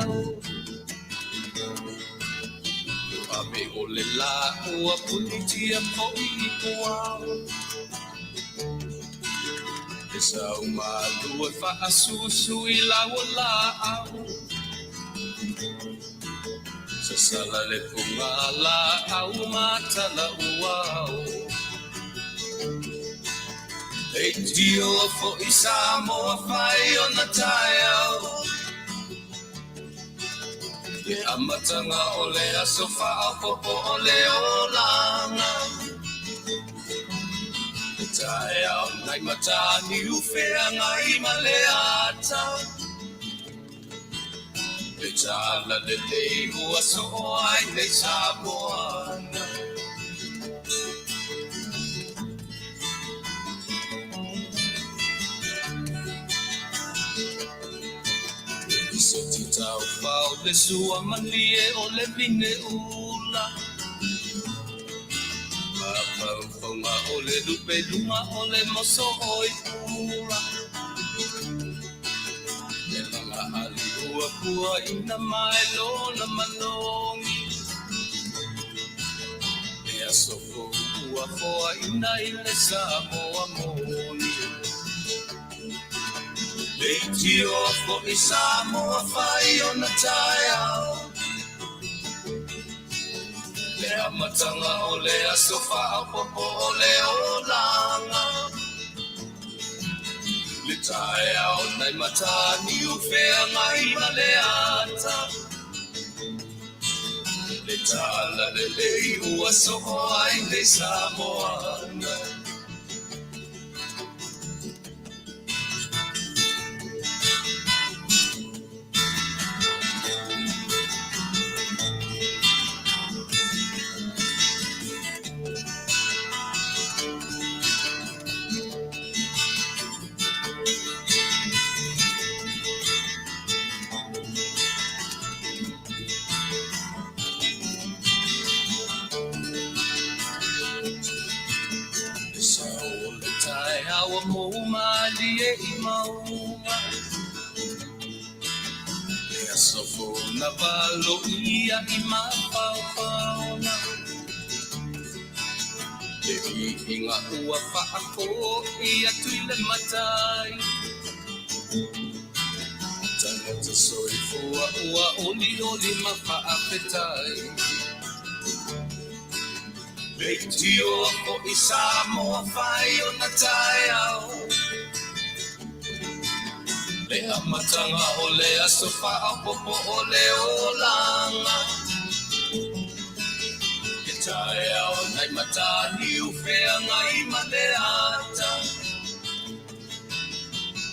taeao. Ave o le lā ua punitia foi i puao. E sau malu e faasusu i lau o laau. Sasala le puga laau matala uao. Leitio foi Samoa fai ona taeao. Le amataga o le aso faaopoopo o le olaga. Le taeao nai Mataniu Feagai ma le ata. Le tala lelei ua soo ai nei Samoa. Se ti tau fao le sua malie o le vine ula. Mafaufauga o le lupe luga o le moso oi pula. Le laga ali ua pua ina mai lona malogi. Le aso fou ua foaina i le Samoa moni. Leitioa foi Samoa fai ona taeao. Le amataga o le aso faaopoopo o le olaga. Le taeao nai Mataniu Feagai ma le ata. Le tala lelei ua soo ai nei Samoa. Le sao o le taeao ua mou malie i mauga. Le aso fou na valoia i mafaufauga. Le viiga ua faafoi atu i le Matai. Tagata soifua ua olioli ma faafetai. Leitioa foi Samoa fai ona taeao. Le amataga o le aso faaopoopo o le olaga. Le taeao nai Mataniu Feagai ma le ata.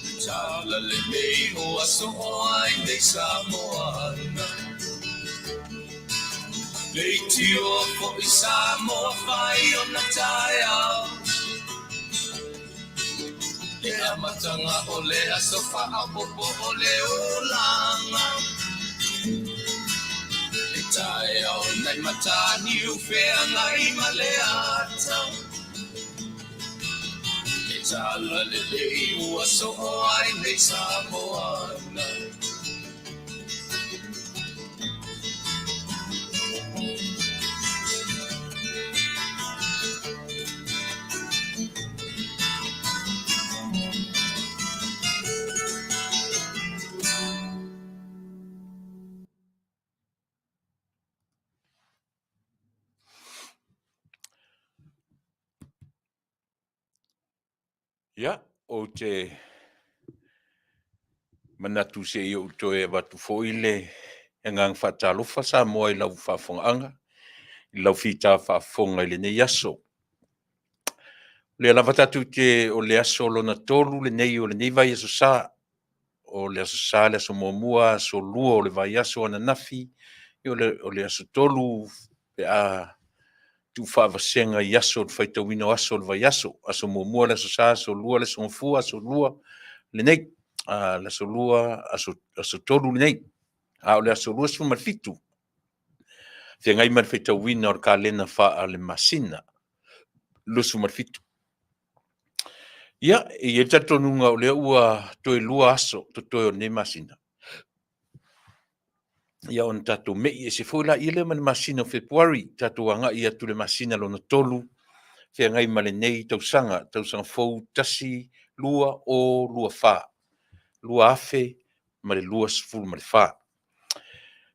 Le tala lelei ua soo ai nei Samoa. Leitioa foi Samoa fai ona taeao. Le amataga o le aso faaopoopo o le olaga. Le taeao nai Mataniu Feagai ma le ata. Le tala lelei ua soo ai nei Samoa. Ia, ou te manatu se i ou toe avatu foi le agaga faatalofa Samoa i lau faafofogaaga, i lau fita faafofoga i lenei aso. O lea lava tatou te, o le aso lona tolu lenei o lenei vaiaso sa, o le aso Sa, le aso muamua, aso lua o le vaiaso ananafi, o le aso tolu pe a tuufaavasega i aso o le faitauina o aso o le vaiaso. Aso muamua le aso Sa, aso lua le aso Gafua, aso lua lenei, le aso lua, aso tolu lenei. A o le aso 27, feagai ma le faitauina o le kalena faale-masina, 27. Ia, e i ai le talitonuga o lea ua toe lua aso totoe o lenei masina. Ia ona tatou me'i ese foi laia lea ma le masina o Fepuari, tatou agai atu i le masina lona tolu, feagai ma lenei tausaga, tausaga fou 1224, 2024.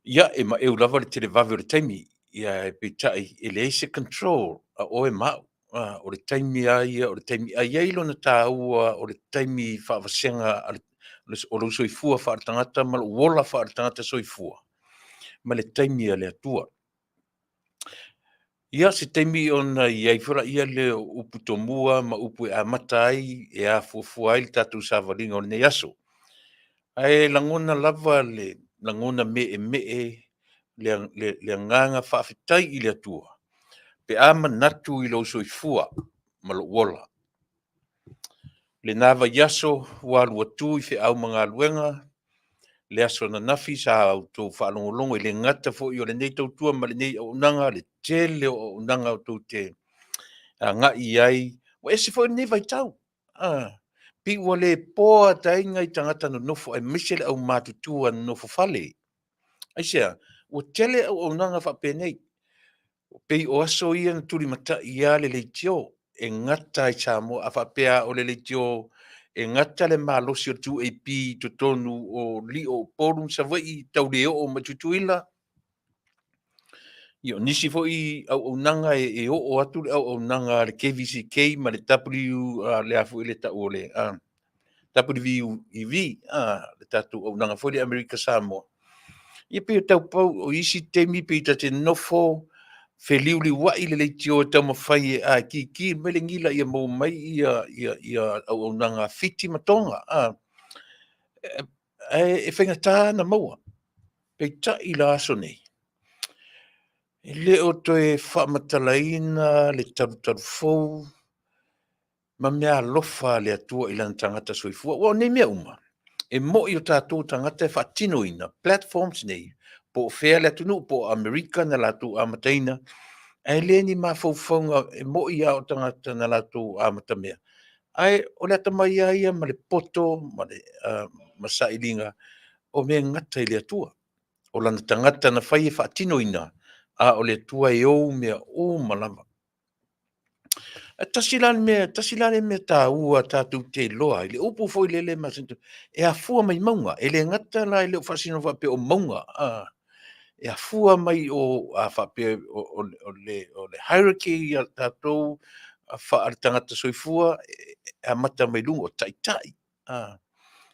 Ia, e maeu lava le televave o le taimi, ia ae peitai e leai se control a oe ma au. O le taimi lava ia o le taimi, ae i ai lona taua o le taimi faavasega o lou soifua faaletagata ma lou ola faaletagata soifua ma le taimi a le Atua. Ia, se taimi ona i ai foi laia lea o upu tomua ma upu e amata ai, e afuafua ai le tatou savaliga o lenei aso. Ae lagona lava le lagona meemee, le agaga faafetai i le Atua pe a manatu i lou soifua ma lou ola. Lena vaiaso ua alu atu i feau ma galuega, le aso ananafi sa outou faalogologo, e le gata foi o lenei tautua ma lenei auaunaga, le tele o auaunaga tou te agai i ai. Ua ese foi lenei vaitau, pei ua le bored ai nai tagata nonofo aemaise le aumatutua nonofo fale. Aisea? Ua tele auaunaga faapenei. Pei o aso ia na tulimatai lava le leitio e gata i Samoa. A faapea o le leitio e gata le malosi o le 2AP i totonu o lio o Upolu ma Savaii tau le oo mai i Tutuila, ia o nisi foi auaunaga e oo atu le auaunaga a le KVCK ma le W, le a foi le tau o le WUEV, le tatou auaunaga foi lea Amerika Samoa. Ia pei e tau pau o isi taimi pei ta te nofo feliuliuai le leitio e taumafai e kiki mai le nila ia maua mai auaunaga a Fiti ma Toga, ae e faigata ona maua. Peitai i le aso nei, e le o toe faamatalaina le talutalu fou ma meaalofa a le Atua i lana tagata soifua. Aua o nei mea uma, e moni o tatou o tagata e faatinoina platforms nei, po o fea le atunuu, po o Amerika na latou amataina, ae le ni mafaufauga, e moni lava o tagata na latou amatamea, ae o le atamai lava ia ma le poto ma le sailiga, o mea e gata i le Atua. O lana tagata na fai e faatinoina, a o le Atua e ou mea uma lava. Ae tasi la le mea, tasi la le mea taua tatou te iloa ai, le upu foi lele masani, e afua mai mauga. E le gata la e le o faasino faapea o mauga, e afua mai o, a faapea o le hierarchy a tatou faale-tagata soifua, e amata mai luga o taitai,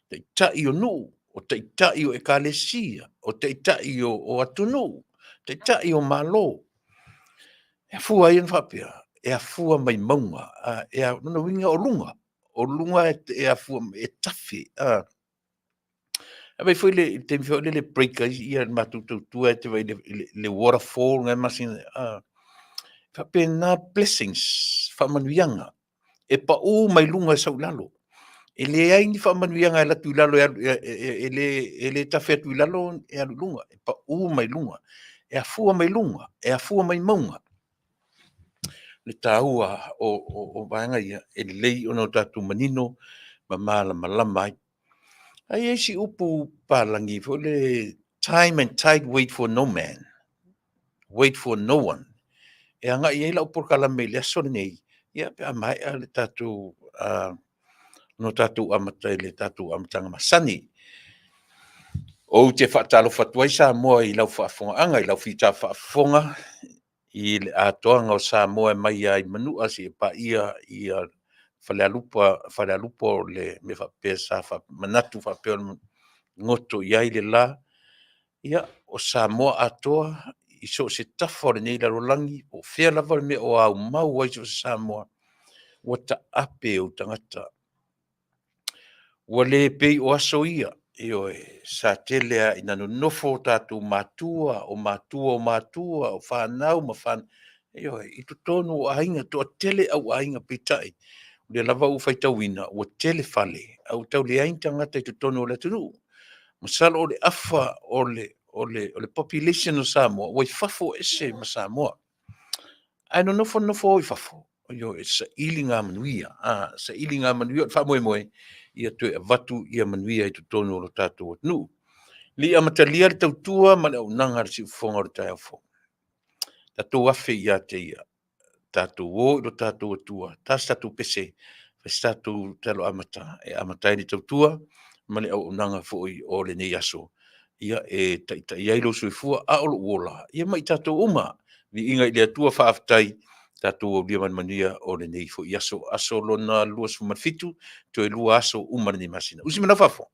taitai o nuu, o taitai o ekalesia, o taitai o atunuu, taitai o Malo. E afua ai ona faapea, e afua mai mauga, o lona uiga o luga, o luga e afua mai, e tafe. E vaai foi le taimi foi lele e break ai le matou tautua e te vaai i le waterfall na e masani ai, e faapena blessings, faamanuiaga e pau mai luga e sau i lalo. E leai ni faamanuiaga e alu atu i lalo, e le tafe atu i lalo e alu i luga, e pau mai luga, e afua mai luga, e afua mai mauga. Le taua o vaega ia, e lelei ona tatou manino ma malamalama ai. Ae i ai si upu palagi foi le time and tide wait for no man, wait for no one. E agai i ai lau polokalame i le aso lenei, ia pe a maea le tatou, ona tatou amata i le tatou amataga masani. Ou te faatalofa atu ai Samoa i lau faafofogaaga, i lau fita faafofoga i le atoaga o Samoa mai lava i Manua seia paia ia Falealupo, Falealupo o le mea faapea sa manatu faapea goto i ai le la. Ia, o Samoa atoa i so o se tafa o lenei lalolagi, po o fea lava le mea o aumau ai so o se Samoa, ua taape ou tagata. Ua le pei o aso ia, ioe, sa tele lava ina nonofo o tatou matua, o matua o matua, o fanau ma fanau, ioe, i totonu o aiga, toatele au aiga, peitai, o lea lava ua faitauina, ua tele fale, ae ua tau leai ni tagata i totonu o le atunuu. Masalo o le afa o le population o Samoa ua i fafo ese ma Samoa. Ae nonofo nonofo o i fafo, ioe, e saili ngā manuia, saili ngā manuia, o le faamoemoe, ia toe avatu ia manuia i totonu o lo tatou atunuu. Le i amatalia le tautua ma le auaunaga a le siufofoga o le taeao fou. Tatou afe ia te ia, tatou o i lo tatou Atua, ta se tatou pese, fai se tatou talo amata e amata ai le tautua ma le auaunaga foi o lenei aso, ia e taitai ai lou soifua a o lou ola, ia ma i tatou uma. Viiga i le Atua, faafetai, tatou aulia ma le manuia o lenei foi aso, aso lona 27, toe 2 aso uma lenei masina. Usi mai lau faafofoga.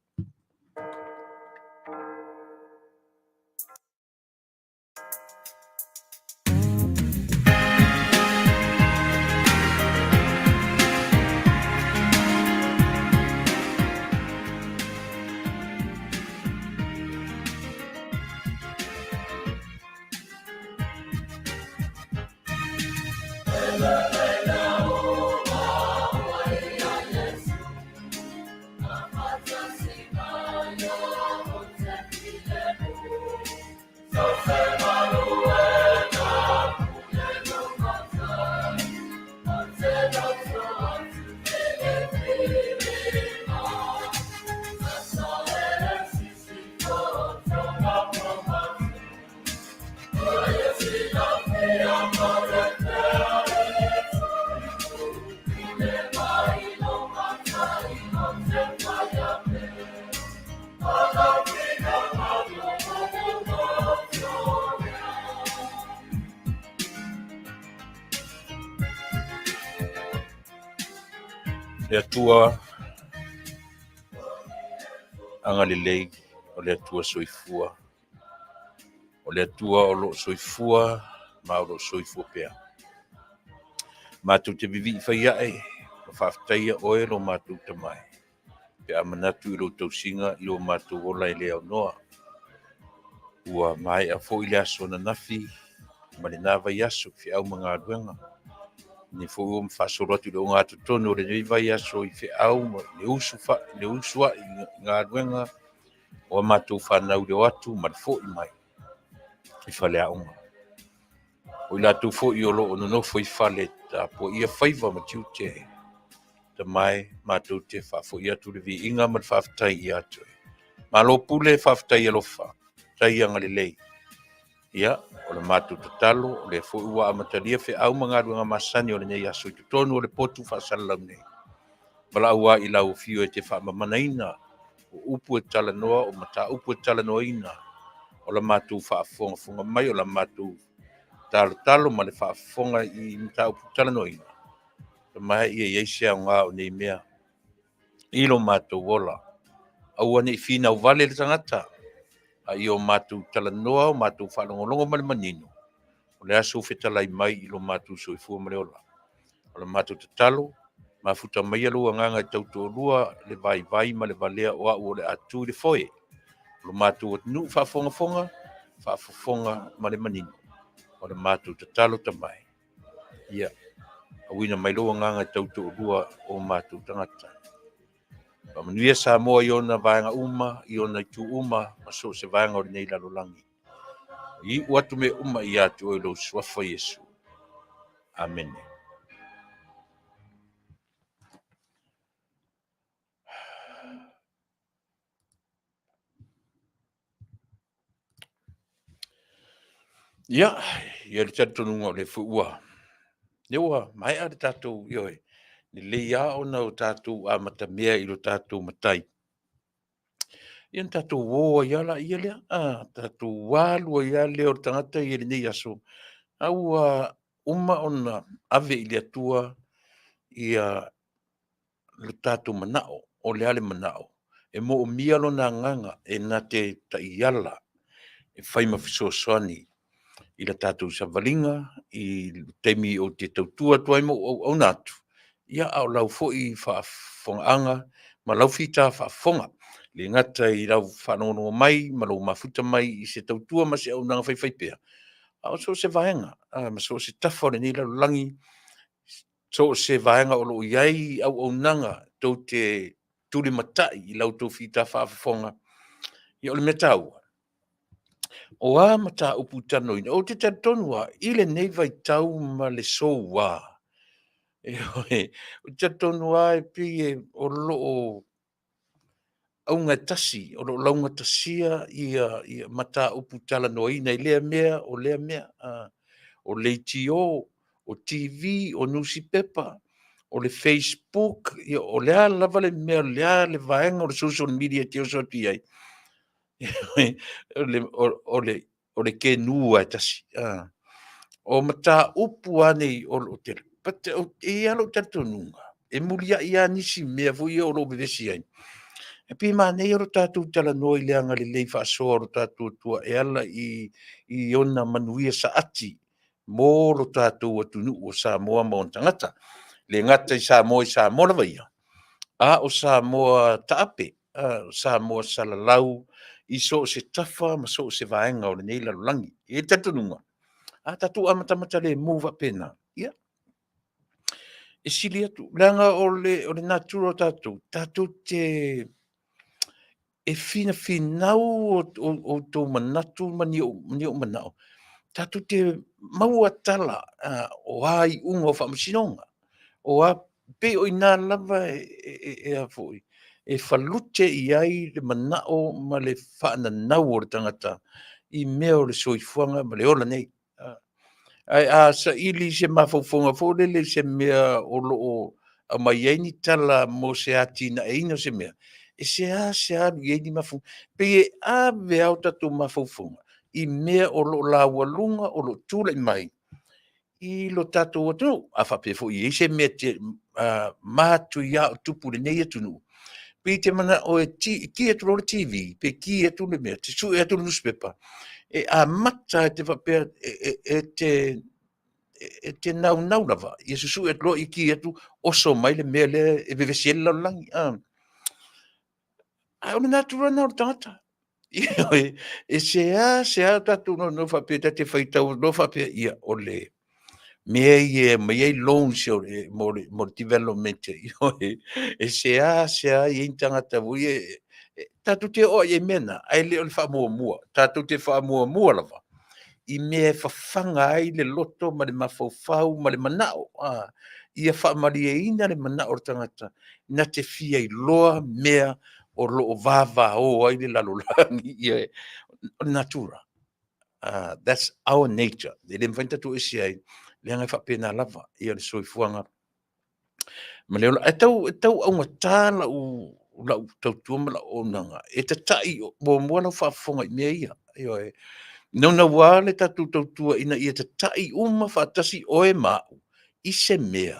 Le Atua agalelei, o le Atua soifua, o le Atua o lo o soifua ma o lo o soifua pea. Matou te vivii fai ae ma faafetaia oe lo matou Tama e, pe a manatu i lou tausiga i o matou ola e le aunoa. Ua maea foi le aso ananafi ma lena vaiaso i feau ma galuega. Lenei foi ua faasolo atu i le ogatotonu o lenei vaiaso i feau ma le usu le usuai i galuega o a matou fanau i le o atu ma le foi mai i faleaoga. O i latou foi o lo o nonofo i fale tapuaia faiva ma tiute, Tama e, matou te faafoi atu le viiga ma le faafetai ia te oe. Malo pule, faafetai alofa, faafetai agalelei. Ia, o le matou tatalo, o lea foi ua amatalia feau ma galuega masani o lenei aso i totonu o le potu faasalalau nei. Valaau lava i lau Afio e te faamamanaina o upu e talanoa, o mataupu e talanoaina, o la matou faafogafoga mai, o la matou talotalo ma le faafofoga i mataupu talanoaina. Tama e, ia i ai se aoga o nei mea i lo matou ola. Aua ne i finau vale le tagata, a ia o matou talanoa, o matou faalogologo ma le manino, o le a sou fetalai mai i lo matou soifua ma le ola. O le matou tatalo, mafuta maia lou agaga e tautoalua le vaivai ma le valea o au o le a tu i le foe. O lo matou atunuu faafogafoga, faafofoga ma le manino. O le matou tatalo Tama e, ia auina mai lou agaga e tautoalua o matou tagata. Faamanuia Samoa i ona vaega uma, i ona itu uma, ma so o se vaega o lenei lalolagi. Iu atu mea uma ia te oe i lou suafa Iesu. Amene. Ia, i ai le talitonuga o lea foi ua, lea ua maea le tatou, ioe, lelei lava ona o tatou amatamea i lo tatou Matai. Ia ona tatou o ai lava laia lea, a, tatou alu ai lava lea o le tagata ia i lenei aso, a ua uma ona ave i le Atua ia lo tatou manao. O le a le manao? E moomia lona agaga e na te taiala e fai ma fesoasoani i la tatou savaliga i le taimi ou te tautua atu ai ma ou auauna atu, ia a o lau foi faafofogaaga ma lau fita faafofoga. E le gata i lau faalogologo mai ma lou mafuta mai i se tautua ma se auaunaga faifaipea, a o so o se vaega ma so o se tafa o lenei lalolagi, so o se vaega o lo o i ai auaunaga tou te tulimatai i la outou fita faafofoga. Ia o le mea taua, o a mataupu i talanoaina, ou te talitonu lava i lenei vaitau ma le soua, ioe, ou te talitonu lava e pei o lo o auga e tasi, o lo o laugatasia ia, ia mataupu talanoaina i lea mea, o lea mea, o leitio, o TV, o nusipepa, o le Facebook, ia, o le a lava le mea, o le a le vaega o le social media e te oso atu i ai, o le, o le, o le kenu lava e tasi. O mataupu lava nei o lo o tele, but e i ai lava lou talitonuga, e muliai lava nisi mea foi ia o lo o vevesi ai. E pei e manaia lo tatou talanoa i le agalelei faasoa o lo tatou Atua e ala i, i ona manuia saati mo lo tatou atunuu o Samoa ma ona tagata. E le gata i Samoa i Samoa lava ia, a o Samoa taape, o Samoa salalau i so o se tafa ma so o se vaega o lenei lalolagi. E i ai le talitonuga, a tatou amatamata lemu faapena, ia, e sili atu, leaga o le, o le natura o tatou, tatou te e finafinau outou manatu ma ni ou manao, tatou te maua tala o a iuga o faamasinoga, o a, pei o i ina lava e a foi, e falute i ai le manao ma le faananau o le tagata i mea o le soifuaga ma le ola nei. Ae a saili se mafaufauga foi lele i se mea o lo o aumai ai ni tala mo se atinaeina o se mea, e seasea alu i ai ni mafaufauga. Pei e ave lava o tatou mafaufauga i mea o lo o laualuga, o lo o tulai mai i lo tatou atunuu. A faapea foi e i ai se mea matuia o tupu i lenei atunuu, pei e te manao e ki atu loa le TV pe ki atu le mea, sue atu le nusipepa, e amata e te faapea e te e te naunau lava ia susue atu loa i ki atu oso mai le mea lea e vevesi ai le lalolagi. Ae o le natura lena o le tagata. E seasea tatou naunau faapea ta te faitau loa faapea, ia o le mea ia e aumai ai loans o le, mo le, mo le development, e seasea i ai ni tagata foi ia, tatou te oo lava i mea na, ae le o le faamuamua. Tatou te faamuamua lava i mea e fafaga ai le loto ma le mafaufau ma le manao, ia faamalieina le manao o le tagata na te fia iloa mea o lo o vavao ai le lalolagi. Ia, o le natura. That's our nature. E le mafai ona tatou ese ai, leaga e faapena lava ia le soifuaga ma le ola. Ae tau, e tau augata lau, lau tautua ma lau auaunaga, e tata'i muamua lau faafofoga i mea ia. Ioe. Naunauā le tatou tautua ina ia tata'i uma faatasi oe ma a'u i se mea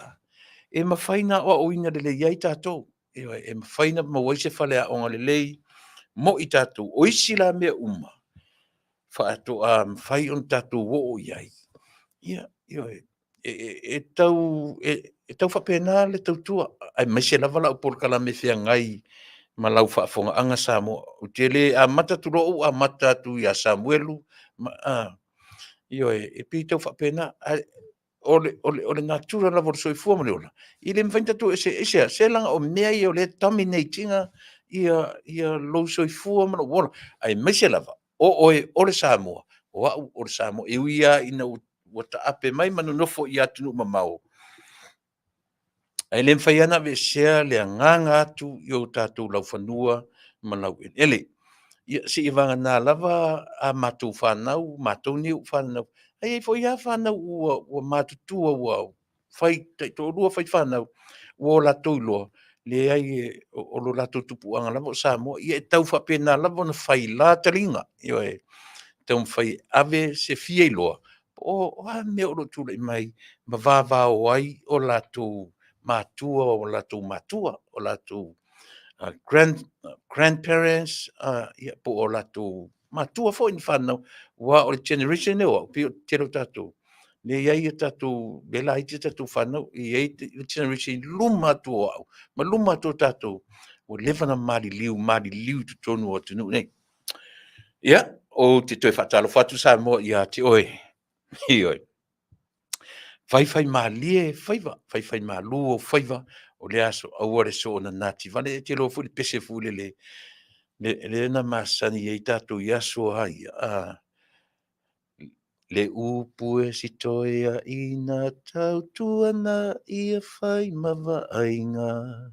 e mafai ona aoaoina lelei ai tatou. Ioe, e mafai ona maua ai se faleaoga lelei mo i tatou. O isi la mea uma faatoa mafai ona tatou oo i ai, ia, ioe, e tau, e tau faapena le tautua, aemaise lava lau polokalame feagai ma lau faafofogaaga Samoa. Ou te le amata atu loa ou amata atu ia Samuelu, ma, ioe, e pei e tau faapena. Ae o le, o le, o le natura lava o le soifua ma le ola, e le mafai ona tatou ese, aisea? Se leaga o mea ia o lea e dominate ina ia, ia lou soifua ma lou ola, aemaise lava o oe o le Samoa, o au o le Samoa. E ui lava ina ua taape mai ma nonofo i atunuu mamao, ae le mafai lava ona aveesea le agaga atu i o tatou laufanua ma laueleele. Ia, seia vagana lava a matou fanau, matou nei ua fananau, ae i ai foi lava fanau ua, ua matutua ua fai taitoalua, fai fanau, ua o latou iloa, leai o lo latou tupuaga lava o Samoa. Ia e tau faapena lava ona fai la taliga, ioe, taumafai e ave se fia iloa po o a mea o lo o tulai mai ma vavao ai o latou matua, o latou matua, o latou grandparents, ia, po o latou matua foi na fanau, aua o le generation lenei o au, pei o le tele o tatou, lea e i ai a tatou, lea e laiti a tatou fanau, e i ai le generation i luma atu o au, ma luma atu o tatou, ua leva ona maliliu, maliliu i totonu o atunuu nei. Ia, ou te toe faatalofa atu Samoa ia te oe. Ioe. Faifaimalie faiva, faifaimalu ou faiva, o le aso aua le soona nati vale. E te iloa foi le pese foi lele, lea na masani ai tatou i aso lava ia, a, le upu e sitoeaina tautuana ia fai ma vaaiga.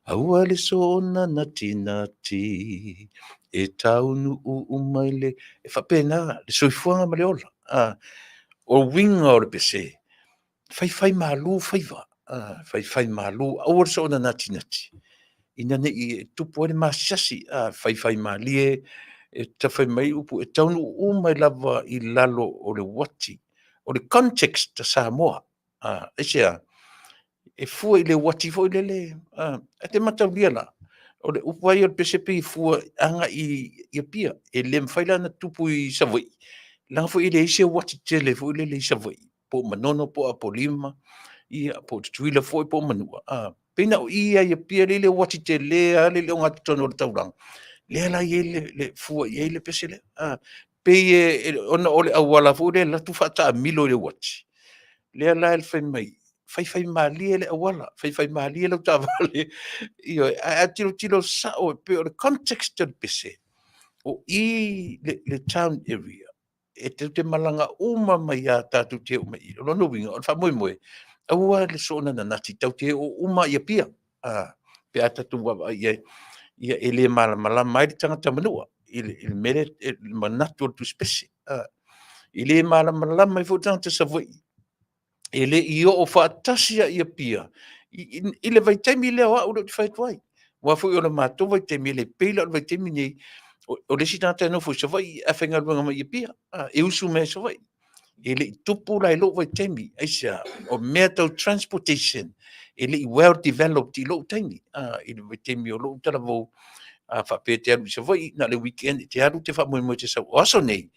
Aua le soona natinati e taunuu mai le... E faapena le soifuaga ma le ola. O uiga o le pese, faifaimalu faiva, faifaimalu, aua le soona natinati ina ne i tupu ai le maasiasi, faifaimalie, e fai mai upu, e taunuu uma lava i lalo o le uati. O le context a Samoa, aisea? E fua i le uati foi lele, e te mataulia la, o le upu lava ia o le pese pei e fua agai i Apia. E le mafai la ona tupu i Savaii, leaga foi e leai se uati tele foi lele i Savaii, po o Manono po o Apolima, ia po o Tutuila foi po o Manua, pei na o i lava i Apia lea e i ai le uati tele lava lea i le ogatotonu o le taulaga, lea la e i ai le fua i ai le pese lea. Pei ona o le auala foi lea e alu atu faataamilo i le uati, lea la e fai mai, faifaimalie le auala, faifaimalie lau taavale, ioe. Ae a tilotilo sao e pei o le context o le pese, o i i le town area, e tou te malaga uma mai lava tatou te oo mai i i. O lona uiga, o le faamoemoe, aua le soona nanati tatou te oo uma lava i Apia pe a tatou vaavaai i ai. Ia e le malamalama ai le tagata Manua i le mea lea, i le manatu o le tusipese. E le malamalama ai foi le tagata Savaii, e le i oo faatasi lava i Apia i le vaitaimi lea o au lea ou te fai atu ai. Aua foi o le matou vaitaimi, e le pei la o le vaitaimi lenei, o le isi tagata e nofo i Savaii ae faigaluega mai i Apia, e usu mai lava i Savaii. E le i tupu la i lou vaitaimi, aisea? O mea tau transportation, e le i well developed i lou taimi, i le vaitaimi o lou talavou, a faapea e te alu i Savaii, na o le weekend e te alu e te faamoemoe e te sau. O aso nei,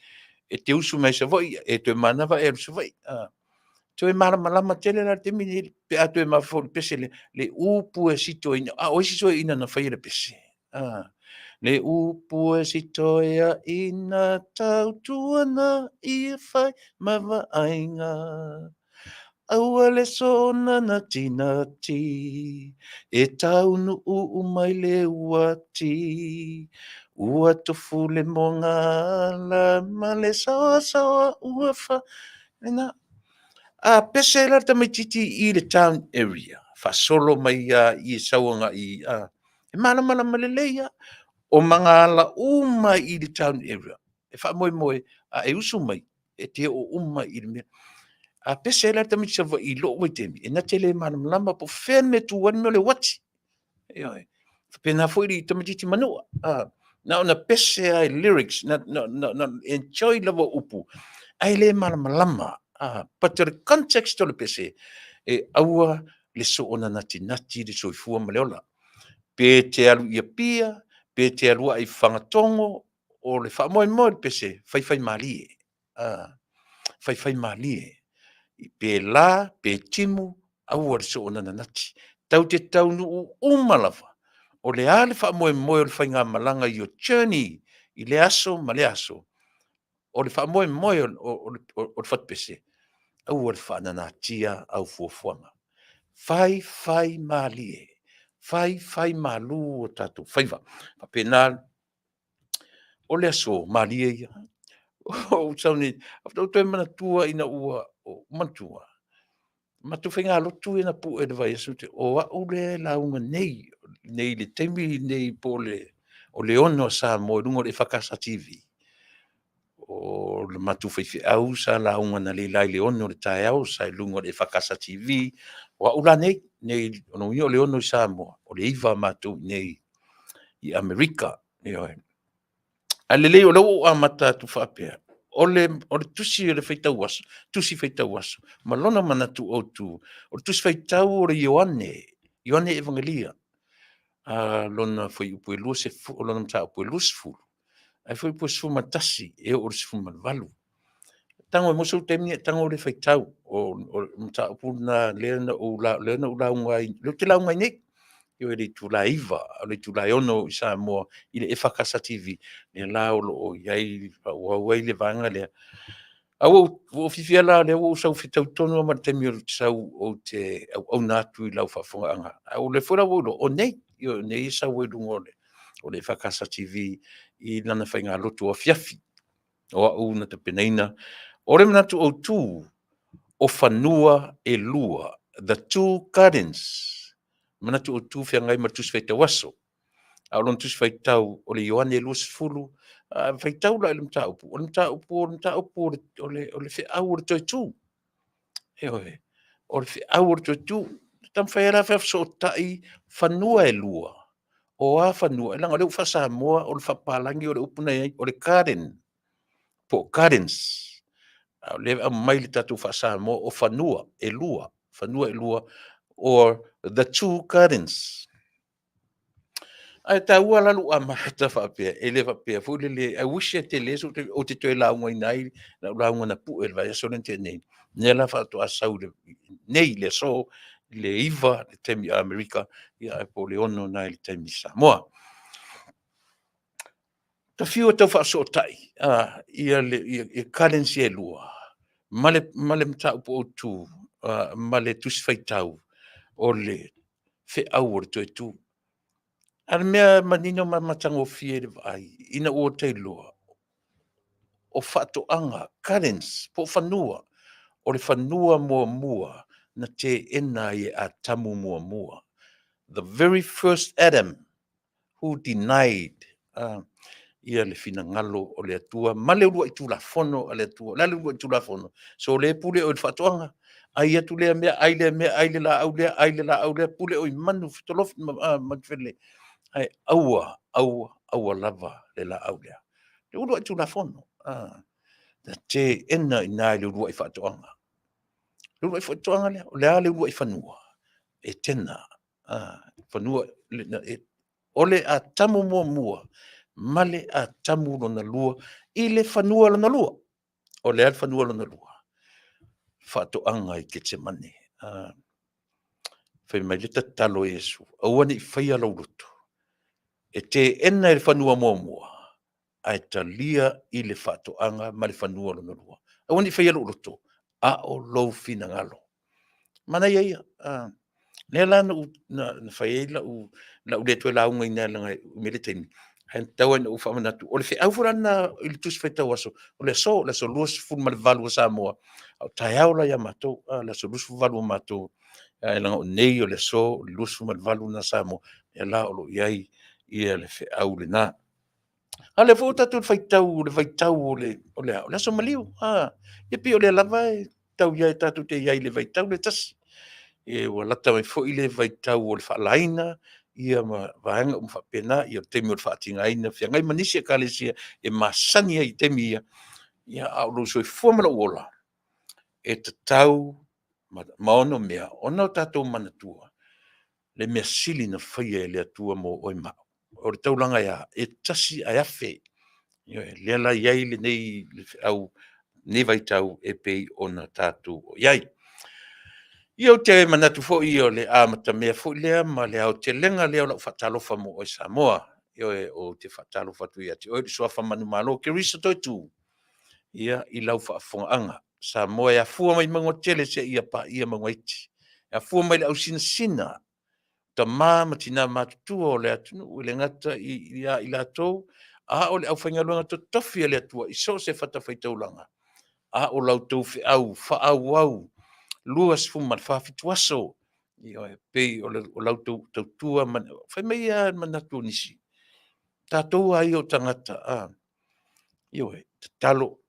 e te usu mai Savaii, e toe manava e alu i Savaii. Toe malamalama tele la i le taimi lenei pe a toe mafaufau i le pese lea, le upu e sitoina, a o isi toeaiina na faia le pese, le upu e sitoeaina, tautuana ia fai ma vaaiga, aua le soona natinati, e taunuu mai le uati, ua tofu le moagala ma le saoasaoa ua fa... Lena. A pese la le tamaitiiti i le town area, faasolo mai lava i sau agai i, e malamalama lelei lava. O magaala uma i le town area, e faamoemoe a e usu mai, e te oo uma i le mea. A pese la le tamaitiiti Savaii i lou vaitaimi, e na te le malamalama po o fea le mea e tu ai le mea o le uati. Ioe. E faapena foi le tamaitiiti Manua, na ona pese lava i lyrics, na ona enjoy lava o upu, ae le malamalama. But o le context o le pese, e aua le soona natinati le soifua ma le ola. Pe te alu i Apia, pe te alu ae i Fagatogo, o le faamoemoe o le pese, faifaimalie. Faifaimalie, pe la pe timu, aua le soona nanati. Tatou te taunuu uma lava, o le a le faamoemoe o le faigamalaga, your journey i lea aso ma lea aso, o le faamoemoe o le fatupese, aua le faananatia au fuafuaga. Faifaimalie, faifaimalu o tatou faiva. E faapena, o le aso malie ia. Ou te sau nei, faatoa ou toe manatua ina ua ou manatua, matou faigalotu ia na pue i le vaiaso na tea, o au lea e lauga nei, nei i le taimi lenei po o le 6:00 a Samoa i luga o le EFKS TV. O le matou faifeau sa lauga analeila i le 6:00 i le taeao sa i luga o le EFKS TV. O au la nei, nei, o lona uiga o le 6:00 i Samoa, o le 9:00 a matou i inei i Amerika. Ioe. Ae lelei o lea ua ou amata atu faapea, o le tusi o le faitau aso, tusi faitau aso, ma lona manatu autu, o le tusi faitau o le Ioane, Ioane Evagelia, lona fuaiupu e 20, lona mataupu e 20, ae fuaiupu e 11 e oo i le 18. Tago e maua sou taimi ona e tago lea e faitau. O le mataupu lena lea na ou lauga ai, lea ou te lauga ai nei, i le itula e 9:00, o le itula e 6:00 i Samoa i le EFKS TV, lea la o lo o i ai, faaauau ai le vaega lea. Ae ua ou fiafia la o lea ua ou sau fetau tonu lava ma le taimi ou te sau ou te auauna atu i lau faafofogaaga, a o lea foi la ua ou iloa, o nei, o nei e sau ai i luga o le EFKS TV i lana faigalotu afiafi. O au na tapenaina. O le manatu autu, o fanua e lua, the two gardens. Manatu Autu feagai ma le Tusi Faitau Aso. A o lona Tusi Faitau o le Ioane 20, a faitau la i le mataupu, o le mataupu o le mataupu o le feau o le toe tu. Ioe, o le feau o le toe tu. E taumafai lava la faafesootai fanua e lua, o a fanua, leaga o lea ua faa-Samoa o le faapapalagi o le upu na i ai, o le garden, po o gardens. A o lea e aumai le tatou faa-Samoa o fanua e lua, fanua e lua, or the two gardens. Ae taua la lou amata faapea, e le faapea foi lele, I wish e tele sou taimi ou te toe laugaina ai lau lauga na pue i le vaiaso lea na tea nei, lea la faatoa sau nei i le aso i le 9 i le taimi Amerika, ia ae po o le 6 lena i le taimi Samoa. Ta fiu e tau faafesootai ia gardens ia e lua ma le mataupu autu ma le Tusi Faitau o le feau o le toe tu. A o le mea manino ma matagofie i le vaai ina ua ta iloa o faatoaga, gardens po o fanua, o le fanua muamua na teena ai e Atamu muamua, the very first Adam who denied ia le finagalo o le Atua ma le uluai Tulafono a le Atua. O le a le uluai Tulafono? So le pule oe i le faatoaga, ai atu lea mea, ai lea mea, ai le laau lea, ai le laau lea, pule oe i manu, fetolofi ma manufelele, ae aua, aua, aua lava le laau lea. Le uluai Tulafono, na teena i ina i le uluai faatoaga. Le uluai faatoaga lea, o le a le uluai fanua? Etena, fanua, o le Atamu muamua ma le Atamu lona lua i le fanua lona lua. O le a le fanua lona lua? Faatoaga i Ketsemane. Fai mai le tatalo a Iesu, aua ne i faia lou loto e teena i le fanua muamua, ae talia i le faatoaga ma le fanua lona lua. Aua ne i faia lou loto, a o lou finagalo. Manaia ia. Lea la na fai ai lau le toe laugaina leaga e umi ai le taimi, ae tau lava ina ou faamanatu, o le feau foi la lena i le Tusi Faitau Aso, o le aso, le aso 28 o Samoa, a o taeao la ia matou, le aso 28 o matou, ae leaga o nei o le aso 28 lena Samoa, lea la o lo o i ai le feau lena. A o lea foi ua tatou faitau i le vaitau o le a? O le aso maliu. Ia pei o lea lava e tau i ai tatou te i ai i le vaitau lea e tasi. Ua lata mai foi le vaitau o le faalaina ia ma vaega uma faapena, ia le taimi o le faatigaina, feagai ma nisi Ekalesia e masani ai i taimi ia, ia a o lou soifua ma lou ola, e tatau ma onomea ona o tatou manatua le mea sili na faia e le Atua mo oe ma au. O le taulaga e a? E tasi ae afe. Ioe. Lea la e i ai lenei feau i lenei vaitau e pei ona tatou i ai. Ia ou te manatu foi o le amatamea foi lea ma le aotelega lea o lau faatalofa mo oe Samoa. Ioe, ou te faatalofa atu ia te oe le suafa manumalo Keriso Toetu, ia, i lau faafofogaaga Samoa e afua mai mauga tele seia paia mauga iti, e afua mai le ausinasina, tama ma tina matutua o le atunuu, e le gata ia i latou, a o le aufaigaluega totofi a le Atua i so o se fatafaitaulaga, a o la outou feau faaauau 24 fitu aso, ioe, e pei o la outou tautua. Fai mai lava le manatu o nisi, tatou lava ia o tagata, ioe, tatalo,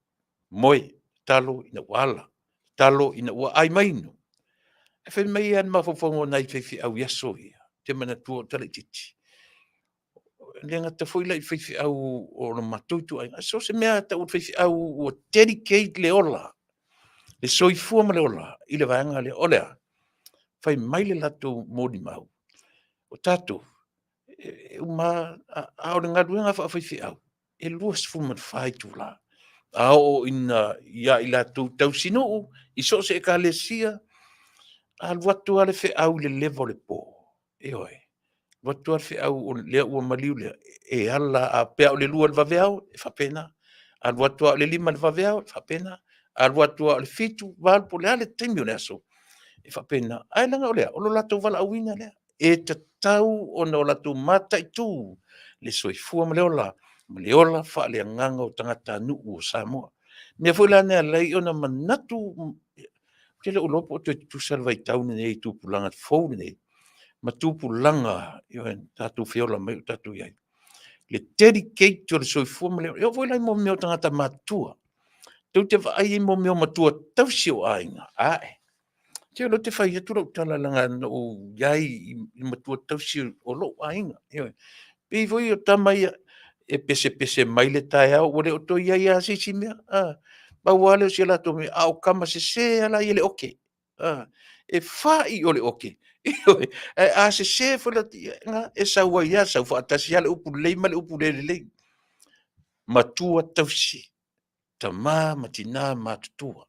moe, tatalo ina ua ala, tatalo ina ua ai ma inu. Ae fai mai lava le mafaufauga o nai faifeau i aso ia, ou te manatua o tala itiiti, e le gata foi la i faifeau o le matou ituaiga, so o se mea lava e tau o le faifeau ua dedicate le ola, le soifua ma le ola i le vaega lea. O le a? Fai mai le latou molimau, o tatou, e uma lava, a o le galuega faafaifeau, e 24 itula. A oo ina ia i latou tausinuu i so o se ekalesia, alu atu lava le feau i le leva o le po, ioe, alu atu lava le feau o lea ua maliu le, e ala pe a o le 2 i le vaveao, e faapena, alu atu lava o le 5 i le vaveao, e faapena, alu atu lava o le 7, 8 po o le a le taimi o le aso, e faapena. Ae leaga o le a? O lo latou valaauina lea, e tatau ona latou mataitu le soifua ma le ola, ma le ola faaleagaga o tagatanuu o Samoa. O le mea foi la lena e ala ai ona manatu, ou te le o iloa po o toe tutusa le vaitau lenei i tupulaga fou lenei. ma tupulaga ioe, tatou feola mai o tatou i ai. Le dedicate o le soifua ma le ola. E oo foi la i mea o tagata matutua. Tou te vaai i mea o matua tausi o aiga, ae. Se o lea ou te fai atu lau tala leaga na ou i ai i matua tausi o lou aiga. Ioe. Pei foi o tama ia e pesepese mai le taeao ua le o toe i ai lava se isi mea. Pau lava lea o si a latou mea, a o tama sese lava la ia i le ote. E fai o le ote, ioe, ae a sese foi la, e sau ai lava, sau faatasi lava le upu lelei ma le upu le lelei. Matua tausi, tama ma tina matutua.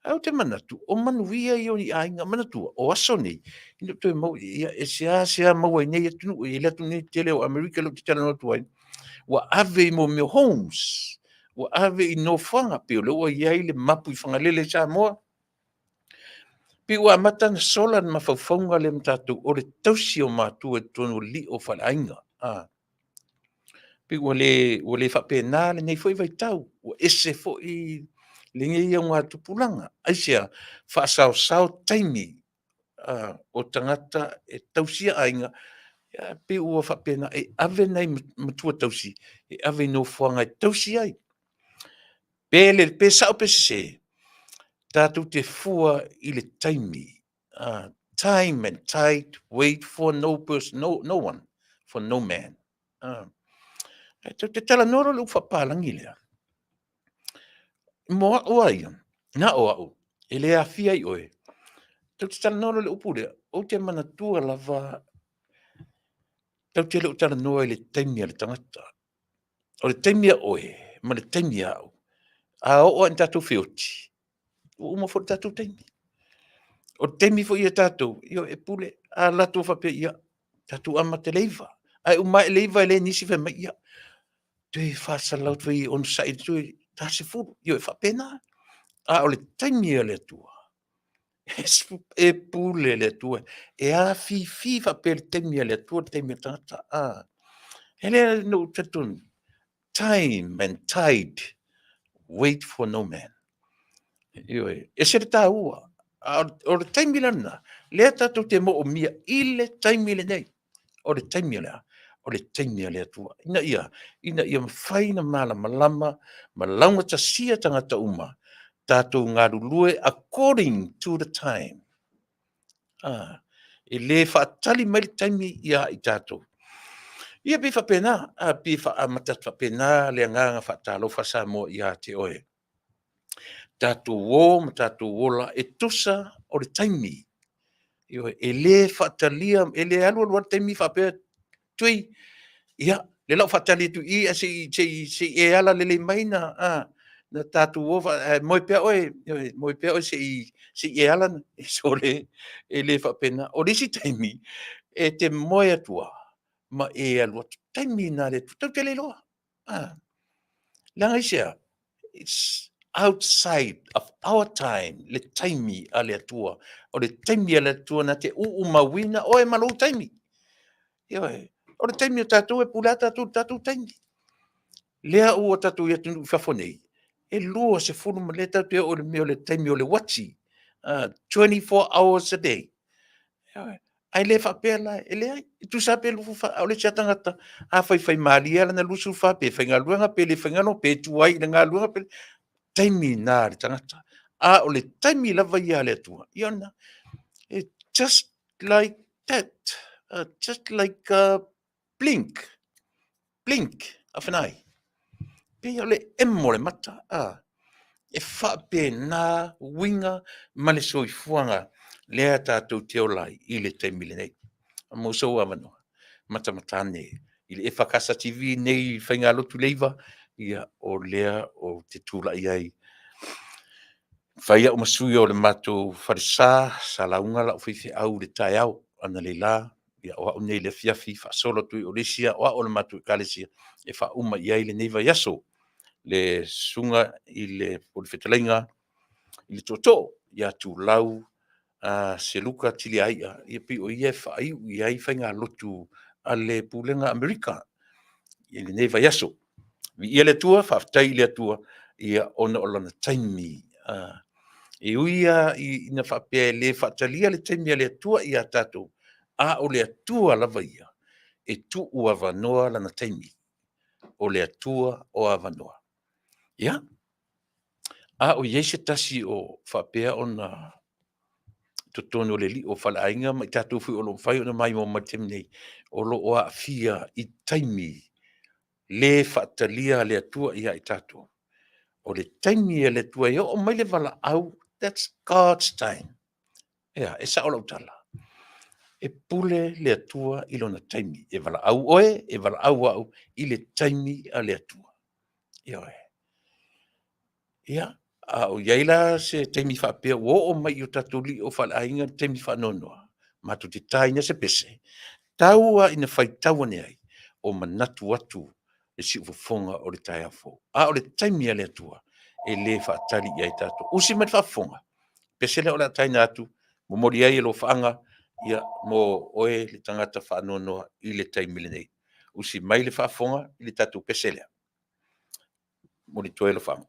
Ae ou te manatu, o manuia ia o ni aiga. Manatua, o aso nei, e le o toe maua, ia, e seasea maua i nei atunuu, e i ai le atunuu nei tele o Amerika lea ou te talanoa atu ai, ua ave i mea o homes, ua ave i nofoaga, pei o lea ua i ai le mapu i Fagalele i Samoa. Pei ua amata ona sola le mafaufauga lea ma tatou o le tausi o matua i totonu o lii o faleaiga. Pei ua le faapena lenei foi vaitau, ua ese foi lenei augatupulaga. Aisea? Faasaosao taimi o tagata e tausia aiga, pei ua faapena, e ave nai matua tausi e ave i nofoaga e tausi ai. Pe sao pe sese, tatou te fua i le taimi. Time and tide wait for no person, no, no one, for no man. Ae tou te talanoa loa i le upu faapapalagi lea, mo au lava ia, na o au, e le aafia ai oe, tou te talanoa loa i le upu lea, ou te manatua lava, tatou te le o talanoa i le taimi a le tagata. O le taimi a oe ma le taimi a au, a oo lava ina tatou feoti, ua uma foi le tatou taimi. O le taimi foi ia tatou, ioe, e pule, a alu atu faapea, ia, tatou amata i le 9, ae uma ae le 9 e leai nisi, fai mai, ia, toe 400 toe onosai toe ta 10, ioe, e faapena. A o le taimi a le Atua, e pule le Atua, e afifi faapea le taimi a le Atua le taimi a le tagata. E le na ou talitonu, time and tide wait for no man. Ioe, ese le taua. A o le taimi la lena, lea tatou te moomia i le taimi lenei. O le taimi o le a? O le taimi a le Atua. Ina ia, ina ia mafai ona malamalama ma laugatasia tagata uma, tatou galulue according to the time. E le faatali mai le taimi ia i tatou. Ia pei faapena, pei e faaamata atu faapena le agaga faatalofa Samoa ia te oe. Tatou o ma tatou ola e tusa o le taimi. Ioe, e le faatalia, e le alu alu lava le taimi faapea, Tui, ia, lea la ua faatali atu i i, ae se i, se i, se i e ala lelei mai na, a, na tatou o, ae moe pea oe, ioe, moe pea oe se i, se i e ala, sole, e le faapena. O le isi taimi, e te moe atu lava ma e alu atu, taimi lena a le Atua, tatou te le iloa. A, leaga aisea? It's outside of our time, le taimi a le Atua. O le taimi a le Atua na te uumauina oe ma lou taimi. Ioe, o le taimi o tatou e pule lava tatou i le tatou taimi. Lea ua tatou i atunuu i fafo nei, e 20 ma lea tatou te oo i le mea o le taimi o le uati, 24 hours a day. Ioe, ae le faapea la, e leai, e tusa lava pe 24, a o le isi lava tagata, a faifaimalie lava lana 24, pe faigaluega pe le faigaluega, pe tuai i le galuega, pe taimi lena a le tagata. A o le taimi lava ia a le Atua, ia o lena, it's just like that, just like a blink, blink of an eye. Pei o le emo o le mata, a, e faapena uiga ma le soifuaga lea tatou te ola ai i le taimi lenei. Mo sou avanoa, matamata ane i le EFKS TV nei i Faigalotu i le 9, ia o lea ou te tulai ai. Fai au ma sui o le matou falesa, sa lauga lau faifeau i le taeao analeila, ia o au nei i le afiafi faasolo atu ai o le isi aoao o le matou ekalesia e faauma i ai lenei vaiaso, le susuga i le, po o le fetalaiga i le tootoo ia Tulau Seluka Tiliaia, ia pei o ia e faaiu i ai faigalotu a le Pulega Amerika i lenei vaiaso. Viia le Atua, faafetai i le Atua, ia ona o lana taimi. E ui lava ina faapea e le faatalia le taimi a le Atua ia tatou, A o le Atua lava ia e tuu avanoa lana taimi, o le Atua o avanoa. Ia, a o i ai se tasi o faapea ona totonu o le lio o faleaiga ma i tatou foi o lo o mafai ona maimoa mai i le taimi nei, o lo o aafia i taimi le faatalia a le Atua ia i tatou. O le taimi a le Atua e oo mai le valaau, that's God's time. Ea, e sao lau tala. E pule le Atua i lona taimi. E valaau oe, e valaau au i le taimi a le Atua. Ioe. Ia, a o i ai la se taimi faapea ua oo mai i o tatou lio faaleaiga le taimi faanoanoa, matou te taina se pese, tau lava ina faitau ane ai, o manatu atu le siufofoga o le taeao fou. A o le taimi a le Atua, e le faatali i ai tatou. Usi mai le faafofoga, pese lea o le a taina atu, momoli ai alofaaga ia mo oe le tagata faanoanoa i le taimi lenei. Usi mai le faafofoga i le tatou pese lea. Momoli atu ai alofaaga.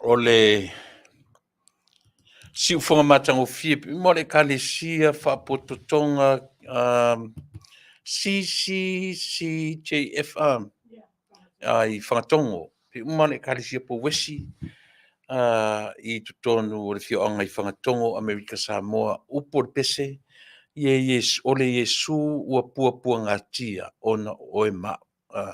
O le siufoga matagofie mo le Ekalesia Faapotopotoga CCCJF i Fagatogo. Pei uma le Ekalesia Pouesi i totonu o le afioaga i Fagatogo, Amerika Samoa. Upu o le pese, o le Iesu ua puapuagatia ona o oe ma au.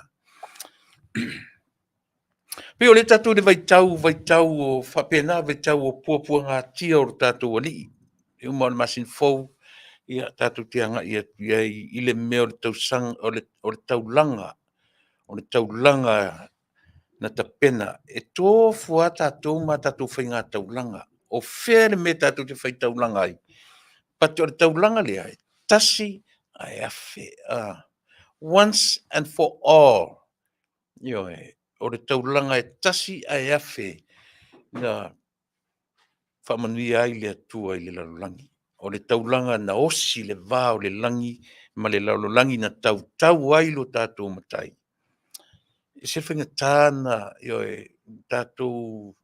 Pei o lea tatou te vaitau, vaitau o faapena, vaitau o puapuagatia o lo tatou Alii. E uma o le masina fou, ia tatou te agai atu i ai i le mea o le tausaga, o le taulaga, o le taulaga na tapena. E tofu lava tatou ma a tatou faigataulaga. O fea le mea tatou te faitaulaga ai? But o le taulaga lea, e tasi ae afe. Once and for all. Ioe, o le taulaga e tasi ae afe na faamanuia ai le Atua i le lalolagi. O le taulaga na osi i le va o le lagi ma le lalolagi na tautau ai lo tatou Matai. E ese le faigata na, ioe, tatou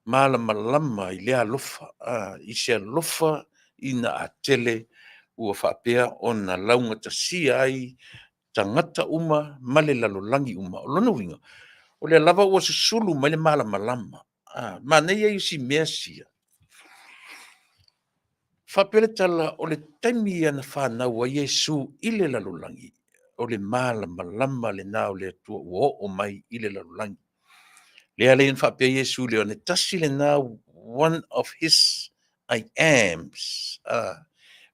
malamalama i lea alofa, i se alofa ina a tele ua faapea ona laugatasia ai tagata uma ma le lalolagi uma. O lona uiga, o lea lava ua susulu mai le malamalama, manaia ia o si mea sia, faapea le tala, o le taimi ia na fanau ai Iesu i le lalolagi, o le malamalama lena o le Atua ua oo mai i le lalolagi. Lea la na faapea Iesu i le Ioane, tasi lena, one of his I ams.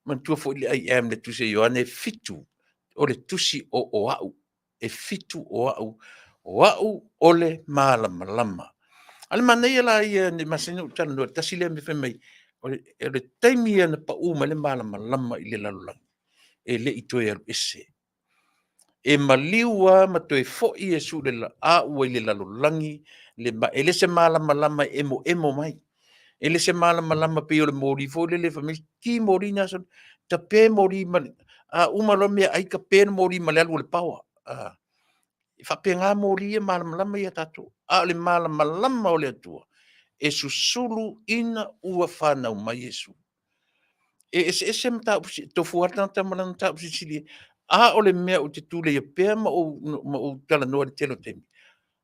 Manatua foi le I am le tusi a Ioane e 7, o le tusi o o au, e 7 o au, o au o le malamalama. A o le manaia la ia ne i masani ona ou talanoa, tasi lea mea fai mai, o le taimi ia na pau mai le malamalama i le lalolagi, e le i toe alu ese. E maliu lava ma toe foi Iesu i le a ua i le lalolagi, e le se malamalama e emoemo mai, e le se malamalama pei o le moli foi lele fai mai, ki moli na, tape moli ma le, a uma loa meaai tape le moli ma le alu o le power. E faapena moli ia malamalama ia tatou. A o le malamalama o le Atua, e susulu ina ua fanau mai Iesu. E eseese mataupu, tofu lava le tagata ma lana mataupu silisili ese. A o le mea ou te tulei pea ma ou talanoa i le tele o taimi,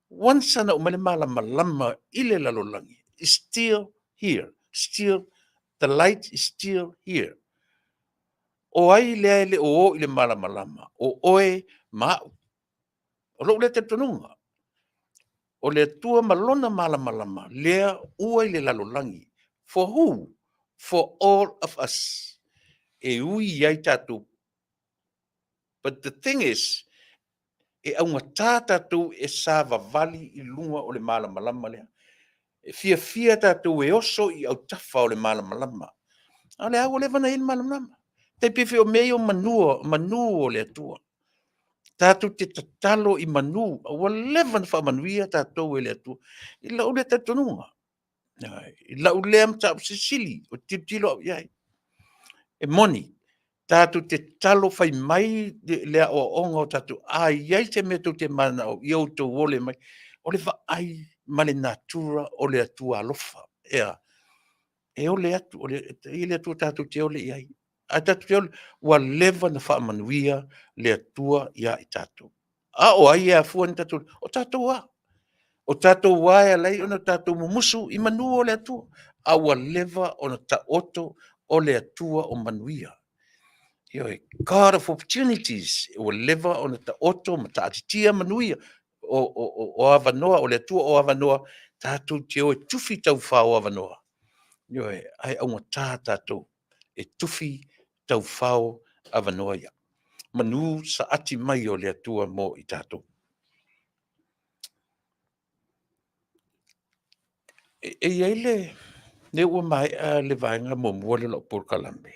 once lava na oo mai le malamalama i le lalolagi, is still here, still, the light is still here. O ai lea e le o o i le malamalama? O oe ma au. O lou lea talitonuga, o le Atua ma lona malamalama lea ua i le lalolagi. For who? For all of us. E ui ai tatou. But the thing is, e augata tatou e savavali i luga o le malamalama lea. E fiafia tatou e oso i autafa o le malamalama. A o le a ua leva ona i ai le malamalama. Tai pei foi o mea ia o manu, manu o le Atua. Tatou te tatalo i manu, ua leva ona faamanuia tatou e le Atua. I lau lea talitonuga, i lau lea mataupu silisili, o tilotilo au i ai. E moni, tatou te tatalo fai mai le aoaoga o tatou, a i ai se mea tou te mananao, ia outou ole mai. O le vaai ma le natura o le Atua alofa. Ea, e ole atu, o le, e i le Atua tatou te ole i ai. A tatou te ole, ua leva ona faamanuia le Atua ia i tatou. A o ai e afua ni tatou, o tatou lava. O tatou lava e ala ai ona tatou mumusu i manu o le Atua, a ua leva ona taoto o le Atua o manuia. Ioe, God of opportunities, ua leva ona taoto ma taatitia manuia o avanoa, o le Atua o avanoa, tatou te o e tufi taufao avanoa. Ioe, ae augata tatou e tufi taufao avanoa ia. Manu saati mai o le Atua mo i tatou. E i ai le, lea ua maea le vaega muamua lea o lau polokalame,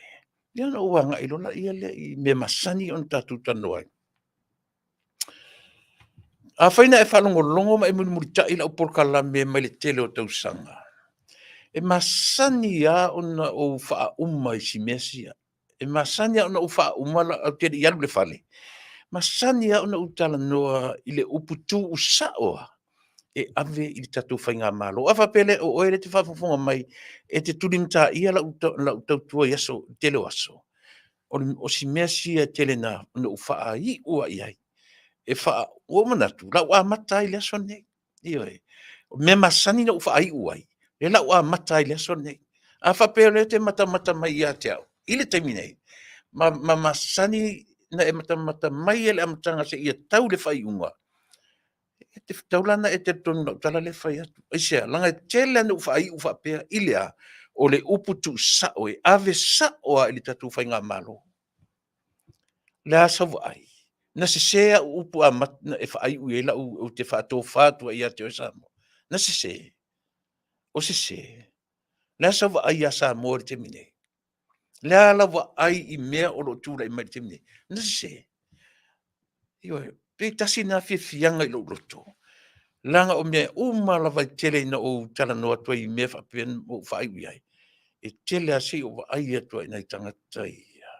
ia ona ou agai loa lea i mea masani ona tatou talanoa ai. Afai na e faalogologo ma e mulimulitai i lau polokalame mai le tele o tausaga, e masani lava ona ou faauma i si mea sia. E masani lava ona ou faauma, ou te le i alu i le fale, masani lava ona ou talanoa i le upu tuusao lava. e ave i le tatou faigamalo. A faapea lea o oe lea e te faafogafoga mai e te tulimataia lau tautua i aso, i le tele o aso, o si mea sia e tele na ou faaiu lava i ai, e faa, ua ou manatu, o le a ou amata ai i le aso lenei. Ioe. O mea masani na ou faaiu ai, lea o le a ou amata ai i le aso lenei. A faapea o lea e te matamata mai ia te au i le taimi nei, ma masani na e matamata mai i le amataga seia tau i le faaiuga, e tatau la ona e talitonu i lau tala lea e fai atu. Aisea? Leaga e tele lava ina ou faaiu faapea i le a? O le upu tuusao e ave sao lava i le tatou faigamalo. O le a sau vaai? Na sese au upu amata e faaiu i ai lau, ou te faatofa atu ai ia te oe Samoa. Na sese? O sese? O le a sau vaai ia Samoa i le taimi nei? O le a lau vaai i mea o lo o tulai mai i le taimi nei? Na sese? Ioe, pe tasi lena fiafiaga i lou loto, leaga o mea uma lava e tele ina ou talanoa atu ai i mea faapea ma ou faaiu i ai, e tele lava se i ou vaai atu lava i nai tagata ia.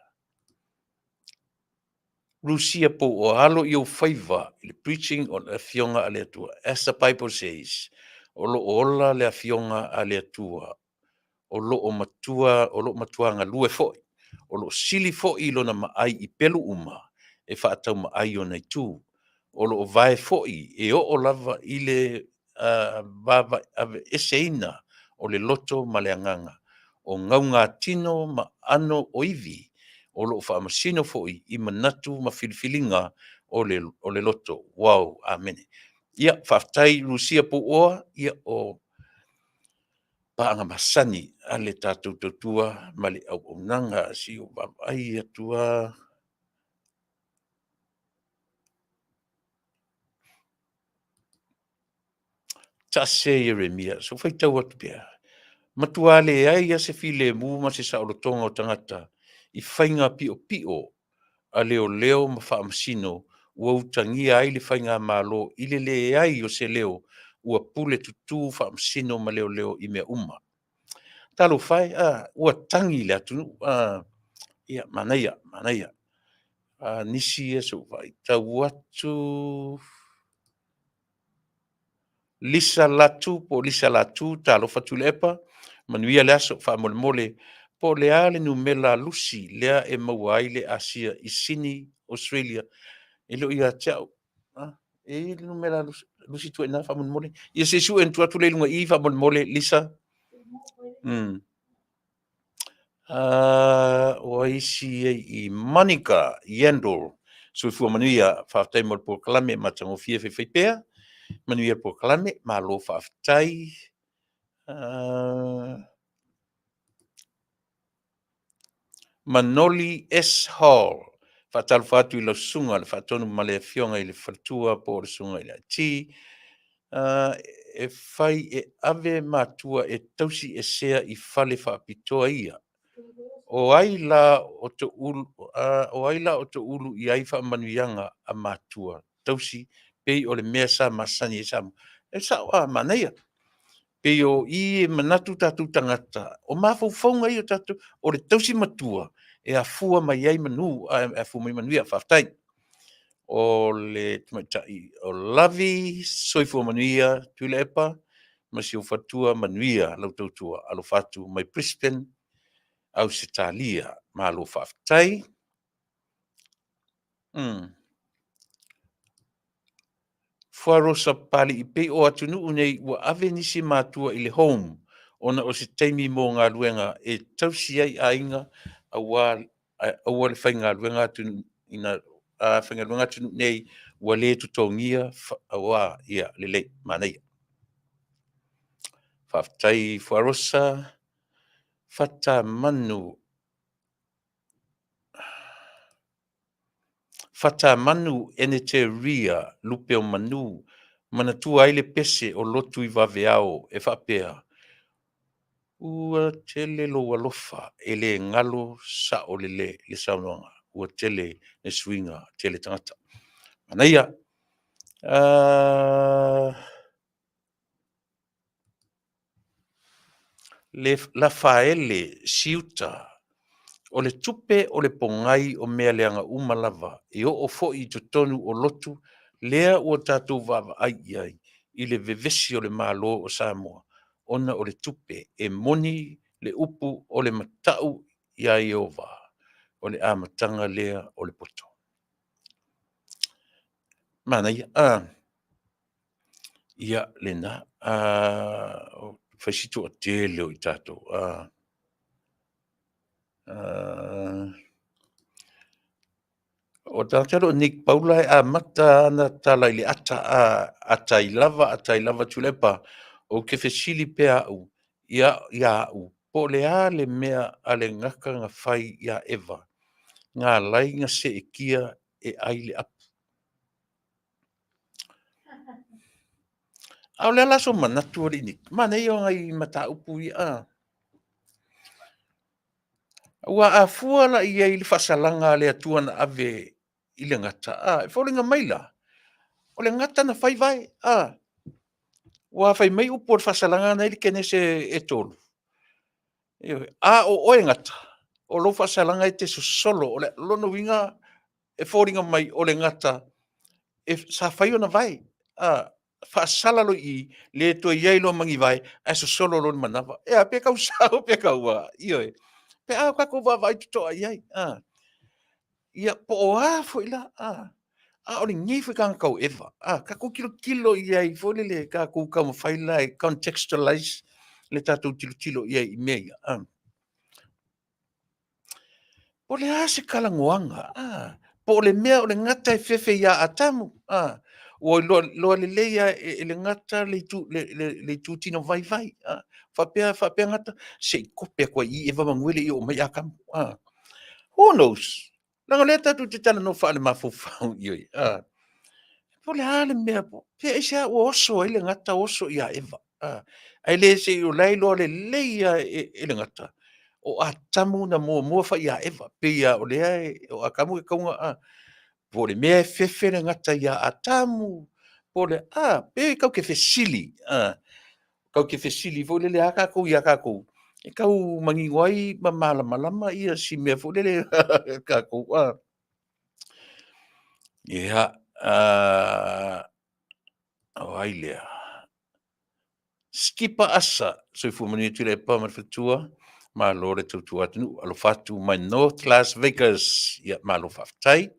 Rusia po o alo i ou faiva i le preaching o le Afioga a le Atua. As the Bible says, o lo o ola le Afioga a le Atua, o lo o matua, o lo o matua galue foi, o lo o sili foi lona maai i pelu uma e faataumaai ona itu. O lo o vae foi e oo lava i le aveeseina o le loto ma le agaga, o gaugatino ma aano o ivi, o lo o faamasino foi i manatu ma filifiliga o le loto. Wow! Amene. Ia, faafetai Rusia Puoa, ia o paaga masani a le tatou tautua ma le auaunaga. Se i ou vaavaai atu lava. Tase Ieremia, se i ou faitau atu pea. Matua leai lava se filemu ma se saolotoga o tagata i faiga piopio a leoleo ma faamasino ua utagia ai le faigamalo i le leai o se leo ua pule tutu faamasino ma leoleo i mea uma. Talofa e, a, ua tagi le atunuu. A, ia, manaia, manaia. A, nisi ia se i ou faitau atu. Lisa Latu po o Lisa Latu, talofa Tuilaepa, manuia le aso, faamolemole, po o le a le numera lusi lea e maua ai le Asia i Sydney, Australia? E le o ia te au. E i ai le numera lusi tua i ina faamolemole. Ia se i sue atu atu lea i luga i i faamolemole, Lisa. O ai isi ai i Monica Yandle. Soifua manuia, faafetai mo le polokalame matagofie faifaipea. Manuia le polokalame, malo faafetai. Manoli S. Hall, faatalofa atu i lau susuga le Faatonu ma le Afioga i le Faletua po o le Susuga i le IT. E fai e ave matua e tausi esea i fale faapitoa ia. O ai la o te ulu, o ai la o te ulu i ai faamanuiaga a matua tausi pei o le mea sa masani ai Samoa. E sao a manaia. Pei o i e manatu tatou tagata, o mafaufauga ia o tatou, o le tausi matua e afua mai ai manu, e afua mai manuia, faafetai. O le tamaitai o Lavi, soifua manuia, Tuilaepa, ma si ou faletua, manuia lau tautua, alofa atu mai Brisbane, Ausetalia. Malo faafetai. Fuarosa Papali'i, pei o atunuu nei ua ave nisi matua i le home ona o se taimi mo galuega e tausi ai aiga aua aua le faigaluega atunuu ina faigaluega atunuu nei ua le totogia aua ia lelei manaia. Faafetai Fuarosa Fatamanu Fatamanu Eneteria Lupe o Manu, manatua ai le pese o lotu i vaveao e faapea, Ua tele lou alofa e le galo sao le le saunoaga, ua tele le suiga, tele tagata. Manaia. Le Lafaele Siuta, o le tupe o le pogai o mea leaga uma lava, e oo foi i totonu o lotu lea ua tatou vaavaai i ai i le vevesi o le Malo o Samoa ona o le tupe. E moni le upu o le mata'u iā Ieova, o le amataga lea o le poto. Manaia. Ia, lena. Fai si toatele o i tatou. O le tagata lea o Nick Paula e amata ana tala i le ata, a, atai lava, atai lava Tuilaepa, ou te fesili pea au ia, ia au, po o le a le mea a le gata na fai ia Eva na ala ai ona seetia e ai le apu. A o le a la sou manatu alii Nick? Manaia o nai mataupu ia, a. Aua a fua la i ai i le faasalaga a le Atua na ave i le gata, a, e foliga mai la, o le gata na fai vae, a. Aua fai mai upu o le faasalaga na e i le Kenese e 3, ioe, a o oe gata, o lou faasalaga e te sosolo. O lona uiga e foliga mai o le gata e, sa fai ona vae, a, faasala loa i i, le toe i ai loa ma ni vae, ae sosolo loa i le manava. Ea, pe tau sao pe tau a, ioe. Pe a tatou vaavaai totoa i ai, a. Ia, po o a foi la, a. A o lenei foi tagata o Eva, a, tatou tilotilo i ai foi lele, tatou taumafai la e contextualize le tatou tilotilo i ai i mea ia, a. Po o le a se talanoaga, a, po o le mea o le gata e fefe ia Atamu, a, ua iloa lelei lava e le gata le itutino vaivai, a, faapea, faapea gata, se i tope atu lava i i Eva semeamanu e le i oo mai Atamu, a. Who knows? Leaga o lea tatou te talanoa faale-mafaufau, ioe, a. Po o le a le mea, pe aisea ua oso ai le gata oso ia Eva, a, ae le se i o la e iloa lelei lava e le gata, o Atamu na muamua fai ia Eva. Pei lava o lea o Atamu e tatau ona, a, po o le mea e fefe le gata ia Atamu, po o le a, pei tatou te fesili, a, tatou te fesili foi lele a tatou ia tatou, e tau manino ai ma malamalama si mea foi lele tatou, a. Ia, o ai lea? Skipper Asa, soifua manuia Tuilaepa ma le faletua, malo le tautua atunuu, alofa atu mai North Las Vegas. Ia, malo faafetai.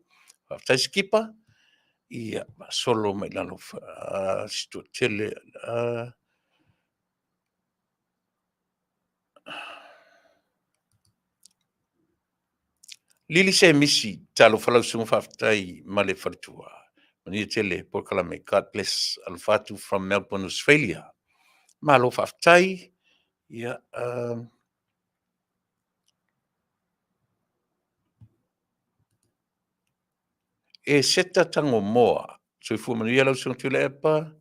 Faafetai Skipper. Ia, faasolo mai i lalo, si toatele. Lili Semisi, talofa lau susuga faafetai ma le faletua. Manuia tele polokalame. God bless. Alofa atu from Melbourne, Australia. Malo faafetai. Ia, e seta Tagomoa. Soifua manuia lau susuga Tuilaepa.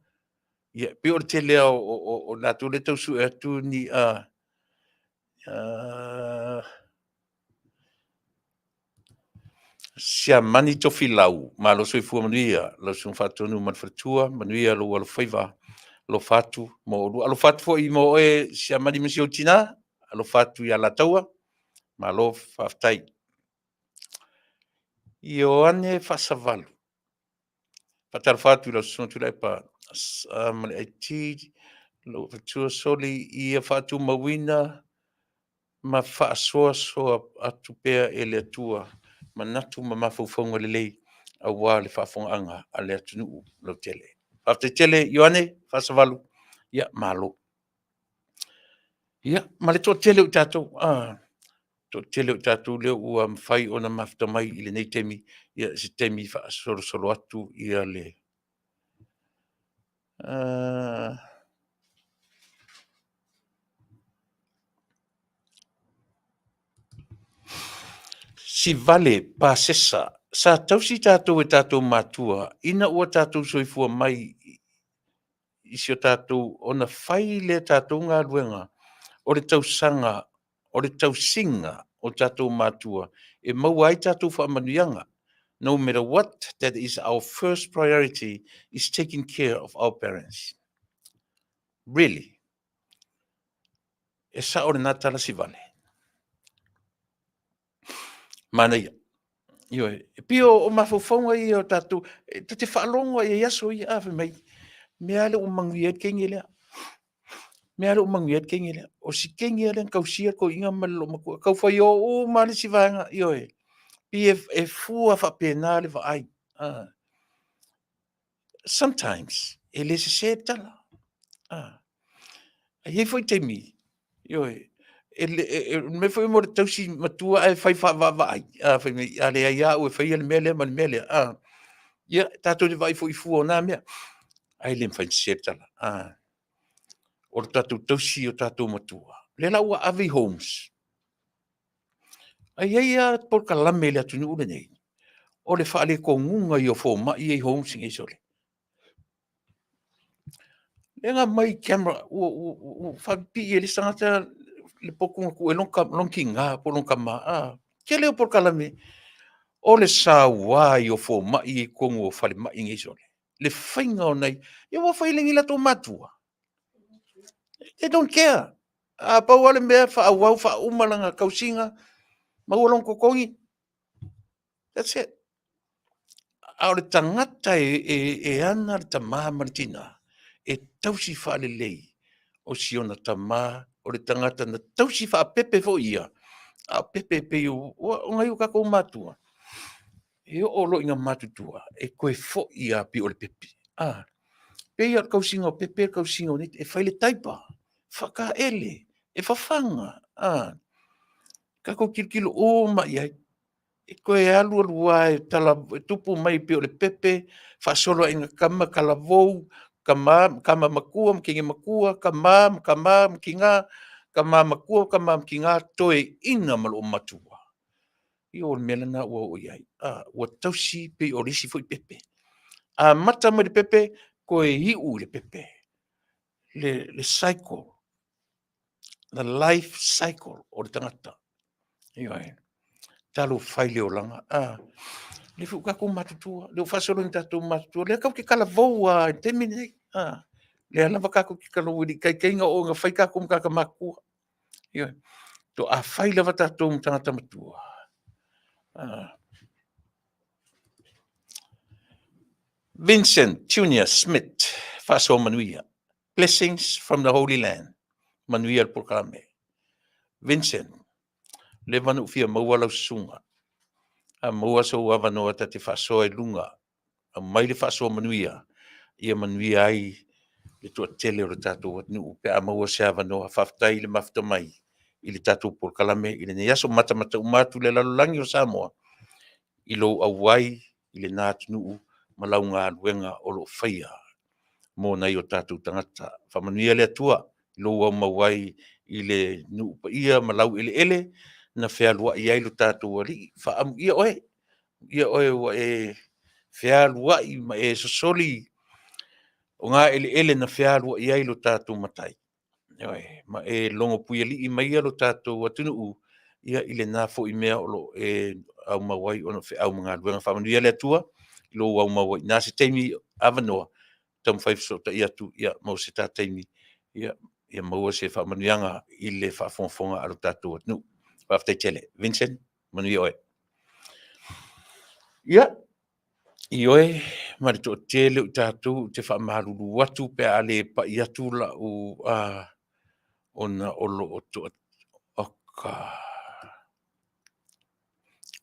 Ia, pei o le tele lava o latou lea e tau sue atu ni a Siamani Tofilau, malo soifua manuia lau susuga Faatonu ma le faletua, manuia lou alofaiva, alofa atu mo oulua. Alofa atu foi mo oe Siamani ma si ou tina, alofa atu ia Alataua, malo faafetai. Ioane Faasavalu, faatalofa atu i lau susuga Tuilaepa ma le IT, lou faletua Soli ia faatumauina ma faasoasoa atu pea e le Atua manatu ma mafaufauga lelei aua le faafofogaaga a le atunuu lautele. Faafetai tele Ioane Faasavalu, ia malo. Ia, ma le toatele o i tatou, toatele o i tatou lea ua mafai ona mafuta mai i lenei taimi, ia se taimi faasolosolo atu ia le Sivale Pasesa, sa tausi tatou e tatou matua ina ua tatou soifua mai i si o tatou ona fai lea tatou galuega o le tausaga o le tausiga o tatou matua e maua ai tatou faamanuiaga. No matter what, that is our first priority is taking care of our parents. Really? E sao lena tala Sivale? Manaia. Ioe. E pei o mafaufauga ia o tatou, e ta te faalogo lava i aso ia, a fai mai, Mea lea ua manuia ai le teine lea. Mea lea ua manuia ai le teine lea. O si teine lea na tausia le toeaina ma le loomatua. Tau fai o uma lava le isi vaega, ioe. Pei e fua faapena le vaai. Sometimes, e le sese le tala. E i ai foi taimi, ioe, e o le mea foi mo le tausi matua ae fai faavaavaai, a, fai mai, a leai lava au e faia le mea lea ma le mea lea, a, ia, tatou te vaai foi i fua o na mea, ae le mafai ona sese le tala. O le tatou tausi i o tatou matua, lea la ua ave i homes, ae i ai lava polokalame i le atunuu lenei, o le faaletonuga o fomai ia i homes nei sole. Lea na aumai camera ua faapipii e le isi tagata le potu na tuu ai lona tina po o lona tama. Tele ia o polokalame o le saua o fomai ia i totonu o falemai nei sole, le faiga o nai... Ia aua foi e le ni latou matua. They don't care. A pau lava le mea faaauau, faauma lana tausiga, maua lona totogi, that's it. A o le tagata e ana le tama ma le tina, e tausi faalelei o si ona tama, o le tagata na tausi faapepe foi ia, a o pepe e pei o nai o tatou matua, e oo loa ina matutua, e toe foi lava pei o le pepe. Pei lava o le tausiga o pepe le tausiga o nei, e fai le diaper, faataele, e fafaga, tatou tilotilo uma i ai. E toe alu alu lava e tupu mai pei o le pepe, faasolo ina tama talavou, tama tama matua ma teine matua, tama ma tama ma tina, tama matua tama ma tina, toeaina ma loomatua. Ia o le mea lena ua oo i ai, ua tausi pei o le isi foi pepe. Amata mai le pepe, toe iu i le pepe, le cycle, the life cycle o le tagata. Ioe. Talofa e i le olaga. A, lea foi ua tatou matutua, lea ua faasolo ina tatou matutua, lea tatou te talavou lava i le taimi lenei. A, lea lava tatou te talavou e le i taitai ona oo ina fai tatou ma tagata matutua. Ioe. Faatoa fai lava tatou ma tagata matua. Vincent Junior Smith, faasoa manuia. Blessings from the Holy Land. Manuia le polokalame. Vincent, leva ona ou fia maua lau susuga. A maua sou avanoa ta te faasoa i luga, aumai le faasoa manuia, ia manuia ai le toatele o le tatou atunuu pe a maua se avanoa. Faafetai i le mafuta mai i le tatou polokalame i lenei aso. Matamata uma atu le lalolagi o Samoa i lou auai i lena atunuu ma lau galuega o lo o faia mo nai o tatou tagata. Faamanuia le Atua i lou aumau ai i le nuu paia ma laueleele na fealuai ai lo tatou Alii. Faaamuia oe, amuia oe ua e fealuai ma e sosoli o na eleele na fealuai ai lo tatou Matai. Ioe, ma e logo puialii maia lo tatou atunuu ia i lena foi mea o lo o e aumau ai ona o feau ma galuega. Faamanuia le Atua i lou aumau ai i ina. Se taimi avanoa taumafai e fesootai atu mo se ta taimi ia maua se faamanuiaga i le faafogafoga a lo tatou atunuu. Faafetai tele. Vincent, manuia oe. Ia, ioe ma le toatele o i tatou ou te faamalulu atu pe a le pai atu lau ona o lo o toa... Oka.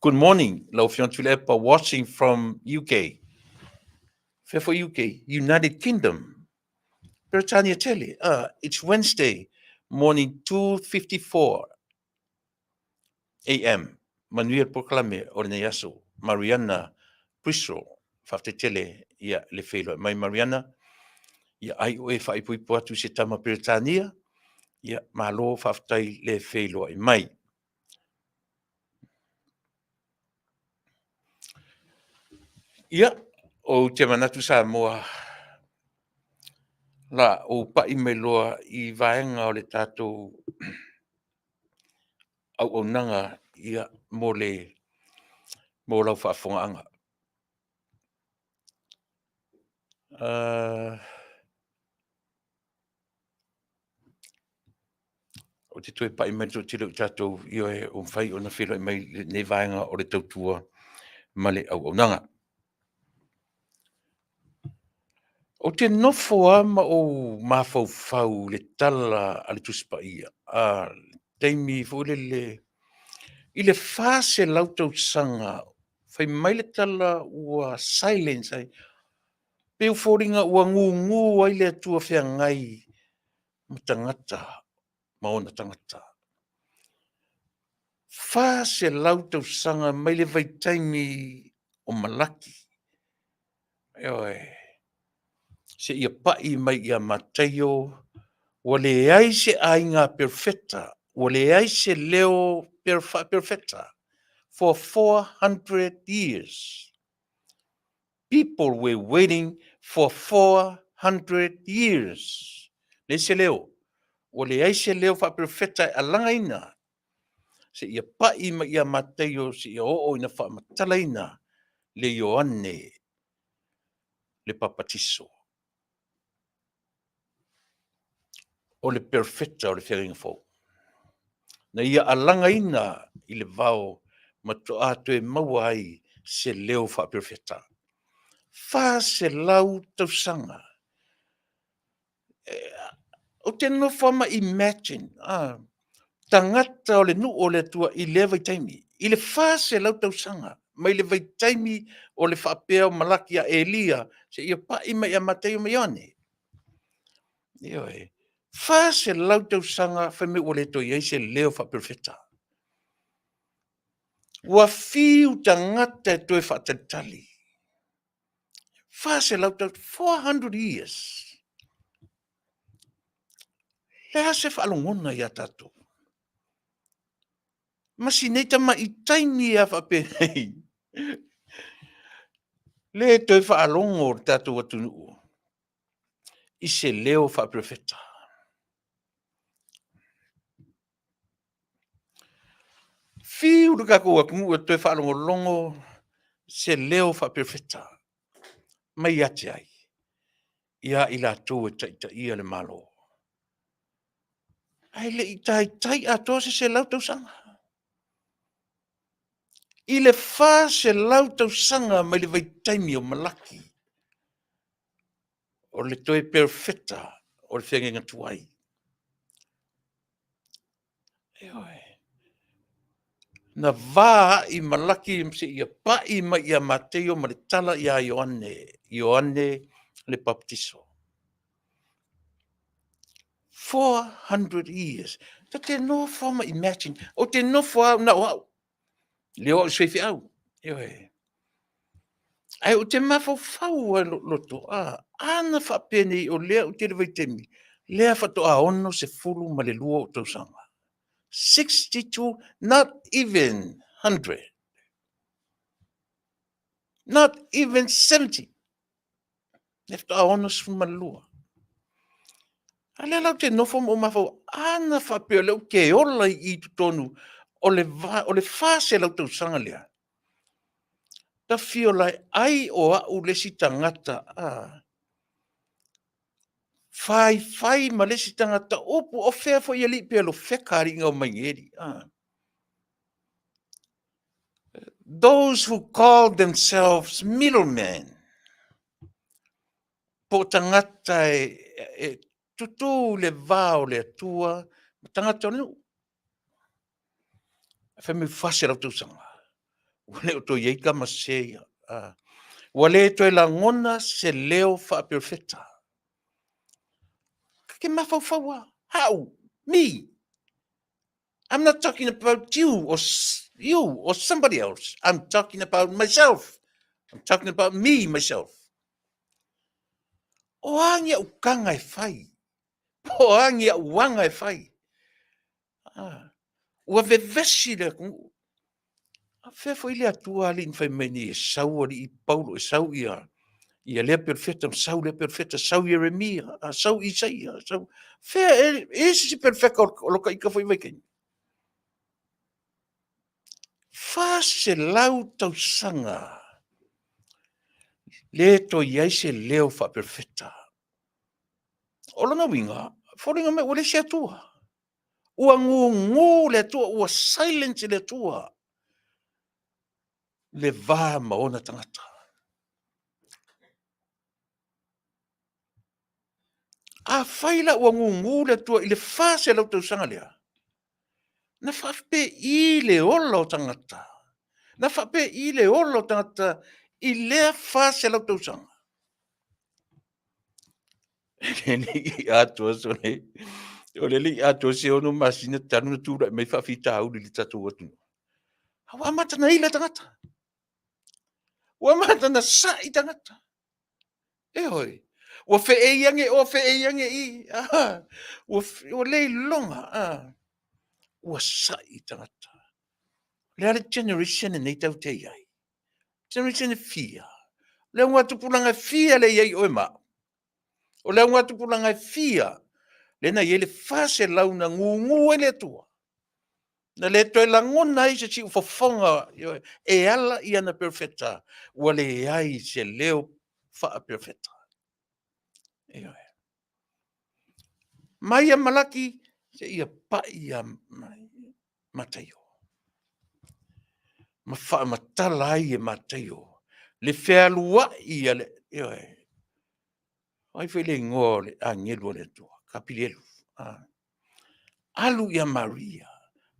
Good morning, lau Afioga Tuilaepa, watching from UK. Fea foi UK? United Kingdom. Peretania tele. It's Wednesday morning 2:54 AM. Manuia le polokalame o lenei aso. Mariana Bristol, faafetai tele ia le feiloai mai Mariana. Ia ai oe e faaipoipo atu i se tama Peretania. Ia malo faafetai le feiloai mai. Ia, ou te manatu Samoa, la ou pai mai loa i vaega o le tatou auaunaga ia, mo le mo lau faafofogaaga. Ou te toe pai mai i le toatele o i tatou, ioe, ua mafai ona feiloai mai i lenei vaega o le tautua ma le auaunaga. Ou te nofo lava ma ou mafaufau i le tala a le Tusi Paia, a le taimi foi lele i le 400 tausaga fai mai le tala ua silence ai, pei ua foliga ua gugu ai le Atua feagai ma tagata ma ona tagata. 400 tausaga mai le vaitaimi o Malaki, ioe, seia pai mai ia Mataio, ua leai se aiga perofeta, ua leai se leo faaperofeta for 400 years. People were waiting for 400 years. Leai se leo. Ua leai se leo faaperofeta e alagaina seia pai mai ia Mataio seia oo ina faamatalaina le Ioane le Papatiso. O le perofeta o le feagaiga fou. Na ia alagaina i le vao ma toa toe maua ai se leo faaperofeta. 400 tausaga. Ou te nofo lava ma imagine, tagata o le nuu o le Atua i lea vaitaimi, i le 400 tausaga mai le vaitaimi o le faapea o Malaki ia Elia seia pai mai ia Mataio ma Ioane. Ioe. 400 tausaga fai mai ua le toe i ai se leo faaperofeta. Ua fiu tagata e toe faatalitali. 400 tausaga, 400 years. Le a se faalogona ia tatou? Ma si nei tamai taimi lava faapenei, le toe faalogo le tatou atunuu i se leo faaperofeta. Fiu le tatou atunuu e toe faalogologo se leo faaperofeta mai ia te ai? Ia i latou e taitaia le Malo. Ae le i taitai atoa se 100 tausaga. I le 400 tausaga mai le vaitaimi o Malaki, o le toe perofeta o le feagaiga tuai. Ioe. Na va ai Malaki seia pai mai ia Mataio ma le tala ia Ioane, Ioane le Papatiso. 400 years. Ta te nofo ma imagine. Ou te nofo au na o au. Le o au se faifeau. Ioe. Ae ou te mafaufau lava i lou loto, a na faapenei o lea ou te i le vaitaimi, lea faatoa 62 ou tausaga. 62, not even 100. Not even 70. Lea faatoa 62. A lea la ou te nofo ma ou mafaufau, a na faapea o lea ou te ola i i totonu o le 400 tausaga lea, ta fia ola ai, ai o au le isi tagata faifai ma le isi tagata upu, o fea foi alii pe alofeka alii na omai nei alii. Those who call themselves middlemen, po o tagata e tutū i le va o le Atua ma tagata o le nuu. Ae fai mai 400 tausaga, ua le o toe i ai tama sese ia. Ua le toe lagona se leo faaperofeta. Ta te mafaufau lava, au, me, I'm not talking about you or you or somebody else. I'm talking about myself. I'm talking about me, myself. O a ni au kanga e fai? Po o a ni au aga e fai? Ah, ua vevesi le atunuu. A fea foi le Atua alii na fai mai nei e sau alii Paulo, e sau ia ia lea perofeta, sau lea perofeta, sau Ieremia, a sau Isaia, sau fea e e se isi perofeta o lo ta ita foi vaitaimi. 400 tausaga le toe i ai se leo faaperofeta. O lona uiga, foliga mai ua leai se Atua. Ua gugu le Atua, ua silent le Atua le va ma ona tagata. Afai la ua gugu le Atua i le 400 tausaga lea, na faapei le ola o tagata, na faapei le ola o tagata i lea 400 tausaga. E le i atoa sole, o le le i atoa se 6 masina talu ona tulai mai faafitauli i le tatou atunuu. A ua amata ona ila tagata. Ua amata ona sai tagata. Ioe. Ua feei ane o, feei ane i. Ua le iloga. Ua sai tagata. O le a le generation lenei tatou te i ai? Generation e fia? O le augatupulaga e fia lea e i ai oe ma au? O le augatupulaga e fia lea na i ai le 400 na gugu ai le Atua? Na le toe lagona ai se siufofoga e ala i ana perofeta, ua leai se leo faaperofeta. Ioe. Mai ia Malaki seia pai ia Mataio. Ma faamatala ai e Mataio le fealuai a le, ioe, O ai foi le igoa o le agelu a le Atua? Kapilielu. Alu ia Maria,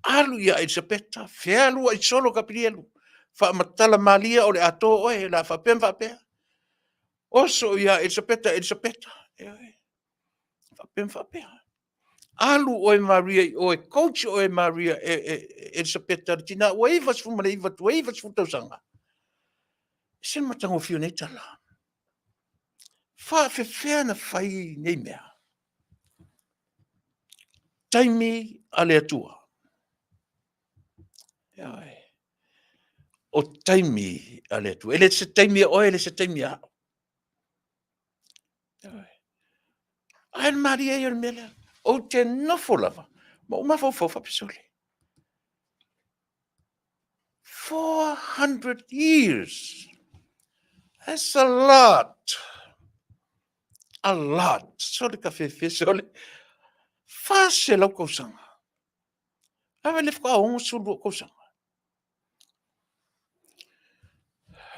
alu ia Elisapeta, fealuai solo Kapilielu, faamatala malie o le a to oe, o le a faapea ma faapea. Oso ia Elisapeta, Elisapeta, ioe, faapea ma faapea. Alu oe Maria i o e coach oe Maria e Elisapeta, le tina ua 99 tua 90 tausaga. E ese le matagofie o nei tala. Faafefea ona fai nei mea? Taimi a le Atua. Ioe. O taimi a le Atua. E le se taimi a oe, e le se taimi a au. Ioe. Ae o le malie ia o le mea lea. Ou te nofo lava ma ou mafaufau faapea, sole, 400 years. That's a lot. A lot. Sole ka fefe, sole. 400 tausaga. Ae le faatoa 62 tausaga.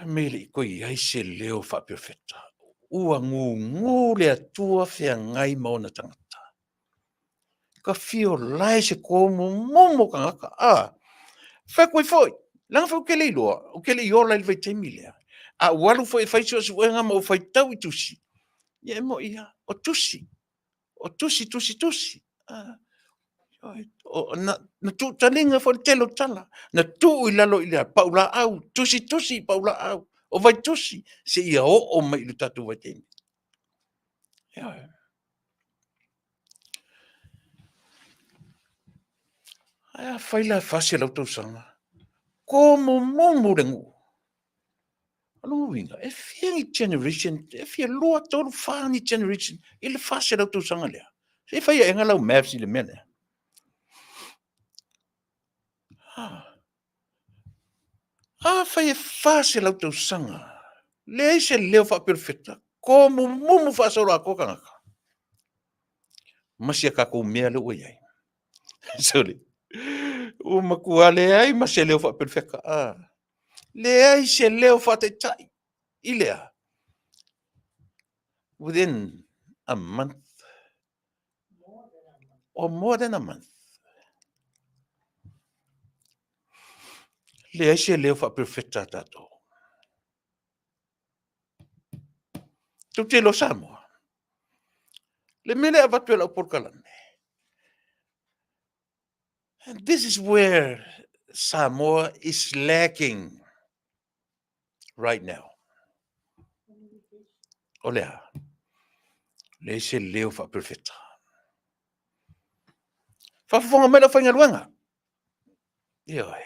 Me le i toe i ai se leo faaperofeta. Ua gugu le Atua feagai ma ona tagata. Ka fio lae se tomumu o tagata. A, fai atu ai foi, leaga foi ou te le iloa, ou te le i ola i le vaitaimi lea. A ou alu foi e fai suesuega ma ou faitau i tusi, ia e moni lava, o tusi, o tusi, tusi, tusi. Na tuutaliga foi le tele o tala, na tuu i lalo i le paulaau, tusi, tusi i paulaau, o vaitusi, seia oo mai i le tatou vaitaimi. Ioe. Ae afai la e 400 tausaga, tomumumu le nuu. O lona uiga, e fia ni generation, e fia, 2, 3, 4 ni generation i le 400 tausaga lea. Se i fai aega lau maths i le mea lea. Afai e 400 tausaga, leai se leo faaperofeta, tomumumu faasoloatoa tagata. Ma si a tatou mea lea ua i ai. Sorry. Ua matua leai ma se leo faaperofeta. Ah. Leai se leo faataitai i lea. Within a month or more than a month. Leai se leo faaperofeta a tatou. Tou te iloa Samoa. Le mea lea e avatu e lau polokalame. And this is where Samoa is lacking right now. O le a? Leai se leo faaperofeta. Faafofoga mai lau faigaluega. Ioe.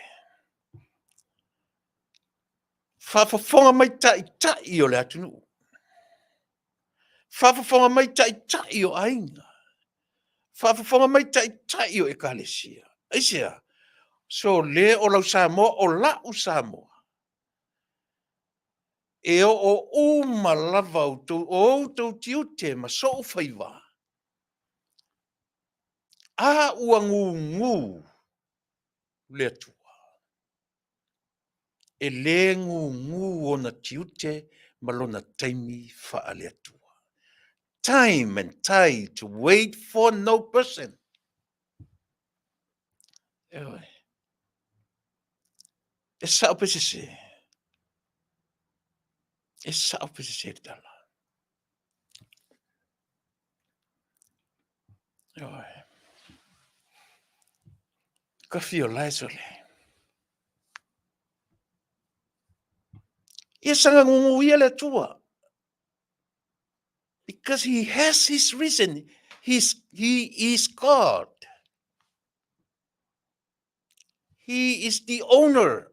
Faafofoga mai taitai o le atunuu. Faafofoga mai taitai o aiga. Faafofoga mai taitai o ekalesia. Aisea? So le o lau Samoa, o la'u Samoa. E oo uma lava outou, o outou tiute ma so'u faiva. A ua gugu le Atua. E le gugu ona tiute ma lona taimi faale-Atua. Time and tide to wait for no person. Ioe. E sao pe sese. E sao pe sese le tala. Ioe. Ka fio lae sole. Ia sanga ngungu ia le Atua. Because he has his reason. He is God. He is the owner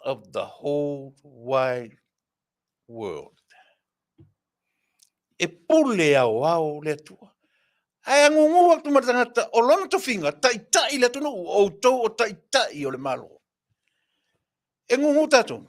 of the whole wide world. E pule ao ao le Atua. Ae agugu atu ma le tagata o lona tofiga, taitai le atunuu, o outou o taitai o le Malo. E gugu tatou.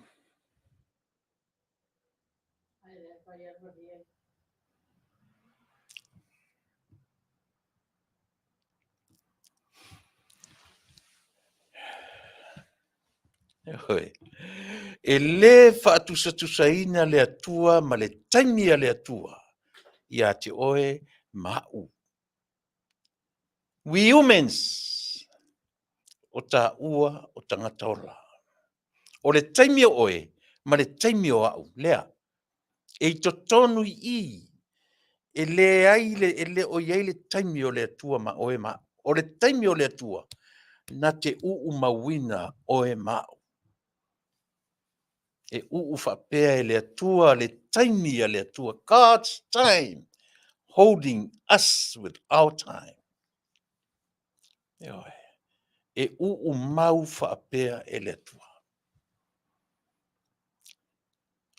E lē faatusatusaina le Atua ma le taimi a le Atua ia te oe ma a'u. We humans, o tāua o tagata ola. O le taimi o oe ma le taimi o a'u, lea, e i totonu i i, e leai le, e le o i ai le taimi o le Atua ma oe ma a'u. O le taimi o le Atua, na te uumauina oe ma a'u. E uu faapea e le Atua le taimi a le Atua, God's time, holding us with our time. Ioe. E uu mau faapea e le Atua.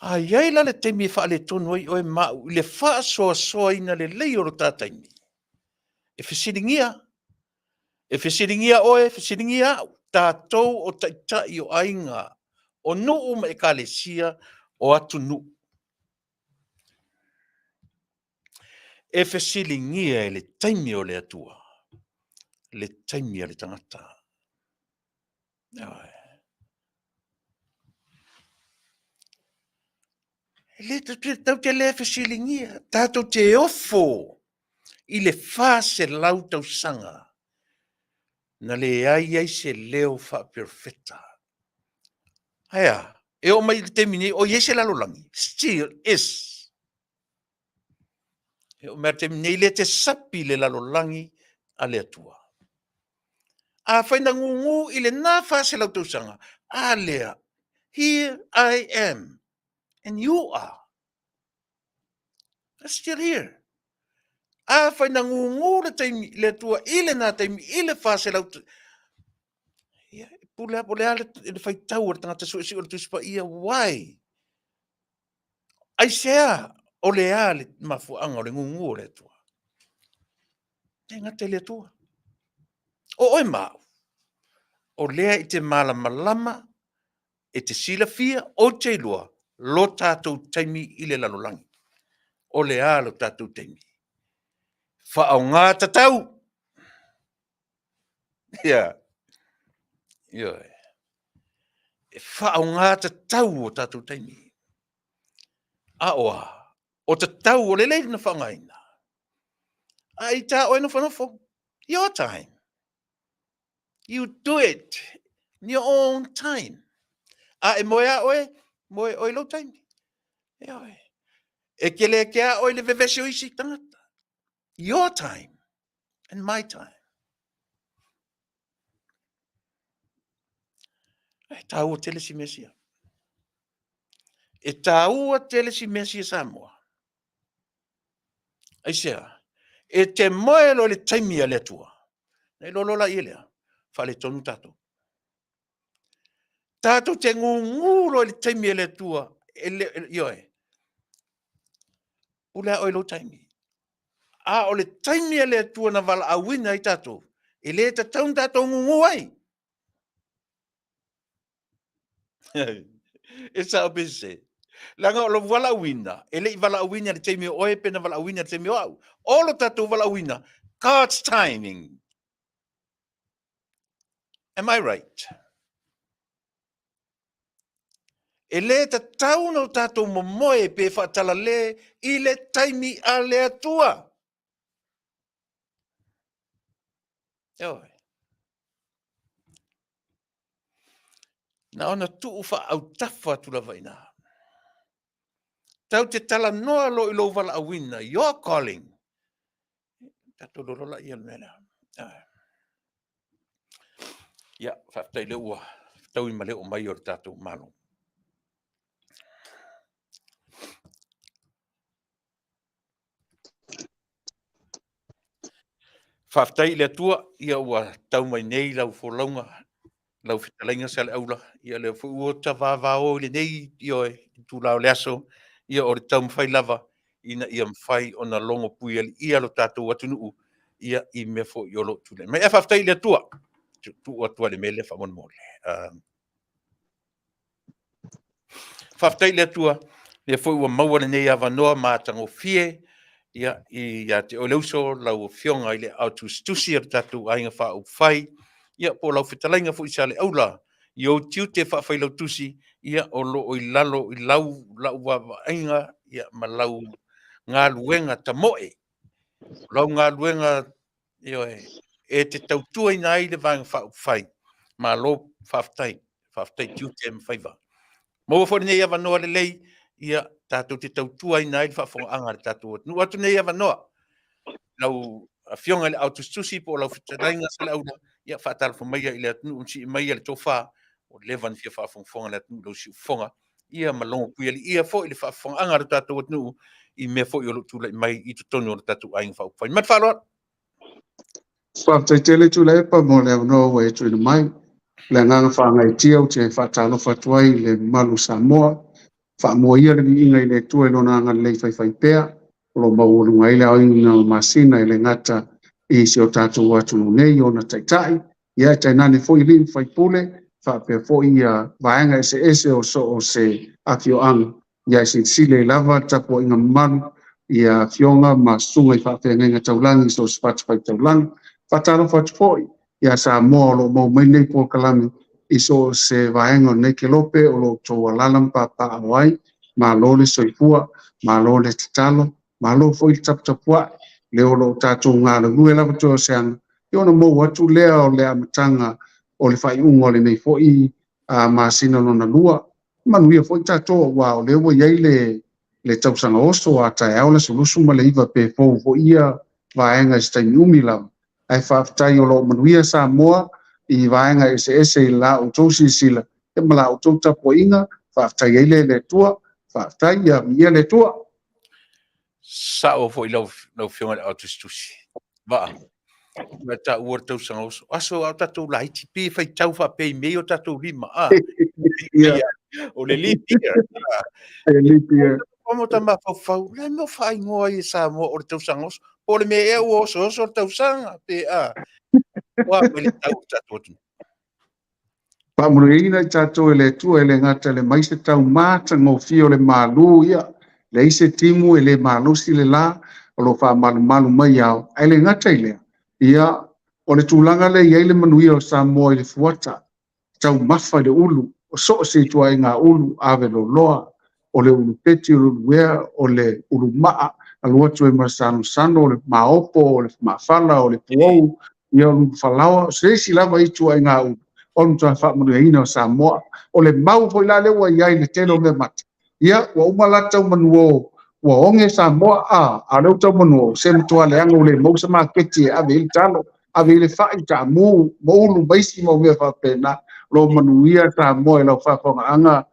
A i ai la le taimi e faaletonu ai oe ma au i le faasoasoaina lelei o lo ta taimi, e fesiligia, e fesiligia oe, e fesiligia au, tatou o taitai o aiga, o nuu ma ekalesia o atunuu. E fesiligia e le taimi o le Atua, le taimi a le tagata. Ioe. E le tatou te le fesiligia, tatou te ofo i le 400 tausaga na leai ai se leo faaperofeta. Ae a? E oo mai i le taimi nei, o i ai se lalolagi? Still is. E oo mai i le taimi nei, le te sapi le lalolagi a le Atua. Afai na gugu i lena 400 tausaga, a lea, here I am, and you are. I'm still here. Afai na gugu le taimi, le Atua i lena taimi, i le 400, ia, e pule a, po o le a le, le faitau a le tagata suesue o le Tusi Paia, why? Aisea o le a le mafuaaga o le gugu o le Atua? E gata i le Atua. O oe ma au, o lea i te malamalama, e te silafia, ou te iloa, lo tatou taimi i le lalolagi. O le a lo tatou taimi? Faaaoga tatau! Ia. Ioe. E faaaoga tatau o tatou taimi. A o a? O tatau o lelei na faaaogaina. A i tā oe nofonofo, your time. You do it in your own time. A e moe a oe, moe oe i lou taimi. Ioe. E ke le ke a oe le vevesi o isi tangata. Your time and my time. E tāua tele si mea sia. E tāua tele si mea sia Samoa. Aisea, e te moe loa i le taimi a le Atua. Nei loa loa la ia lea, faaletonu tatou. Tatou te gugu loa i le taimi a le Atua, e le, ioe, pule a oe i lou taimi. A o le taimi a le Atua na valaauina ai tatou, e le tatau ona tatou gugu ai. E sao pe sese. Leaga o lou valaauina, e le i valaauina i le taimi o oe pe na valaauina i le taimi o au. O lo tatou valaauina, God's timing. Am I right? E lē tatau ona o tatou momoe pe faatalale i le taimi a le Atua. Ioe. Na ona tuu faaautafa atu lava i ina. Tatou te talanoa loa i lou valaauina, your calling. Tatou iloa loa lea o le mea lea. Ia, faafetai o lea ua fetaui ma le oo mai o le tatou Malo. Faafetai i le Atua, ia ua tau mai nei lau folauga, lau fetalaiga Saleaula, ia lea foi ua ta vavao i lenei, ioe, itula o le aso, ia o le taumafai lava ina ia mafai ona logo puialiia lo tatou atunuu, ia i mea foi o lo o tulai mai. Ae faafetai i le Atua, tuu atu lava i le mea lea faamolemole. Faafetai i le Atua, lea foi ua maua lenei avanoa matagofie ia, ia te oe le uso, lau Afioga i le Aao Tusitusi a le tatou Aiga Faaupufai, ia po o lau fetalaiga foi Saleaula i ou tiute faafailautusi, ia o lo o i lalo i lau lau vaavaaiga ia, ma lau galuega tamoe. O lau galuega ioe, e te tautuaina ai le Vaega Faaupufai. Malo faafetai, faafetai tiute ma faiva. Maua foi lenei avanoa lelei, ia tatou te tautuaina ai le faafofogaaga a le tatou atunuu. Tuu atu lenei avanoa lau Afioga i le Aao Tusitusi po o lau fetalaiga Saleaula, ia faatalofa maia i le atunuu, sii maia le tofa, ua leva ona fia faafogafoga le atunuu i lou siufofoga, ia ma logopuialiia foi le faafofogaaga a le tatou atunuu i mea foi o lo o tulai mai i totonu o le tatou Aiga Faaupufai. Ma le faaaloalo. Faafetai tele Tuilaepa mo le avanoa ua e tuuina mai. O le agaga faagaeetia ou te faatalofa atu ai i le mamalu o Samoa. Faamua ia le viiga i le Atua i Lona agalelei faifaipea o lo o maualuga ai le aoina o masina e le gata i si o tatou atunuu nei i ona taitai, ia ae tainane foi alii ma faipule faapea foi vaega eseese o so o se afioaga. Ia e silasila ai lava le tapuaiga mamalu i afioga ma susuga i faafeagaiga taulagi i so o se fatafaitaulaga. Faatalofa atu foi ia Samoa o lo o maua mai nei polokalame i so o se vaega o lenei kelope o lo o outou alaala ma papaaao ai. Malo le soifua, malo le tatalo, malo foi le taputapuai, lea o lo o tatou galulue lava toe o se aga, ia ona maua atu lea o le amataga o le faaiuga o lenei foi masina lona lua. Manuia foi tatou aua o lea ua i ai le le tausaga oso a taeao le aso 29 pe fou foi ia vaega i se taimi umi lava. Ae faafetai o lo o manuia Samoa i vaega eseese i la outou silasila ma la outou tapuaiga. Faafetai ai lea i le Atua. Faafetai, ia viia le Atua. Sao foi lau Afioga i le Aao Tusitusi. Vaa, ua e taua le tausaga oso. Aso a o tatou laiti, pei e faitau faapea i mea ia o tatou lima. Ah, o le leap year. Le leap year. O mo ta mafaufau, le mea o faaigoa ai e Samoa o le tausaga oso. Po o le mea ea ua osooso le tausaga, pe a. Ua mai le tau o le tatou atunuu. Faamanuiaina i tatou e le Atua e le gata i le mai se tau matagofie o le malu, ia, leai se timu e le malosi le la o lo o faamalumalu mai ao, ae le gata i lea, ia, o le tulaga lea e i ai le manuia o Samoa i le fuata, taumafa i le ulu, o so o se ituaiga ulu, ave loloa, o le ulu peti, o le ulu ea, o le ulu maa, alu atu ai ma le sanosano, o le maopo, o le mafala, o le puou, ia o le falaoa, o se isi lava ituaiga ulu, o le matua faamanuiaina o Samoa. O le mau foi la lea ua i ai i le tele o meamata, ia ua uma la tau manuo, ua oge Samoa, a, a o lea ua tau manuo, se matua leaga ua le maua se maketi e ave ai le talo, ave ai le fai, taamu, ma ulu ma isi mau mea faapena. O lo o manuia Samoa i lau faafofogaaga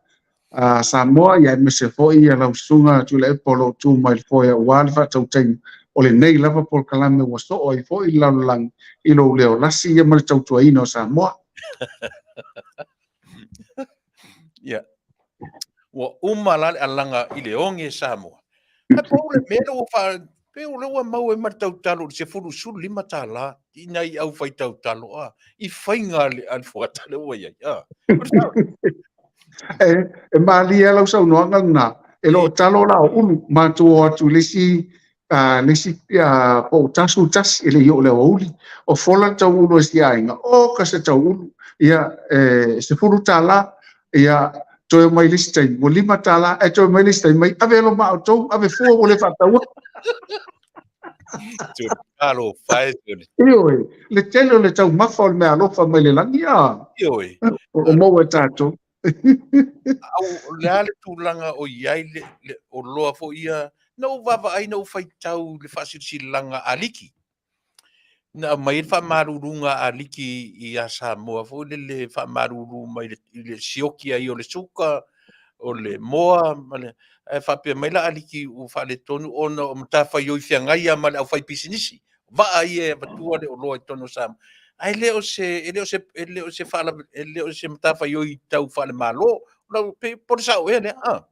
a Samoa, ia aemaise foi ia lau susuga Tuilaepa o lo o tu mai le foe aua le faatautaiga o lenei lava polokalame ua soo ai foi le lalolagi i lou leo lasi ia ma le tautuaina o Samoa. Ia. Ua uma la le alaga i le oge Samoa. Ae pau le mea lea ua faa pe o lea ua maua ai ma le tautalo i le $15 i nai au fai tautalo a i faiga a le a le fuata lea ua i ai a. O le sao. E, e malie lava lau saunoaga lena, e le o talo la o ulu, matou o atu i le isi a le isi po o tasu tasi e le i oo i le aoauli. O fola le tau ulu a si aiga, oka se tau ulu, ia e $10, ia. Toe omai le isi taimi, ua $5, ae toe omai le isi taimi mai, ave lo ma outou, ave fua ua le faataua. Talofa e. Ioe, le tele o le taumafa o le meaalofa mai le lagi, a. Ioe. O maua e tatou. Au, le a le tulaga o i ai le, le oloa foi ia, na ou vaavaai, na ou faitau i le faasilasilaga a Aliki. Na aumai ai le faamaluluga a Aliki ia Samoa foi lele faamalulu mai i le sioki ai o le suka, o le moa, ma le, ae faapea mai la Aliki ua faaletonu ona o matafaioi feagai lava ma le aufaipisinisi, vaa ia e avatua le oloa i totonu o Samoa. Ae le o se, e le o se, e le o se faala, e le o se matafaioi tau faale-Malo. Lau, pe, po o le sao ea lea? Ah.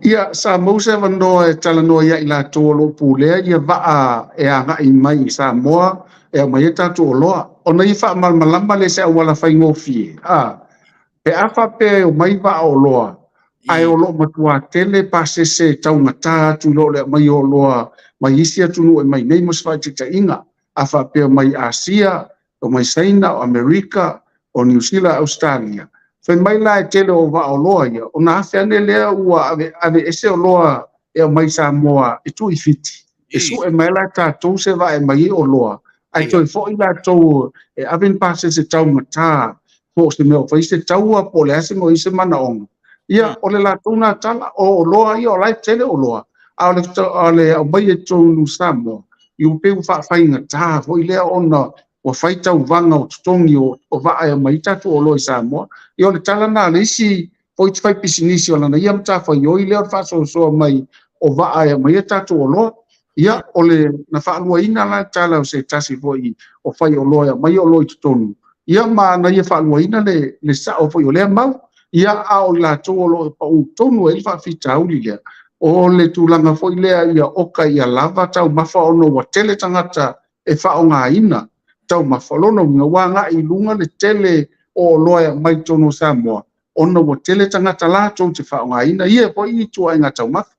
Ia, sa maua se avanoa e talanoa ia i latou o lo o pulea ia vaa e agai mai i Samoa e aumai ai tatou oloa. Ona ia faamalamalama lea i se auala faigofie, a, pe a faapea e omai vaa oloa, ae o lo o matua tele pasese e taugata atu i lo le aumai o oloa mai isi atunuu e mai nei mo se faataitaiga, a faapea mai Asia, o mai Saina, o Amerika, o Niu Sila, Ausetalia. Fai mai la e tele o vaa oloa ia, ona afe ane lea ua ave, aveese oloa e aumai i Samoa e tuu i Fiti. E sue mai la tatou se vaa e aumai ai oloa, ae toe foi latou e ave ni pasese taugata po o se mea o fai se taua po o le a se mea o i ai se manaoga. Ia, o le latou lena tala, o oloa ia o la e tele oloa, a o le, o le aumai i totonu o Samoa, ia ua pei ua faafaigata foi lea ona ua fai tauvaga o totogi o vaa e aumai ai tatou oloa i Samoa. Ia o le tala lena a le isi foi faipisinisi o lana ia matafaioi lea o le faasoasoa mai o vaa e aumai ai tatou oloa. Ia, o le na faaluaina la le tala o se tasi foi o faioloa e aumai oloa i totonu, ia ma na ia faaluaina le, le sao foi o lea mau. Ia, a o i latou o lo o pau tonu ai le faafitauli lea, o le tulaga foi lea ia oka ia lava taumafa ona ua tele tagata e faaaogaina taumafa. O lona uiga, ua agai i luga le tele o oloa e aumai i totonu o Samoa, ona ua tele tagata latou te faaaogaina ia foi ituaiga taumafa.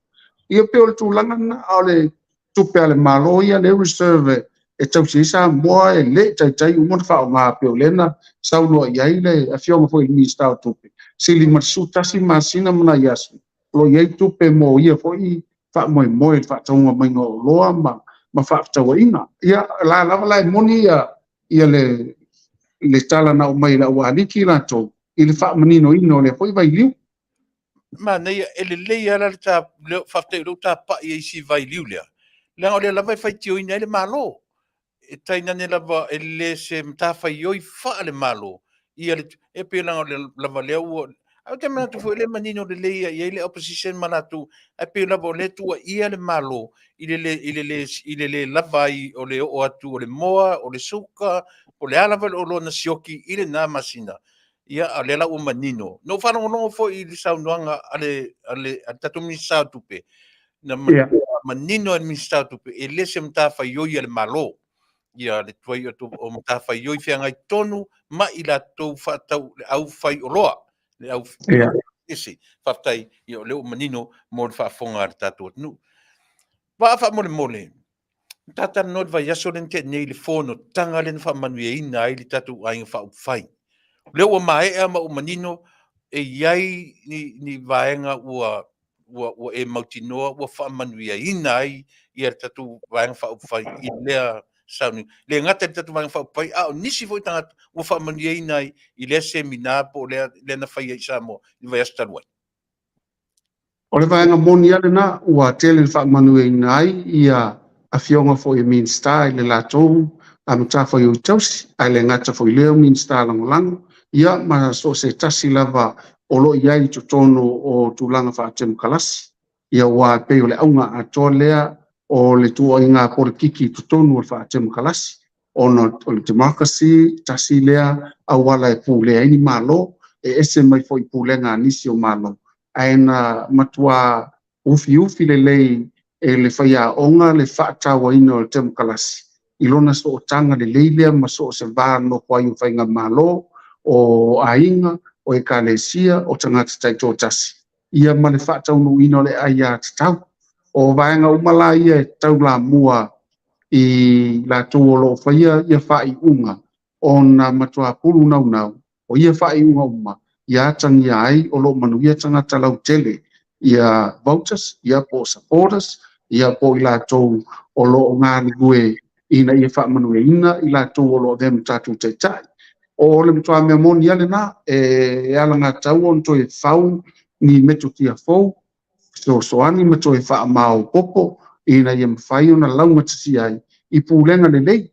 Ia pei o le tulaga lena, a o le tupe a le Malo ia, le reserve e tausi ai Samoa e le i taitai uma ona faaaoga pei o lea na saunoa i ai le Afioga foi i le Minisita o Tupe, sili ma le 11 masina ma nai aso o lo o i ai tupe mo ia foi faamoemoe i le faatauga maiga o oloa ma, ma faafetauaiga. Ia, la lava la e moni ia, ia le, le tala na aumai e le au aliki latou i le faamaninoina o lea foi vailiu. Manaia, e lelei lava la le ta, faafetai o lea ua tapai ai i si vailiu lea, leaga o lea lava e faitioina ai le Malo. E tainane lava e le se matafaioi faale-Malo ia le, e pei leaga o le lava lea ua, ae ou te manatu foi o lea e manino lelei i ai le opposition ma latou, ae pei lava o lea e tuuaia le Malo i le le, i le le, i le le lava ai o le oo atu o le moa, o le suka, po o le a lava le oloa na sioki i lena masina. Ia, a o lea la ua manino. Na ou faalogologo foi i le saunoaga a le, a le, a le tatou Minisita o Tupe, na manino e le Minisita o Tupe, e le se matafaioi a le Malo ia le tuai o matafaioi feagai tonu ma i latou faatau le au faioloa, le au ese. Faafetai, ia o lea ua manino mo le faafofoga a le tatou atunuu. Vaa faamolemole, na ta talanoa i le vaiaso lea na tea nei i le fonotaga lea na faamanuiaina ai le tatou Aiga Faaupufai. O lea ua maea ma ua manino e i ai ni, ni vaega ua, ua, ua e mautinoa ua faamanuiaina ai ia le tatou Vaega Faaupufai i lea sauniga. Le gata i le tatou Vaega Faaupufai, a o nisi foi tagata ua faamanuiaina ai i lea semina po o lea, lea na faia i Samoa i le vaiaso talu ai. O le vaega moni lava lena, ua tele ina faamanuiaina ai ia afioga foi i Minisita i le latou matafaioi tausi, ae le gata foi i lea o Minisita Lagolago, ia ma so o se tasi lava o lo o i ai i totonu o tulaga faatemokarasi. Ia aua e pei o le auga atoa lea o le tuuaiga polokiki i totonu o le faatemokarasi, ona o le democracy tasi lea auala e pulea ai ni Malo, e ese mai foi i pulega a nisi o Malo, ae na matua ufiufi lelei e le faiaoga le faatauaina o le temokalasi i lona sootaga lelei lea ma so o se va nonofo ai o faigamalo, o aiga, o ekalesia, o tagata taitoatasi, ia ma le faataunuuina o le aiatatau. O vaega uma la ia e taulamua i latou o lo o faia ia faaiuga ona matua pulu naunau o ia faaiuga uma ia atagia ai o lo o manuia tagata lautele, ia voters, ia po o supporters, ia po o i latou o lo o galulue ina ia faamanuiaina i latou o lo o avea ma tatou taitai. O le matua mea moni lava lena, e alagatatau ona toe fau ni metotia fou, fesoasoani ma toe faamaopoopo ina ia mafai ona laugatasia ai i pulega lelei.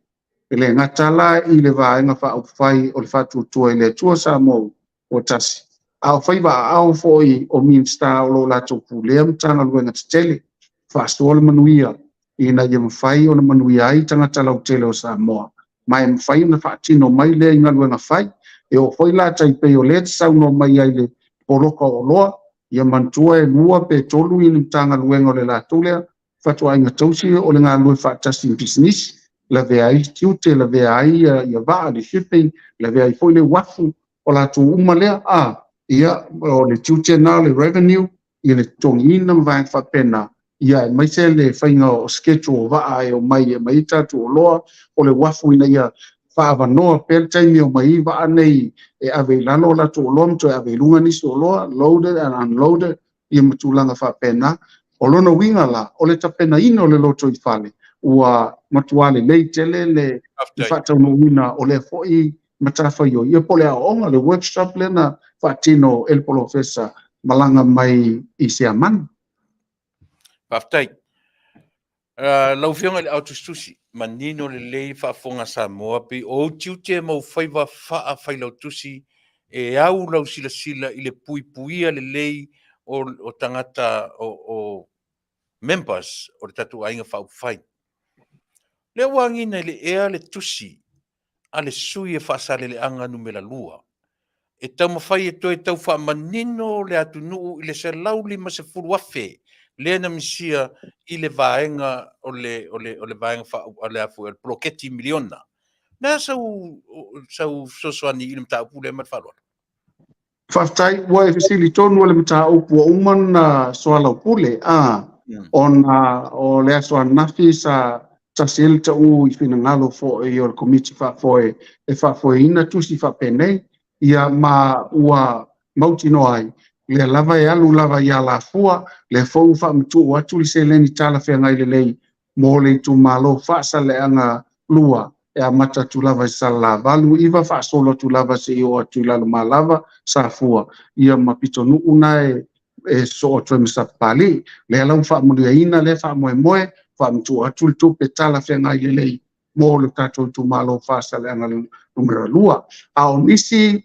E le gata la i le Vaega Faaupufai o le Faatuatua i le Atua Samoa ua Tasi, a o faiva aao foi o Minisita o lo o latou pulea Matagaluega tetele, faasoa le manuia ina ia mafai ona manuia ai tagata lautele o Samoa, ma e mafai ona faatino mai lea i galuega fai. E oo foi la tai pei o lea e te saunoa mai ai i le poloka o oloa, ia manatua e 2 pe 3 ni Matagaluega o le latou lea fatuaiga tausi o le galulue faatasi i pisinisi, lavea ai le tiute, lavea ai ia vaa, le shipping, lavea ai foi le uafu, o latou uma lea, a, ia, o le tiute lena o le revenue, ia le totogiina ma vaega faapena, ia aemaise le faiga o schedule o vaa e omai e aumai ai tatou oloa, o le uafu ina ia faaavanoa pea le taimi e omai ai vaa nei e ave i lalo a latou oloa ma toe ave i luga nisi oloa, loaded and unloaded, ia ma tulaga faapena. O lona uiga la, o le tapenaina o le lotoifale ua matua lelei tele le faataunuuina o lea foi matafaioi, ia po o le aoaoga, le workshop lea na faatino e le polofesa malaga mai i Siamani. Faafetai. Lau Afioga i le Aotusitusi, manino lelei faafofoga a Samoa pei o ou tiute ma ou faiva faa-failautusi e au lau silasila i le puipuia lelei o tagata o members o le tatou aiga faaupufai. Lea ua agiga i le ea le tusi a le sui e Faasaleleaga numera 2 e taumafai e toe tau faamanino le atunuu i le $150,000 lea na misia i le vaega o le o le o le vaega faa o le a foi o le poloketi miliona. O le a sau sau fesoasoani i le mataupu lea ma le faaaloalo? Faafetai, ua e fesili tonu o le mataupu ua uma ona soalaupule, a, ona o le aso ananafi sa tasi ai le taʻu i finagalo foi o le Komiti Faafoe e faafoeina tusi faapenei, ia ma ua mautinoa ai, lea lava e alu lava i alafua, lea foi ua faamatuu atu le seleni talafeagai lelei mo le itumalo Faasaleleaga 2 e amata atu lava i Salelavalu 9 faasolo atu lava seia oo atu i Lalomalava, Safua, ia ma pitonuu na e sosoo atu ai ma Sapapalii. Lea la ua faamanuiaina lea faamoemoe, faamatuu atu le tupe talafeagai lelei mo le tatou itumalo Faasaleleaga numera 2. A o nisi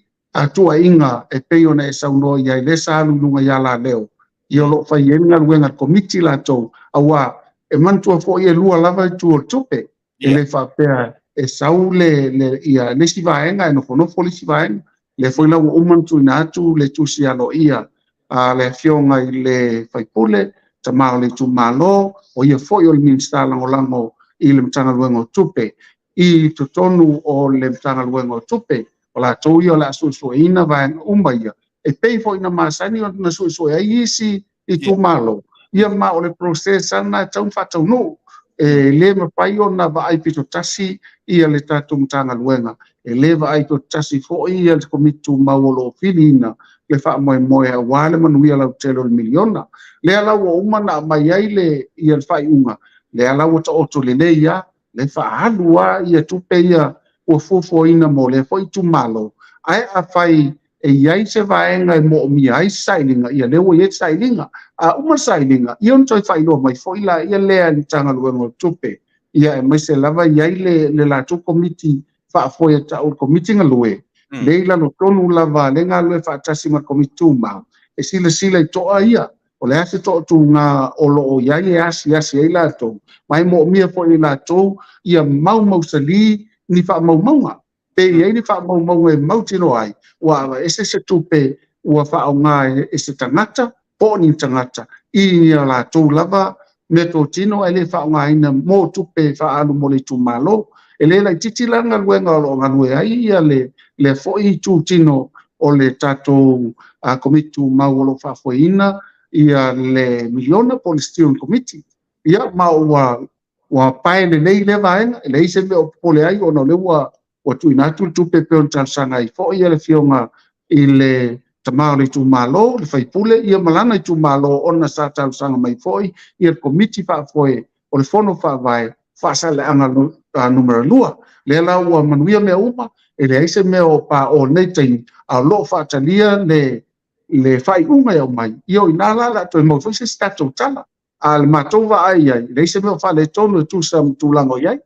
tuuaiga e pei ona e saunoa i ai, lea sa alu i luga i alaleo, ia o lo o fai ai le galuega a le Komiti latou, aua e manatua foi e lua lava itu o le tupe, e le faapea e sau le, le, ia, le isi vaega e nofonofo le isi vaega. Lea foi la ua uma ona tuuina atu le tusi aloaia a le Afioga i le sui usufono, tama o le itumalo, o ia foi o le Minisita Lagolago i le Matagaluega o Tupe i totonu o le Matagaluega o Tupe. O latou ia o le a suesueina vaega uma ia, e pei foi ona masani ona suesue ai isi itumalo, ia ma o le process lava lena e tatau ona faataunuu. E le mafai ona vaai pitotasi ia le tatou Matagaluega, e le vaai pitotasi foi ia le Komiti Tumau o lo o filiina le faamoemoe aua le manuia lautele o le miliona. Lea la ua uma ona aumai ai le, ia le faaiuga, lea la ua taoto lelei lava, lea e faaalu lava ia tupe ia ua fuafuaina mo lea foi itumalo. Ae afai e i ai se vaega e moomia ai se sailiga, ia lea ua i ai le sailiga. A uma le sailiga, ia ona toe faailoa mai foi laia lea e le Matagaluega o Tupe, ia aemaise lava e i ai le, le latou komiti faafoe e tau o le Komiti Galue, lea i lalo tonu lava le galulue faatasi ma le Komiti Tumau, e silasila i toa ia, o le a se toatuga o lo o i ai e asiasi ai latou, ma e moomia foi e latou ia maumausali ni faamaumauga. Pe i ai ni faamaumauga e mautinoa ai ua aveese se tupe ua faaaoga e se tagata po o ni tagata i ni a latou lava meatotino ae le faaaogaina mo tupe faaalu mo le itumalo. E le laitiiti la le galuega o lo o galue ai ia lea foi itutino o le tatou Komiti Tumau o lo o faafoeina ia le miliona po o le Steering Committee. Ia ma ua pae lelei lea vaega, e leai se mea o popole ai ona o lea ua tuuina atu le tupe e pei ona talosaga ai foi le Afioga i le tama o le itumalo, le faipule ia ma lana itumalo ona sa talosaga mai foi ia le Komiti Faafoe o le Fono Faavae Faasaleleaga Numera 2. Lea la ua manuia mea uma, e leai se mea o paoa i lenei taimi, a o lo o faatalia le le faaiuga e aumai, ia o i ina la o le a toe maua foi se isi tatou tala. A o le matou vaai i ai, e leai se mea o faaletonu e tusa ma tulaga o i ai.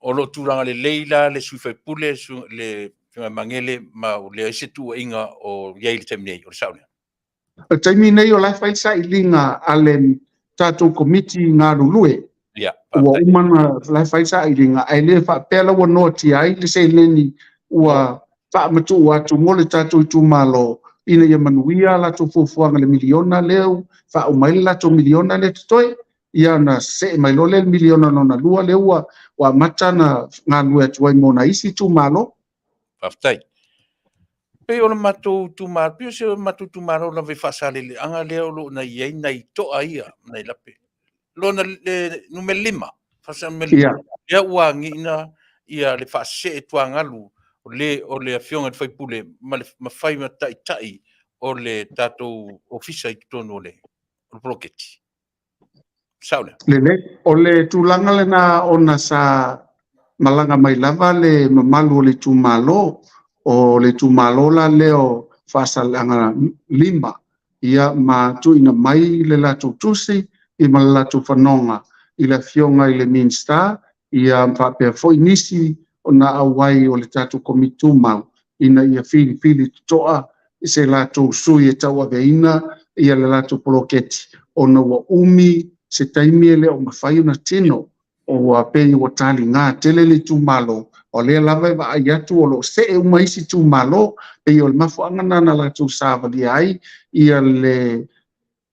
O lo o tulaga lelei la le sui usufono, le Afioga ia Magele, ma ua leai se tuuaiga o i ai i le taimi nei, o le sao lea? O le taimi nei o la e fai le sailiga a le tatou Komiti galulue. Ua uma ona la e fai le sailiga, ae le faapea la ua noatia ai le seleni ua faamatuu atu mo le tatou itumalo ina ia manuia a latou fuafuaga i le miliona lea ua faauma ai le latou miliona lea e totoe. Ia ona see mai loa lea i le miliona lona lua lea ua amata ona galulue atu ai mo nai isi itumalo. Faafetai. Pei o le matou itumalo, pei o si o matou itumalo lava i Faasaleleaga lea o lo o na i ai nai toa ia, nai lape. Lona le numera 5, Faasaleleaga numera 5. Lea ua agiga ia le faasee tuagalu o le o le afioga i le sui usufono ma le ma fai ma taitai o le tatou ofisa i totonu o le poloketi. Sao lea? Lelei. O le tulaga lena ona sa malaga mai lava le mamalu o le itumalo, o le itumalo la lea o Faasaleleaga 5, ia ma tuuina mai le latou tusi ia ma le latou fanoga i le Afioga i le Minisita ia faapea foi nisi o na auai o le tatou Komiti Tumau ina ia filifili totoa se latou sui e tauaveina ia le latou poloketi ona ua umi se taimi e le o mafai ona tino ua pei ua taliga tele le itumalo, o lea lava e vaai atu o lo o see uma isi itumalo, pei o le mafuaaga lena na latou savalia ai ia le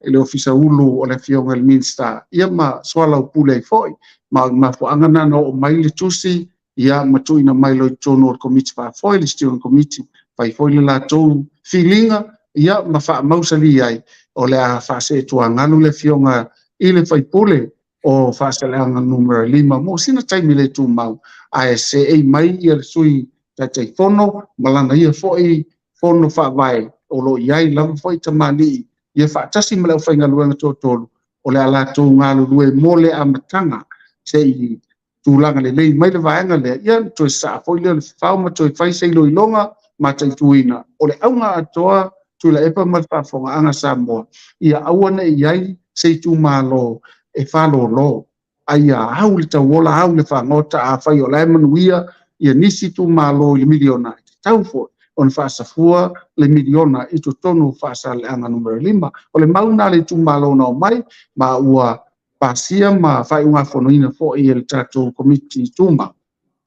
le Ofisa Ulu o le Afioga i le Minisita, ia ma soalaupule ai foi. Ma o le mafuaaga lena na oo mai le tusi, ia ma tuuina mai loa i totonu o le Komiti Faafoe, le Steering Committee, fai foi le latou filiga, ia ma faamausali ai, o le a faaseetuagalu le Afioga i le sui usufono o Faasaleleaga Numera 5 mo sina taimi le tumau, ae seei mai ia le Sui Taitaifono ma lana ia foi fono faavae o lo o i ai lava foi tamalii ia faatasi ma le aufaigaluega toatolu o le a latou galulue mo le amataga se i tulaga lelei mai le vaega lea, ia ona toe sasaa foi lea o le fafao ma toe fai se iloiloga mataituina. O le auga atoa Tuilaepa ma le faafofogaaga a Samoa, ia aua ne i i ai se itumalo e faalolo, a ia au le tauola, au le fagota, afai o la e manuia ia nisi itumalo i le miliona, e tatau foi ona faasafua le miliona i totonu o Faasaleleaga Numera 5. O le mau lena a le itumalo na omai, ma ua pasia ma faaiugafonoina foi e le tatou Komiti Tumau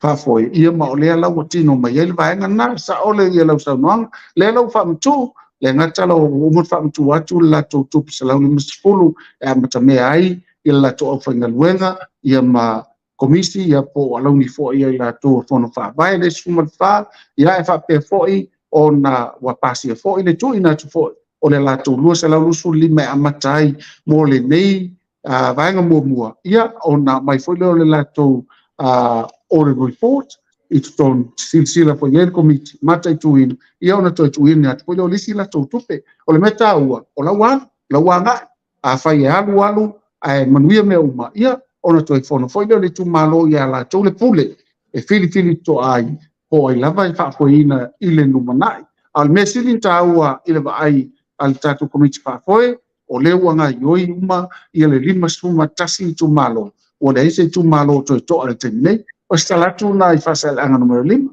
Faafoe, ia ma o lea la ua tino mai ai le vaega lena. E sao le lau saunoaga, lea la ua faamatuu, le gata la ua uma ona faamatuu atu le latou tupe $150 e amatamea ai ia le latou aufaigaluega ia ma komisi ia po o alauni foi a i latou o Fono Faavae le 14, ia ae faapea foi ona ua pasia foi le tuuina atu foi o le latou $225 e amata ai mo lenei vaega muamua, ia ona aumai foi lea o le latou audit report i totonu, silasila foi i ai le Komiti, mataituina, ia ona toe tuuina atu foi lea o le isi latou tupe. O le mea taua, o la ua alu, o la ua agai. Afai e alu alu ae manuia mea uma, ia ona toe fono foi lea o le itumalo ia latou le pule e filifili totoa ai, po o ai lava e faafoeina i le lumanai. A o le mea sili ona taua i le vaai a le tatou Komiti Faafoe, o lea ua gaoioi uma ia le 51 itumalo, ua leai se itumalo o toe toa i le taimi nei. O se tala atu lena i Faasaleleaga Nu.5.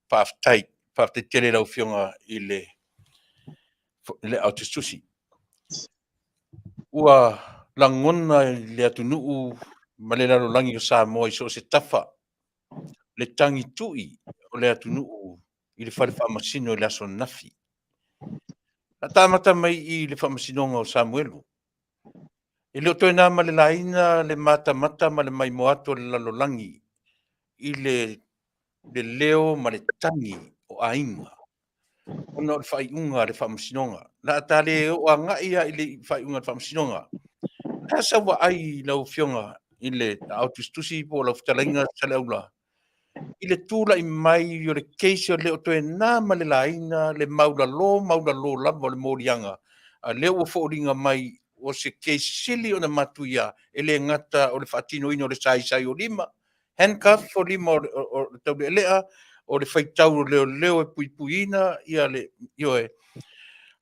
Faafetai, faafetai tele i lau Afioga i le le Aotusitusi. Ua lagona i le atunuu ma le lalolagi o Samoa i so o se tafa le tagitui o le atunuu i le fale faamasino i le aso ananafi. Na ta amata mai i le faamasinoga o Samuelu. E le o toe na ma le laina le matamata ma le maimoa atu a le lalolagi i le le leo ma le tagi o aiga ona o le faaiuga a le faamasinoga. La a ta le oo agai lava i le faaiuga a le faamasinoga, o le a sau vaai i lau Afioga i le Aao Tusitusi po o lau Fetalaiga Saleaula? i le tulai mai o le case o le o toe na ma le laina le maulalo maulalo lava o le moliaga, a lea ua foliga mai o se case sili ona matuia, e le gata o le faatinoina o le saisai o lima, handcuff o lima o le taulealea, o le faitau o leoleo e puipuiina ia le ioe.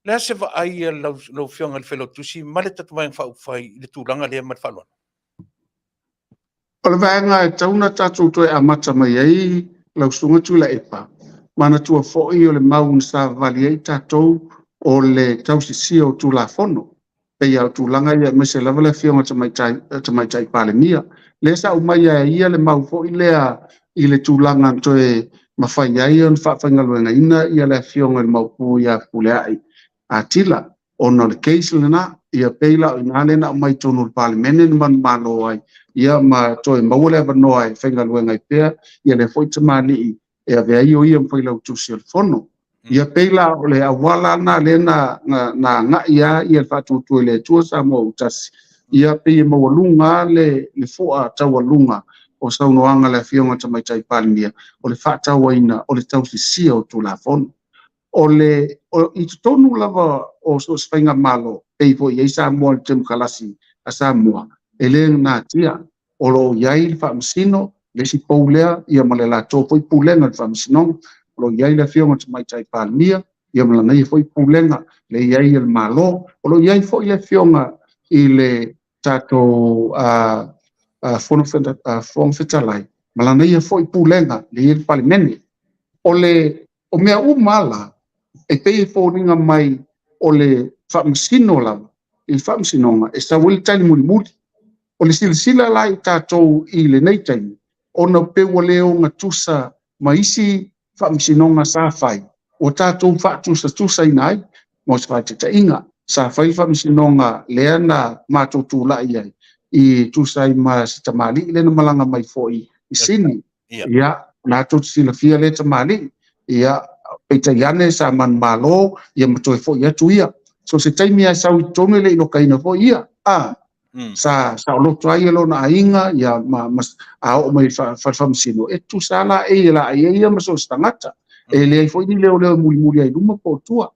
Le a se vaai a lau Afioga i le Failautusi ma le tatou Vaega Faaupufai i le tulaga lea ma le faaaloalo? O le vaega e tatau ona tatou toe amata mai ai lau Susuga Tuilaepa, manatua foi o le mau na savavali ai tatou o le tausisia o Tulafono, pei lava o tulaga ia aemaise lava le Afioga Tamaitai Palemia. Lea sa aumaia e ia le mau foi lea i le tulaga na toe mafai ai ona faafaigaluegaina le Afioga i le Maopu ia Fepuleai Atilla, ona o le case lena, ia pei la o i ina lea na aumai i totonu o le Palemene na manumalo ai, ia ma toe maua le avanoa e faigaluega ai pea ia lea foi tamalii e avea ai o ia ma Failautusi o le Fono. Ia pei la o le auala lena lea na agai lava ia le Faatuatua i le Atua Samoa ua Tasi, ia pei e maualuga lava le fua taualuga o saunoaga a le Afioga i le Tamaitai Palemia, o le faatauaina o le tausisia o Tulafono. O le i totonu lava o so o se faigamalo, pei foi e i ai Samoa i le Temokarasi a Samoa, e le natia, o lo o i ai le Faamasino, le isi pou lea, ia ma le latou foi Pulega o le Faamasinoga, o lo o i ai le Afioga i le Tamaitai Palemia, ia ma lana ia foi Pulega, lea e i ai le Malo, o lo o i ai foi le Afioga i le tatou Fofoga Fetalai, ma lana ia foi Pulega, lea e i ai le Palemene. O le O mea uma lava la, e pei e foliga mai o le faamasino lava i le faamasinoga e sau ai le tali mulimuli. O le silasila la i tatou i lenei taimi, ona pei ua le ogatusa ma isi faamasinoga sa fai, ua tatou faatusatusaina ai. Mo se faataitaiga, sa fai le faamasinoga lea na matou tulai ai e tusa ai ma si tamalii lea na malaga mai foi i Sini. Ia, na tou te silafia lea tamalii. Ia, peitai ane sa manumalo, ia ma toe foi atu ia. So se taimi lava e sau i totonu e le i lokaina foi ia. A, sa saoloto ai lona aiga, ia, ma, ma, a oo mai i fale faamasino, e tutusa lava laei e laei ai ia ma so o se tagata. E leai foi ni leoleo e mulimuli ai i luma po o tua.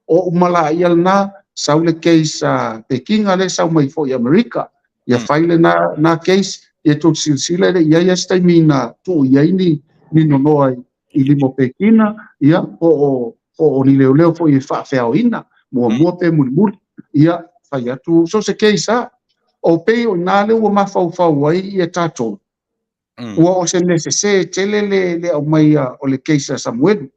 O uma laia lena, sau le case a Pekinga lea e sau mai foi i Amerika, ia fai lena na case, ia tou te silasila e le i i ai lava se taimi na tuu i ai ni nonoa i lima o Pekina, ia po o ni leoleo foi e faafeaoina, muamua pe mulimuli, ia fai atu so o se case lava. O pei o i ina lea ua mafaufau ai ia tatou, ua o se mea sese tele le aumaia o le case a Samuelu.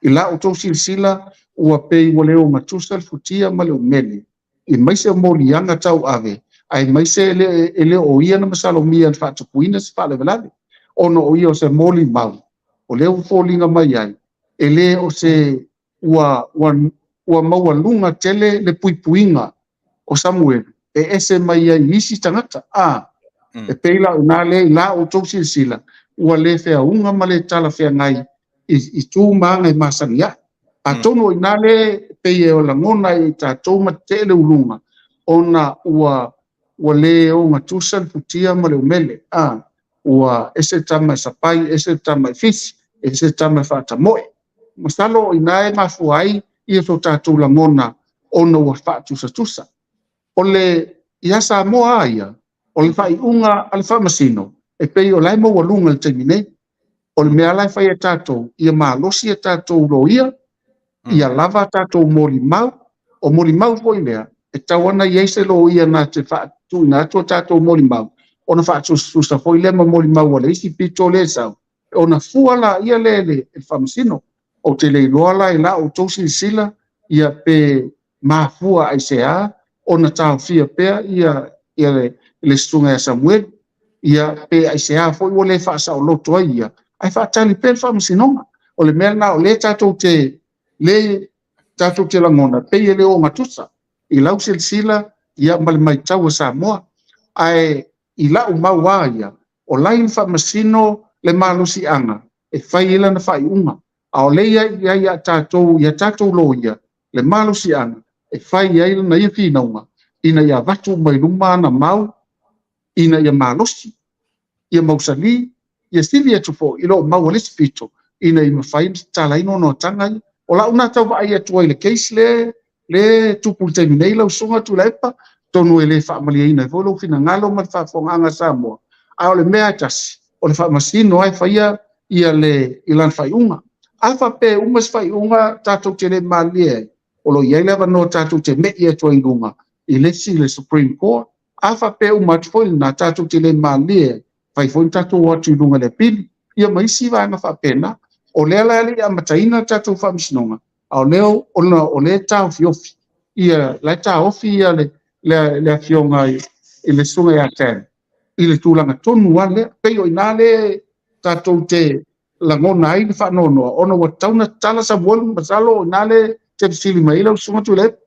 I la outou silasila ua pei ua le ogatusa le futia ma le umele, aemaise o moliaga tauave, aemaise e le o ia na masalomia na faatupuina se faalavelave, ona o ia o se molimau, o lea ua foliga mai ai, e le o se ua, ua, ua maualuga tele le puipuiga o Samuelu e ese mai ai i isi tagata. A, e pei la o i ina lea i la outou silasila, ua le feauga ma le talafeagai i tu ma aga e masani ai. Atonu o i ina lea e pei e lagona ai e tatou ma tetee le uluga, ona ua ua le ogatusa le futia ma le umele. A, ua ese le tama e sapai, ese le tama e fisi, ese le tama e faatamoe. Masalo o i ina e mafua ai ia so tatou lagona ona ua faatusatusa. O le, ia Samoa lava ia, o le faaiuga a le Faamasino, e pei o la e maualuga i le taimi nei. O le mea la e fai e tatou, ia malosi a tatou loia, ia lava a tatou molimau. O molimau foi lea, e tatau ona i ai se loia na te faatuina atu a tatou molimau, ona faatusatusa foi lea ma molimau a le isi pito lea e sau, ona fua laia lea e le Faamasino. Ou te le iloa la i la outou silasila, ia pe mafua aisea ona taofia pea ia le susuga ia Samuelu, ia pe aisea foi ua le faasaoloto ai ia, ae faatali pea le faamasinoga. O le mea lena o lea tatou te le tatou te lagona pei e le ogatusa i lau silasila ia ma le maitau a Samoa. Ae i lau mau lava ia, o la e i le faamasino le malosiaga e fai ai lana faaiuga. A o lea e i ai ia tatou, ia tatou loia, le malosiaga e fai ai lana ia finauga ina ia avatu uma i luma ana mau ina ia malosi, ia mausali, Ia sili atu foi i lou mau a le isi pito ina ia mafai ona tatalaina onoataga ia. O lau lena tau vaai atu ai i le case lea lea e tupu i le taimi nei lau Susuga Tuilaepa, atonu e le faamalieina ai foi lou finagalo ma le faafofogaaga a Samoa, a o le mea lava e tasi, o le Faamasino lava e faia ia le, i lana faaiuga. A faapea e uma se faaiuga tatou te le malilie ai, o lo o i ai le avanoa tatou te me'i atu ai i luga i le isi, le Supreme Court. A faapea e uma atu foi lena tatou te le malilie ai, fai foi ona tatou o atu i luga i le apili, ia ma isi vaega faapena. O lea la e le i amataina le tatou faamasinoga, a o lea ona o lea e taofiofi ia, la e taofi ia le, le, le afioga i, i le susuga ia Sam i le tulaga tonu lava lea. Pei o i ina lea tatou te lagona ai le faanoanoa, ona ua tatau ona tatala Samuelu, masalo o i ina lea te fesili mai ai lau susuga Tuilaepa.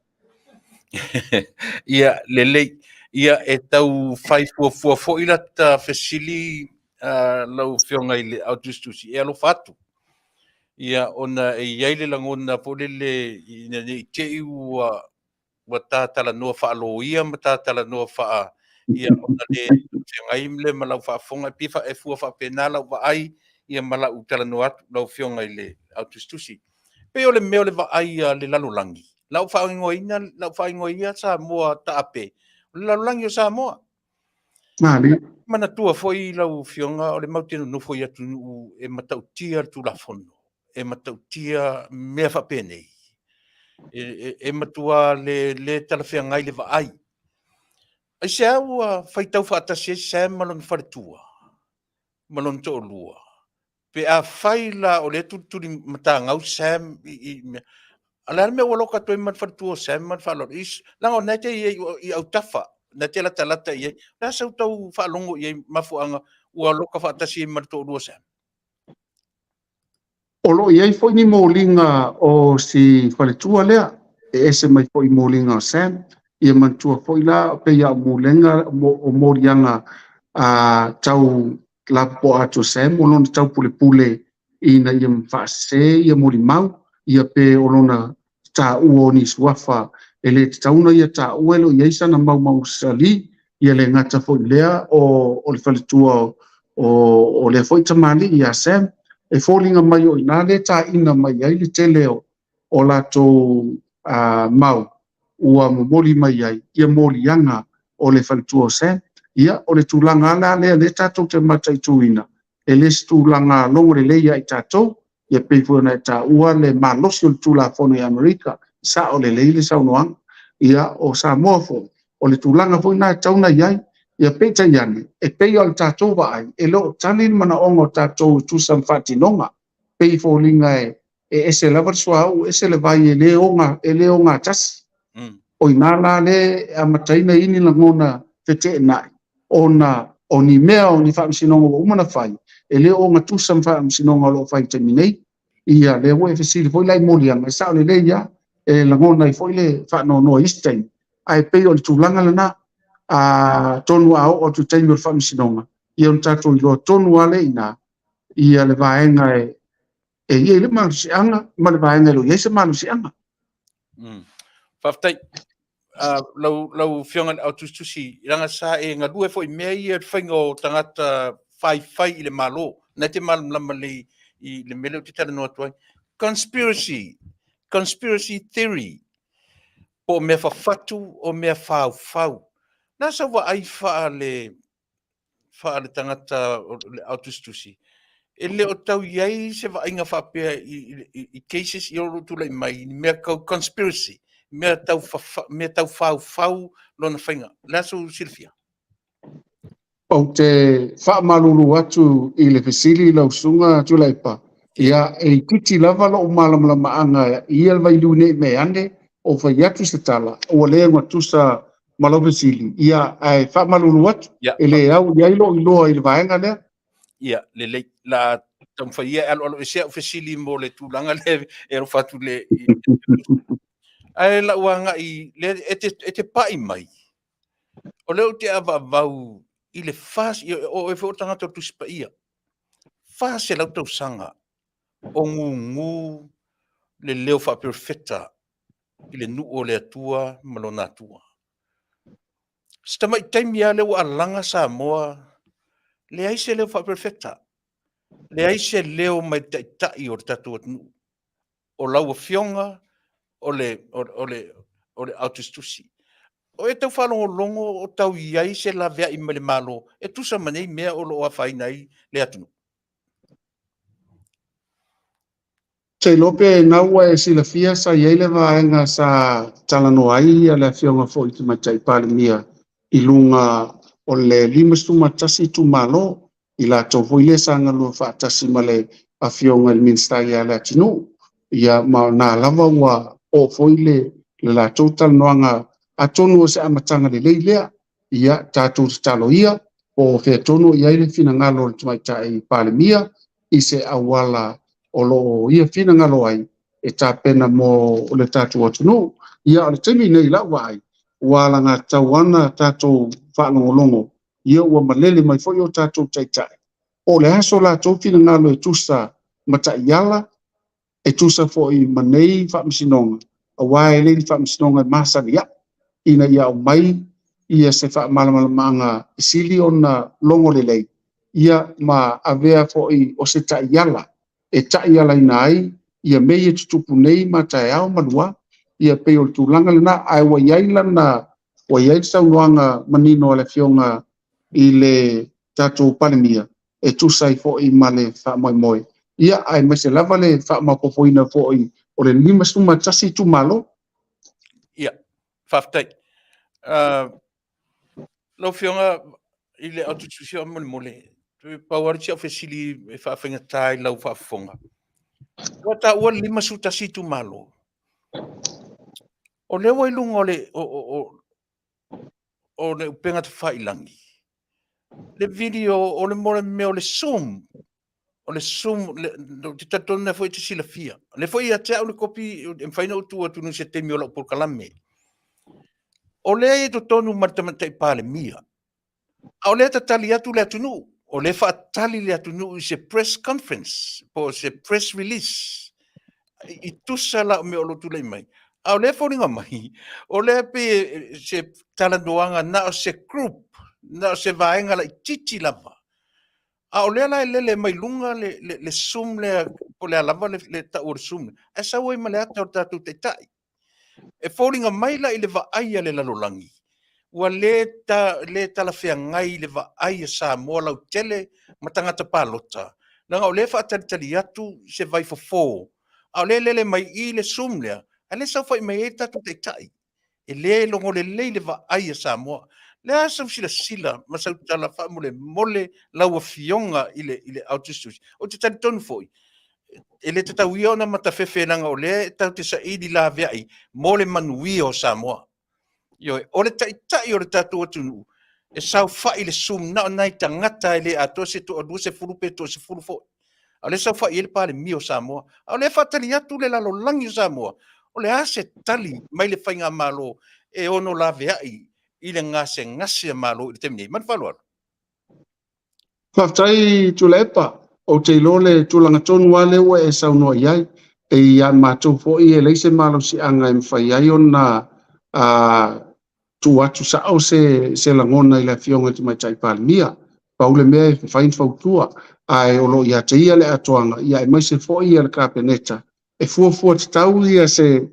Ia, lelei. Ia, e tau fai fuafua foi lata fesili uh, lau Afioga i le Autusitusi, e alofa atu. Ia, ona e i ai le lagona foi lele ina ne i te i ua ua ta talanoa faaloia ma ta talanoa faa ia ona le feagai lea ma lau faafofoga e pei e fua faapena lau vaai ia ma lau talanoa atu lau Afioga i le Autusitusi. Pei o le mea o le vaai a le lalolagi, lau faaigoaina lau faaigoa Samoa taape, o le lalolagi o Samoa. Malie. Manatua foi lau Afioga o le matou te nonofo i atunuu e matautia le Tulafono, e matautia mea faapenei. E, e, e matua le, le talafeagai le vaai. Aisea ua faitau faatasi ai Sam ma lona faletua ma lona toalua? Pe afai la o lea e tulituli matagau Sam i, i mea, a o le a le mea ua loka atu ai ma le faletua o Sam ma le faaaloalo? I, leaga o lena e te i ai i autafa, na te latalata i ai. O le a sau tau faalogo i ai mafuaaga ua loka faatasi ai ma le toalua o Sam? O lo o i ai foi ni moliga o si faletua lea, e ese mai foi i moliga o Sam. Ia manatua foi la, pei lava o mulega, o moliaga a tau lapopoa atu o Sam, o lona taupulepule ina ia faasese ia molimau, ia pe o lona taua o ni suafa e le tatau ona ia taua e le o i ai sana mau mausali, ia le gata foi i lea o, o le faletua o, o lea foi tamalii ia Sam, e foliga mai o i ina lea e taina mai ai le tele o, o latou uh, mau ua momoli mai ai ia moliaga o le faletua o Sam. Ia, o le tulaga la lea lea tatou te mataituina, e le se tulaga logo lelei ia i tatou, ia pei foi ona e taua le malosi o le Tulafono i Amerika, sao lelei le saunoaga. Ia, o Samoa foi, o le tulaga foi lena e tatau ona i ai. Ia peitai ane, e pei o le tatou vaai, e le o tali le manaoga o tatou e tusa ma faatinoga. Pei e foliga e, e ese lava le suauu, ese le vai e le oga, e le ogatasi. O i ina la lea e amataina ai ni lagona feteenai, ona o ni mea o ni faamasinoga ua uma ona fai, e le o ogatusa ma faamasinoga o lo o fai i le taimi nei. Ia, lea ua e fesili foi la i moliaga, e sao lelei lava, e lagona ai foi le faanoanoa i isi taimi, ae pei o le tulaga lena, atonu a oo atu i le taimi o le faamasinoga, ia ona tatou iloa tonu lava lea i ina, ia le vaega e e i ai le malosiaga ma le vaega e le o i ai se malosiaga. Faafetai. Uh, lau, lau Afioga i le Autusitusi, leaga sa e galue foi i mea ia le faiga o tagata faifai i le Malo. Na te malamalama lelei i le mea lea ou te talanoa atu ai. Conspiracy, conspiracy theory, po o mea fafatu o mea faufau. Na sau vaai faale faale tagata le autusitusi, e le o tau i ai se vaaiga faapea i, i, i cases i o lo o tulai mai, ni mea tau conspiracy, mea tau, fafa, mea tau faufau lona faiga. O le a sou silafia? Ou te faamalulu atu i le fesili lau Susuga Tuilaepa, ia e itiiti lava lou malamalamaaga i ia vailiu ne i mea ane o fai atu se tala ua le ogatusa ma lau fesili, ia ae faamalulu atu, e le au i ai lou iloa i le vaega lea. Ia, lelei. La taumafai ia e aloaloesea au fesili mo le tulaga lea e alofa atu le... Ae lau agai, le, e te, e te pai mai, o lea ou te avaavau i le 4, o oe foi o le tagata o le Tusi Paia, 400 tausaga o gugu le leo faaperofeta i le nuu o le Atua ma lona Atua. Si tamai taimi lava lea ua alaga Samoa, leai se leo faaperofeta. Leai se leo mai le taitai o le tatou atunuu. O lau Afioga o le, o, o le, o le autusitusi. O e tau faalogologo o tau i ai se laveai mai le Malo e tusa ma nei mea o lo o afaina ai le atunuu. Se iloa pe na ua e silafia sa i ai le vaega sa talanoa ai le Afioga foi i le Tamaitai Palemia i luga o le 51 itumalo, i latou foi lea sa galue faatasi ma le Afioga i le Minisita ia Leatinuu. Ia ma o na lava ua oo foi le latou talanoaga, atonu o se amataga lelei lea. Ia tatou tatalo ia, po o fea tonu o i ai le finagalo o le Tamaitai Palemia i se auala o lo o ia finagalo ai e tapena mo le tatou atunuu. Ia o le taimi nei i lau vaai, ua alagatatau ana tatou faalogologo, ia ua malele mai foi o tatou taitai, po o le a so latou finagalo e tusa ma taiala, e tusa foi ma nei faamasinoga, aua e le ni faamasinoga e masani ai, ina ia aumai ia se faamalamalamaga e sili ona logo lelei, ia ma avea foi o se taiala e taialaina ai ia mea ia tutupu nei ma taeao ma lua, ia pei o le tulaga lena. Ae ua i ai lana, ua i ai le saunoaga manino a le Afioga i le tatou Palemia e tusa ai foi ma le faamoemoe, ia aemaise lava le faamaopoopoina foi o le 51 itumalo. Ia, faafetai. Lau Afioga i le autusitusi faamolemole, pau lava si au fesili e faafaigata i lau faafofoga. Ua taua le 51 itumalo. O lea ua i luga o le, o, o, o, o le upega tafailagi, le video o le mea o le Zoom, o le Zoom, ou te talitonu lea foi e te silafia. O lea foi ia te au le kopi e mafai ona ou tuu atu i se taimi o lau polokalame. O lea e i totonu ma le Tamaitai Palemia, a o lea e tatali atu le atunuu, o lea e faatali le atunuu i se press conference po o se press release i tusa la o mea o lo o tulai mai. A o lea e foliga mai, o lea pei se talanoaga na o se group, na o se vaega laitiiti lava. A o lea la e lele mai luga le, le, le Zoom lea, po o le a lava le, le tau o le Zoom, ae sau ai ma le ata o le tatou taitai. E foliga mai la i le vaai a le lalolagi, ua le, ta, le talafeagai i le vaai a Samoa lautele ma tagata palota, leaga o lea e faatalitali atu se vaifofo, a o lea e lele mai i le Zoom lea, a lea e saofai mai ai le tatou taitai. E le logo lelei le vaai a Samoa. Le a sau silasila ma sau tala faamolemole lau Afioga i le, i le autusitusi. Ou te talitonu foi, e le tatau ia ona matafefe leaga o lea e tatou te saili laveai mo le manuia o Samoa. Ioe, o le taitai o le tatou atunuu e saofai i le Zoom na o nai tagata e le atoa se toa 20 pe toa 10 foi. A o lea e saofai ai le Palemia o Samoa. A o lea e faatali atu le lalolagi o Samoa, o le a se tali mai le faigamalo e ono laveai i le gasegase a Malo i le taimi nei. Ma le faaaloalo. Faafetai Tuilaepa, ou te iloa le tulaga tonu lava lea ua e saunoa i ai. E ia matou foi e leai se malosiaga e mafai ai ona tuu atu sao se lagona i le Afioga i le Tamaitai Palemia. Pau le mea e mafai ona fautua, ae o lo o ia te ia le atoaga, ia aemaise foi le Kapeneta e fuafua tatau ia se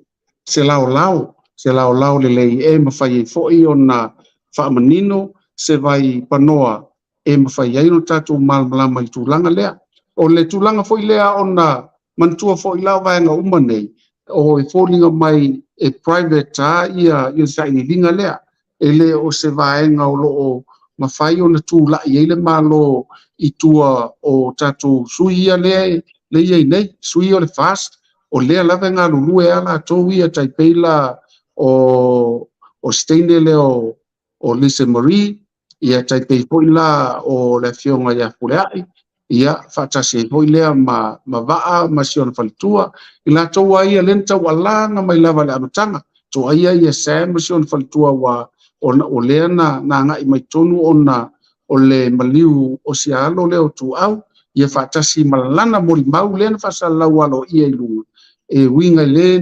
laolao, se laolao lelei e mafai ai foi ona faamanino se vai panoa e mafai ai ona tatou malamalama i le tulaga lea. O le tulaga foi lea ona manatua foi la o vaega uma nei, o e foliga mai e private lava ia le sailiiliga lea. E le o se vaega o lo o mafai ona tulai ai le Malo i tua o tatou sui ia lea e i ai nei, sui o le FAST, o lea lava e galulue lava latou ia, tai pei la o o se teine lea o Lisa Marie, ia tai pei foi la o le afioga ia Fuleai, ia faatasi ai foi lea ma Vaa ma si ona faletua, i latou lava ia lea na taualaga mai lava i le amataga, toaia ia Sam ma si ona faletua ua ona o lea na agai mai totonu ona o le maliu o si alo lea o Tuau, ia faatasi ma lana molimau lea na faasalalau aloaia i luga, e uiga i le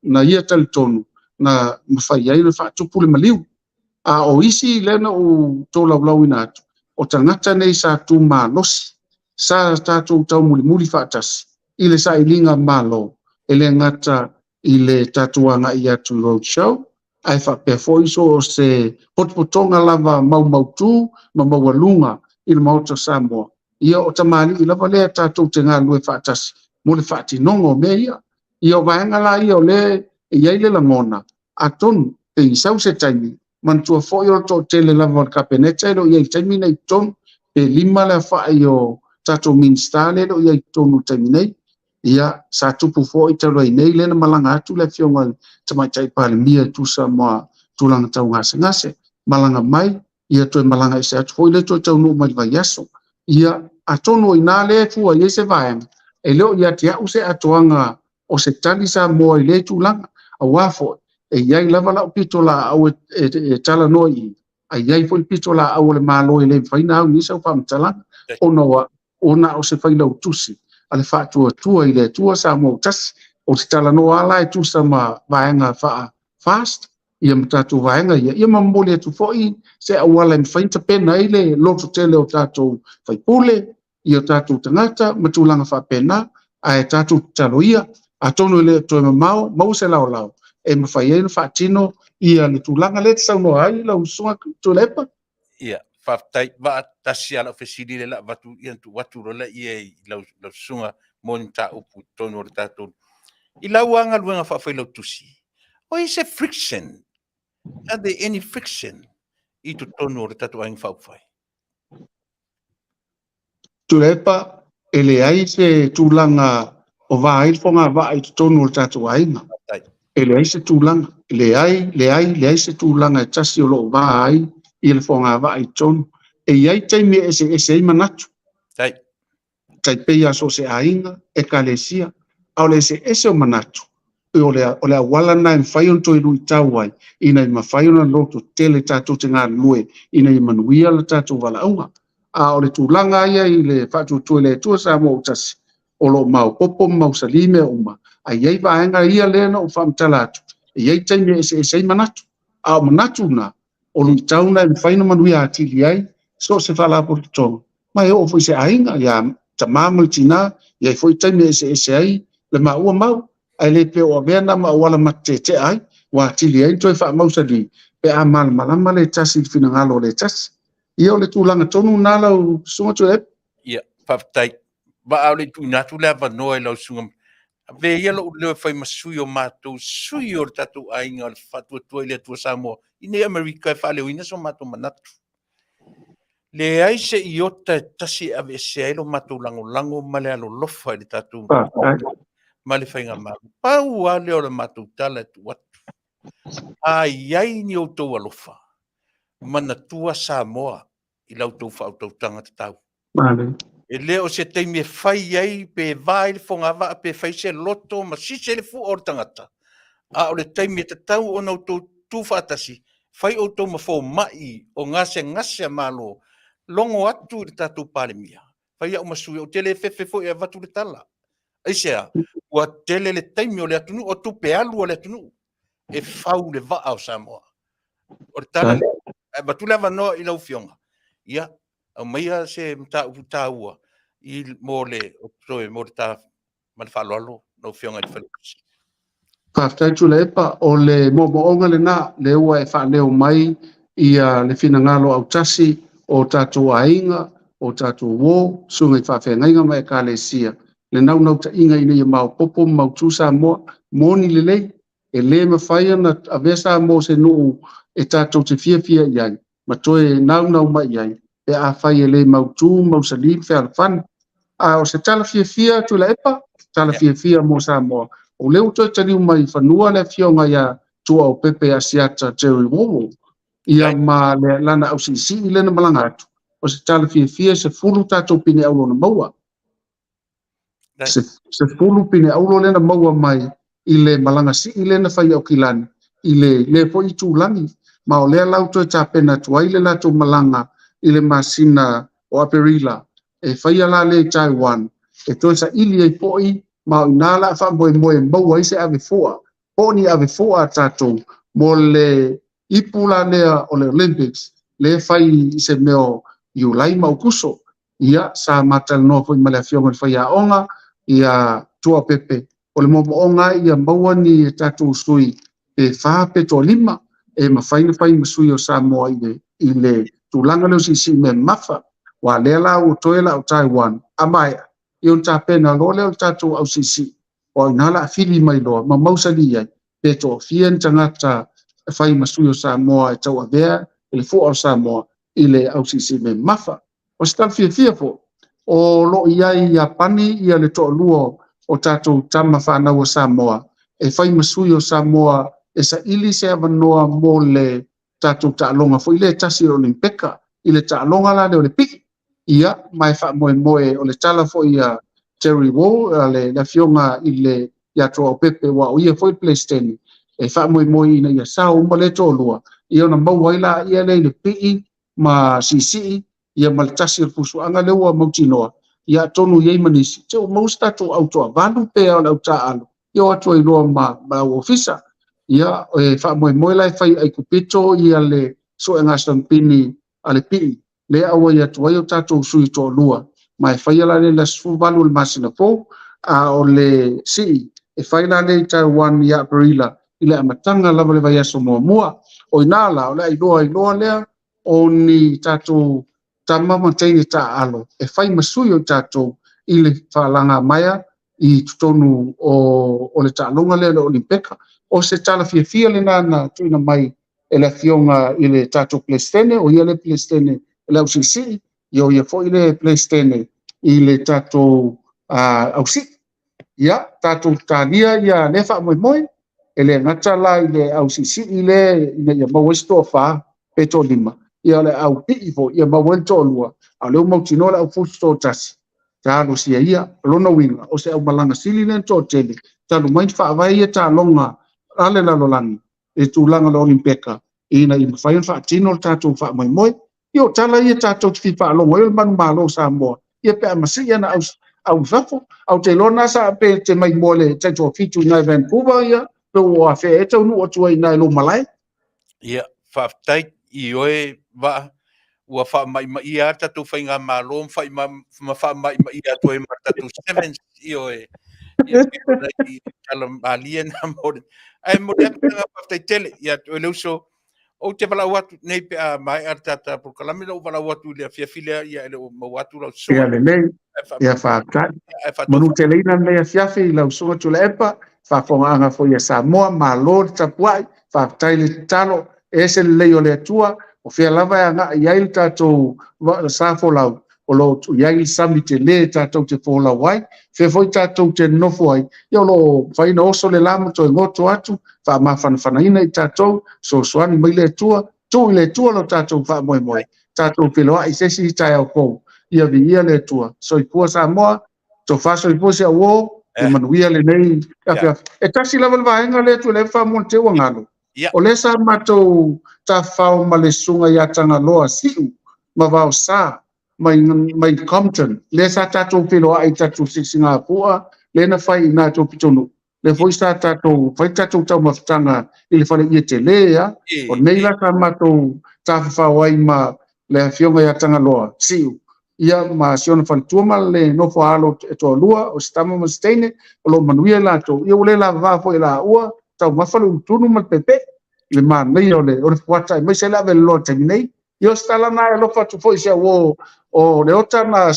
na ia talitonu na mafai ai ona faatupu le maliu. A o isi lea na ou tolaulauina atu, o tagata nei sa tu malosi. Sa tatou taumulimuli faatasi i le sailiga malo, e le gata i le tatou agai atu i road show, ae faapea foi so o se potopotoga lava maumautu ma maualuga i le Maota o Samoa. Ia o tamalii lava lea tatou te galulue faatasi mo le faatinoga o mea ia. Ia o vaega la ia o lea e i ai le lagona, atonu pe i sau se taimi, manatua foi o le toatele lava o le Kapeneta e le o i ai i le taimi nei i totonu, pe 5 le aofai o tatou Minisita lea e le o i ai i totonu i le taimi nei. Ia, sa tupu foi talu ai nei lea na malaga atu le Afioga i le Tamaitai Palemia e tusa ma tulaga tau gasegase, malaga mai, ia toe malaga ese atu foi lea toe taunuu mai i le vaiaso. Ia, atonu o i ina lea e fua i ai se vaega, e le o ia te au se atoaga o se tali Samoa i lea tulaga, aua foi e i ai lava lau pitolaau e talanoa i i, a i ai foi le pitolaau a le Malo e le mafai ona au i ai sau faamatalaga, ona o se failautusi a le Faatuatua i le Atua Samoa ua tasi. Ou te talanoa lava la e tusa ma vaega faa-FAST, ia ma tatou vaega ia, ia ma momoli atu foi se auala e mafai ona tapena ai le lototele o tatou faipule, i o tatou tagata ma tulaga faapena, ae tatou tatalo ia, atonu e le o toe mamao, maua se laolao e mafai ai ona faatino ia le tulaga lea e te saunoa ai lau Susuga Tuilaepa. Ia, faafetai. Vaa tasi lava lau fesili lea o le a avatu, ia ona tuu atu loa lea i lau susuga mo ni mataupu i totonu o le tatou. I lau lava galuega faafailautusi, o i ai se friction? Are there any friction i totonu o le tatou Aiga Faaupufai? Tuilaepa, e leai se tulaga o va ai le fogavaa i totonu o le tatou aiga. E leai se tulaga, leai, leai, leai se tulaga e tasi o lo o va ai i le fogavaa i totonu. E i ai taimi e eseese ai manatu. Tai pei lava so o se aiga, ekalesia, a o le eseese o manatu, o le auala lena e mafai ona toe luitau ai, ina ia mafai ona lototele tatou te galulue ina ia manuia le tatou valaauga. A o le tulaga ia i le faatuatua i le Atua Samoa ua tasi, o lo o maopoopo ma mausali mea uma, a i ai vaega ia lea na ou faamatala atu, e i ai taimi e eseese ai manatu. A o manatu na, o luitau na e mafai ona manuia atili ai so o se faalapotopotoga, ma e oo foi i se aiga, ia tama ma le tina, e i ai foi taimi e eseese ai le maua mau, ae le pei o avea na ma auala matetetea ai, ua atili ai ona toe faamausali pe a malamalama le tasi i le finagalo o le tasi. Ia o le tulaga tonu lena lau Susuga Tuilaepa. Ia, faafetai. Vaa o le i tuuina atu le avanoa i lau susuga, avea ia lou leo e fai ma sui o matou, sui o le tatou aiga o le Faatuatua i le Atua Samoa i nei Amerika e faaleoina so matou manatu. Leai se iota e tasi e aveesea ai lo matou lagolago ma le alolofa i le tatou ma le faigamalo. Pau lava lea o le matou tala e tuu atu. A i ai ni outou alofa, manatua Samoa i la outou faautautaga tatau. E le o se taimi e fai ai pe va ai le fogavaa pe fai se loto ma sise le fua o le tagata, a o le taimi e tatau ona outou tu faatasi, fai outou ma fomai o gasegase a Malo, logo atu i le tatou Palemia, fai au ma sui, ou te le fefe foi e avatu le tala. Aisea? Ua tele le taimi o le atunuu, o tupe alu a le atunuu e fau le vaa o Samoa. O le tala lea, ae avatu le avanoa i lau Afioga, ia, aumaia se mataupu taua i mo le toe mo le ta ma le faaaloalo lau Afioga i le Failautusi. Faafetai Tuilaepa, o le moomooga lena, lea ua e faaleo mai ia le finagalo autasi o tatou aiga, o tatou uo, susuga i faafeagaiga ma ekalesia, le naunautaiga ina ia maopoopo ma mautu Samoa, moni lelei, e le mafai ona avea Samoa o se nuu e tatou te fiafia i ai ma toe naunau mai i ai pe afai e le mautu, mausali ma fealofani. A o se tala fiafia Tuilaepa, tala fiafia mo Samoa, o lea ua toe taliu mai i fanua le afioga ia Tuaopepe Asiata Jerry Wall, ia ma le, lana ausiisii lea na malaga atu. O se tala fiafia e 10 tatou pine auro na maua. 10 pine auro lea na maua mai i le malaga sii lea na fai i Aukilani i le lea foi itulagi, ma o lea la ua toe tapena atu ai le latou malaga i le masina o Aperila e faia la lea i Taiwan e toe saili ai foi, ma o i ina la a faamoemoe e maua ai se ave fua po o ni ave fua a tatou mo le ipu la lea o le Olympics lea e fai i se mea o Iulai ma Aokuso. Ia, sa ma talanoa foi ma le afioga i le faiaoga ia Tuaopepe, o le moomooga lava ia maua ni tatou sui pe fa pe toalima e mafai ona fai ma sui o Samoa i le tulaga lea o siisii mea mamafa. Aua o lea la ua toe la o Taiwan, a maea, ia ona tapena loa lea o le tatou au siisii, aua o i ina o le a fili mai loa ma mausali ai pe toafia ni tagata e fai ma sui o Samoa e tauavea i le fua o Samoa i le au siisii mea mamafa. O se tala fiafia foi, o lo o i ai i Iapani ia le toalua o tatou tama fanau a Samoa e fai ma sui o Samoa e saili se avanoa mo le tatou taaloga foi lea e tasi o le Olimpeka i le taaloga la lea o le pii. Ia, ma e faamoemoe o le tala foi a Terry Wall, le afioga i le ia Tuaopepe, aua o ia foi le Peresetene, e faamoemoe ina ia sao uma lea toalua, ia ona maua ai laia lea i le pii ma siisii, ia ma le tasi o le fusuaga lea ua mautinoa, ia atonu i ai ma nisi, se ua maua se tatou au toavalu pe a o le au taaalo, ia o atu ai loa ma au ofisa. Ia, e faamoemoe la e fai i Aikupito ia le suega sampini a le pii, lea e auai atu ai o tatou sui toalua, ma e faia la lea i le aso 18 o le masina fou, a o le sii e fai la lea i Taiwan ia Aperila i le amataga lava o le vaiaso muamua. O i ina la, o le a iloa ai loa lea o ni tatou tama ma teine taaalo e fai ma sui o tatou i le faalagamaea i totonu o le taaloga lea o le Olimpeka. O se tala fiafia lena na tuuina mai e le afioga i le tatou Peresetene, o ia le Peresetene o le ausiisii, ia o ia foi le Peresetene i le tatou ausii. Ia, tatou talia ia lea faamoemoe, e le gata la i le ausiisii lea ina ia maua ai se toafa pe toalima, ia o le aupii foi ia maua ai le toalua, a o lea ua mautinoa le aufusu toatasi, talosia ia. O lona uiga, o se aumalaga sili lea ona toatele, talu mai ona faavae ia taaloga a le lalolagi i le tulaga o le Olimpeka, ina ia mafai ona faatino le tatou faamoemoe. Ia o tala ia tatou te fia faalogo ai o le manumalo o Samoa, ia pe a masii ana au i fafo. Ae ou te iloa na sa pe te mai moa le taitoafitu i ina i Vancouver, ia pe ua afea ea taunuu atu ai i ina i lou malae. Ia, faafetai i oe Vaa, ua faamaimaia lava le tatou faigamalo ma faamaimaia atu ai ma le tatou sevens, ioe. Ia, pei o nai tala malie na mo le... Ae momoli atu le agaga faafetai tele ia te oe le uso. Ou te valaau atu nei pe a maea le tata polokalame, na ou valaau atu i le afiafi lea, ia e le o maua atu lau susuga. Ia lelei, ia faafetai. Manuteleina lenei afiafi i lau susuga Tuilaepa, faafofogaaga foi a Samoa, malo le tapuai, faafetai le tatalo, e ese le lelei o le Atua, o fea lava e agai i ai le tatou sa folau, o lo o i ai le sami tele tatou te folau ai, fea foi tatou te nonofo ai, ia o lo o mafai ona oso le la ma toe goto atu, faamafanafanaina i tatou, fesoasoani mai le Atua, tuu i le Atua lo tatou faamoemoe, tatou feiloai i se isi taeao fou, ia viia le Atua. Soifua Samoa, tofa soifua si au uo, ia manuia lenei afiafi. E tasi lava le vaega lea Tuilaepa faamolemole ua galo. O lea sa matou tafafao ma le susuga ia Tagaloa Siu ma Vaosa mai Compton, lea sa tatou feiloai i tatou sisigafua, lea na fai i ina i tou pitonuu, lea foi sa tatou fai tatou taumafataga i le faleie tele a. O nei la sa matou tafafao ai ma le afioga ia Tagaloa Siu, ia ma si ona faletua ma le nofo a alo e toalua, o se tama ma se teine, o lo o manuia i latou, ia ua le lavava foi e laua, taumafa le ulutunu ma le pepe, i le manaia o le fuata aemaise ai le aveloloa i le taimi nei. Ia o se tala lena e alofa atu foi i si au uo o Leota ma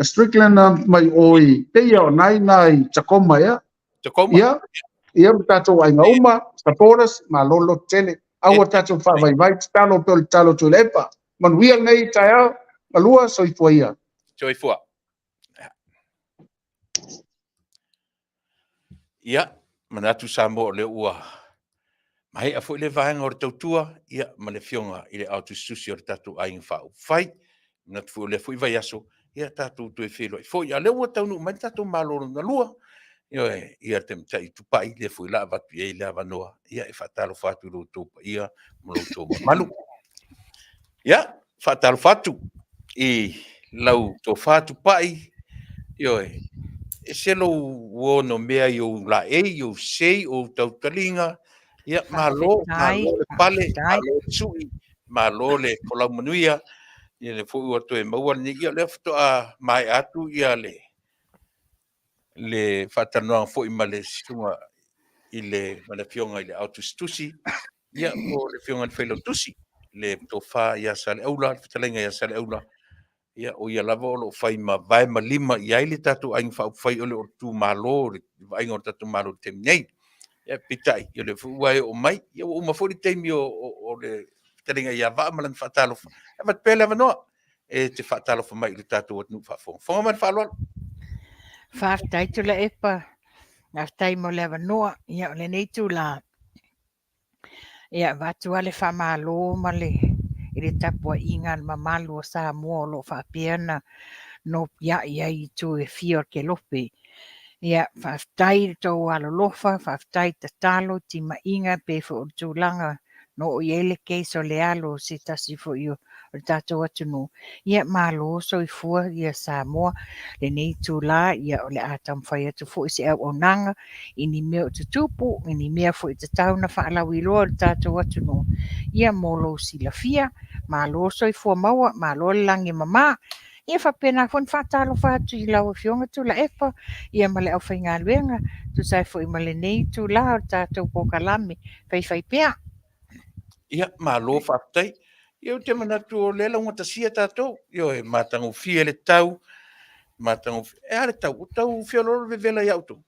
Strickland mai o i pei o nai na i Tacoma ea. Tacoma. Ia, ia ma tatou aiga uma, supporters, malo le loto tele. Aua tatou faavaivai, tatalo pea o le tatalo Tuilaepa. Manuia lenei taeao, malua, soifua ia. Soifua. Ia, manatu Samoa o lea ua maea foi le vaega o le tautua, ia, ma le afioga i le ao tusitusi o le tatou aiga faaupufai. Manatu foi o lea foi vaiaso, ia tatou toe feiloai foi. A o lea ua taunuu mai le tatou Malo lona lua, ioe, ia le Tamaitai Tupai, lea foi la avatu i ai le avanoa, ia e faatalofa atu i lo outou paia ma lo outou mamalu. Ia, faatalofa atu i lau tofa Tupai, ioe, ese lou onomea i ou laei, i ou sei, o ou tautaliga, ia, malo, malo le pale, malo le sui, malo le folau manuia. Ia lea foi ua toe maua lenei, ia o lea faatoa maea atu ia le le faatalanoaga foi ma le susuga i le ma le Afioga i le Aotusitusi, ia po o le Afioga i le Failautusi, le Tofa ia Saleaula, le Fetalaiga ia Saleaula, ia o ia lava o lo o fai ma vae ma lima i ai le tatou Aiga Faaupufai o lo o tuumalo i le vaaiga o le tatou Malo i le taimi nei. Ia peitai, o lea foi ua e oo mai, ia ua uma foi le taimi o le fetalaiga ia Vaa ma lana faatalofa, ae avatu pea le avanoa e te faatalofa mai i le tatou atunuu faafogafoga. Ma le faaaloalo. Faafetai Tuilaepa, faafetai mo le avanoa. Ia o lenei itula, e avatu lava le faamalo i le tapuaiga a le mamalu o Samoa o lo o faapea ona nopiai ai i itu e fia o le kelope. Ia faafetai i lo outou alolofa, faafetai tatalo, timaiga e pei foi o le tulaga na oo i ai le case o le alo o se tasi foi o le tatou atunuu. Ia malo soifua Samoa. I lenei itula, o le a taumafai atu foi se auaunaga i ni mea o tutupu, i ni mea foi e tatau ona faalauiloa i le tatou atunuu, ia mo lou silafia. Malo le soifua maua, malo le lagi e mama. Ia faapena foi ona faatalofa atu i lau Afioga Tuilaepa ia ma le aufaigaluega e tusa ai foi ma lenei itula o le tatou polokalame faifaipea. Ia, malo faafetai. Ia ou te manatu o lea e laugatasia tatou. Ioe, matagofie le tau, matagofie. E a le tau? Ua tau feoloolo le vevela ia outou?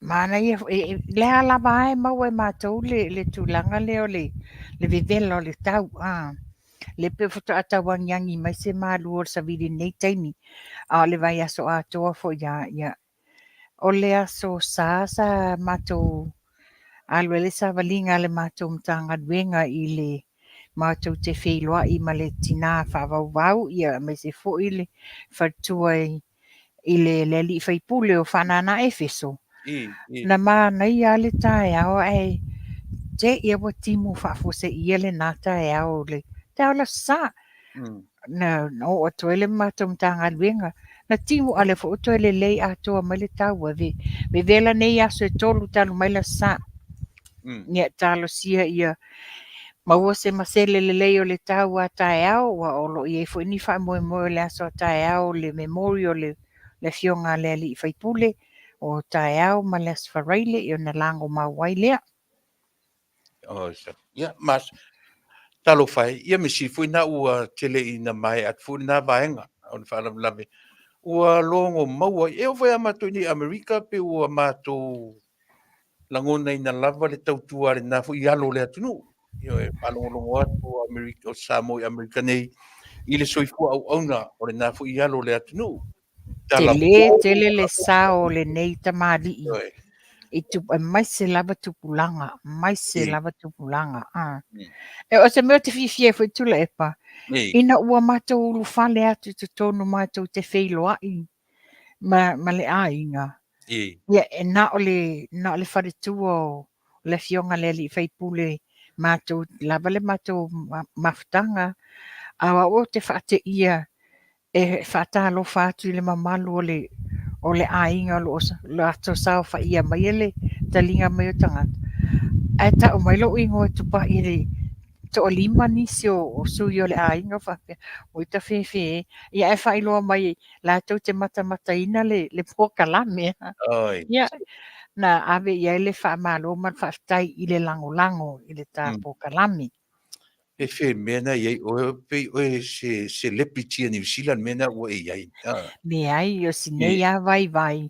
Manaia foi, o lea lava e maua e matou le tulaga lea o le vevela o le tau. Lea pei faatoa tau agiagi mai se malu o le savili i lenei taimi, a o le vaiaso atoa foi lava. Ia, o le Aso Sa sa matou alu ai le savaliga a le matou Matagaluega i le matou te feiloai ma le tina faavauvau aemaise foi le faletua i le alii faipule o Faanana Efeso. Na manaia lava le taeao ae te i lava ua timu faafuaseia lena taeao, le taeao o le Aso Sa. Na oo atu ai le matou Matagaluega, na timu a o lea foi ua toe lelei atoa mai le tau. Ua vevela nei aso e 3 talu mai le Aso Sa. Ia talosia ia maua se masele lelei o le tau a taeao, aua o lo o i ai foi ni faamoemoe o le aso a taeao, le memorial i le afioga i le alii faipule o taeao ma le Aso Faraile, ia ona lagomau ai lea. Ia, ma talofa e, ia mea sili foi lena ua tele ina maea atu foi lena vaega o le faalavelave ua logo maua. E oo foi ia matou i inei i Amerika pei ua matou lagonaina lava le tautua a lena foi alo o le atunuu. Ioe, faalogologo atu o Amerika, o Samoa i Amerika nei i le soifua auauna o lena foi alo o le atunuu. Tele tele le sao o lenei tamalii i aemaise lava tupulaga, aemaise lava tupulaga. E o se mea ou te fiafia ai foi Tuilaepa, ina ua matou ulufale atu i totonu matou te feiloai ma le aiga. Ia, e na o le faletua o le afioga i le alii faipule matou lava le matou mafutaga, a o au ou te faateia e faatalofa atu i le mamalu o le aiga o lo o latou saofaia maia le taliga mai o tagata, ae tau mai lou igoa e Tupai e le toalima nisi o sui o le aiga faapea, oi tafefe e, ia ae faailoa mai latou te matamataina le polokalame. Ia, na ave i ai le faamalo ma le faafetai i le lagolago i le ta polokalame. E fea mea na i ai oe, pei oe se celebrity a Niu Sila le mea na ua e i ai. Leai, o si nei lava vaivai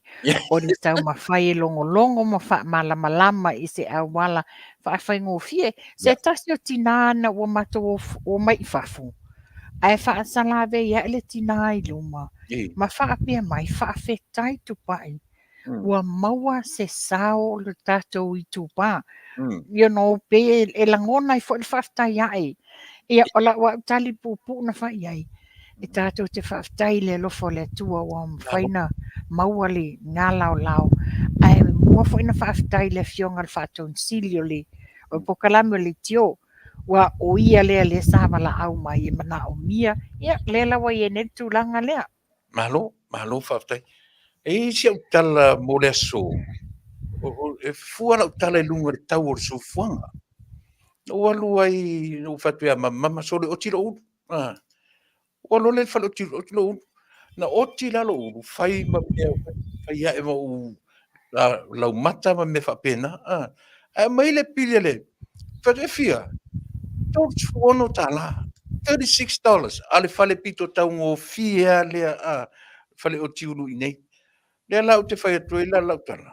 o le taumafai e logologo ma faamalamalama i se auala faafaigofie. Se tasi o tina na ua matou omai i fafo, ae faasalavei ae le tina i luma ma faapea mai, faafetai Tupai, ua maua se sao o le tatou itupa. You know, pei e lagona ai foi le faafetai ae. Ia, o lau au tali puupuu na fai i ai, e tatou te faafetai i le alofa o le Atua ua mafai ona maua le galaolao, ae mua foi ona faafetai i le Afioga i le Faatonu Sili o le polokalame o le leitio, aua o ia lea lea sa valaau mai e manaomia, ia lea la ua i ai nei le tulaga lea. Malo, malo faafetai. E i ai si au tala mo le aso, e fua lau tala i luga o le tau o le soifuaga. Na ou alu ai, na ou fai atu ia mama, mama sole, oti lou ulu. Ua alu lea i le fale oti oti lou ulu. Na oti la lou ulu, fai ma mea, fai ae ma ou laumata ma mea faapena. Ae aumai le pili a le, fai atu, e fia? $36, $36. A o le fale pito taugofie lava lea, a, fale oti ulu i inei. Lea la ou te fai atu ai la lau tala,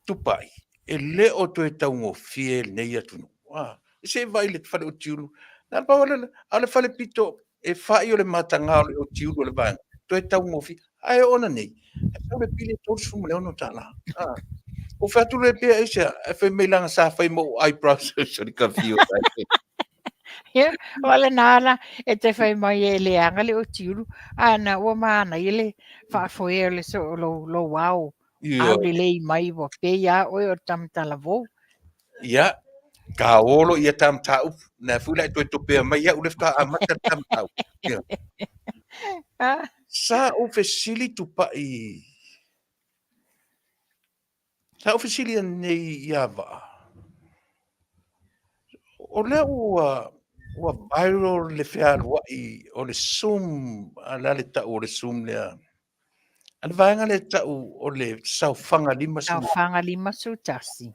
Tupai, e le o toe taugofie lenei atunuu. Ah, se i vaai i le fale otiulu. Na o le pau lea, a o le fale pito e fai o le mataga o le otiulu o le vaega, toe taugofie. Ae oo ina nei, e sau le pili e $36. Ah, ou fai atu lea pe aisea, ae fai mai leaga sa fai ma ou eyebrows. Sorry, ka fiu. Ia, o lena la e te fai mai e leaga le otiulu, a na ua manaia le faafoea o le so lou, lou ao, ao lelei mai ua pei a oe o le tamatalavou. Ia, ka olo ia ta mataupu. Na fui la e toe topea mai ia'u le faatoa amata le ta mataupu. Ia. Ah. Sa ou fesili Tupai, sa ou fesili anei ia Vaa, o lea ua, ua viral le fealuai o le Zoom, a le a le tau o le Zoom lea? A le vaega lea e tau o le saofaga 51. Saofaga 51.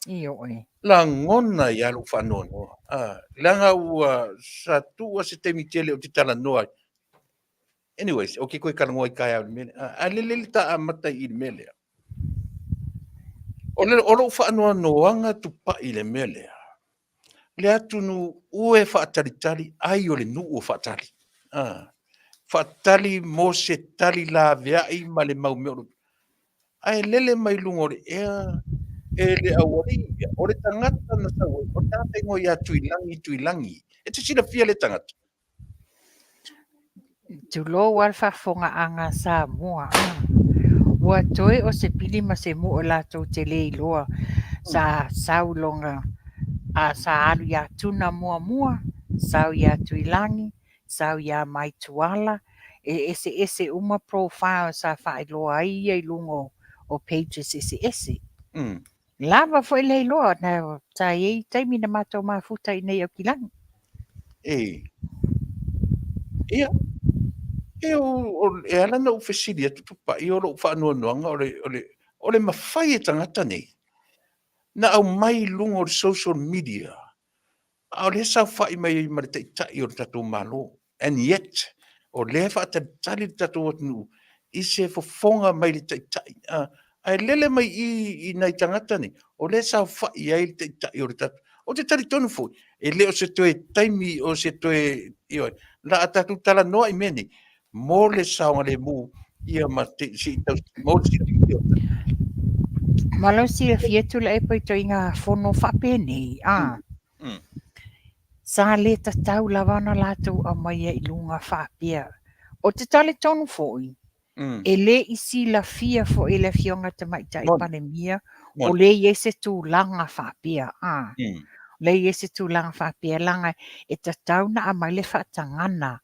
Ioe. Lagona ai lava lou faanoanoa. Ah, leaga ua sa tuua se taimi tele ou te talanoa ai. Anyways, ou te toe talanoa i taeao i le mea lea. Ah, ae lelei le ta amata i le mea lea. O, le, o lou faanoanoaga tupai i le mea lea. Le atunuu e faatalitali ai o le nuu o faatali. Ah, faatali mo se tali laveai ma le mau mea o lo Ae lele mai luga o le ea e le aualii, o le tagata na sau ai, o le tagata igoa ia Tuilagi Tuilagi. E te silafia lea tagata? Tulou lava le faafofogaaga a Samoa. Ua toe o se pili ma se mu'u latou te le iloa sa sau i lona sa alu ia Tuna muamua, sau ia Tuilagi, sau ia Maituala, e eseese uma profile sa faailoa ai ia i luga o pages eseese. Lava foi le iloa, na, sa i ai taimi na matou mafuta i inei i Aukilani. E. Ia, e, o, o, e ala ona ou fesili atu Tupai, o lou faanoanoaga o le, o le, o le mafai e tagata nei na aumai i luga o le social media a o lea e saofai mai ai ma le Taitai o le tatou Malo, and yet o lea e faatalitali le tatou atunuu i se fofoga mai le Taitai, ae lele mai i i nai tagata nei, o lea e saofai ai le Taitai o le tatou. Ou te talitonu foi, e le o se toe taimi o se toe, ioe, la a tatou talanoa i mea nei, mo le saogalemu ia ma te, se i tau, mo le silafia. Ma lou silafia Tuilaepa i ituaiga fono faapenei, a, Sa le tatau lava ona latou aumaia i luga faapea. Ou te talitonu foi, e le i silafia foi e le Afioga i le Tamaitai Palemia o lea e i ai se tulaga faapea, a. O lea e i ai se tulaga faapea, leaga e tatau ona aumai le faatagana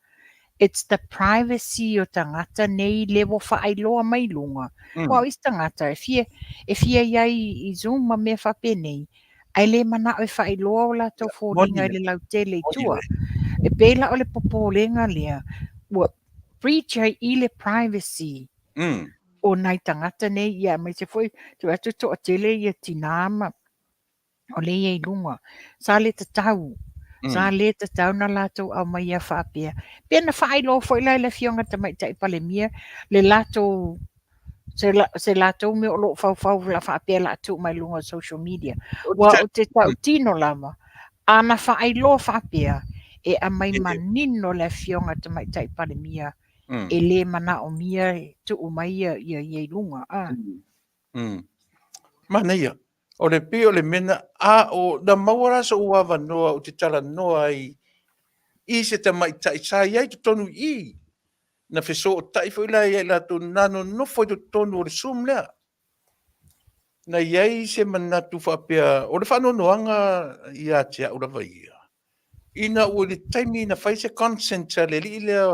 It's the privacy o tagata nei lea ua faailoa mai luga. Aua o isi tagata e fia, e fia i ai i Zoom ma mea faapenei, ae le manao e faailoa o latou foliga i le lautele i tua. E pei la o le popolega lea, ua breach ai i le privacy o nai tagata nei, ia aemaise foi, tuu atu toatele ia tinā ma o lea i ai i luga. Sa le tatau, sa le tatau na latou aumaia faapea. Pe na faailoa foi la e le Afioga i le Tamaitai Palemia le latou se, la, se latou mea o lo o faufau la faapea la tuu mai luga o social media. Ua ou te tautino lava, a na faailoa faapea, e aumai manino le Afioga i le Tamaitai Palemia e le manaomia e tuu mai ia, ia, ia i luga. Ah. Manaia. O le pei o le mea na, a o, na maua la so'u avanoa ou te talanoa ai i se tamaitai sa i ai i totonu i i, na fesootai foi la ia i latou na nonofo i totonu o le Zoom lea. Na i ai se manatu faapea, o le faanoanoaga ia te au lava ia, Ina ua i le taimi na fai se consent a le alii lea,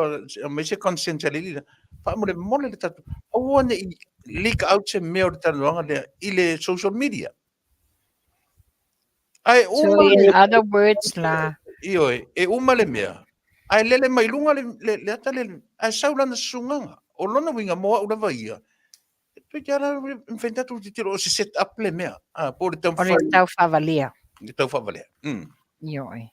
aumai se consent a le alii lea, faamolemole le tatou, aua ne i leak out se mea o le talanoaga lea i le social media. Ae So uma in le, other words la, ioe, e uma le mea, Ae lele mai luga le, le, le ata le, ae sau lana susugaga. O lona uiga mo au lava ia, e te ala mafai tatou tilotilo o se set up le mea. Ah, po o le taumafai. O le taufaavalea. Le taufaavalea. Ioe.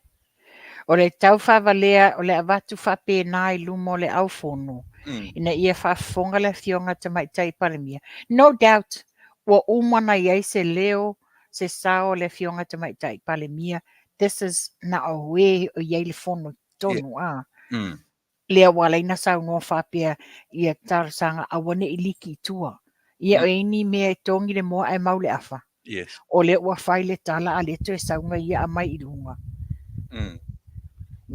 O le taufaavalea o le avatu faapena i luma o le aufono, ina ia faafofoga le Afioga Tamaitai Palemia. No doubt, ua uma ona i ai se leo, se sao o le Afioga Tamaitai Palemia, this is na o e o i ai le fono i totonu, a. Lea ua ala ai ona saunoa faapea ia talosaga aua ne i liki i tua. Ia o i ai ni mea e togi le moa ae mau le afa. Yes. O lea ua fai le tala a lea toe sauga ia aumai i luga.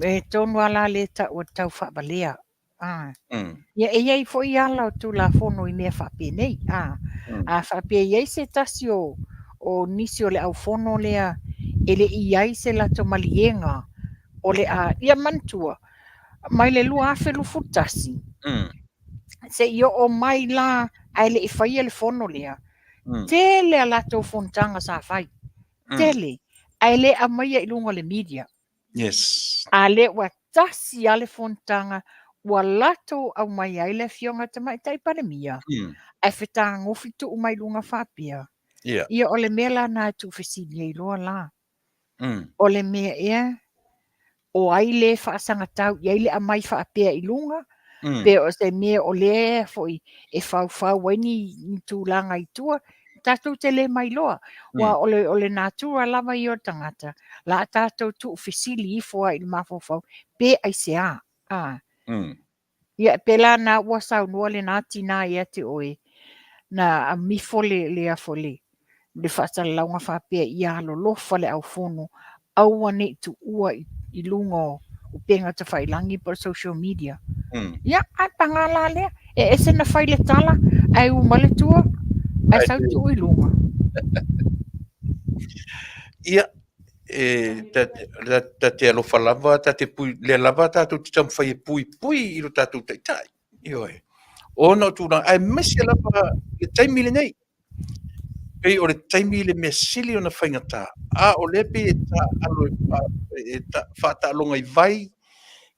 E tonu lava la lea e tau o le taufaavalea. A. Ia e i ai foi ala o Tulafono i mea faapenei. A. A faapea e i ai se tasi o, o nisi o le aufono lea e le i i ai se latou maliega o le a, ia manatua, mai le 2021, se i oo mai la ae le i faia le fono lea, tele a latou fonotaga sa fai, tele, ae le aumaia i luga o le media. Yes. A lea ua tasi lava le fonotaga ua latou aumaia ai le Afioga i le Tamaitai Palemia, ae fetagofi tuu mai luga faapea. Ia o le mea la lena e tuufesili ai loa la. O le mea ea, o ai le faasagatau i ai le aumai faapea i luga, pe o se mea o lea foi e faufau ai ni, ni tulaga i tua, tatou te le mailoa. Aua o le, o le natura lava ia o le tagata, la a tatou tuufesili ifo lava i le mafaufau, pe aisea. A. Ia, pe la na ua saunoa lena tinā ia te oe, na amifo le, le a foi le, le faasalalauga faapea ia alolofa le aufono, aua ne i tuua i, i luga o upega tafailagi po o social media. Ia, ae paga la lea, e ese na fai le tala, ae uma le tua, ae sau tuu i luga. Ia, e ta, ta, ta te alofa lava, ta te pui, lea lava tātou te taumafai e puipui i lo tātou taitai. Ioe. Ona o tulaga, aemaise lava le taimi lenei. Pei o le taimi le mea sili ona faigata, a o lea pei e taaalo e faataaloga i vai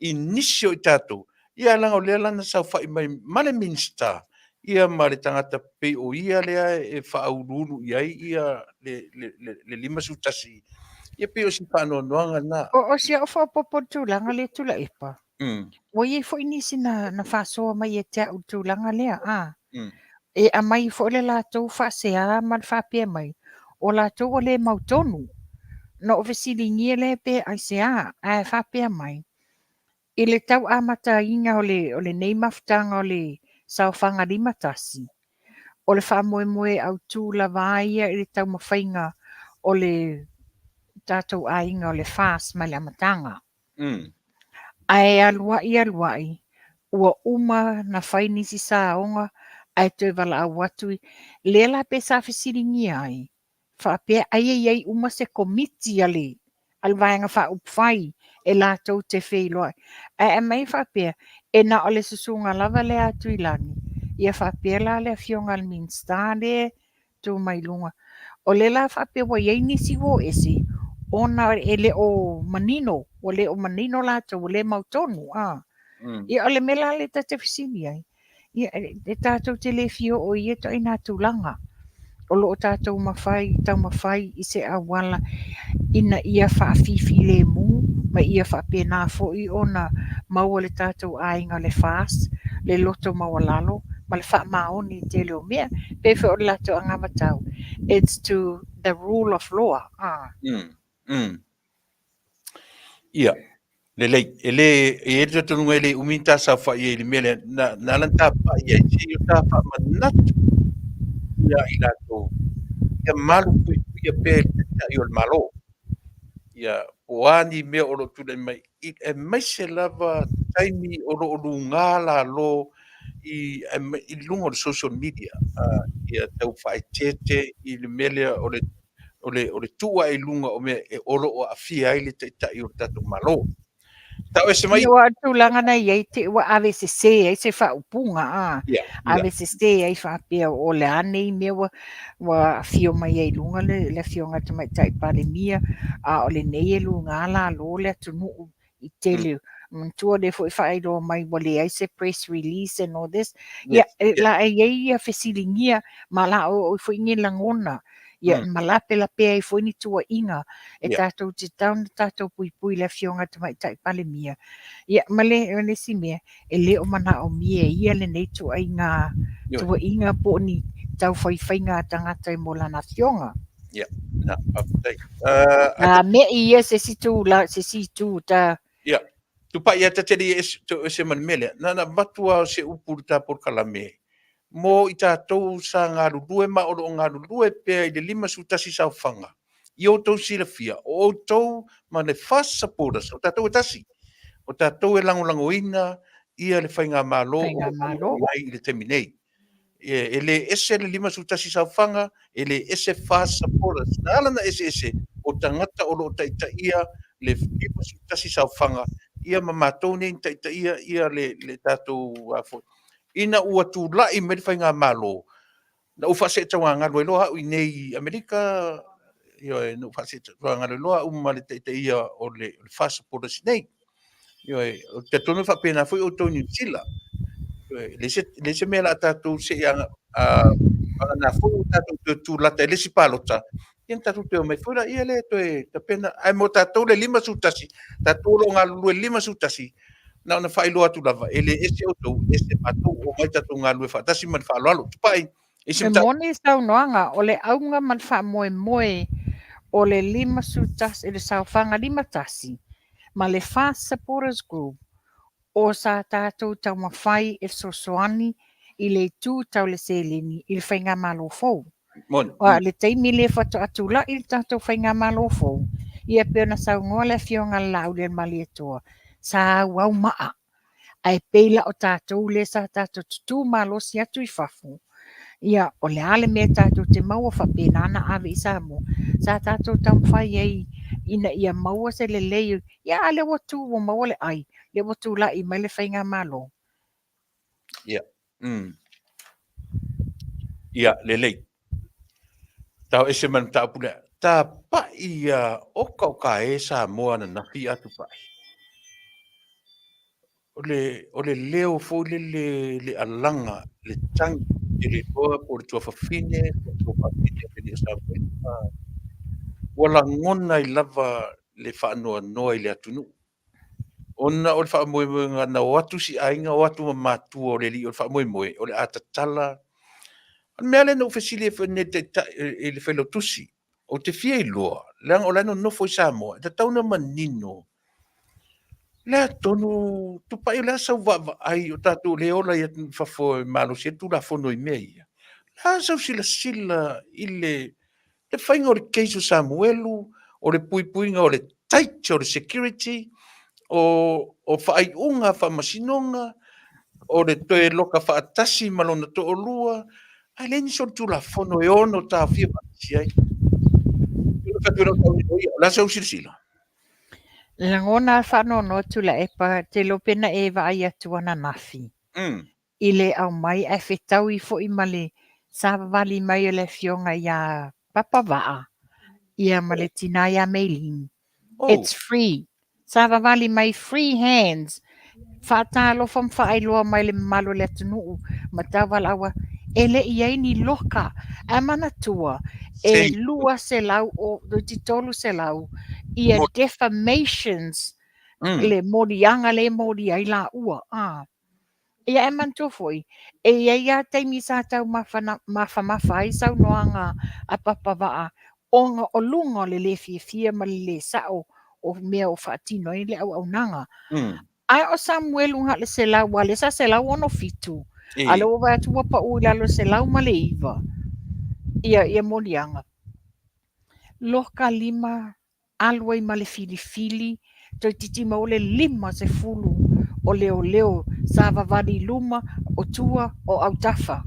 i nisi o i tatou, ia leaga o lea la na saofai mai ma le Minisita, ia ma le tagata pei o ia lea e faauluulu i ai ia le, le, le, le 51, ia pei o si faanoanoaga lena. O, o si au faaopoopo i le tulaga lea Tuilaepa, Ua i ai foi nisi na, na faasoa mai ia te au i le tulaga lea, a. E aumai foi le latou faasea ma le faapea mai, o latou ua le mautonu. Na ou fesiligia lea pe aisea, ae faapea mai, i le tau amataina o le, o lenei mafutaga o le saofaga 51, o le faamoemoe autu lava ia i le taumafaiga o le tatou aiga o le FAST mai le amataga. Ae aluai aluai, ua uma na fai nisi saoga ae toe valaau atu i lea la pe sa fesiligia ai, faapea ai e i ai uma se komiti a le a le Vaega Faaupufai e latou te feiloai. Ae aumai faapea, e na o le susuga lava lea a Tuilagi, ia faapea la le Afioga i le Minisita lea tu mai luga. O lea la faapea ua i ai nisi ua o ese, ona e le o manino, ua le o manino latou, ua le mautonu. A. Ia o le mea la lea ta te fesili ai, ia e tatou te le fia oo i ia ituaiga tulaga. O lo o tatou mafai, taumafai i se auala ina ia faafifilemu ma ia faapena foi ona maua le tatou aiga o le FAST, le loto maualalo ma le faamaoni i le tele o mea. Pei foi o le latou anavatau, it's to the rule of law. Ah. Ia, lelei. E le, e i ai le talitonuga e le umi ni ta saofai ai i le mea lea, na, na ala ona ta pai ai, se i o ta faamanatu ia i latou, ia malupuipuia pea i le Taitai o le Malo. Ia, po o a ni mea o lo o tulai mai, aemaise lava taimi o lo o luga lalo i, i luga o le social media, ia tau faaeteete i le mea lea o le, o le, o le tuu ae i luga o mea e, o lo o aafia ai le Taitai o le tatou Malo. Tau ese mai. Ia, tulaga na i ai te ua ave sese ai se faaupuga, a. Yeah, Ave sese ai faapea o le a nei mea ua, ua afio mai ai i luga le, le Afioga i le Tamaitai Palemia, a o lenei e luga lalo le atunuu i tele. Manatua lea foi faailoa mai ua leai se press release and all this. Ia, yes, la e i ai ia fesiligia ma la o foi ni lagona. Ia, ma lapelapea ai foi ni tuuaiga e tatou te tatau ona tatou puipui i le Afioga i le Tamaitai Palemia. Ia, ma le, ma le isi mea, e le o manaomia e ia lenei tuuaiga, tuuaiga po o ni taufaifaiga a tagata mo lana afioga. Ia, na, faafetai. A me'i ia se isi tu la, se isi itu ta. Ia, tupai ia ta te le ese ma le mea lea. Na na avatu lava o se upu i le ta polokalame, mo i tatou sa galulue ma o lo o galulue pea i le 51 saofaga, i outou silafia, o outou ma le FAST supporters, o tatou e tasi, o tatou e lagolagoina ia le Faigamalo o lo o i ai i le taimi nei. E le ese le 51 saofaga, e le ese FAST supporters. Na ala ona eseese, o tagata o lo o taitaia le 51 saofaga ia ma matou nei na taitaia ia le tatou foi. Ina ua tulai mai le Faigamalo, na ou faaseetauagalu ai loa au i nei i Amerika, ioe, na ou faaseetauagalu ai loa au ma le taitaia o le FAST supporters nei. Ioe, ou te talitonu e faapena foi outou i Niu Sila. Ioe, e leai se mea o le a tatou se i vagana foi ua tatou toe tulata i le isi palota, ia ona tatou toe omai foi laia lea e toe tapena. Ae mo tatou le 51, tatou o lo o galulue i le 51, na ona faailoa atu lava, e le ese outou, ese matou, omai tatou galulue faatasi ma le faaaloalo. Tupai, E moni saunoaga, o le auga ma le faamoemoe o le 51, le saofaga 51 ma le FAST Supporters Group o sa tatou taumafai e fesoasoani i le itu tau le seleni i le faigamalo fou. Aua o le taimi lea faatoa tulai le tatou faigamalo fou, ia pei ona saunoa le Afioga a le Laaulialemalietoa, sa auau maa. Ae pei la o tatou lea sa tatou tutū malosi atu i fafo, ia o le a le mea tatou te maua faapena ona ave i Samoa, sa tatou taumafai ai ina ia maua se lelei, ia a lea ua tu ua maua le ai, lea ua tulai mai le faigamalo. Ia. Ia, lelei. Tau ese ma le mataupu lea. Tapa'i ia oka o ka e Samoa ananafi a Tupai. O le, o le leo foi lele le alaga, le tagi, e le iloa po o le tuafafine, po o le tuafafine pe le o Samoa. Ua lagona ai lava le faanoanoa i le atunuu. Ona o le faamoemoega na o atu si aiga, o atu ma matua o le alii o le faamoemoe, o le a tatala. O le mea lea na ou fesili ai foi nei i le Taitai, i le Failautusi, ou te fia iloa, leaga o la e nonofo i Samoa, e tatau ona manino o le a tonu, Tupai, o le a sau vaavaai, o tatou lea e ola i atunuu i fafo e malosi ai le Tulafono i mea ia. O le a sau silasila i le le faiga o le case o Samuelu, o le puipuiga o le tight o le security, o, o faaiuga a faamasinoga, o le toe loka faatasi ma lona toalua, ae leai ni solitulafono e ono taofia faatasi ai. O le a sau silasila? Lagona a faanoanoa Tuilaepa, te iloa pe na e vaai atu ananafi. I le aumai ae fetaui foi ma le savavali mai o le afioga ia Papa Vaa ia ma le tina ia Maylene. Oh. It's free. Savavali mai free hands. Faatalofa ma faailoa mai le mamalu o le atunuu ma tauvalaua e le i ai ni loka. Ae manatua e 200 o 300 ia defamations le moliaga le moli ai laua. Ah. Ia e manatua foi, e i ai lava taimi sa tau mafamafa ai saunoaga a Papa Vaa ona o luga o le lē fiafia ma le lē sa'o o mea o faatino ai le auaunaga. Ae o Samuelu na o le 100, aua o lea sa 167, a o lea ua vaai atu ua pau i lalo i le 109 ia moliaga. Loka lima alu ai ma le filifili, toeitiiti maua le 50 o leoleo savavali i luma, o tua, o autafa.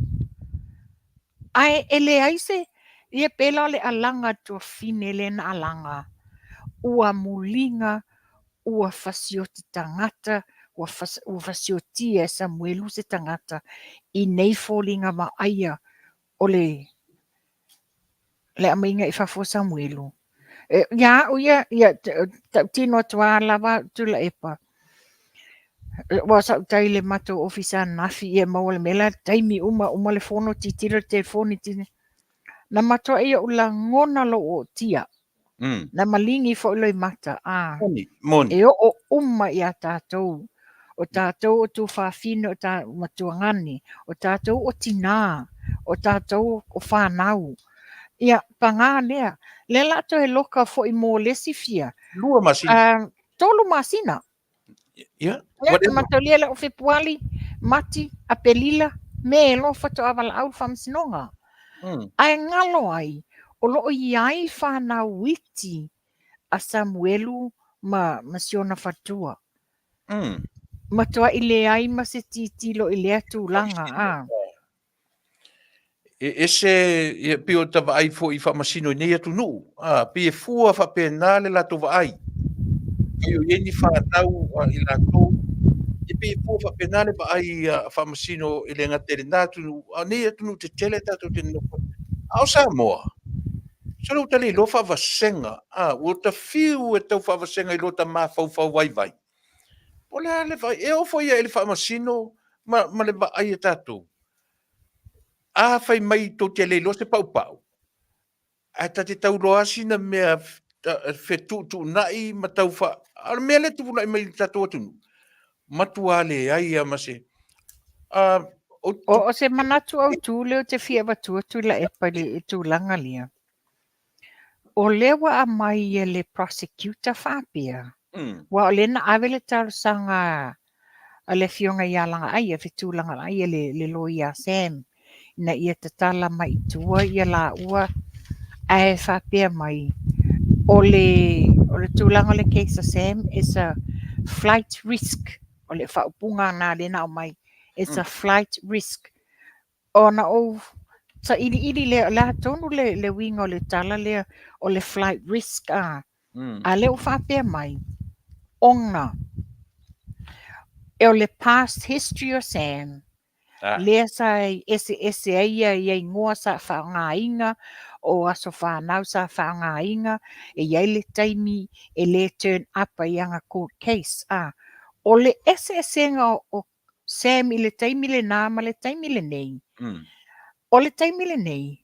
Ae e leai se, ia pei la o le alaga a le tuafafine lea na alaga, ua muliga, ua fasioti tagata, ua fasiotia e Samuelu se tagata i nei foliga vaaia o le le aumaiga i fafo o Samuelu. E, ia au ia, ia, tautino atu lava lava Tuilaepa. Ua sa ou tai i le matou ofisa ananafi ia maua le mea la taimi uma uma le fono tilotilo le telefoni tini. Na matuai ou lagona lou ootia. Na maligi foi loimata a. Moni, moni. E oo uma ia tatou. O tatou o tuafafine o ta matuagane, o tatou o tinā, o tatou o fanau. Ia, paga lea, lea la toe loka foi mo le isi fia. 2 masina. 3 masina. Ia, whatever. Mataulia lea o Fepuali, Mati, Apelila, Me loa faatoa valaau le faamasinoga. Ae galo ai, o lo o i ai fanau iti a Samuelu ma, ma si ona faletua. Matuai leai ma se tilotilo i lea tulaga, a. E ese, ia, pei o ta vaai foi i faamasino i nei atunuu, a, pei e fua faapena le latou vaai. Pei o i ai ni fanau a i latou, e pei e fua faapena le vaai a faamasino e le gata i lena atunuu, a o nei atunuu tetele tatou te nonofo ai. A o Samoa, sole ua ta le iloa faavasega, a, ua ta fiu e tau faavasega i lo ta mafaufau vaivai. Po o le a le vaai, e oo foi ia i le faamasino ma, ma le vaai a tatou. A fai mai tou te le iloa se paupau, ae ta te tau iloa lava sina mea fetuutuunai ma tau fa... A o le mea lea e tupula'i mai i le tatou atunuu, matua leai lava ma se... O se manatu autu lea ou te fia avatua Tuilaepa i le tulaga lea. O lea ua aumai e le prosecutor faapea, aua o lea na ave le talosaga a le afioga ia Lagaaia, Fetu Lagaaia le loia a Sam, ina ia tatala mai i tua ia laua ae faapea mai, o le o le tulaga o le case a Sam is a flight risk. O le faaupuga lena lea na aumai, it's a flight risk. Ona ou sailiili lea, o le a tonu le, le uiga o le tala lea o le flight risk a. A lea ua faapea mai, ona o le past history o Sam, ah. lea sa eseese ai ia, ia igoa sa faaaogaina, o aso fanau sa faaaogaina, e i ai le taimi e le turn up ai ana court case. Ah. O le eseesega o Sam i le taimi lenā ma le taimi lenei. O le taimi lenei,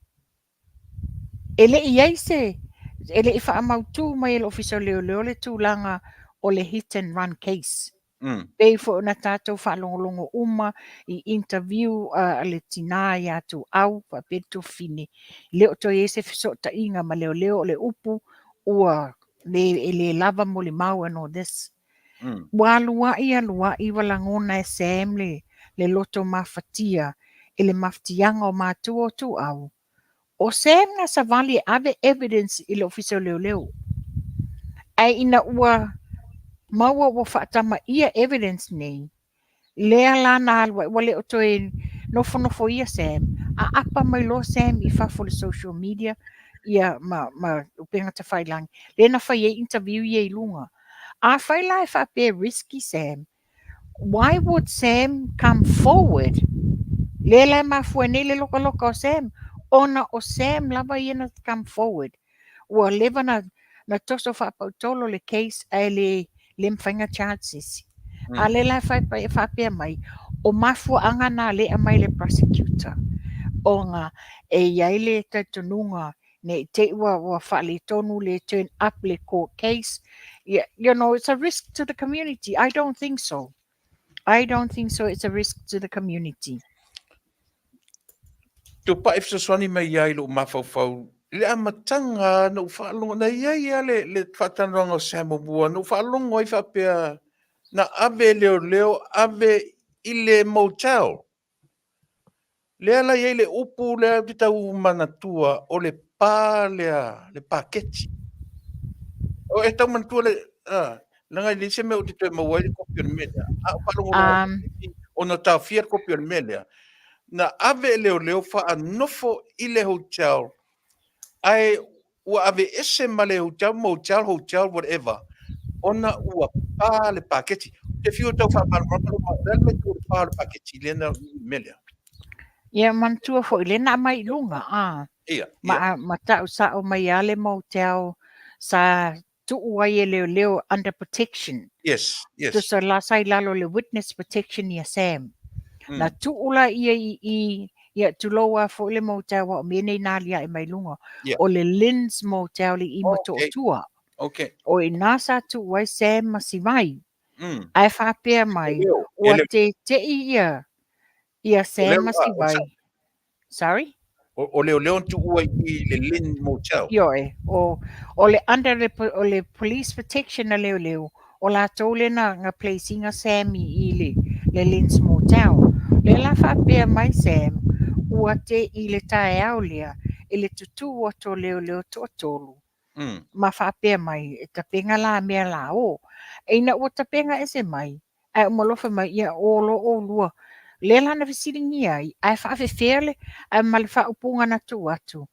e le i ai se, e le i faamautū mai e le Ofisa o Leoleo le tulaga o le hit and run case. Pei foi ona tatou faalogologo uma i interview a le tinā ia Tuau faapea le tuafafine, e le o toe i ai se fesootaiga ma leoleo, o le upu ua le, e le lava molimau and all this. Ua alua'i alua'i ua lagona e Sam le le loto mafatia i le mafatiaga o matua o Tuau. O Sam na savali e ave evidence i le Ofisa o Leoleo. Ae ina ua maua ua faatamaia evidence nei, Lea la na alu ai, ua le o toe nofonofoia Sam, aapa mai loa Sam i fafo i le social media ia ma, ma upega tafailagi, lea na fai ai interview ia i luga. Afai la e faapea e risky Sam, why would Sam come forward? Lea la e mafua ai nei le lokaloka o Sam, ona o Sam lava ia na come forward. Ua leva na, na toso faapautolo le case ae le, le mafai na charge se isi. A lea la e fai, faapea mai, o mafuaaga na lea e aumai e le prosecutor, ona e i ai le talitonuga ne i te i ua, ua faaletonu le turn up le court case. Yeah, you know, it's a risk to the community. I don't think so. I don't think so it's a risk to the community. Tupai fesoasoani mai ia i lou mafaufau i le amataga na ou faalogo, na i ai lava le, le faatalanoaga o Sam muamua, na ou faalogo ai faapea na ave e leoleo ave i le motel. Lea la i ai le upu lea ou te tau manatua o le pa lea, le paketi. O e tau manatua le, a, leaga e leai se mea ou te toe maua ai le kopi o le mea lea. A ou faalogologo ona taofia le kopi o le mea lea, na ave e leoleo faanofo i le hotel, ae ua aveese ma le hotel, motel, hotel, whatever, ona ua pa le paketi. Ou te fiu e tau faamalamalama lou ma, o le a le mea e tau o le pa o le paketi lea na, le mea lea? Ia, manatua foi lea na aumai i luga, a. Ia, ia. Ma, ma tau sao mai lava le motel sa tuu ai e leoleo under protection. Yes, yes. Tusa la sa i lalo le witness protection ia Sam. Mm. Na tuu la ia i, i ia tulou a foi le motel wa o mea nei nā lia e mai lunga. Yeah. O le Lynn's Motel i i Motootua. Okay. O i nā sa tuu ai Sam ma Sivai. Mm. Ae faapea mai, ua tete'i ia, ia Sam ma Sivai. Sorry? O leoleo na tuua i le Lynn Motel. Ioe, o, o le under le, o le police protection a leoleo, o latou lea na, na place ina Sam i, i le, le Lynn's Motel. Lea la faapea mai Sam, ua te'i le taeao lea i le tutū atu o leoleo toatolu, Mm. Ma faapea mai, e tapena la mea la o. E ina ua tapena ese mai, ae uma loa fai mai, ia o loa ʻolua. Lea la na fesiligia ai, ae faafefea le, ae ma le faaupuga na tuu atu,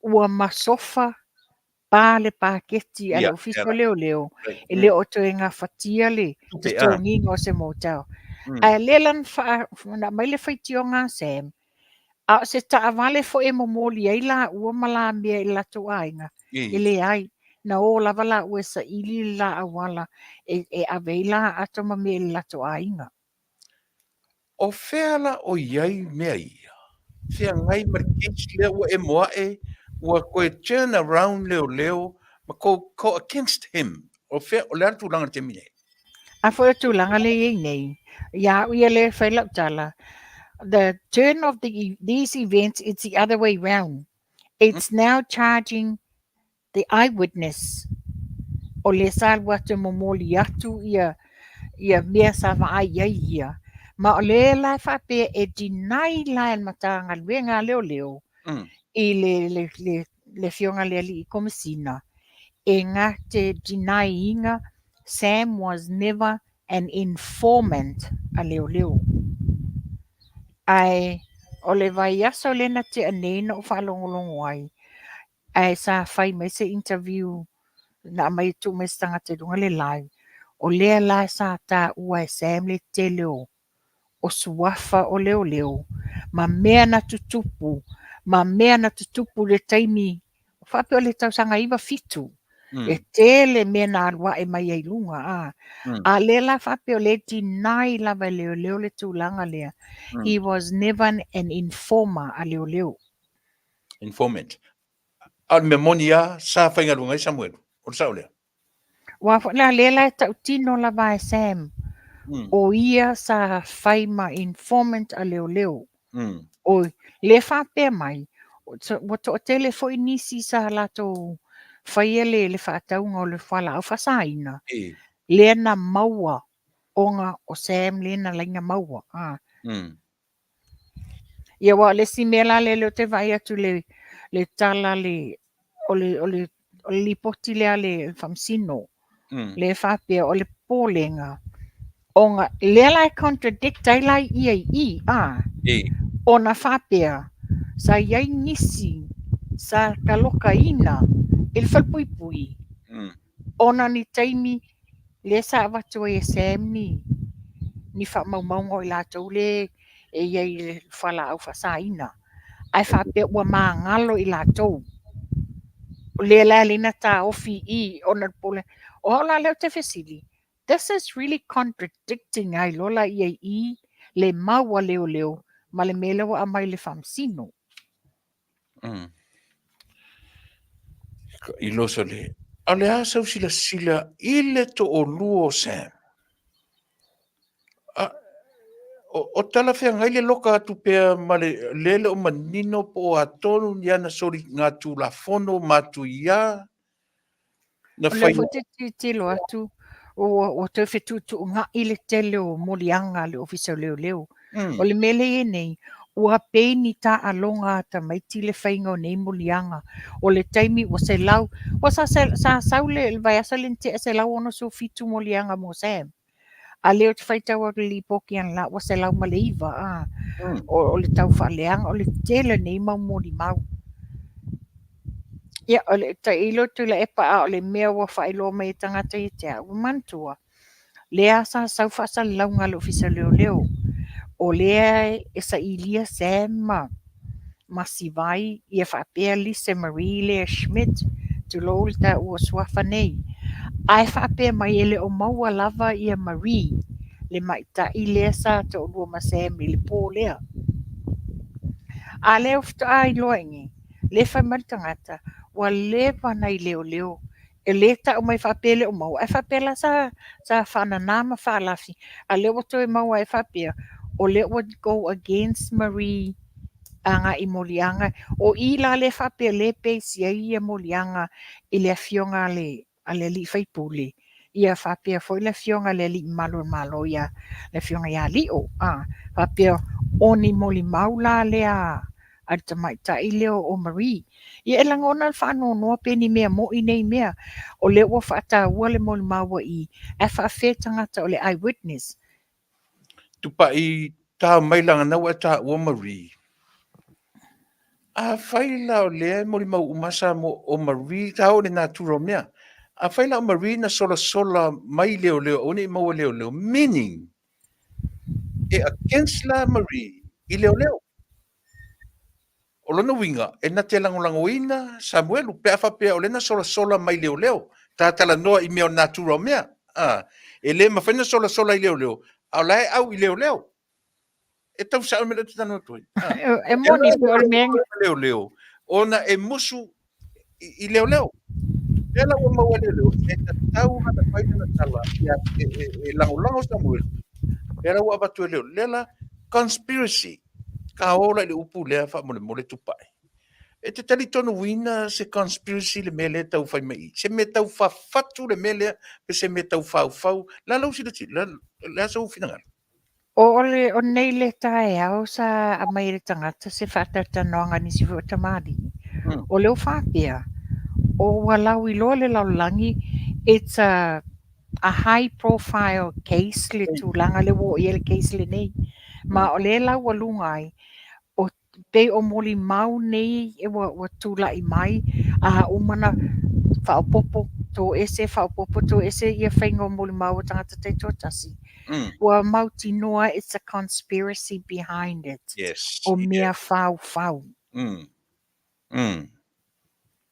ua masofa pa le paketi a le Ofisa o Leoleo, e le o toe gafatia le totogiina o se motel. Ae lea la na faa, na aumai le faitioga a Sam, A o se taavale foi e momoli ai laua ma la mea i le latou aiga, e leai, na o lava laua e saili le la auala e, e ave ai la ato ma mea i le latou aiga. O fea la o i ai mea ia? Feagai ma le case lea ua emo ae, ua toe turn around leoleo ma go, go against him. O fea, o le a le tulaga i le taimi nei? A foi o tulaga lea e i ai nei, ia au ia lea e fai lau tala, the turn of the, these events, it's the other way round. It's now charging the eyewitness o lea sa alu atu e momoli atu ia, ia mea sa vaai ai ia. Ma o lea la e faapea e deny la e le Matagaluega a Leoleo i le, le, le, le Afioga i le Alii Komesina e na te deny ina Sam was never an informant a leoleo. Ae o le vaiaso lea na tea nei na ou faalogologo ai, ae sa fai mai se interview na aumai e tuu mai se tagata i luga le live, o lea la sa taua e Sam le tele o o suafa o leoleo ma mea na tutupu, ma mea na tutupu i le taimi, faapea o le tausaga 97, e tele mea na alu ae mai ai i luga, a. A lea la faapea o lea e deny lava e leoleo le tulaga lea, he was never an informer a leoleo. Informant. A o le mea moni lava, sa faigaluega ai Samuelu, o le sao lea? Aua foi la lea la e tautino lava e Sam, Mm. o ia sa fai ma informant a leoleo. Mm. O lea faapea mai, ua toatele foi nisi sa latou faia le, le faatauga o le fualaau faasaina, E. lea na maua ona o Sam lea na laina maua. Ah. Ia aua o le isi mea la lea lea ou te vaai atu i le, le tala le, o le, o le, o le lipoti lea a le faamasino, lea e faapea o le popolega, ona lea la e contradict ai la ia i i, a, E. ona faapea sa i ai nisi sa talokaina i le falepuipui, ona ni taimi lea sa avatu ai e Sam ni, ni faamaumauga o i latou lea e i ai i le fualaau faasaina, ae faapea ua magalo i latou. O lea la e ala ai ona taofi i i ona o le popolega. O au la lea ou te fesili, this is really contradicting ai loa la i ai i le mau a leoleo ma le mea lea ua aumai i le faamasino. I loso le, a o le a sau silasila i le toalua o Sam? A, o, o talafeagai le loka atu pea ma le le le o manino po o atonu ni ana soli ngā tulafono matuia na O lea whai foi te tilotilo atu, ua, ua toe fetuutuunai le tele o moliaga a le Ofisa o Leoleo. O le mea lea e i ai nei, ua pei ni taaloga a tamaiti le faiga o nei moliaga. O le taimi ua 100, ua sa, sa sau le, le vaiaso lea na tea 167 moliaga mo Sam. A lea ou te faitau atu i le lipoti anala ua 109, a. O, o le tau faaleaga, o le tele o nei mau molimau. Ia, o le tailo Tuilaepa, a o le mea ua faailoa mai e tagata ia te au, ua manatua, lea sa sau faasalalauga a le Ofisa o Leoleo, o lea e sailia Sam ma, ma Sivai, ia faapea Lisa Marie lea Schmidt, tulou le taua o suafa nei. Ae faapea mai e le o maua lava ia Marie, le maita'i lea sa to'alua ma Sam i le pō lea. A lea faatoa iloa i i, lea fai mai le tagata, ua leva nai leoleo e lē ta'u mai faapea e le o maua, ae faapea la sa sa faananā ma faalafi, a lea ua toe maua ai faapea, o lea ua go against Marie agai moliaga. O i la lea faapea lea e base ai ia moliaga i le afioga a le a le alii faipule, ia faapea foi le afioga i le alii mamalu o le Malo ia le afioga ia Lio, a faapea o ni molimau la lea a le tamaitai lea o Marie. Ia e lagona le faanoanoa pe ni mea mo'i nei mea, o lea ua faataua le molimau a i, ae faafefea tagata o le eyewitness. Tupai ta mai leaga na ua e taua Marie. Afai la o lea e molimau uma Samoa o Marie, ta oo i le natura o mea. Afai la o Marie na solasola mai leoleo aua ne i maua leoleo, meaning e against la Marie i leoleo. O lona uiga, e na te lagolagoina Samuelu pe a faapea o lea na solasola mai leoleo. Ta talanoa i mea o le natura o mea. A, e le mafai ona solasola i leoleo, a o la e au i leoleo. E tau sao le mea lea ou te talanoa atu ai. E moni pe o le mea leoleo, ona e musu i leoleo. Lea la ua maua e leoleo, e tatau ona fai lana tala ia e lagolago Samuelu. Lea la ua avatu e leoleo. Lea la conspiracy. Ka ola i le upu lea faamolemole Tupai. E te talitonuina se conspiracy le mea lea e tau fai mai i? Se mea tau fafatu le mea lea pe se mea tau faufau? Le a lau silasila? Le a sou finagalo? O le o nei le taeao sa aumai e le tagata se faatalatalanoaga a nisi foi o tamalii. O lea ua faapea, o ua lauiloa le lalolagi, it's a high profile case le tulaga lea ua oo i ai le case lenei. Ma o lea e laualuga ai, o pei o molimau nei ua tulai mai a uma ona faaopoopo, toese, faaopoopo, toese ia faiga o molimau a tagata taitoatasi. Ua mautinoa it's a conspiracy behind it. Yes. O mea faufau.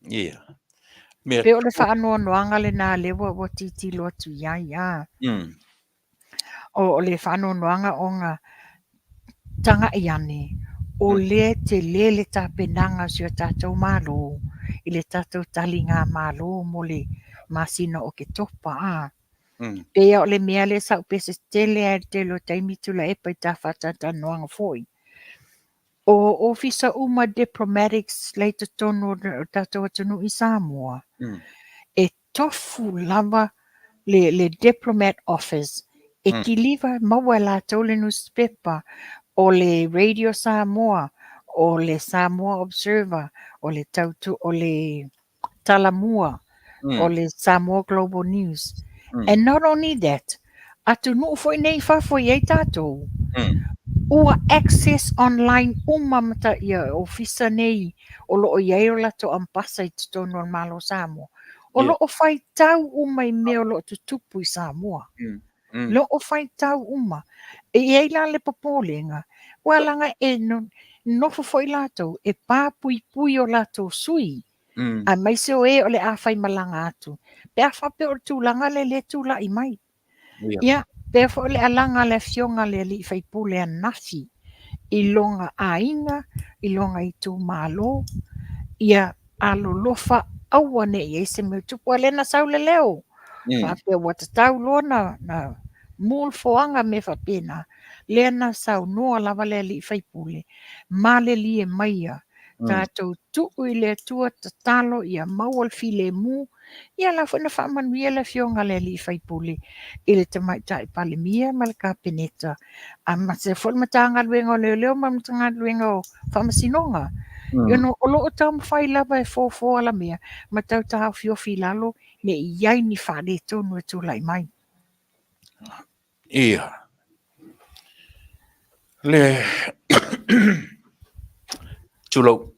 Yeah. Mea Pei o le faanoanoaga lena lea ua tilotilo atu i ai, a. O le faanoanoaga ona taga'i ane, o lea e tele le tapenaga a si o tatou Malo i le tatou taligamalo mo le masina o Oketopa, a. Pei lava o le mea lea sa ou pese tele ai i le tele o taimi Tuilaepa i ta faatalatalanoaga foi. O ofisa uma diplomatics la i totonu o le tatou atunuu i Samoa, e tofu lava le diplomat office e kiliva maua e latou le nusipepa, o le Radio Samoa, o le Samoa Observer, o le tautu, o le Talamua, o le Samoa Global News. And not only that, atunuu foi nei i fafo e i ai tatou, ua access online uma ma ta, ia ofisa nei o lo o i ai o latou ambasa i totonu o le Malo o Samoa. O lo o faitau uma i mea o lo o tutupu i Samoa. Lo o faitau uma. E i ai la le popolega, ua laga e nofo foi latou e papuipui o latou sui, aemaise o e o le a faimalaga atu, pe a faapea o le tulaga lea lea e tulai mai. Ia, pea foi o le alaga a le afioga a le alii faipule ananafi i lona aiga, i lona itumalo, ia alolofa aua ne i i ai se mea o tupu. A o lea na sau le leo, faapea ua tatau loa na mu le foaga mea faapena, lea na saunoa lava le alii faipule, malilie maia, tatou tuu i le Atua tatalo ia maua le filemu, ia la foi na faamanuia le afioga a le alii faipule i le Tamaitai Palemia ma le Kapeneta, aemaise foi le Matagaluega o Leoleo ma le Matagaluega o Faamasinoga. You know, o lo o taumafai lava e fofo alamea ma tau taofiofi i lalo ne i i ai ni faaletonu e tulai mai. Ia. Le tulou.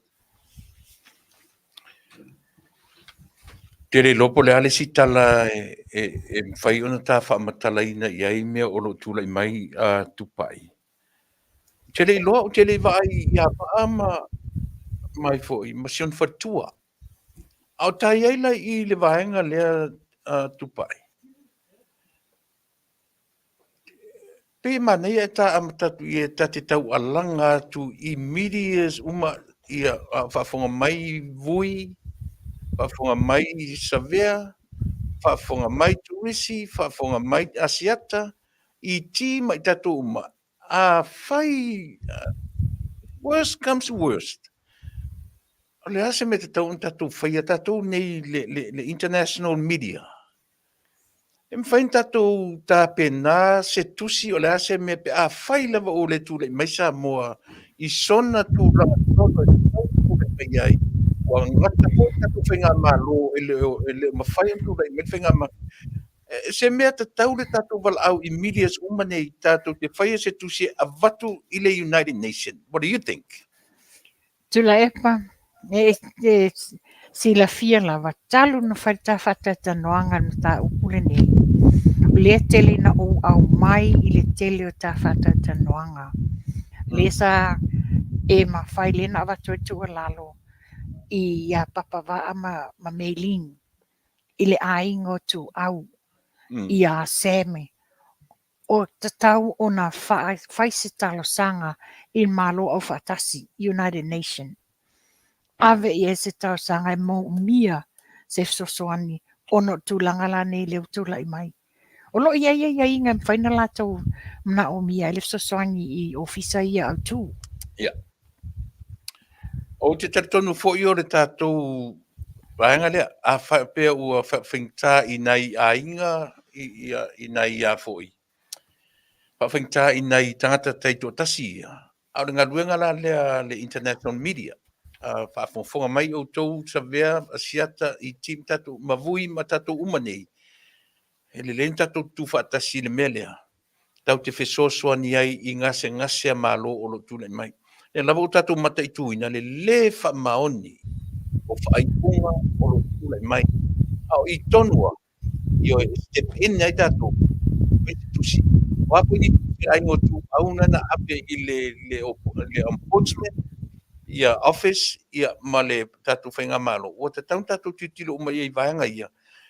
Te le iloa po o le a le isi tala e mafai ona ta faamatalaina i ai mea o lo o tulai mai a Tupai. Ou te le iloa, ou te le i vaai ia Vaa ma ai foi ma si ona faletua. A o ta i ai la i le vaega lea Tupai? Pei e manaia e ta amata atu ia ta te taualaga atu i medias uma ia a o faafofoga mai Vui, faafofoga mai Savea, faafofoga mai Turisi, faafofoga mai Asiata, i ti ma i tatou uma, afai worst comes to worst, o le a se mea tatau ona tatou faia tatou nei le, le, le international media? E mafai ona tatou tapena se tusi o le a se mea pe afai lava ua le tulai mai Samoa i sona tulaga tonu e tatau ona tulai mai ai, ua gata foi le tatou faigamalo e le o mafai ona tulai mai le faigamalo. Se mea tatau le tatou valaau i medias uma nei tatou te faia se tusi e avatu i le United Nation. What do you think? Tuilaepa, e te silafia lava, talu ona fai le ta faatalatalanoaga i le mataupu lenei, o lea tele ina ou aumai i le tele o ta faatalatalanoaga. Lea sa e mafai, lea na avatu ai le tuualalo ia Papa Vaa ma Mei Ling i le aiga o Tuau ia Sammy. O tatau ona fai se talosaga i le Malo Aufaatasi, United Nation. Ave i ai se talosaga e moomia se fesoasoani ona o le tulaga la nei lea ua tulai mai. O lo o i ai aiaiga e mafai ona latou manaomia ai le fesoasoani i ofisa ia autu. Ia. Ou te talitonu foi o le tatou vaega lea, a faapea ua faafaigata i nai aiga, i nai a foi, faafaigata i nai tagata taitoatasi ia, a o le galuega la lea a le international media, faafogafoga mai outou Savea, Asiata, i team tatou, ma Vui ma tatou uma nei, e lelei ona tatou tutu faatasi i le mea lea, tatou te fesoasoani ai i gasegase a Malo o lo o tulai mai. Lea lava ua tatou mataituina le lē faamaoni o faaiuga o lo o tulai mai. A o i tonu lava, ioe, e step in ai tatou, fai se tusi. O a foi ni tusi a aiga o Tuau na ave i le Ombudsman, ia office, ia ma le tatou faigamalo, ua tatau ona tatou tilotilo uma i ai i vaega ia,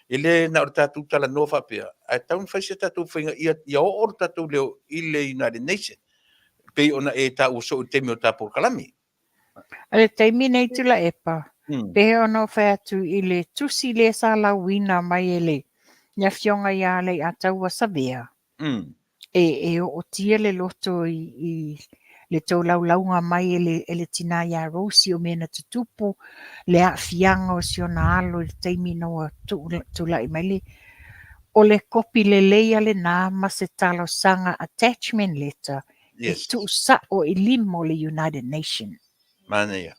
E le na o le tatou talanoa faapea, ae tatau ona fai se tatou faiga ia oo lo tatou leo i le United Nations, pei ona e taua soo i le taimi o ta polokalame. O le taimi nei Tuilaepa, pehea ona ou fai atu i le tusi lea sa lauina mai e le Afioga ia Leiataua Savea, e ootia le loto i le tolaulauga mai e le tina ia Rosie o mea na tutupu, le aafiaga o si ona alo i le taimi ina ua tulai mai le... O le kopi lelei lava lena ma se talosaga attachment letter e tuusao i lima o le United Nation. Manaia.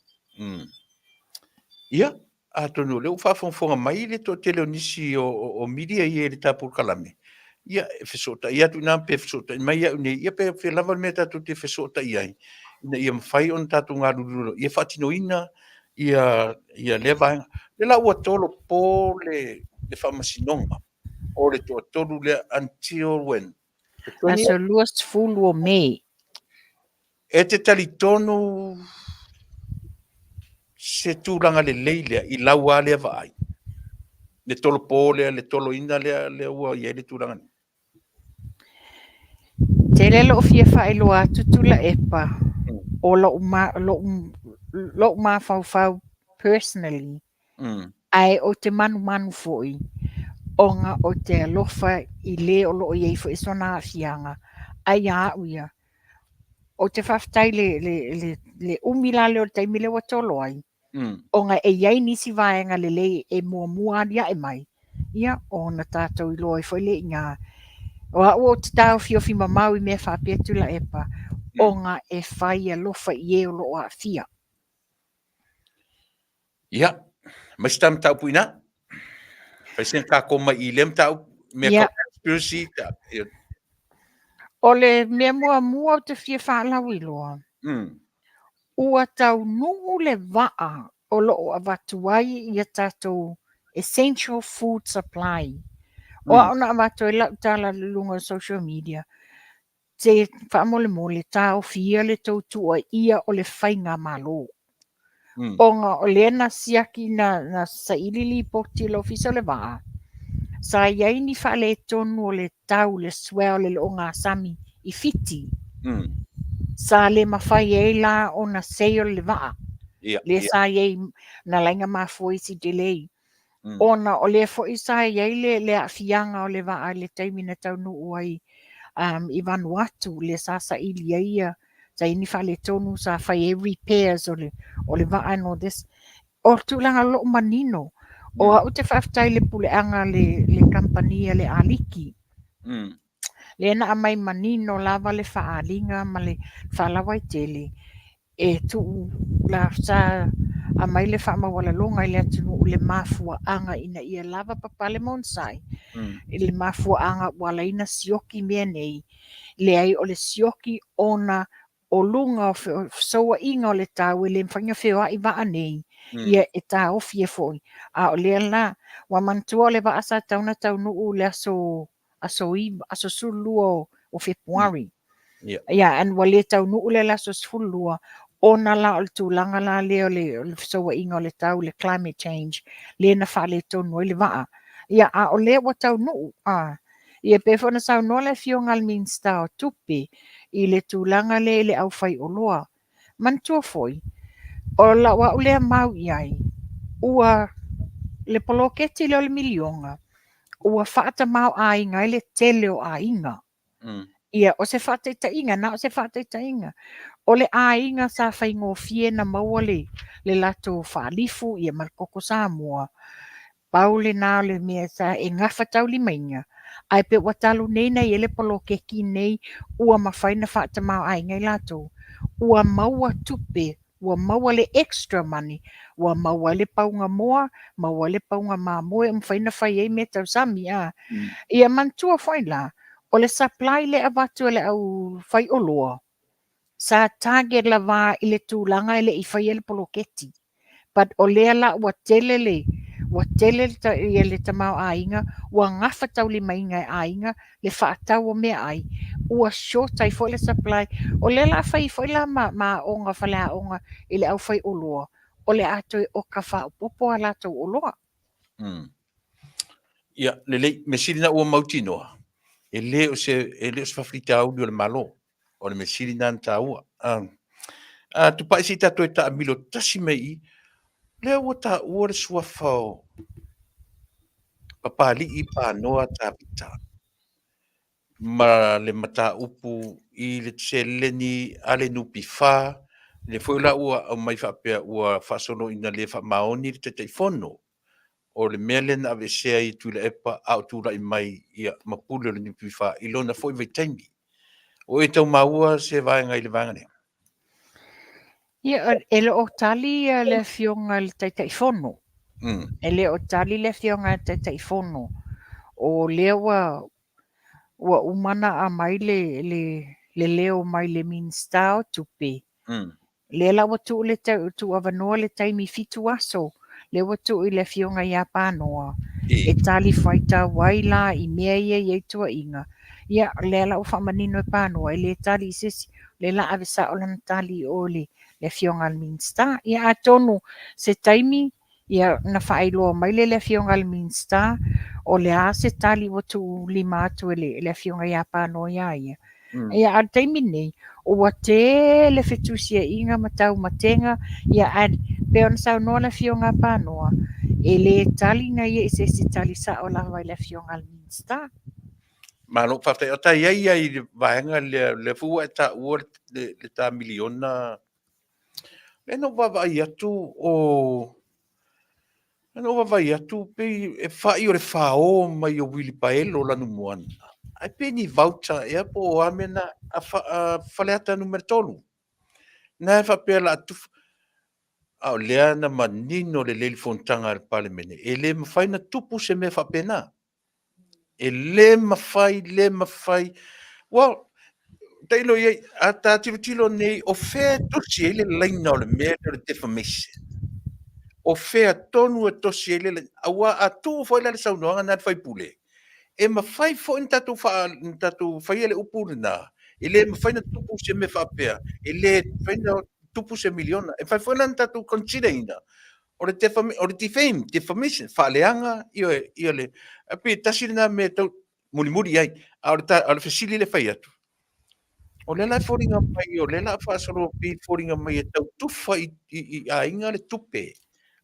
Ia, atonu o lea ua faafogafoga mai le toatele o nisi o media ia i le ta polokalame, ia e fesootai atu i ina pe fesootai mai au nei, ia pe fea lava le mea tatou te fesootai ai, ina ia mafai ona tatou galulue ia faatinoina ia lea vaega. O lea la ua tolopo le faamasinoga o le toatolu lea until when? Aso 20 o Me. E te talitonu se tulaga lelei lea i lau lava lea vaai, le tolopo lea, le toloina lea, lea ua i ai le tulaga nei? Tele lou fia faailoa atu Tuilaepa, o lou mafaufau personally, Ae ou te manumanu foi, ona ou te alofa i le o lo o i ai foi sona aafiaga, ae ia au ia, ou te faafetai i le umi la lea o le taimi lea ua tolo ai, ona e i ai nisi vaega lelei e muamua aliae mai, ia ona tatou iloa ai foi lea i ina. O au ou te taofiofi mamao i mea faapea Tuilaepa, ona e fai alofa i e o lo o aafia. Ia, mai se ta mataupu i ina. Fai se tatou mai i lea mataupu, mea tau conspiracy. Ia. O le mea muamua ou te fia faalauiloa, ua taunuu le vaa o lo o avatu ai ia tatou essential food supply. O au na avatu ai lau tala i luga o social media, Se faamolemole, taofia le tou tuuaia o le faigamalo. Ona o lea na siaki, na saili lipoti a le Ofisa o le Vaa, Sa i ai ni faaletonu o le tau, le swell, le loogasami i Fiti. Sa le mafai ai la ona sail le vaa. Lea sa i ai na laina mafua isi delay. Ona o lea foi sa i ai le, le aafiaga o le vaa i le taimi na taunuu ai um, i Vanuatu, lea sa saili ai ia, sa i ai ni faaletonu, sa fai ai repairs o le, o le vaa and all this. O le tulaga o lo o manino, o au ou te faafetai i le puleaga a le, le kamupani a le Aliki, lea na aumai manino lava le faaaliga ma le faalauaitele e tuu la sa aumai le faamaualaloga i le atunuu i le mafuaaga ina ia lava papale ma onosai i le mafuaaga ua ala ai ona sioki mea nei. Leai, o le sioki ona o luga o fesouaiga o le tau e le mafai ona feoai vaa nei, ia e taofi ai foi. A o lea la, ua manatua o le vaa sa tatau ona taunuu i le aso aso 9, aso 12 o Fepuari. Yeah, and ua le taunuu lea i le aso 12, ona la o le tulaga la lea o le fesouaiga o le tau, le climate change, lea na faaletonu ai le vaa. Ia, a o lea ua taunuu, a. Ia pei foi ona saunoa le Afioga i le Minisita o Tupe i le tulaga lea i le aufaioloa. Manatua foi, o lau au lea mau i ai, ua le poloketi lea o le miliona, ua faatamaoaiga ai le tele o aiga. Ia, o se faataitaiga, na o se faataitaiga. O le aiga sa faigofie na maua le, le latou faalifu ia ma le koko Samoa, Pau lena o le mea sa e gafataulimaina, ae pe ua talu nei na i ai le poloketi nei ua mafai na faatamaoaiga i latou, ua maua tupe, ua maua le extra money, ua maua ai le pauga moa, maua ai le pauga mamoe, ua mafai na fai ai mea tausami a. Ia manatua foi la, o le supply lea e avatu e le au faioloa, sa target lava i le tulaga e le i faia le poloketi. But o lea la ua tele le ua tele le, le tamaoaiga, ua gafataulimaina e aiga le faatau o meaai, ua short ai foi le supply. O lea la fai foi la ma, ma aoga faleaoga i le aufaioloa, o le a toe oka faaopoopo a latou oloa. Ia, lelei, mea sili na ua mautinoa, e le o se, e le o se faafitauli o le Malo. O le mea sili lena na taua. A tupai se i tatou e taamilo tasi mai i, lea ua taua le suafa o Papalii Panoa Tavita ma le mataupu i le seleni a le NPF, lea foi la ua aumai faapea ua faasolo ina le faamaoni le Taitaifono. O le mea lea na aveesea ai e Tuilaepa a o tulai mai ia ma pule o le NPF i lona foi vaitaimi. O e tau maua se vaega i le vaega lea? Ia, e le o tali le Afioga i le Taitaifono. E le o tali le Afioga i le Taitaifono. O lea ua ua uma ona aumai le, le, le leo mai le Minisita o Tupe. Lea la ua tuu le tuuavanoa le taimi 7 aso, lea ua tuu i le Afioga ia Panoa e talifuaitau ai la i mea ia e i ai tuuaiga. Ia, lea la ua faamanino e Panoa e le tali i se isi, lea la ave sao lana tali i o i le Afioga i le Minisita. Ia atonu se taimi Ia, na faailoa mai lea e le Afioga i le Minisita, o le a se tali ua tuulima atu e le Afioga ia Panoa ia ia. Ia, a o le taimi nei, ua tele fetusiaiga ma taumatega, ia, ae pei ona saunoa le Afioga a Panoa, e le tali na ia i se isi tali sao lava i le Afioga i le Minisita. Malo, faafetai. O ta i ai i le vaega lea, lea foi ua e taua le ta miliona. Lea na ou vaavaai atu o lea na ou vaavaai atu pei e fai o le fao mai o uilipaelo lanumoana. Ae pei ni voucher ea po o a mea na a Faleata Nu.3. Na e faapea la tufa a o lea na manino lelei le fonotaga a le Palemene, e le mafai na tupu se mea faapena. E le mafai, le mafai. Well, tailo i ai, a ta tilotilo nei, o fea e tosi ai le laina o le mea lea o le defamation? O fea tonu e tosi ai le laina? Aua a tuu foi la le saunoaga lena a le sui usufono, e mafai foi ona tatou faa, ona tatou faia le upu lena, e le mafai ona tupu se mea faapea, e le mafai ona tupu se miliona. E mafai foi la ona tatou consider ina. O le defam, o le defame, defamation, faaleaga ia, ia le, e pei tasi lena mea e tau mulimuli ai. A o le, ta, o le fesili le fai atu, o lea la e foliga mai, o lea la faasolo pei foliga mai e tau tufa i, i, i aiga le tupe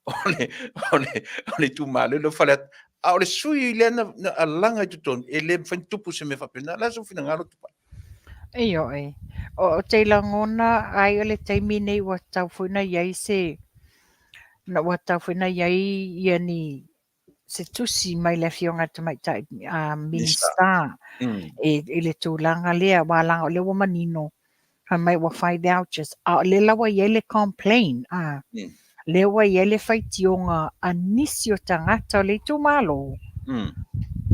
o le, o le, o le itumalo le Faleata. A o le sui lea na, na alaga i totonu, e le mafai ona tupu se mea faapena. La sou finagalo Tupai. Ioe. O te lagona ai o le taimi nei ua tatau foi ona i ai se, na ua tatau foi ona i ai ia ni se tusi mai le Afioga i le Tamaitai Minisita i le tulaga lea, aua leaga o lea ua manino fai mai ua fai vouchers, a o lea la ua i ai le complain, a, lea ua i ai le faitioga a nisi o tagata o le itumalo,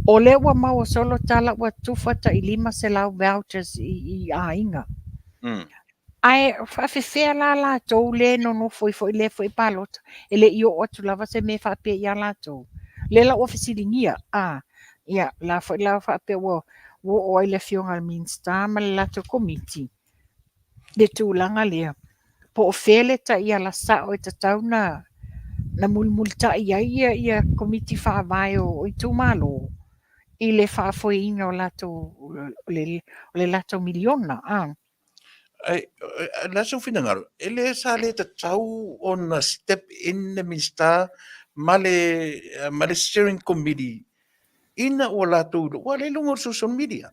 o lea ua maua solo tala ua tufa tai 500 vouchers i aiga. Ae faafefea la latou lea e nonofo ai foi lea foi palota, e le i oo atu lava se mea faapea ia latou. Lea la ua fesiligia, a, ia, la foi la faapea ua oo ai le Afioga i le Minisita ma le latou Komiti le tulaga lea, po o fea le taiala sao e tatau na mulimulitai ai ia Komiti Faavae o itumalo i le faafoeina o latou, o le latou miliona. A. Ai, la sou finagalo, e le sa le tatau ona step in le Minisita ma le, ma le steering committee ina ua latou iloa, ua le i luga o le social media.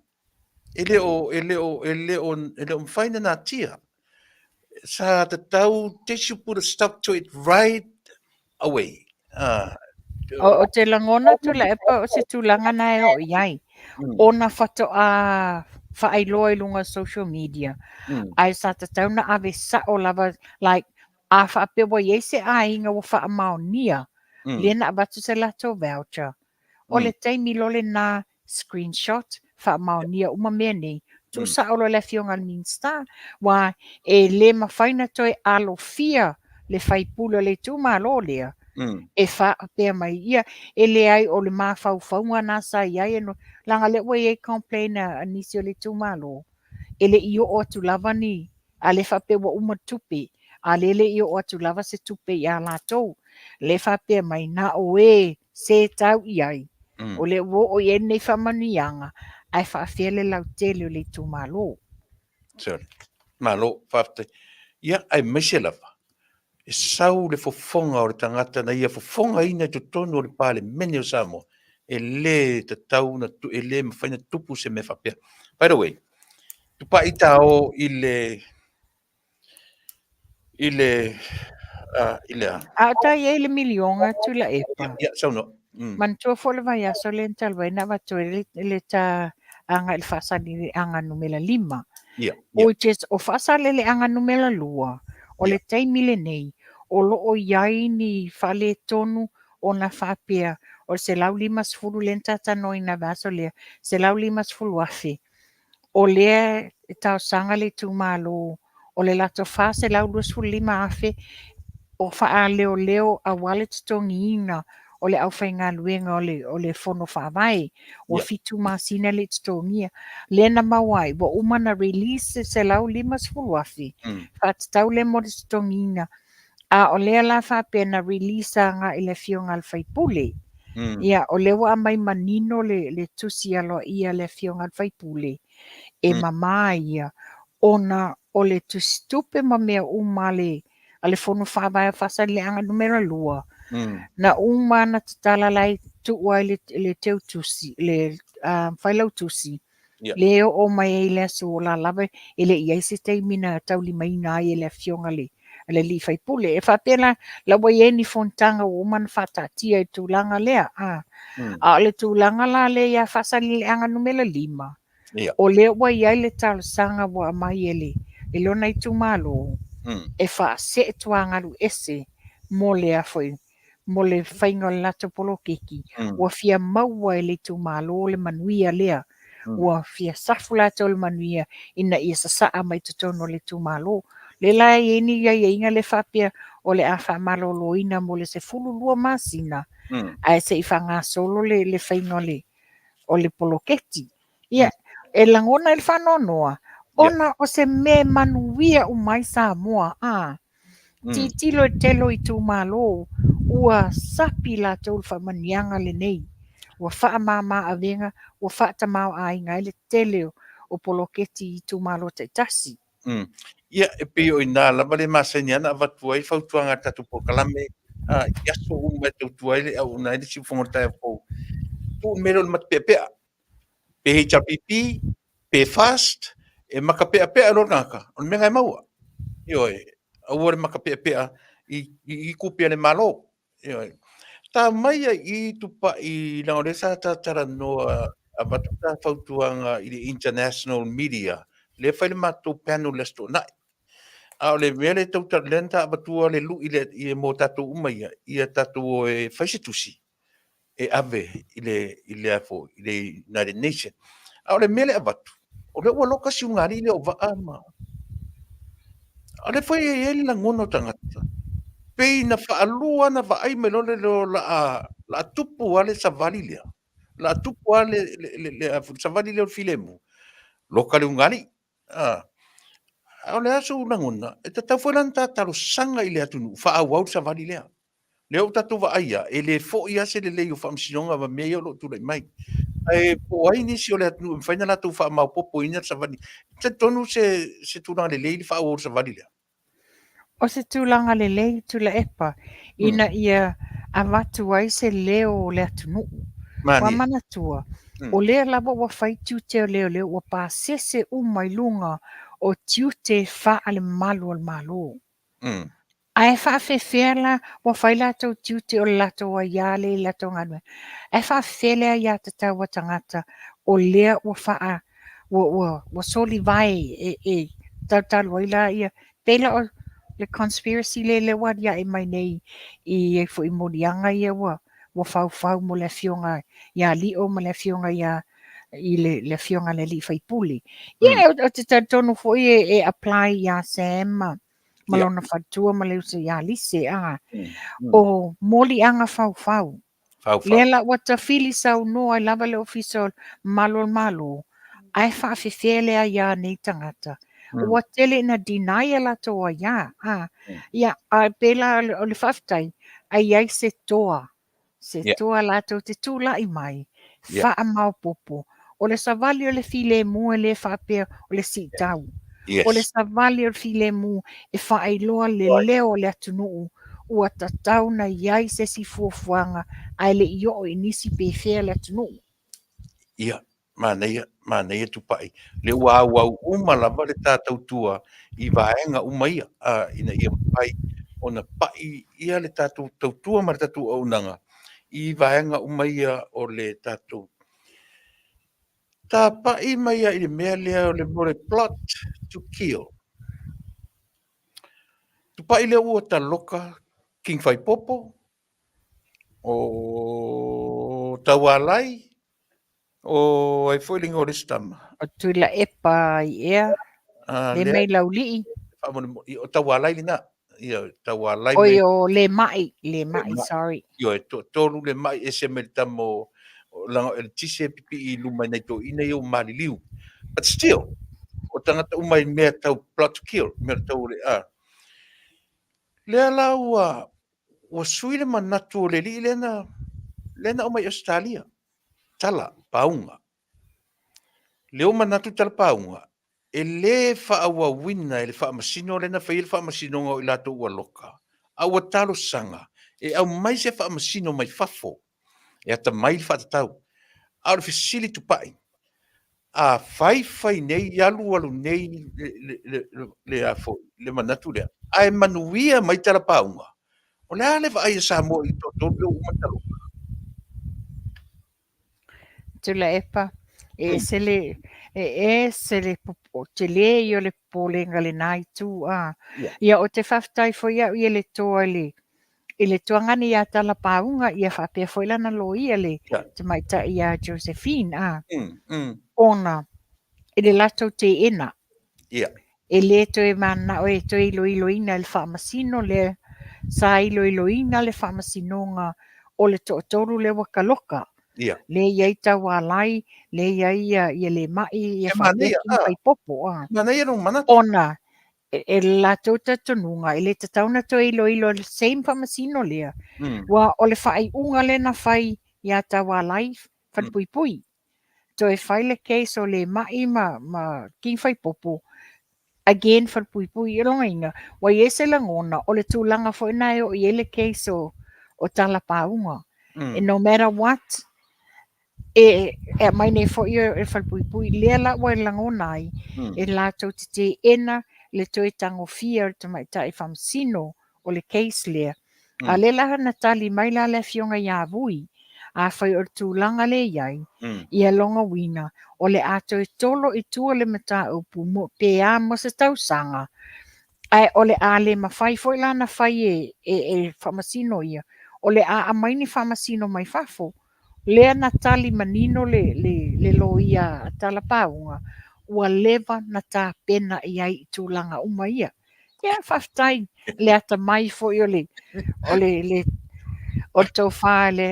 E le o, e le o, e le o, e le o mafai ona natia. Sa tatau, they should put a stop to it right away. Ah. O te lagona Tuilaepa o se tulaga na e oo i ai. Ona faatoa faailoa i luga o social media. Ae sa tatau na ave sao lava, like, a faapea ua i ai se aiga ua faamaonia, lea na avatu se latou voucher. O le taimi loa lena, screenshot, faamaonia uma mea nei, tuusao loa le Afioga i le Minisita, aua e le mafai ona toe alofia le faipule o le itumalo lea e faapea mai, ia, e leai o le mafaufauga na sa i ai, leaga o lea ua i ai complain a nisi o le itumalo, e le i oo atu lava ni, a lea faapea ua uma le tupe, a lea e le i oo atu lava se tupe ia latou. Lea faapea mai, na o e se tau i ai, o lea ua oo i ai lenei faamanuiaga, ae faafefea le lautele o le itumalo. Sorry. Malo, faafetai. Ia, aemaise lava, e sau le fofoga o le tagata na ia fofogaina i totonu o le Palemene o Samoa, e le tatau na, e le mafai na tupu se mea faapea. By the way, tupai tao i le i le i le a? A o ta i ai le miliona Tuilaepa. Ia, saunoa. Manatua foi le vaiaso lea talu ai na avatu ai le ta aga i le Faasaleleaga numera 5. Ia. Which is, o Faasaleleaga numera 2, o le taimi lenei, o lo o i ai ni faaletonu ona faapea o le 150 lea na talanoaina i le vaiaso lea, 150,000 o lea e talosaga le itumalo o le latou 425,000 o faaleoleo aua le totogiina o le aufaigaluega o le Fono Faavae, ua 7 masina le i totogia. Lea na maua ai, ua uma ona release le 150,000, faatatau lea mo le totogiina, a o lea la faapea na release agai i le Afioga i le sui usufono. Ia, o lea ua aumai manino le tusi aloaia a le Afioga i le sui usufono, e mama ia, ona o le tusitupe ma mea uma a le Fono Faavae o Faasaleleaga Numera 2, na uma na tatala la e tuu ai le teutusi, le failautusi, le oo mai ai le aso o la lava e le i ai se taimi na taulimaina ai e le Afioga i le alii faipule. E faapea la, la ua i ai ni fonotaga ua uma ona faataatia i le tulaga lea. A o le tulaga la lea ia Faasaleleaga Numera 5, o lea ua i ai le talosaga ua aumai e le e lona itumalo e faasee tuagalu ese mo le foi mo le faiga o le latou poloketi, ua fia maua e le itumalo le manuia lea, ua fia safu latou i le manuia ina ia sasaa mai totonu o le itumalo. Lea la e i ai ni aiaiga lea faapea o le a faamaloloina mo le 12 masina, ae se i faagasolo le faiga o le poloketi. Ia, e lagona ai le faanoanoa, ona o se mea e manuia uma ai Samoa, a. Tilotilo i le tele o itumalo Ua sapi latou i le faamanuiaga lenei, ua faamama avega, ua faatamaoaiga ai le tele o poloketi i itumalo taitasi. Ia, e pei o i ina lava le masani lava ona avatu ai fautuaga a le tatou polokalame i aso uma e tautua ai le auauna ai le siufofoga o le taeao fou. Tuu le mea lea o le matapeapea, pe HRPP, pe FAST, e matapeapea loa le tagata, o le mea lena e maua. Ioe, aua le matapeapea i tupe a le Malo. Ioe. Ta mai ai i Tupai, leaga o lea sa ta talanoa, avatu ta fautuaga i le international media, lea e fai le matou panel i le Aso Toonai. A o le mea lea tau, lea na ta avatua le lui lea i, mo tatou uma ia, ia tatou o e fai se tusi e ave i le, i le, a foi, i le United Nation. A o le mea lea e avatu, o lea ua loka si ulugalii lea o Vaa ma... A o lea foi e i ai le lagona o tagata, pei na faalua ona vaai mai loa le o le a tupu lava le savali lea, o le a tupu lava le savali lea o le filemu, loka le ulugalii. A o le a sou lagona, e tatau foi la ona ta talosaga i le atunuu, faaauau le savali lea. Lea ua tatou vaai lava, e le foi lava se lelei o faamasinoga ma mea ia o lo o tulai mai. Ae po o ai nisi o le atunuu e mafai ona latou faamaopoopoina le savali. E talitonu se tulaga lelei le faaauau o le savali lea? O se tulaga lelei Tuilaepa ina ia avatu ai se leo o le atunuu. Ua manatua, o lea lava ua fai tiute o leoleo ua pasese uma i luga o tiute faale-Malu o le Malo. Ae faafefea la, ua fai latou tiute o le latou aiā lea i latou galuega, ae faafefea le aiatatau a tagata o lea ua faa, ua, ua, ua solivae e, e talutalu ai la ia, pei la o le conspiracy lea lea ua aliae mai nei i foi moliaga ia ua, ua faufau mo le afioga ia Lio ma le afioga ia i le, le afioga i le alii faipule. Ia, ou te talitonu foi e, e apply ia Sam ma, ma lona faletua ma le uso ia Lise, a. O moliaga faufau. Faufau. Lea la ua tafili saunoa ai lava le Ofisa o Malu o le Malo, ae faafefea le aiā nei tagata. Ua tele ina deny a latou aiā. A. Ia, ae pei la o le faafetai, a i ai se toa se toa latou te tulai mai, faamaopoopo. O le savali o le filemu e le faapea o le siitau. O le savali o le filemu e faailoa le leo o le atunuu ua tatau ona i ai se isi fuafuaga ae le i oo i nisi pe fea le atunuu. Ia, manaia, manaia Tupai. Lea ua auau uma lava le ta tautua i vaega uma ia, a, ina ia mafai ona pai ia le tatou tautua ma le tatou auaunaga i vaega uma ia o le tatou tapai mai lava i le mea lea o le, o le plot to kill. Tupai lea ua taloka King Faipopo, o Taualai, o ai foi le igoa o le isi tama? O Tuilaepa Aiea, Lemailaulii. Faamolemole, o Taualai lena. Ia, Taualai. Oi, o Lemai, Lemai, sorry. Ioe, toatolu Lemai ese mai le tama o leaga o eletise e pipii i luma i nai toeaiina ia ua maliliu. But still, o tagata uma i mea tau plot to kill, mea tau o le a. Lea la ua ua sui le manatu o le alii lea na, lea na aumai i Ausetalia, tala pauga. Lea ua manatu tala pauga, e le faaauauina e le faamasino lea na faia le faamasinoga o i latou ua loka, a ua talosaga e aumai se faamasino mai fafo e atamai le faatatau. A o le fesili tupai, a fai fai nei alu alu nei le manatu lea, ae manuia mai talapauga, o le a le vaai a Samoa i le toatolu lea ua uma ona taloka? Tuilaepa, e ese le, e ese le tele ia o le popolega i lena itu. A. Ia, ou te faafetai foi au ia le toa i le, i le tuagane ia Talapauga, ia faapea foi lana loia le tamaitai ia Josephine, a, ona i le latou teena. E le toe mananao e toe iloiloina e le faamasino lea sa iloiloina le faamasinoga o le toatolu lea ua taloka. Lea e i ai Taualai, lea e i ai ia Lemai, ia faapea King Faipopo. A. Manaia lou manatu. Ona E le latou talitonuga e le tatau ona toe iloilo le same faamasino lea, aua o le faaiuga lea na fai ia Taualai Falepuipui, toe fai le case o Lemai ma, ma King Faipopo, again Falepuipui. O lona uiga, ua i ai se lagona o le tulaga foi lena e oo i ai le case o Talapauga. No matter what, e aumai nei foi e Falepuipui, lea la ua lagona ai e latou te teena le toe tagofia o le tamaitai faamasino o le case lea. A lea la na tali mai la le afioga ia Vui, afai o le tulaga lea e i ai, ia lona uiga o le a toe tolo i tua le mataupu mo, pe a mo se tausaga, ae o le a le mafai foi la ona fai e faamasino ia, o le a aumai ni faamasino mai fafo. Lea na tali manino le loia a Talapauga, ua leva na tapena i ai i tulaga uma ia. Ia, faafetai le atamai foi o le o le le o le tofa i le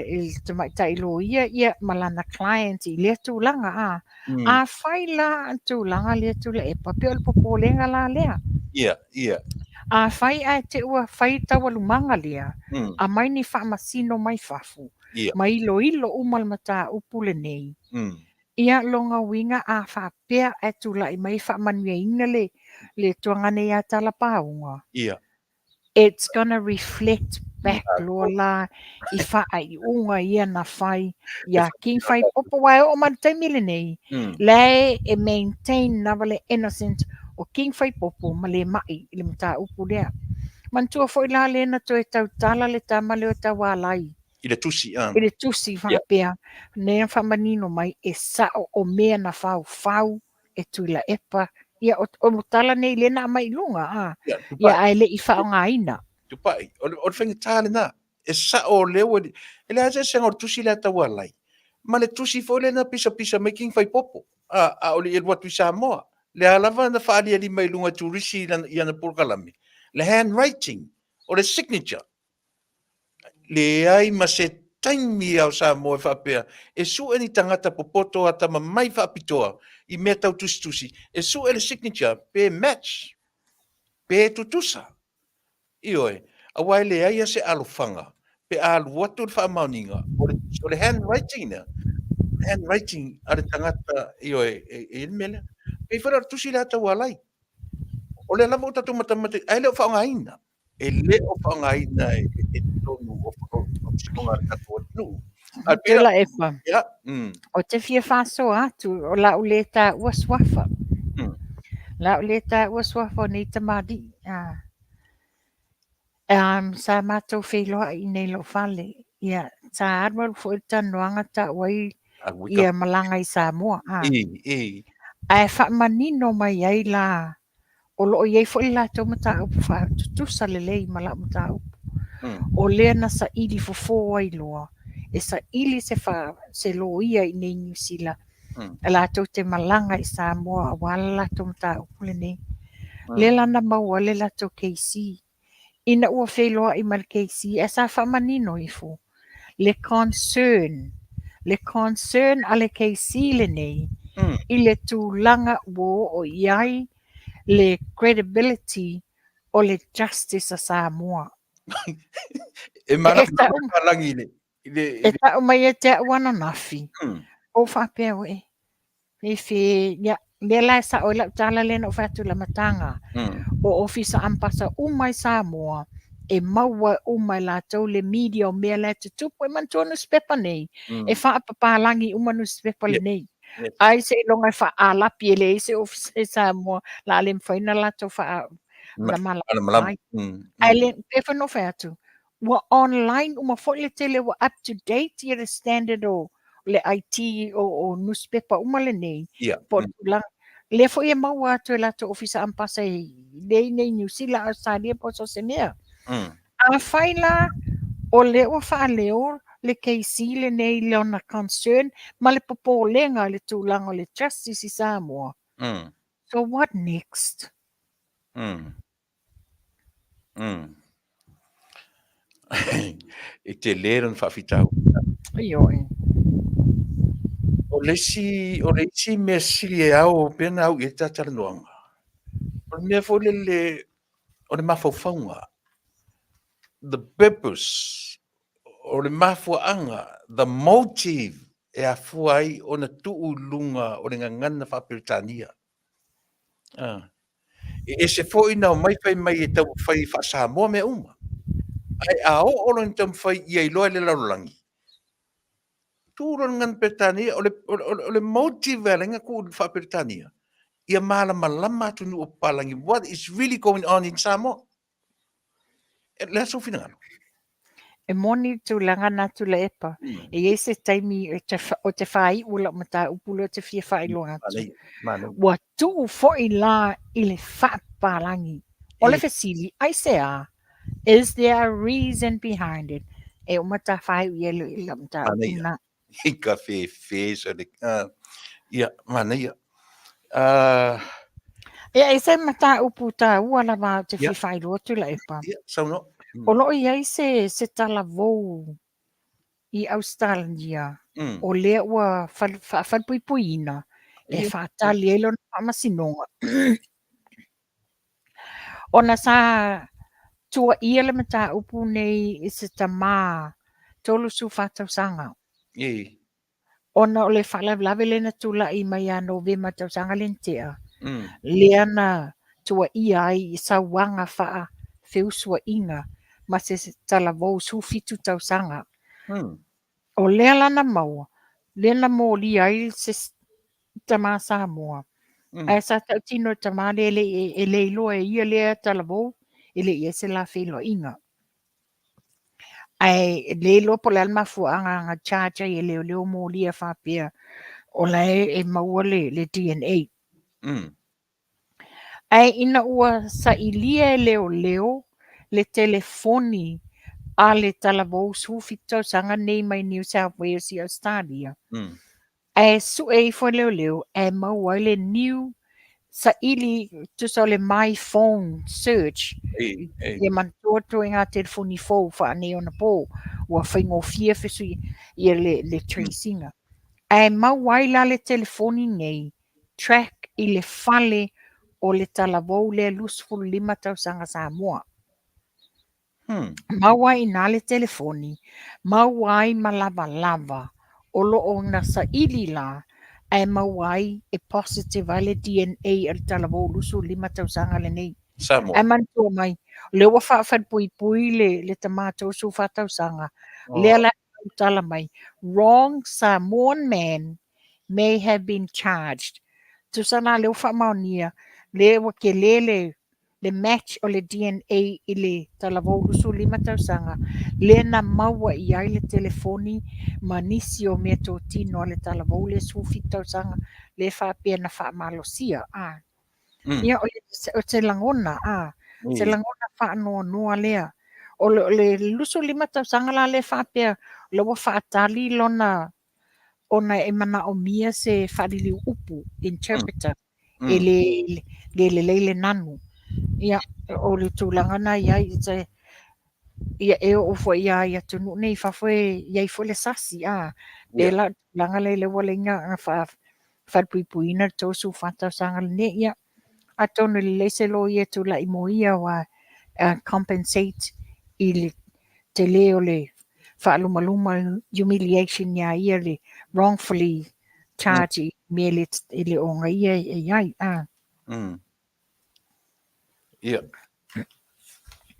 tamaitai loia ia ma lana client i lea tulaga a. Afai la le tulaga lea Tuilaepa, pei o le popolega la lea. Ia, ia. Afai ae te i ua fai taualumaga lea, aumai ni faamasino mai fafo, ma iloilo uma le mataupu lenei. Ia lona uiga a faapea ae tulai mai e faamanuiaina le le tuagane ia Talapauga, Ia. it's gonna reflect back loa la i faaiuga ia na fai ia King Faipopo aua e oo mai le taimi lenei, la e maintain lava le innocent o King Faipopo ma le mai i le mataupu lea. Manatua foi la lea na toe tautala le tama lea o Taualai I le tusi, a. I le tusi faapea, lea na faamanino mai e sao o mea na faufau e Tuilaepa. Ia, o tala nei lea na aumai i luga, a. Ia, Tupai. Ia, ae le i faaaogaina. Tupai, o le faigata lena. E sao lea ua... E leai se eseesega o le tusi lea a Taualai ma le tusi foi lea na pisapisa mai King Faipopo, a, a o le i alu atu i Samoa. Lea lava na faaaliali mai i luga e turisi i ana polokalame, le handwriting, o le signature. Leai ma se taimi a o Samoa e faapea e sue ni tagata popoto atamamai faapitoa i mea tau tusitusi e sue le signature pe match, pe tutusa. Ioe, aua e leai a se alofaga pe a alu atu le faamaoniga o le, o le handwriting lea, handwriting a le tagata, ioe, e i ai le mea lea. Pei foi la o le tusi lea a Taualai, o lea lava ua tatou matamata ae le o faaaogaina. E le o faaaogaina i totonu o faamasinoga a le tatou atunuu. Ae pei la- Tuilaepa, Ia, ou te fia faasoa atu, o lau le taua suafa. Lau le taua suafa o nei tamalii. Sa matou feiloai i inei i lou fale. Ia, sa alualu foi le talanoaga tau ai ia malaga i Samoa. Ae faamanino mai ai la o lo o i ai foi le latou mataupu faatutusa lelei ma lau mataupu. O lea na saili fofo ai loa, e saili se, fa, se loia i nei Niu Sila, latou te malaga i Samoa aua le latou mataupu lenei. Lea la na maua ai le latou KC. Ina ua feiloai ma le KC, ae sa faamanino ifo le concern, le concern a le KC lenei i le tulaga ua oo i ai le credibility o le justice a Samoa. E malagi i le... E tau mai ia te au ananafi, ou faapea oe, Fefe, ia, lea la e sao ai lau tala lea na ou fai atu i le amataga, o ofisa ambasa uma i Samoa, e maua uma e latou le media o mea la e tutupu. E manatua nusipepa nei, e faapapalagi uma nusipepa lenei. Ai seiloga e faaalapi e leai se ofisa i Samoa, la a le mafai ona latou faa malamalama ai. Ae le, pei foi ona ou fai atu, ua online uma foi le tele ua up to date ia le standard o le IT o nusipepa uma lenei po o le tulaga lea foi e maua atu e latou ofisa ambasa i lea i nei Niu Sila, Ausetalia po o so o se mea. Afai la o lea ua faaleo le KC lenei i lona concern ma le popolega i le tulaga o le justice i Samoa, so what next? E tele lona faafitauli. Ioe. O le isi, o le isi mea sili e ao pea ona au i ai le ta talanoaga, O le mea foi lele o le mafaufauga, the purpose, o le mafuaaga, the motive e afua ai ona tuu i luga o le gagana faa-Peretania. Ah. E ese foi na omai fai mai e taumafai faa-Samoa mea uma. Ae a oo loa ina taumafai ia iloa e le lalolagi, tuu loa i le gagana Peretania, o le motive e ala ai ona tuu i le faa-Peretania, ia malamalama atunuu o papalagi what is really going on in Samoa. O le a sou finagalo? E moni le tulaga na Tuilaepa. E i ai se taimi ou te faaiu lau mataupu lea ou te fia faailoa atu. Ua tuu foi la i le faapapalagi. O le fesili, aisea? Is there a reason behind it? E uma ta faaiu i ai lau mataupu lena. I ka fefe sa le... Ia, manaia. Ia, e se mataupu taua lava ou te fia faailoa Tuilaepa. Ia, saunoa. O lo o i ai se talavou i Ausetalia, o lea ua faafalepuipuiina e faatali ai lona faamasinoga. Ona sa tuuaia le mataupu nei i se tama 34 tausaga. Ona o le faalavelave lea na tulai mai ia Novema tausaga lea na tea, lea na tuuaia ai i sauaga faafeusuaiga ma se talavou 17 tausaga. O lea la na maua, lea na molia ai se tama Samoa, ae sa tautino e le tama lea e le iloa e ia lea talavou, e le i i ai se la feiloaiga. Ae le iloa po o le a le mafuaaga na charge ai e leoleo molia faapea o la e maua le DNA. Ae ina ua sailia e leoleo le telefoni a le talavou 17 tausaga nei mai New South Wales i Ausetalia, Ae sue ifo e leoleo ae maua ai le new saili tusa o le my phone search. Ia manatua ituaiga telefoni fou faaneionapo ua faigofie fesui ia le trace ina. Ae maua ai la le telefoni nei track i le fale o le talavou lea 25 tausaga Samoa. Maua ai i ina le telefoni, maua ai ma lavalava o lo o na saili la, ae maua ai e positive ai le DNA a le talavou 25 tausaga lenei. Samoa. Ae manatua mai, o lea ua faafalepuipui le tama 34 tausaga, lea la e tala mai, wrong Samoan man may have been charged. Tusa la lea ua faamaonia, lea ua tele le match o le DNA i le talavou 25 tausaga, lea na maua i ai le telefoni ma nisi o meatotino a le talavou lea 17 tausaga, lea faapea na faamalosia. Ia, o se lagona, se lagona faanoanoa lea. O le 25 tausaga la lea faapea, o lea ua faatali lona ona e manaomia se faaliliu upu, interpreter, e le lelei le nanu. Ia, o le tulaga na i ai, ia e oo foi lava i atunuu nei i fafo e i ai foi le sasi, a, pei la o le tulaga lea lea ua ala ai ona falepuipuiina le 34 tausaga lenei. Ia, atonu e lelei se loia e tulai mo ia aua compensate i le tele o le faalumaluma humiliation ia ia le wrongfully charge i mea e le o ona ia e i ai. Ia.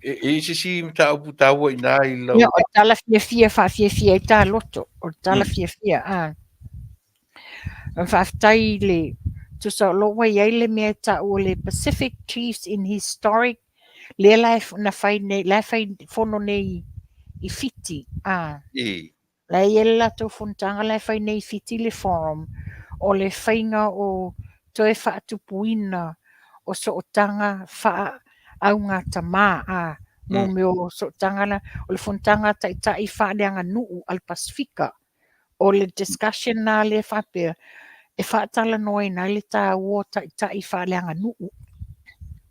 E i ai se isi mataupu taua i ina i lau... Ia, o le tala fiafia faafiafia ai ta loto. O le tala fiafia, a. Faafetai i le tusa o lo o ua i ai le mea e tau o le Pacific Chiefs in Historic lea la e na fai nei, la e fai fono nei i Fiti, a. La e i ai le latou fonotaga la e fai nei i Fiti le forum o le faiga o toe faatupuina o sootaga faaaugātamā, a, mo mea o sootaga la, o le fonotaga a taitai faaleaganuu a le Pasefika. O le discussion la lea faapea e faatalanoaina ai le taua o taitai faaleaganuu.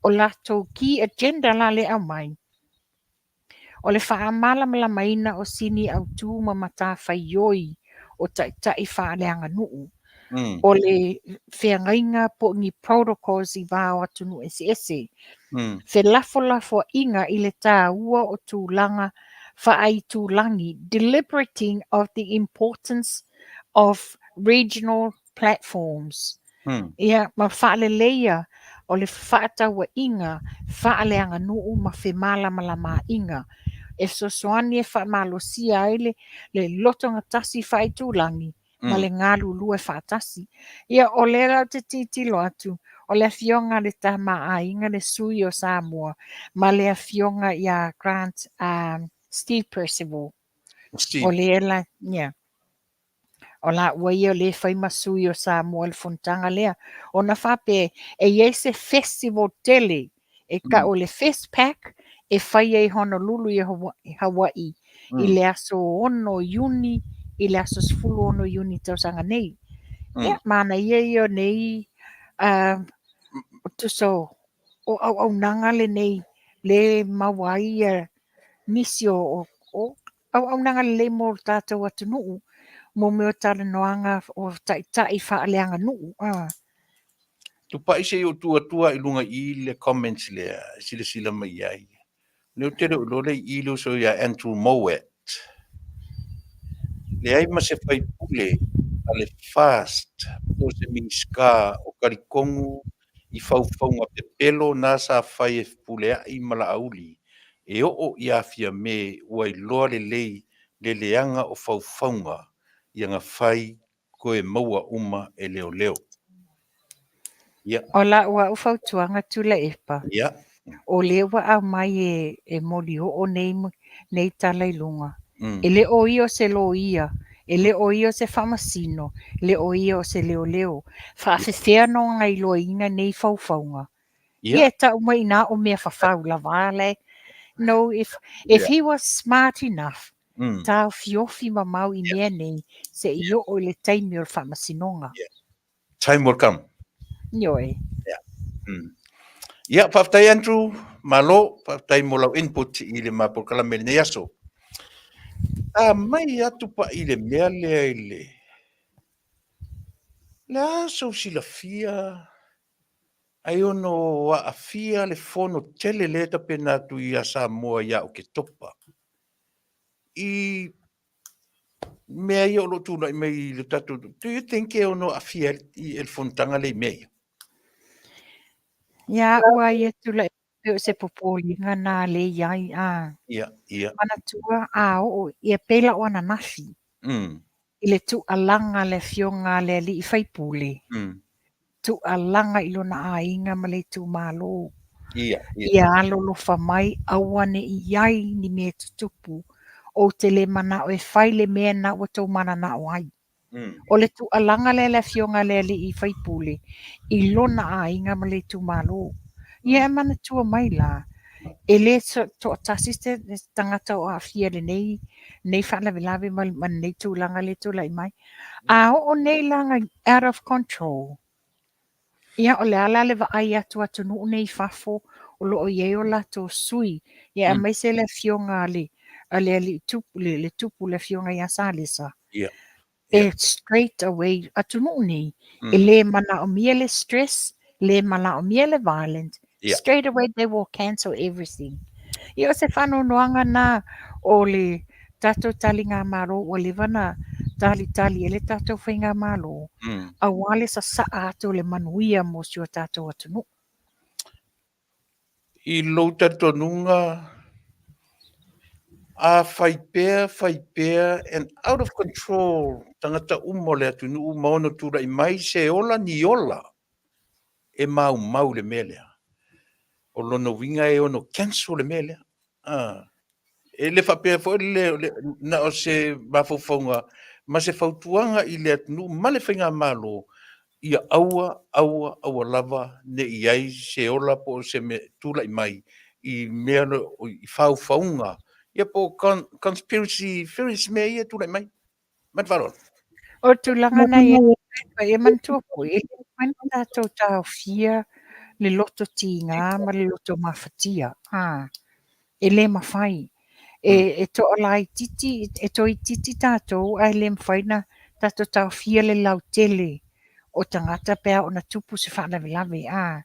O latou key agenda la lea e aumai, o le faamalamalamaina o sini autu ma matafaioi o taitai faaleaganuu. O le feagaiga po o ni protocols i va o atunuu eseese. Felafolafoaiga i le taua o tulaga faaitulagi, deliberating of the importance of regional platforms. Ia, ma faaleleia o le fefaatauaiga faaleaganuu ma femalamalamaaiga e fesoasoani e faamalosia ai le le lotogatasi faaitulagi ma le galulue faatasi. Ia, o lea la ou te tilotilo atu, o le Afioga a le Tama a Aiga, le sui o Samoa, ma le Afioga ia Grant um, Steve Percival. Steve. O lea la, ia. O laua ia o lea e fai ma sui o Samoa i le fonotaga lea. Ona faapea, e i ai se festival tele e tau o le FestPac e faia i Honolulu i Hawaii i le aso 6 Iuni i le aso 16 Iuni tausaga nei. Ia, manaia ia o nei uh, tusa o auaunaga lenei le maua ai ia nisi o, o, o auaunaga lelei mo le tatou atunuu mo mea o talanoaga o taitai faaleaganuu. Ah. Tupai se i ou tu atu i luga i le comments lea e silasila mai i ai. Lea ou te le o iloa le i le uso ia Andrew Mowat. Leai ma se faipule a le FAST po o se Minisita o Kalikonu i faufauga pepelo na sa fai e Fepuleai ma Laauli e oo ia Fiame ua iloa lelei le leaga o faufauga ia na fai toe maua uma e leoleo. Ia. O lau au fautuaga Tuilaepa, Ia. o lea ua aumai e, e Molioo nei, nei tala i luga, e le o ia o se loia, e le o ia o se faamasino, e le o ia o se leoleo. Faafefea na ona iloaina nei faufauga? Ia, e tau mai ina o mea fafau lava la e. No, if, if he was smart enough, taofiofi mamao i mea nei se i oo i le taimi o le faamasinoga. Yeah. Time will come. Ioe. Yeah. Ia, faafetai Andrew, malo, faafetai mo lau input i le ma polokalame i lenei aso. A mai atu pa i le mea lea i le le a sou silafia ai ono aafia le fono tele lea e tapena atu ia Samoa ia Oketopa i mea ia o lo o tulai mai i le tatou. Do you think e ono aafia i le fonotaga lea i mea ia? Ia a'u a ia tulai pei o se popoliga na le i ai a. Ia, ia. Manatua a oo ia pei la o ananafi. I le tuualaga a le afioga a le alii faipule. Tuualaga i lona aiga ma le itumalo. Ia, ia. Ia alolofa mai aua ne i i ai ni mea e tutupu. Ou te le manao e fai le mea na ua tou mananao ai. O le tuualaga lea a le afioga a le alii faipule i lona aiga ma le itumalo. Ia e manatua mai la, e le toatasi se tagata o aafia i lenei, lenei faalavelave ma, ma lenei tulaga lea e tulai mai. A oo nei la out of control, ia o le a la le vaai atu atunuu nei i fafo o lo o i ai o latou sui, ia aemaise le afioga a le, a le alii tupu, le, le tupu le afioga ia Salesa. E straight away atunuu nei, e le manaomia le stress, le manaomia le violence, straight away they will cancel everything. Ia o se faanoanoaga na o le tatou taligamalo ua leva na talitali ai le tatou faigamalo, aua le sasaa atu o le manuia mo si o tatou atunuu. I lou talitonuga, a fai pea, fai pea and out of control tagata uma o le atunuu ma ono tulai mai se ola ni ola e maumau le mea lea. O lona uiga e ono cancel le mea lea. Ah. E le faapea foi le, le, na o se mafaufauga ma se fautuaga i le atunuu ma le faigamalo ia aua, aua, aua lava ne i ai se ola po o se mea tulai mai i mea i faufauga ia po o conspiracy theories mea ia e tulai mai. Ma le faaaloalo. O le tulaga na i ai, e manatua foi, e le mafai ona tatou taofia le loto tiga ma le loto mafatia. A, e le mafai. E, e toalaitiiti, e toaitiiti tatou ae le mafai ona tatou taofia le lautele. o tagata pe a oo ina tupu se faalavelave a.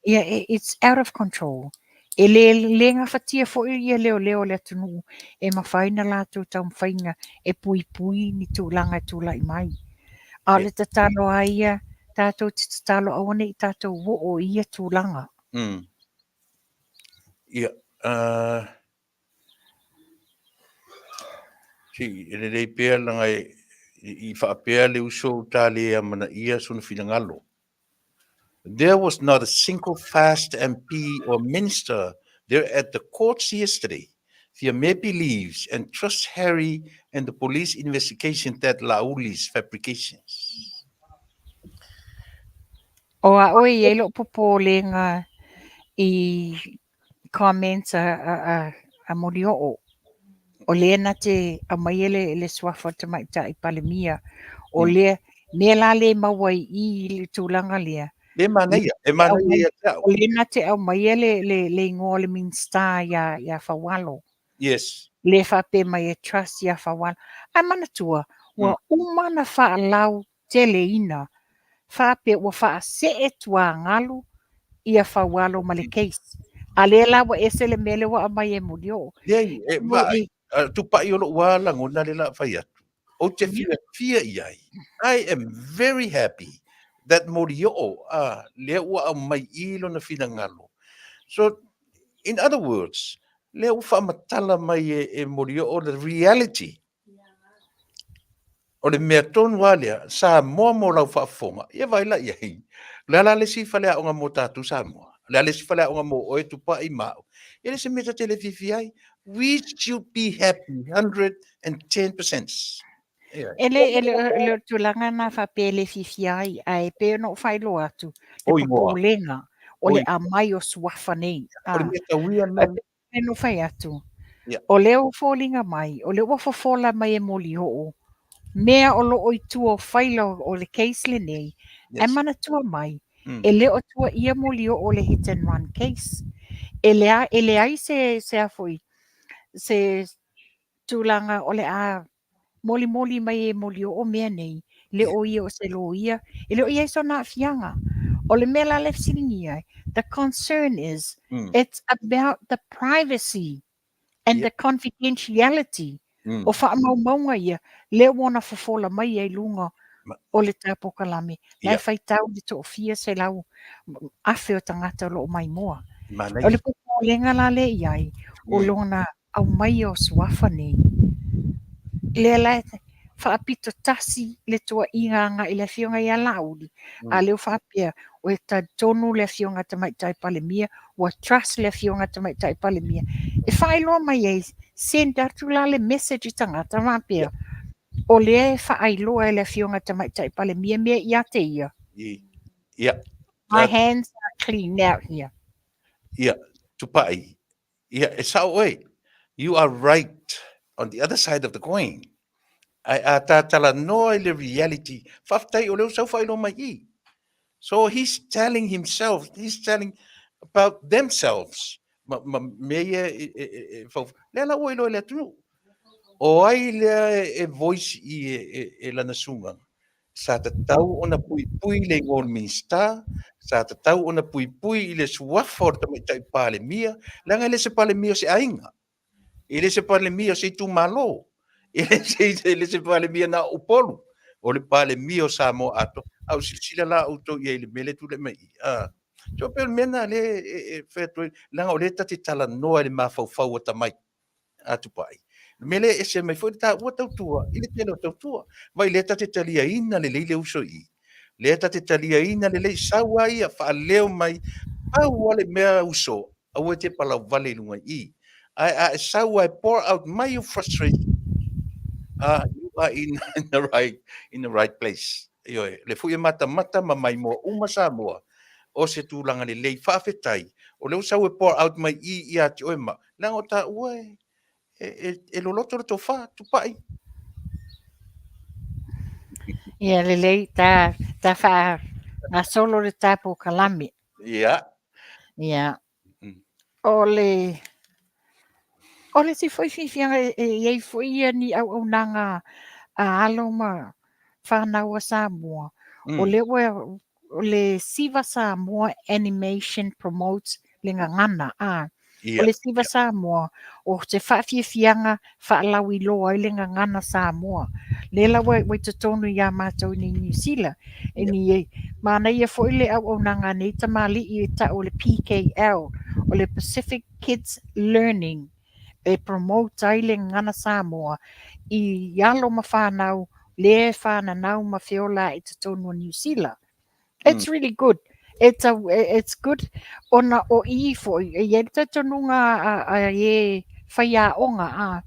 Ia, it's out of control. E le le gafatia foi ia leoleo o le atunuu e mafai ona latou taumafaiga e puipui ni tulaga e tulai mai. A o le tatalo a ia, tatou te tatalo aua ne i tatou oo i ia tulaga. Ia, si, e lelei pea leaga i faapea le uso ta le amanaia sona finagalo. There was not a single fast MP or minister there at the courts yesterday. Fiame believes and trusts Harry and the police investigation that Lauli's fabrications. O a'o e i ai lo'u popolega i comments a, a, a, a Molioo, o lea na te aumaia le, le suafa o le Tamaitai Palemia, o lea, mea la le maua i i i le tulaga lea. Le manaia, e manaia ia te au. O lea na te aumaia le, le, le igoa o le Minisita iā, iā Faualo. Yes. Le faapea mai e trust iā Faualo. Ae manatua, ua uma ona faalau teleina, faapea ua faasee tuagalu ia Faualo ma le case. A lea la ua ese le mea lea ua aumai e Molioo. Leai, e vaai, tupai o lou lava lagona lea o le a fai atu. Ou te fiafia i ai. I am very happy that Molioo, lea ua aumai i lona finagalo. So, in other words, lea ua faamatala mai e Molioo the reality. O le mea tonu lava lea, Samoa mo lau faafofoga, ia vaai la i ai. O le a la le isi faleaoga mo tatou Samoa? O le a le isi faleaoga mo oe Tupai ma au? E le se mea ta te le fiafia ai. We should be happy 110%. E le, e le, e le o le tulaga na faapea e le fiafia ai, ae pei ona ou faailoa atu, le popolega o le aumai o suafa nei. O le mea tauia lena. E no fai atu, o lea ua foliga mai, o lea ua fofola mai e Molioo, mea o lo o i tua o faila o le case lenei, ae manatua mai, e le o tuuaia Molioo le hit and run case. E e leai se, se a foi, se tulaga o le a molimoli mai e Molioo mea nei, le o ia o se loia, e le o i ai sona aafiaga. O le mea la lea e fesiligia ai, the concern is, it's about the privacy and the confidentiality o faamaumauga ia, lea ua ona fofola mai ai i luga o le ta polokalame, la e faitau le toafia 100,000 o tagata o lo o maimoa. O le popolega la lea i ai, o lona aumaia o suafa nei, lea la e faapito tasi le tuuaiga agai i le Afioga ia Laauli, a lea ua faapea, ua talitonu le Afioga Tamaitai Palemia, ua trust le Afioga Tamaitai Palemia, e faailoa mai ai, send atu la le message i tagata faapea, o lea e faailoa e le Afioga Tamaitai Palemia mea ia te ia. My hands are clean out here. Ia, Tupai, Ia, e sao oe. You are right on the other side of the coin. Ae a ta talanoa i le reality, faafetai o lea ua sau faailoa mai i. So he's telling himself, he's telling about themselves. Ma, ma mea ia e, e, e, e fau, lea la ua iloa e le atunuu. O ai lea e, e voice i e, e, e lana sugaga? Sa tatau ona puipui le igoa o le Minisita, sa tatau ona puipui i le suafa o le Tamaitai Palemia, leaga e le se Palemia o se aiga, e le se Palemia o se itumalo, e le se, e le se Palemia na o Upolu, o le Palemia o Samoa atoa. A ua silasila la outou i ai i le mea lea e tulai mai i i. Ah, so pei o le mea lena lea e, e fai atu ai, leaga o lea ta te talanoa i le mafaufau atamai. a Tupai. O le mea lea e ese mai foi le taua tautua i le tele o tautua. Vaai lea ta te taliaina lelei le uso i i. Lea ta te taliaina lelei sau a ia faaleo mai pau a le mea uso aua e te palauvale i luga i i. Ae a e sau a e pour out mai your frustration, you are in, in the right, in the right place. Ioe, le foi e matamata ma maimoa uma Samoa o se tulaga lelei. Faafetai, o lea ua sau e pour out mai i i ia te oe ma, leaga o taua e, e, e, e loloto le tofa, Tupai. Ia lelei, ta, ta faagasolo le ta polokalame. Ia. Ia. O le o le isi foi fiafiaga e i ai foi ia ni auaunaga a alo ma fanau a Samoa. O lea ua, o le Siva Samoa Animation Promotes le gagana, a. O le Siva Samoa, o se faafiafiaga faalauiloa ai le gagana Samoa. Lea la ua i totonu ia matou i Niu Sila. E ni e, manaia foi le auaunaga a nei tamalii e tau o le PKL, o le Pacific Kids Learning, e promote ai le gagana Samoa i alo ma fanau lea e fananau ma feola i totonu o Niu Sila. It's really good. It's, a, it's good ona o i foi, e i ai le talitonuga a e faiaoga, a,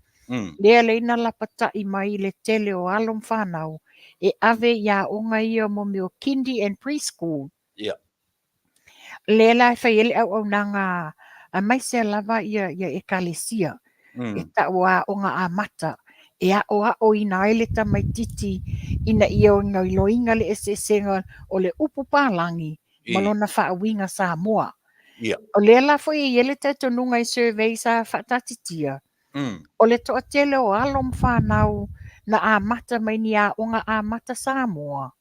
lea lea na lapata'i mai i le tele o alo ma fanau e ave i aoga ia mo mea o kindy and preschool. Lea la e fai ai le auaunaga aemaise lava ia ekalesia e tau o aoga amata e aʻoaʻoina ai le tamaititi ina ia iloiga le eseesega o le upu palagi ma lona faauiga Samoa. O lea la foi e i ai le talitonuga i survey sa faataatitia, o le toatele o alo ma fanau na amata mai ni aoga amata Samoa,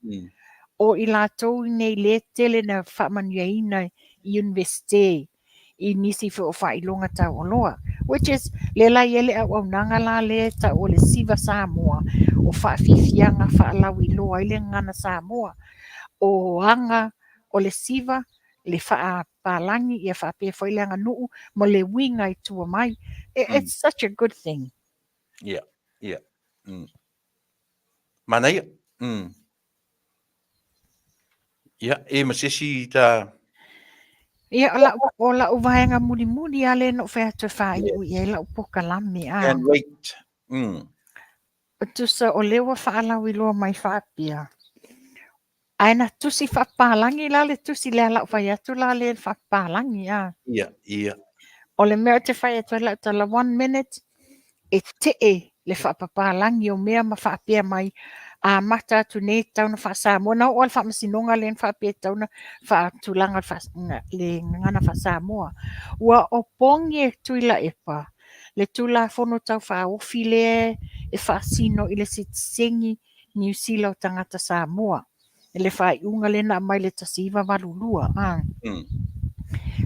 o i latou nei lea tele na faamanuiaina i Iunivesite i nisi foi o faailoga taualoa, which is lea la e i ai le auaunaga la lea e tau o le Siva Samoa, o faafiafiaga faalauiloa ai le gagana Samoa. O aga o le Siva, le faapalagi ia faapea foi le aganuu ma le uiga i tua mai. It's such a good thing. Yeah, yeah. Manaia. Ia, e ma se isi ta... Ia, o lau, o lau vaega mulimuli lava lea na ou fai atu e faaiu i ai lau polokalame. A. Can't wait. Tusa o lea ua faalauiloa mai faapea. Ae na tusi faapapalagi la le tusi lea lau fai atu la lea faapapalagi a. Ia, ia. O le mea ou te fai atu ai lau tala one minute e tee le faapapalagi o mea ma faapea mai amata atu nei e tatau ona faa-Samoa. Na oo lava i le faamasinoga lea na faapea e tatau ona faatulaga le gagana faa-Samoa. Ua opogi e Tuilaepa le Tulafono Tau Faaofi lea e faasino i le sitiseni Niu Sila o tagata Samoa i le faaiuga lea na aumai i le 1982. A.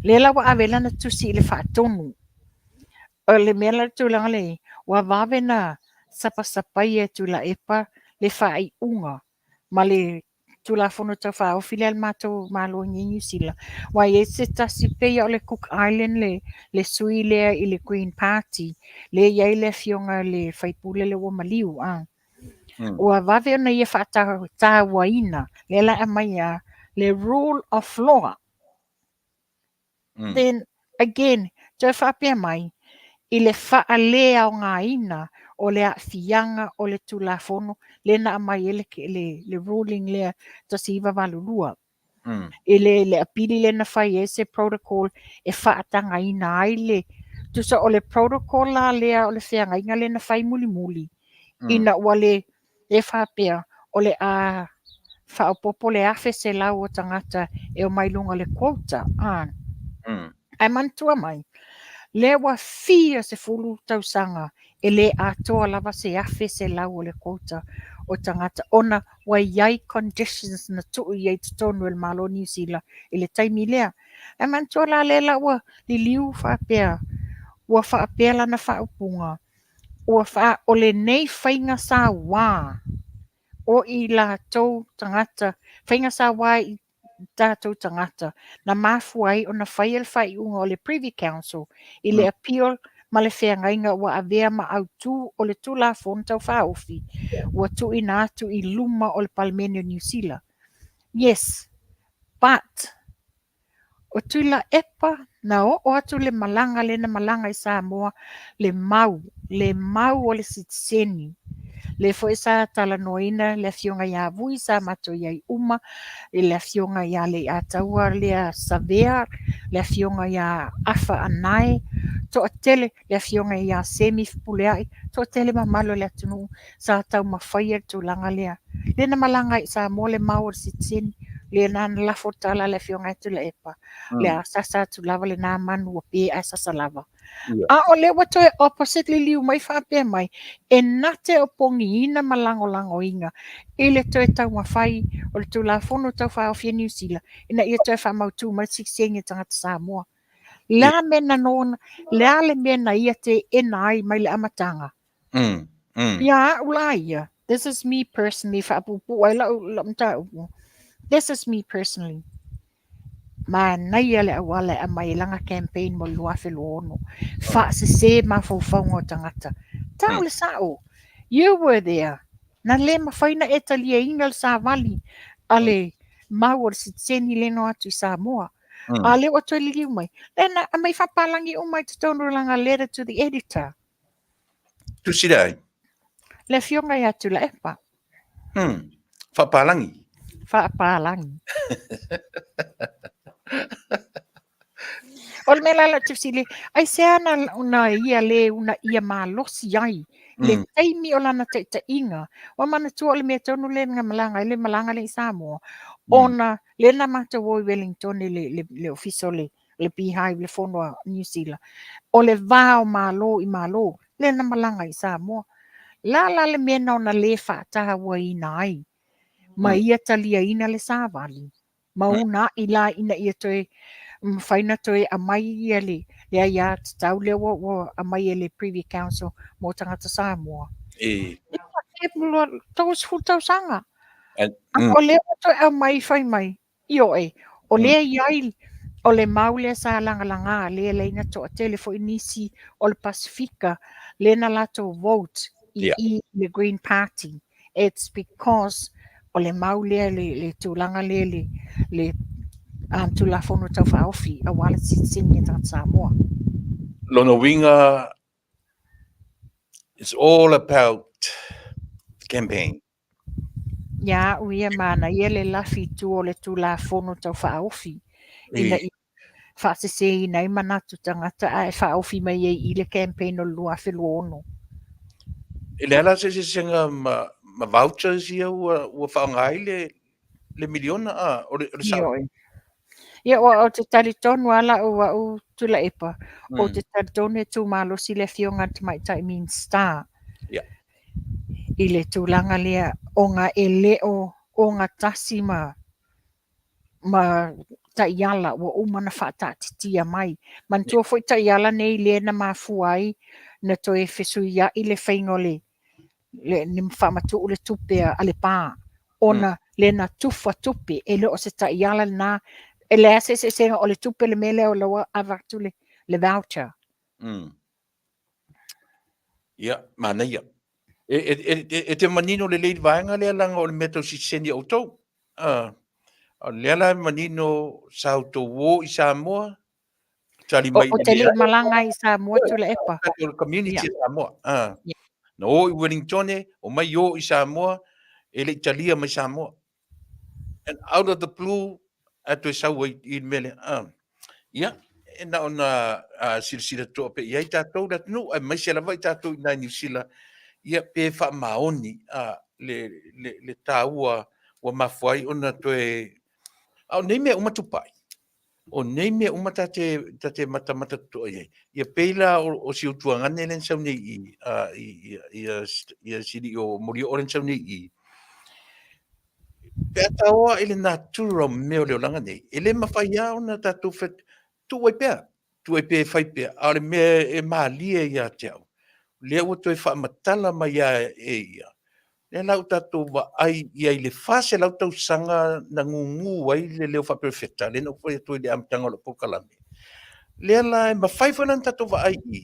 Lea la ua ave ai lana tusi i le faatonu. O le mea la le tulaga lea i ai, ua vave na sapasapaia e Tuilaepa le faaiuga ma le Tulafono Tau Faaofi lea a le matou Malo i Niu Sila, aua e i ai se tasi, pei o le Cook Island le sui lea i le Green Party, lea e i ai le afioga i le sui usufono lea ua maliu. A. Ua vave ona ia faatauaina, lea la e aumai a le rule of law. Then again, toe faapea mai, i le faaleaogaina o le aafiaga o le Tulafono lea na aumai ai le ruling lea 1982. I le apili lea na fai ai se protocol e faatagaina ai le tusa o le protocol la lea o le feagaiga lea na fai mulimuli ina ua le e faapea o le a faaopoopo le 1,100 o tagata e omai i luga o le quota. A. Ae manatua mai, lea ua fia sefulu tausaga e le atoa lava se 1,100 o le quota o tagata ona ua i ai conditions na tuu i ai i totonu e le Malo o Niu Sila i le taimi lea. Ae manatua la lea la ua liliu faapea, ua faapea lana faaupuga, ua faa, o lenei faiga sauā o i latou tagata, faiga sauā i tatou tagata, na mafua ai ona faia le faaiuga o le Privy Council i le appeal ma le feagaiga ua avea ma autū o le Tulafono Tau Faaofi ua tuuina atu i luma o le Palemene o Niu Sila. Yes, but O Tuilaepa na oo atu le malaga lea na malaga i Samoa le mau, le mau o le sitiseni. Lea foi sa talanoaina le afioga ia Vui sa matou i ai uma, i le afioga ia Leiataua lea Savea, le afioga ia Afa Anae, toatele le afioga ia Semi Fepuleai, toatele mamalu o le atunuu sa taumafaia le tulaga lea. Lea na malaga ai i Samoa le mau o le sitiseni. Lena na lafo tala le afioga ia Tuilaepa, le a sasa atu lava lena manu ua pe ae sasa lava. A o lea ua toe opposite liliu mai faapea mai, e na te opogiina ma lagolagoina i le toe taumafai o le Tulafono Tau Faaofi a Niu Sila ina ia toe faamautu mai le sitiseni a tagata Samoa. Le a mea na nona, le a le mea na ia teena ai mai le amataga? Ia au la ia, this is me personally, faapuupuu ai lau, lau mataupu. This is me personally. Manaia le auala e aumai ai lana campaign mo le 2026. Faasese mafaufauga o tagata. Tau le sao. You were there. Na le mafai na e taliaina le savali a le mau o le sitiseni le no atu i Samoa. A lea ua toe liliu mai. Lea na aumai faapalagi uma i totonu o lana letter to the editor. Tusi le ai? Le afioga ia Tuilaepa. Faapalagi. Faapalagi. O le mea la la fesili, aisea na, na ia le una ia malosi ai le taimi o lana taitaiga. Ua manatua o le mea tonu lea na malaga ai le malaga lea i Samoa, ona lea na matou o i Wellington i le, le, le ofisa o le, le Beehive, le fono a Niu Sila, o le va o Malo i Malo, lea na malaga i Samoa. La la le mea na ona le faatauaina ai ma ia taliaina le savali, ma una'i la ina ia toe mafai na toe aumai ia le, le aiatatau lea ua, ua aumai e le Privy Council mo tagata Samoa. E. 30 tausaga. O lea ua toe aumai fai mai, Ioe, o lea e i ai, o le mau lea sa lagalaga, lea lea na toatele foi nisi o le Pasifika, lea na latou vote i i le Green Party. It's because o le mau lea, le, le tulaga lea, le, le um, Tulafono Tau Faaofi, aua le sitiseni a tagata Samoa. Lona uiga, it's all about campaign. Ia au ia manaia le lafi i tua o le Tulafono Tau Faaofi ina ia faaseseina ai manatu tagata ae faaofi mai ai i le campaign o le 2026. E leai la se eseesega ma, ma vouchers ia ua, ua faaaoga ai le, le miliona, a, o le, o le sao? Ioe. Ia, ou te talitonu lava lau au Tuilaepa, ou te talitonu e tumalosi le Afioga i le Tamaitai Minisita i le tulaga lea, ona e le o ogatasi ma ma taiala ua uma ona faataatitia mai. Manatua foi taiala nei lea na mafua ai na toe fesuiai le faiga o le le ni faamatuu le tupe a le pa ona mm. le na tufa tupe e le o se taiala lena e leai se eseesega o le tupe le mea lea o la ua avatu le, le voucher. Mm. Ia, manaia. E, e, e, e, e te manino lelei le vaega lea leaga o le mea tau sitiseni a outou. Uh, o lea la e manino sa outou o i Samoa, tali mai. O, o te le malaga i Samoa Tuilaepa. O le community yeah. Samoa. Ah. Yeah. Na o i Wellington, o mai o i Samoa, e le i talia mai Samoa. And out of the blue, a toe sau ai i le mea lea. Ah. Ia, e na ona uh, silasila toa pe i ai tātou le atunuu, aemaise lava i tātou i nai Niu Sila, ia pe faamaoni uh, le, le, le tāua ua mafua ai ona toe... A o nei mea uma tupai, O nei mea uma ta te, ta te matamata totoa i ai. Ia pei la o, o si utuagane lea na sau nei i, uh, i, i, i, i, i sili o Molioo lea na sau nei i. Pe a taoa i le natura o mea o le olaga nei, e le mawhai a ona tātou whet, tuu ai pea, tuu ai pea e whai pea, a o le mea e mālie ia te au. Lea ua toe whaamatala mai a e ia, Lea la ua tatou vaai i ai i le 400 tausaga na gūgū ai le leo faaperefeta, lea na ou fai atu ai i le amataga o lau polokalame. Lea la e mafai foi la ona tatou vaai i i,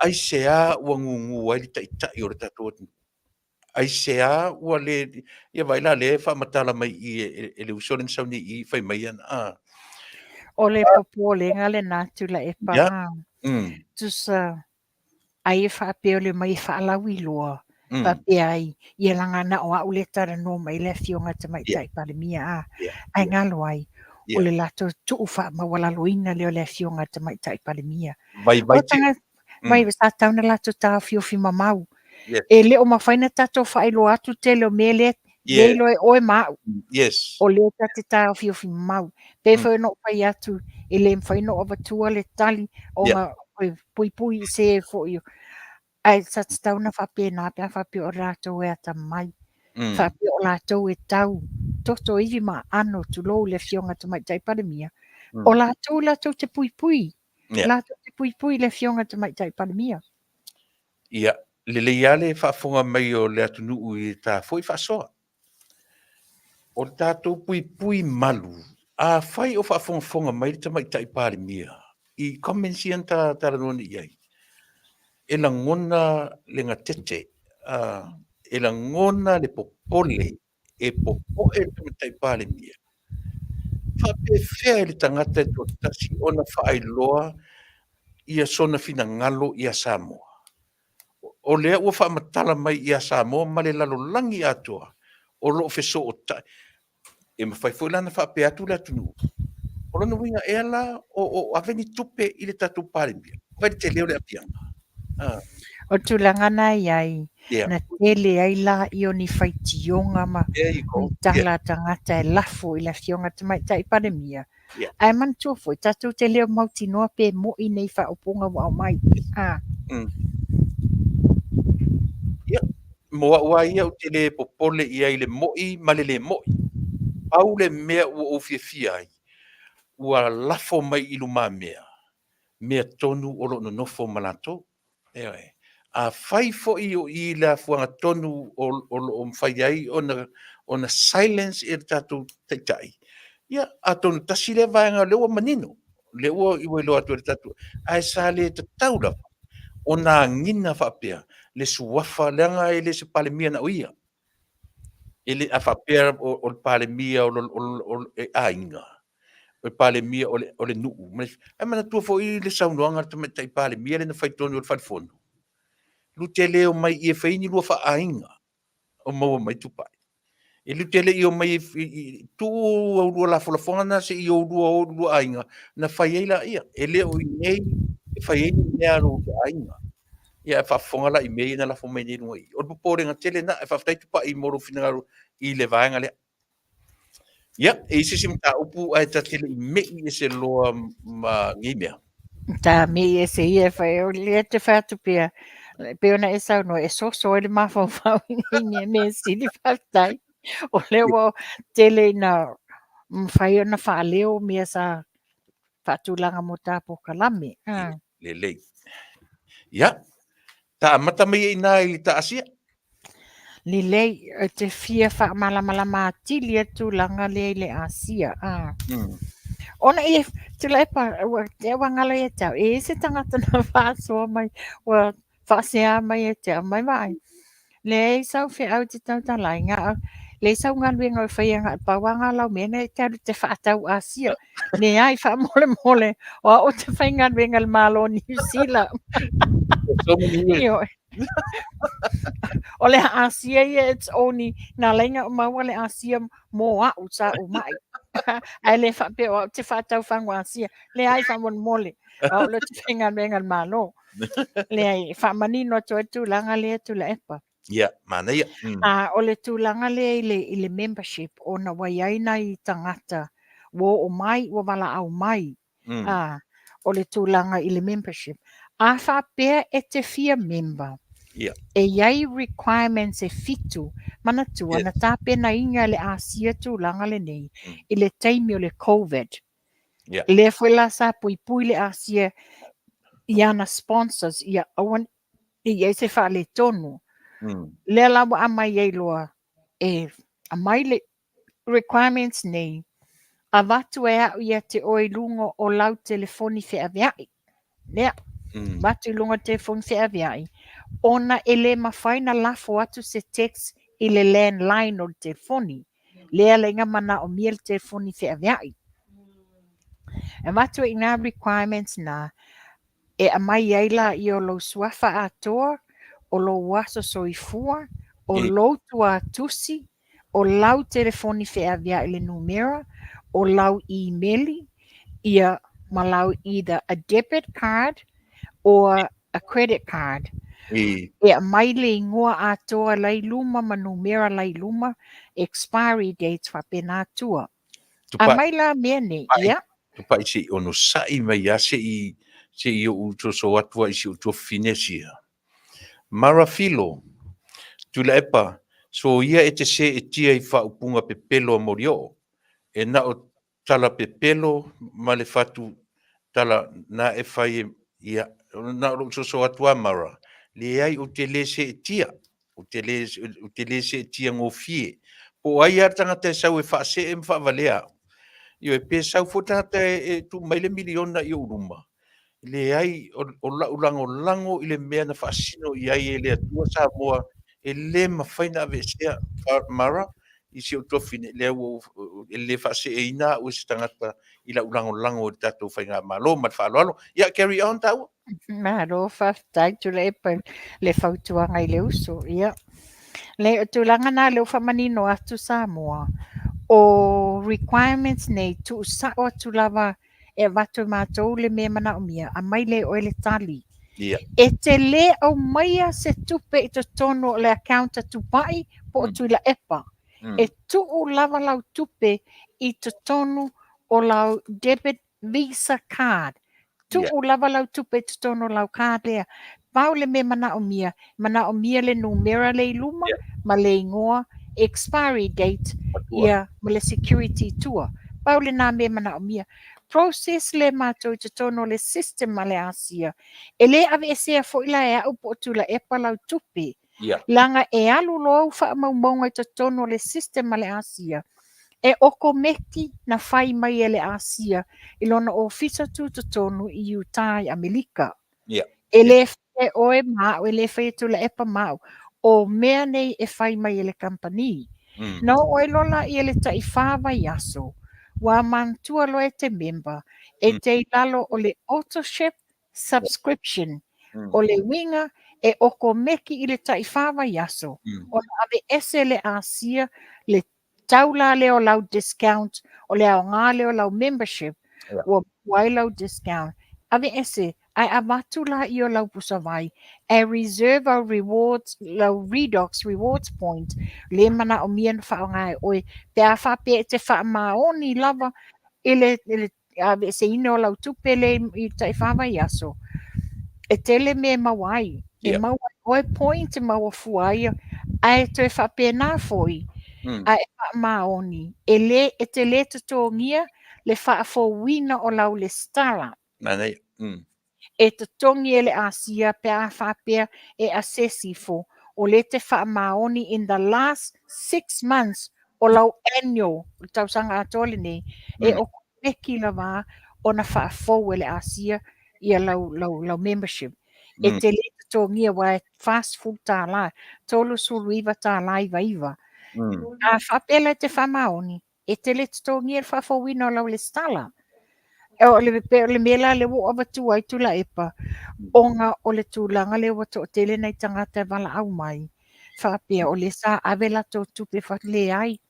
aisea ua gūgū ai le taitai o le tatou atunuu? Aisea ua le, ia vaai la lea e faamatala mai i i e le uso lea na sau nei i i fai mai ana, a. O le popolega lena Tuilaepa, Ia. a. Tusa Ai e faapea o le omai e faalauiloa, mm. faapea ai, ia laga na o au lea talanoa mai le afioga tamaitai yeah. Palemia a, yeah. ae yeah. galo ai, yeah. o le latou tuu faamaualaloina lea o le afioga tamaitai Palemia. Vai vai te. Vai mm. sa tau na latou taofiofi mamau. Yes. E le o mafai na tatou faailoa atu tele o mea lea yeah. Lea iloa e oe ma a'u. Yes. O lea ta te taofiofi mau. Pei foi ona ou fai atu, e le mafai ona ou avatua le tali ona yeah. puipui i se foi. Ae sa tatau ona faapena pe a faapea o latou e atamai. Faapea o latou e tau toto ivi ma aano, tulou le Afioga Tamaitai Palemia. O latou latou te puipui. Yeah. Latou te puipui le Afioga Tamaitai Palemia. Ia, lelei lava le faafofoga mai o le atunuu i ta foi faasoa. O le tatou puipui malu, afai o faafogafoga mai le Tamaitai Palemia i comments ia na talanoa nei i ai, e lagona le gatete, e lagona le popole, e popoe le Tamaitai Palemia. Faapefea e le tagata e toatasi ona faailoa ia sona finagalo ia Samoa? O lea ua faamatala mai ia Samoa ma le lalolagi atoa o lo o fesootai. E mafai foi la ona faapea atu le atunuu, o lona uiga ea la o ave ni tupe i le tatou Palemia? Vaai le tele o le aafiaga. Ah. O le tulaga na i ai, Yeah. na tele ai la i o ni faitioga ma There you go. ni tala a tagata e lafo i le Afioga Tamaitai Palemia. Yeah. Ae manatua foi, tatou te leo mautinoa pe mo'i nei faaupuga ua aumai. Ah. Ia, mo a'u lava ia ou te le popole i ai i le mo'i ma le le mo'i. Pau le mea ua ou fiafia ai, ua lafo mai i lumamea mea tonu o lo o nonofo ma latou. Ioe. Afai foi o i le afuaga tonu o lo o mafai ai ona silence e le tatou Taitai, ia, atonu tasi lea vaega lea ua manino, lea ua iloa atu e le tatou, ae sa le tatau lava ona agiga faapea le suafa, leaga e le o se Palemia na o ia. E le, a faapea o le Palemia o le aiga, o le Palemia o le nuu. Ae manatua foi le saunoaga a le Tamaitai Palemia lea na fai i totonu o le Fale Fono, lu te le omai i e fai ni lua faaaiga o maua mai Tupai. E lu te le i omai e tuu au lua lafolafoga na se i o lua o lua aiga na fai ai laia. E le o i inei e fai ai ni mea a lo outou aiga. Ia ae faafofoga la i mea ia na lafo mai nei i luga i i. O le popolega tele lena. Ae faafetai Tupai mo lou finagalo i le vaega lea. Ia, e i ai se isi mataupu ae ta te le i me'i ese loa ma nei mea. Ta me'i ese ia e fai, o lea te fai atu pea, e pei ona e saunoa, e soso ai le mafaufau i nei mea, mea sili faafetai. O lea ua tele ina mafai ona faaleo mea sa faatulaga mo ta polokalame. Ah. Lelei. Ia, ta amata mai ai i ina i ta Asia. Lelei, e te fia faamalamalama atili le tulaga lea i le Asia. Ah. Ona e, Tuilaepa, ua, te ua ngalo ia te au, e i ai se tagata na faasoa mai, ua faasea mai ia te au, mai vaai. Leai sau feau i te tautala ai, na o, leai sau galuega o e faia na o le pau lava lena o lau mea na e te alu e te faatau Asia. Leai, faamolemole, o au ou te faigaluega i le Malo o Niu Sila. So many years. Ioe. O le Asia ia, it's only, na ala ai ona ou maua le Asia mo a'u sa ou ma'i. Ae le faapea o au ou te faatau fagu Asia. Leai, faamolemole, o au lea ou te faigaluega i le Malo. Leai, e faamanino atu ai le tulaga lea Tuilaepa. Ia, manaia. A o le tulaga lea i le, i le membership, ona ua i ai nai tagata ua oo mai, ua valaau mai, a, o le tulaga i le membership. A faapea e te fia member, e i ai requirements e fitu, manatua na tapenaina e le Asia tulaga lenei i le taimi o le Covid. Lea foi la sa puipui le Asia i ana sponsors ia aua ne i i ai se faaletonu. Lea la ua aumai ai loa e aumai le requirements nei, avatu e au ia te oe i luga o lau telefoni feaveai. Lea, avatu i luga o le telefoni feaveai, ona e le mafai ona lafo atu se text i le landline o le telefoni. Lea la ina manaomia le telefoni feaveai. E avatu ai i ina requirements na, e aumai ai laia o lou suafa atoa, o lou aso soifua, o lou tuatusi, o lau telefoni feaveai le numera, o lau imeli, ia ma lau either a debit card or a credit card. E aumai le igoa atoa la i luma ma numera la i luma, expiry dates faapena tua. Aumai la mea nei, ia. Tupai se i onosai mai lava se i se i ou soso atu ai i si ou tuafafine sia. Mara Filo, Tuilaepa, soia e te seetia i faaupuga pepelo a Molioo, e na o tala pepelo ma le fatu tala na e fai e, ia, na o lou soso atu a Mara, leai ou te le seetia, ou te le, ou te le seetia gofie. Po o ai lava le tagata e sau e faasee ma faavalea au. Ioe, pe sau foi le tagata e, e tuu mai le miliona i ou luma, leai, o, o lau lagolago i le mea na faasino i ai e le Atua Samoa, e le mafai ona aveesea. Mara, i si ou tuafafine, lea ua ou, e le faaseeina au e se tagata i lau lagolago i le tatou faigamalo. Ma le faaaloalo. Ia, carry on tāua. Malo faafetai Tuilaepa le fautuaga i le uso. Ia. Le o tulaga na lea ua faamanino atu Samoa, o requirements nei tuusao atu lava e avatu e matou le mea manaomia, aumai lea e oe le tali. Ia. E te le aumaia se tupe i totonu o le account a Tupai po o Tuilaepa. E tuu lava lau tupe i totonu o lau debit Visa card. Tuu lava lau tupe i totonu o lau card lea. Pau le mea manaomia, manaomia le numera lea i luma ma le igoa, expiry date, ia ma le security i tua. Pau lena mea manaomia. Process lea matou i totonu o le system a le ASIA. E le aveesea foi la e au po o Tuilaepa lau tupe. Leaga e alu loa au faamaumauga i totonu o le system a le ASIA, e okomeki na fai mai e le ASIA i lona ofisa tutotonu i Utah i Amerika. E le fai e oe ma au, e le fai e Tuilaepa ma au, o mea nei e fai mai e le kamupani. Na oo ai loa laia i le tai fa vaiaso, ua manatua loa e te member e te i lalo o le autoship subscription. O le uiga e okomeki i le tai fa vaiaso ona aveese le ASIA le tau la lea o lau discount, o le aoga lea o lau membership, ua maua ai lau discount. Aveese, ae avatu laia o lau pusavai e reserve au rewards, lau Redox rewards point, le manaomia ona faaaoga e oe pe a faapea e te faamaoni lava i le, i le aveeseina o lau tupe lea i tai fa vaiaso, e tele mea e maua ai. E maua ai oe point e maua fua ai, ae toe faapena foi, a e faamaoni, e le, e te le totogia le faafouina o lau lesitala. Manaia. E totogi e le ASIA pe a faapea e assess ifo o lea e te faamaoni in the last 6 months o lau annual, o le tausaga atoa lenei, e okomeki lava ona faafou e le ASIA ia lau, lau, lau membership. E te le totogia aua e $40, $39.99. A faapea la e te faamaoni, e te le totogia le faafouina o lau lesitala. O le, pe o le mea la lea ua ou avatua ai Tuilaepa, ona o le tulaga lea ua toatele nai tagata e valaau mai, faapea o lea sa ave latou tupe leai.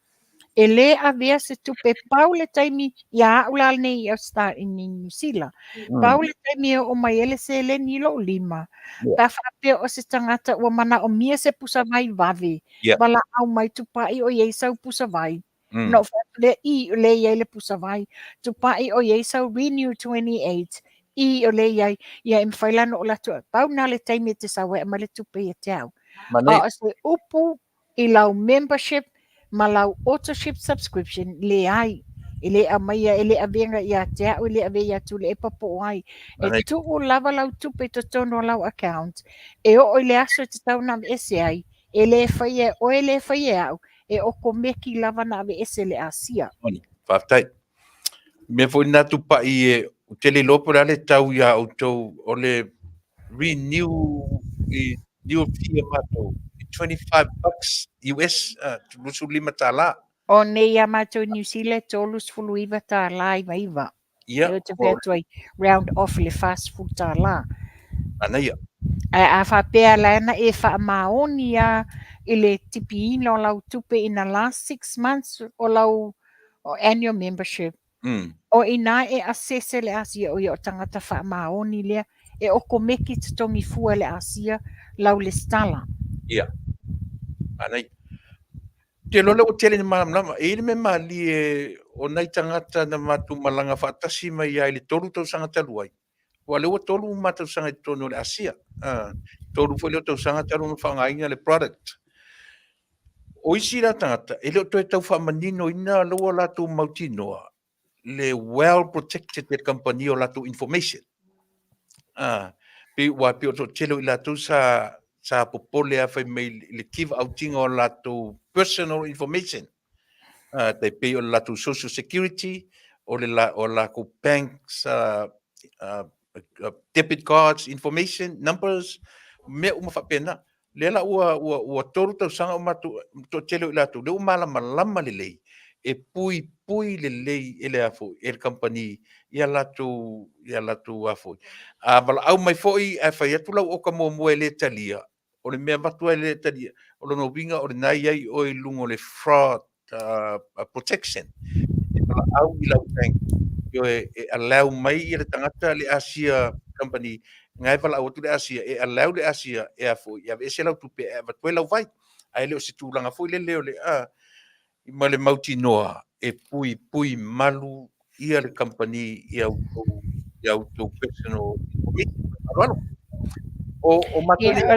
E le avea se tupe, pau le taimi ia au la lenei i Australia, i Niu Sila, pau le taimi e oo mai ai le seleni i lou lima, pe a faapea o se tagata ua manaomia se pusa vai vave, valaau mai Tupai o i ai sau pusa vai. Ona ou fai atu lea, i, o lea e i ai le pusa vai. Tupai o i ai sau Renew 28, i, o lea e i ai. Ia e mafai la ona ou alu atu, pau lena o le taimi e te sau ai e aumai le tupe ia te au. A o se upu i lau membership ma lau autoship subscription, leai. E le aumaia, e le avea ia te au, e le avea ia Tuilaepa po o ai. E tuu lava lau tupe i totonu o lau account, e oo i le aso e tatau ona aveese ai, e le faia e oe, e le faia e au, e okomeki lava na aveese le ASIA. Faafetai. Mea foi lena Tupai e, ou te le iloa po o le a le tau iā outou o le renew i new fee a matou, e $25 US, $25. O nei iā matou i Niu Sila e $39.99. Ia. Ou te fai atu ai, round off i le $40. Manaia. Ae a faapea la na e faamaoni lava i le tipiina o lau tupe in the last 6 months o lau annual membership, o i ina e assess e le ASIA, o ia o tagata faamaoni lea e okomeki totogi fua e le Asia lau lesitala. Ia. Manaia. Ou te iloa lea ua tele ina malamalama. E i ai le mea malie o nai tagata na matou malaga faatasi mai ai i le 3 tausaga talu ai, aua o lea ua 3 ma tausaga i totonu o le Asia. 3 foi lea o tausaga talu ona faaaogaina le product. O isi la tagata, e le o toe tau faamaninoina lea ua latou mautinoa le well protected e le kamupani o latou information. Pei ua pei o le toatele o i latou sa sa popole lava fai mai i le give out ina o latou personal information. Tai pei o le latou social security, o le la, o latou banks debit cards information numbers, mea uma faapena. Lea la ua, ua, ua 3 tausaga o matou, toatele o i latou, lea ua malamalama lelei, e puipui lelei e le a foi, e le kamupani ia latou, ia latou a foi. A valaau mai foi ae fai atu lau oka muamua e le talia, o le mea avatu ai e le talia, o lona uiga o lena e i ai oe i luga o le fraud protection. E valaau i lau bank, ioe, e allow mai ia le tagata le Asia company, na e valaau atu le Asia, e allow le Asia e a foi, e aveese lau tupe e avatu ai lau vai. Ae le o se tulaga foi lele o le a, ma le mautinoa e puipui malu ia le kamupani i a outou, i a outou personal information. Faaaloalo. O matou nei, ia,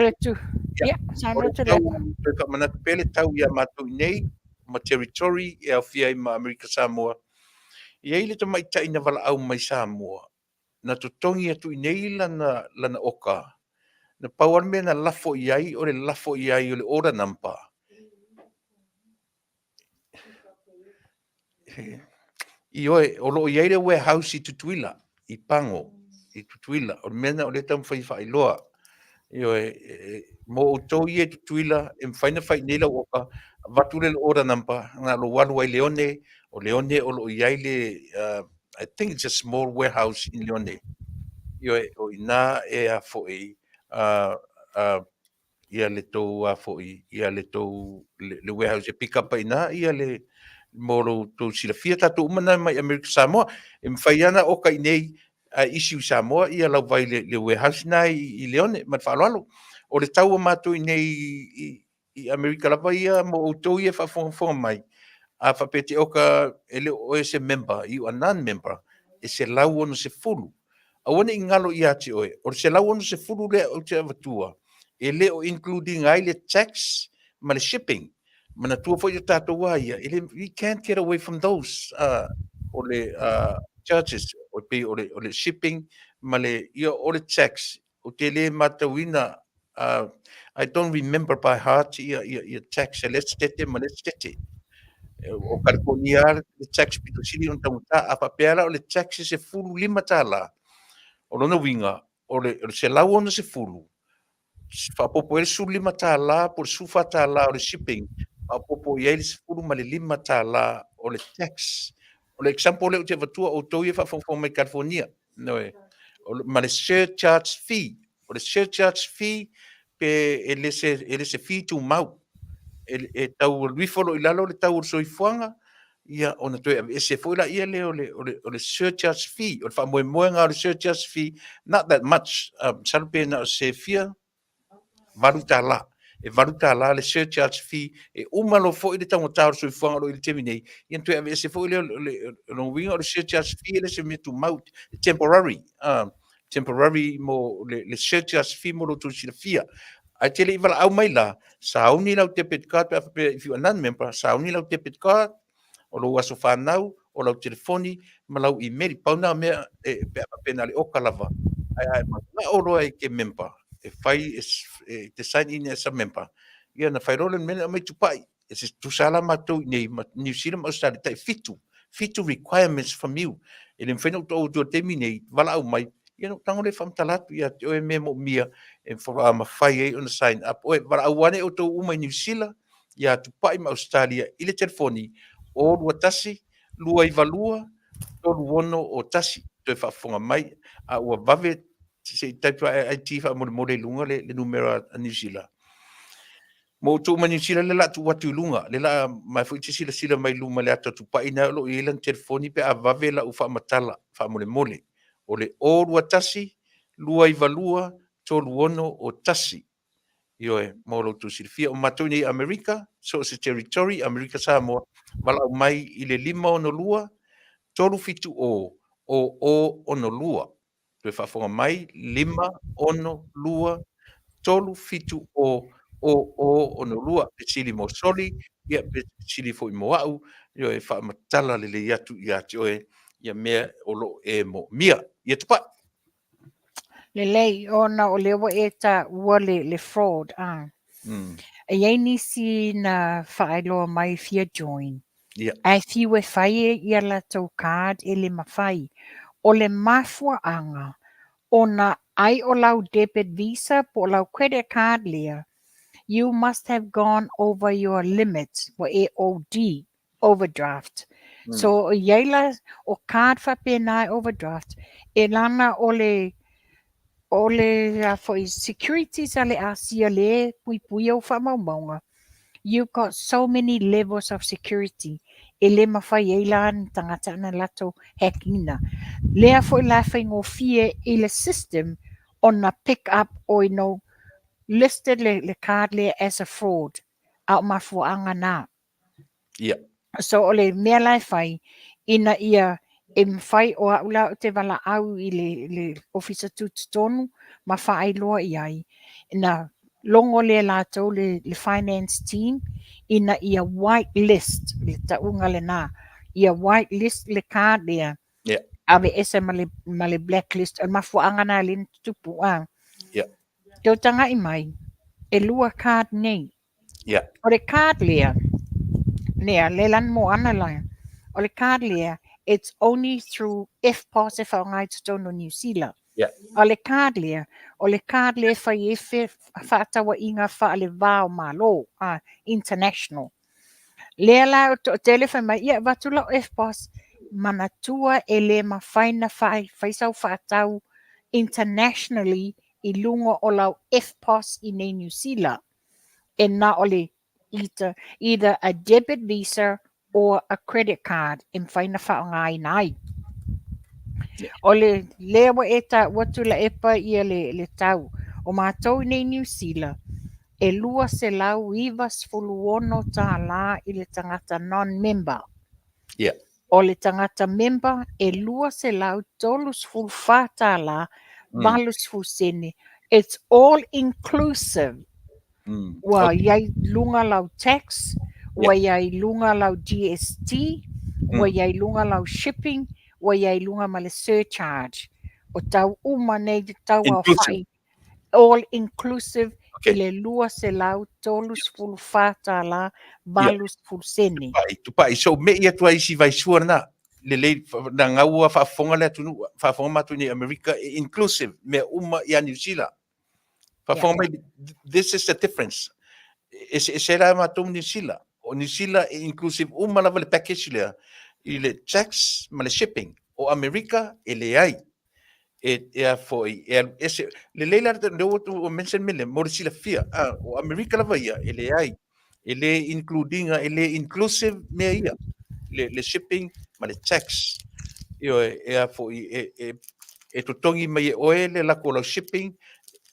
o le tau, toe faamanatu pea le tau ia matou i nei, ma territory e aofia ai ma Amerika Samoa. E i ai le tamaitai na valaau mai Samoa, na totogi atu i nei lana, lana oka, na pau lava le mea na lafo i ai, o le lafo i ai o le order number. Ioe, o lo o i ai le warehouse i Tutuila, i Pago, i Tutuila. O le mea lena o lea e taumafai e faailoa. Ioe, mo outou ia i Tutuila, e mafai ona fai i inei lau oka, avatu le order number, na o lou alu ai i Leone, o Leone o lo o i ai le, I think it's a small warehouse in Leone. Ioe, o i ina e a foi, ia le tou a foi, ia le tou, le, le warehouse e pick up ai i ina ia le, mo lo tou silafia tatou uma na mai Amerika Samoa. E mafai lava ona oka i inei ae issue i Samoa ia lau vai le, le warehouse na i, i Leone ma le faaaloalo. O le tau o matou i inei i, i Amerika lava ia mo outou ia e faafogafoga mai, a faapea e te oka e le o oe se member, you are non-member, e 160. Aua ne i galo ia te oe, o le 160 lea ou te avatua, e le o include ina ai le tax ma le shipping. Manatua foi o tatou a ia, e le, we can't get away from those, o le charges, o pei o le, o le shipping ma le, ia, o le tax, ou te le matauina, I don't remember by heart ia, ia, ia tax e Esetete ma le Esetete. O California le tax pito sili ona taugata, a faapea la o le tax e $15, o lona uiga, o le, o le 160, faaopoopo i ai le $15 po o le $14 o le shipping, faaopoopo i ai le $15 o le tax. O le example lea ou te avatua, outou ia e faafogafoga mai California, Ioe. Ma le surcharge fee. O le surcharge fee pe e le se, e le se fee tumau. E, e tau alu ifo loa i lalo le tau o le soifuaga, ia ona toe aveese foi laia lea o le, o le, o le surcharge fee. O le faamoemoega o le surcharge fee, not that much, masalo pe na o se fia $8. E $8 le surcharge fee, e uma loa foi le taugata o le soifuaga o lo o i le taimi nei, ia ona toe aveese foi lea, o le lona uiga o le surcharge fee e le se mea tumau, temporary, temporary mo le, le surcharge fee mo lo outou silafia. Ae te le i valaau mai la, sauni lau debit card pe a faapea if you are non-member, sauni lau debit card, o lou aso fanau, o lau telefoni ma lau email. Pau na mea e, pe a faapea na o le oka lava. Ae a e manao loa e te member, e fai e, e te sign in as a member, ia na fai loa lea o le mea lea aumai tupai. E se tusa la matou i nei ma New Zealand ma Australia, tai fitu, fitu requirements from you. E le mafai ona ou taua atu i le taimi nei, valaau mai, ia ona ou tago lea e faamatala atu ia te oe mea moomia e mafai ai ona sign up oe. Valaau ane outou uma i New Zealand, ia Tupai ma Ausetalia i le telefoni 021 292 3601. Toe faafofoga mai, a ua vave se i type ae IT faamolemole i luga le, le numera a New Zealand. Mo outou uma New Zealand, le la tuu atu i luga, le la mai foi te silasila mai luma le ata Tupai na o lo o i ai lana telefoni pe a vave lau faamatala faamolemole. O le 021 292 361. Ioe, mo lo outou silafia, o matou nei Amerika, so o se territory, Amerika Samoa, valaau mai i le 562 370 0062. Toe faafofoga mai, 562 370 0062. Fesili mo Soli, ia pe fesili foi mo au, ioe, faamatala lelei atu ia te oe ia mea o lo o e moomia. Ia Tupai! Lelei, ona o lea ua e taua le, le fraud, a. E i ai nisi na faailoa mai fia join. Ae fiu e fai ia latou card e le mafai. O le mafuaaga, ona ai o lau debit visa po o lau credit card lea, you must have gone over your limit, ua e OD, overdraft. So e i ai la o card faapena e overdraft, e lana o le o le a foi securities a le Asia lea e puipuia ou faamaumauga, you've got so many levels of security e le mafai ai la ni tagata ona latou hack ina. Lea foi la e faigofie i le system ona pick up or you know listed le, le card lea as a fraud. A o mafuaaga na. So o le mea la e fai, ina ia e mafai o au la ou te valaau i le, le ofisa tutotonu ma faailoa i ai, na logo lea latou le, le finance team ina ia white list le tauga lena, ia white list le card lea, ave ese ma le, ma le black list. O le mafuaaga na lea na tutupu. A. Tau taga'i mai, e lua card nei. O le card lea, lea, le lani moana la, o le card lea, it's only through EFTPOS e faaaoga i totonu o Niu Sila. O le card lea, o le card lea e fai ai fefaatauaiga faale-va o Malo, international. Lea la o toatele fai mai, ia avatu lau EFTPOS, manatua e le mafai na fai, fai sau faatau internationally i luga o lau EFTPOS i nei Niu Sila. E na o le either, either a debit visa or a credit card e mafai na faaaogaina ai. O le lea ua e taua Tuilaepa ia le, le tau. O matou i nei Niu Sila, e $296 i le tagata non-member. O le tagata member e $234 80 sene. It's all inclusive. Ua i ai luga lau tax, ua i ai luga lau GST, ua i ai luga lau shipping, ua i ai luga ma le surcharge. O tau uma nei te tau aofai, all inclusive i le $234 80 sene. Tupai, tupai. So me'i atu ai isi vaisua lena. Lelei, na gaua faafofoga le atunuu, faafofoga matou nei Amerika, e inclusive, mea uma ia Niu Sila. Faafofoga mai, this is the difference. E eseese la matou ma Niu Sila. O Niu Sila e inclusive uma lava le package lea i le tax ma le shipping. O Amerika e leai. E, e a foi, e alu ese, lelei la lea ua mention mea lea, mo le silafia, a, o Amerika lava ia, e leai. E le include ina, e le inclusive mea ia, le, le shipping ma le tax. Ioe, e a foi, e, e, e totogi mai e oe le lako o lau shipping,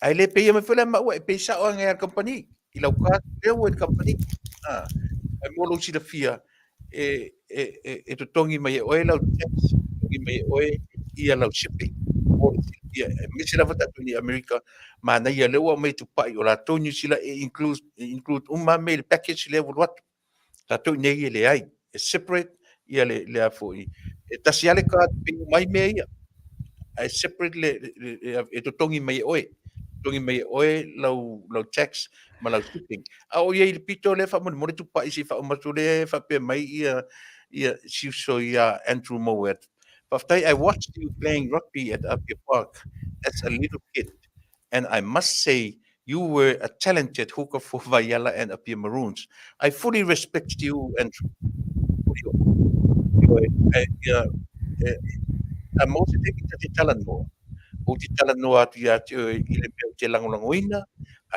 ae le peia mai foi la maua, e pei sao anga ia le company, i lau card lea ua i le company. A, ae mo lou silafia, e, e, e, e totogi mai e oe lau tax, totogi mai e oe ia lau shipping. Mo le silafia, aemaise lava tatou i Amerika, manaia lea ua aumai tupai o latou Niu Sila e include, e include uma mea i le package lea ua alu atu. Tatou i nei e leai, e separate ia le, le a foi, e tasi lava le card e pay uma ai mea ia, ae separate le, le, le, e totogi mai e oe, totogi mai e oe lau, lau tax ma lau shipping. A o i ai i le pito lea faamolemole tupai se i faauma atu lea e faapea mai ia, ia si uso ia Andrew Mowat. Faafetai, I watched you playing rugby at Apia Park as a little kid and I must say you were a talented hooker for Vaiala and Apia Maroons. I fully respect you, Andrew. Ia, a mo se taimi ta te talanoa, ou te talanoa atu ia te oe i le mea ou te lagolagoina,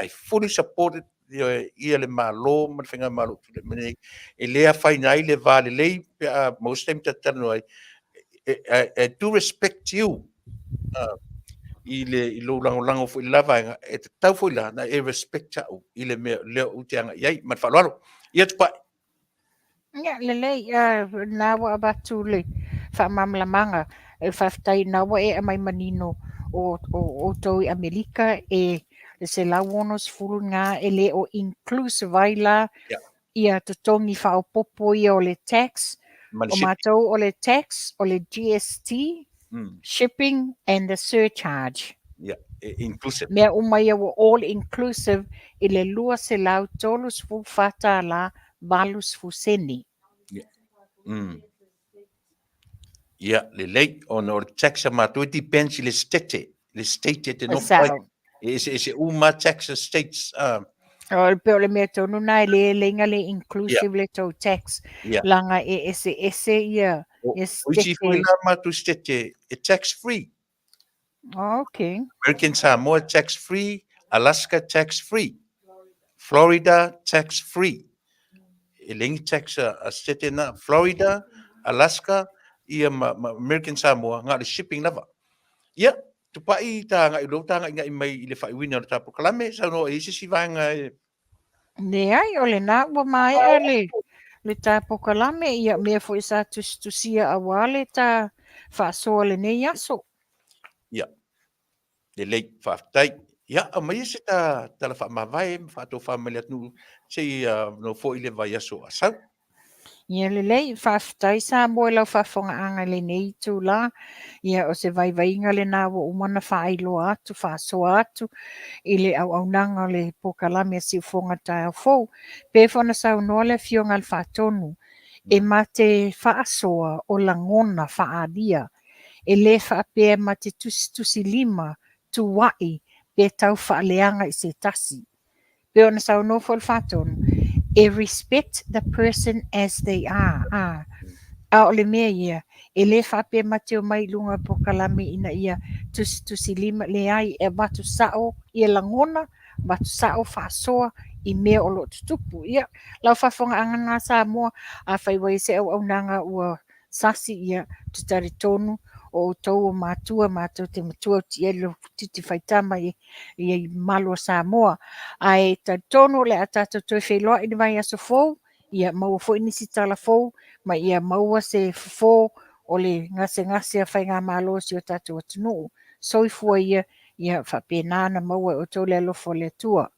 I fully supported ia le Malo ma le Faigamalo o tulai mai nei, e le afaina ai le va lelei pe a maua se taimi ta te talanoa ai. I do respect you. i le i lou lagolago foi i le la vaega, e tatau foi la ona e respect au i le mea lea ou te agai ai. Ma le faaaloalo. Ia Tupai. Ia, lelei, na ua avatu le faamalamalamaga. Faafetai na ua e aumai manino o outou i Amerika e le 160 lena e le o inclusive ai la ia totogi faaopoopo ia o le tax. O matou o le tax, o le GST, shipping and the surcharge. Yeah, inclusive. Mea uma ia ua all inclusive i le $234 80 sene. Yeah. Yeah, lelei, ona o le tax a matou e depends i le state, le state e te nofo ai. E eseese uma tax a states. O le pei o le mea tonu na e le leiga le inclusive le tou tax. Laga e eseese ia ia state. O isi foi la matou state e tax free. Okay. American Samoa tax free, Alaska tax free, Florida tax free. E leai ni tax a state na, Florida, Alaska, ia ma, ma American Samoa, na o le shipping lava. Ia, tupai ta agai lou ta agai mai i le faaiuina o le ta polokalame, saunoa i se isi vaega e. Leai, o lena ua maea le, le ta polokalame, ia mea foi sa tusitusia aua le ta faasoa lenei aso. Ia, lelei, faafetai. Ia, aumaia se ta tala faamavae ma faatofa mai le atunuu se i avanoa foi le vaiaso a sau. Ia lelei, faafetai Samoa i lau faafofogaaga i lenei itulā. Ia o se vaivaiga lena ua uma ona faailoa atu, faasoa atu i le auaunaga o le polokalame a Siufofoga Taeao Fou. Pei foi ona saunoa le Afioga i le Faatonu, e ma te faasoa o lagona faaalia, e le faapea ma te tusitusilima, tuua'i pe tau faaleaga i se tasi. Pei ona saunoa foi le Faatonu, e respect the person as they are, a, a o le mea ia, e le faapea ma te omai i luga o le polokalame ina ia tusitusilima, leai, e avatu sao ia lagona, avatu sao faasoa i mea o lo o tutupu. Ia, lau faafofogaaga lena Samoa, afai ua i ai se auaunaga ua sasi, ia, ou te talitonu o outou o matua, matou te matua oti i ai le titi faitama i i malu o Samoa. Ae talitonu o le a tatou toe feiloai i le vaiaso fou, ia maua foi nisi tala fou, ma ia maua se fofo o le gasegase a faigamalo o si o tatou atunuu. Soifua ia, ia faapena ona maua e outou le alofa o le Atua.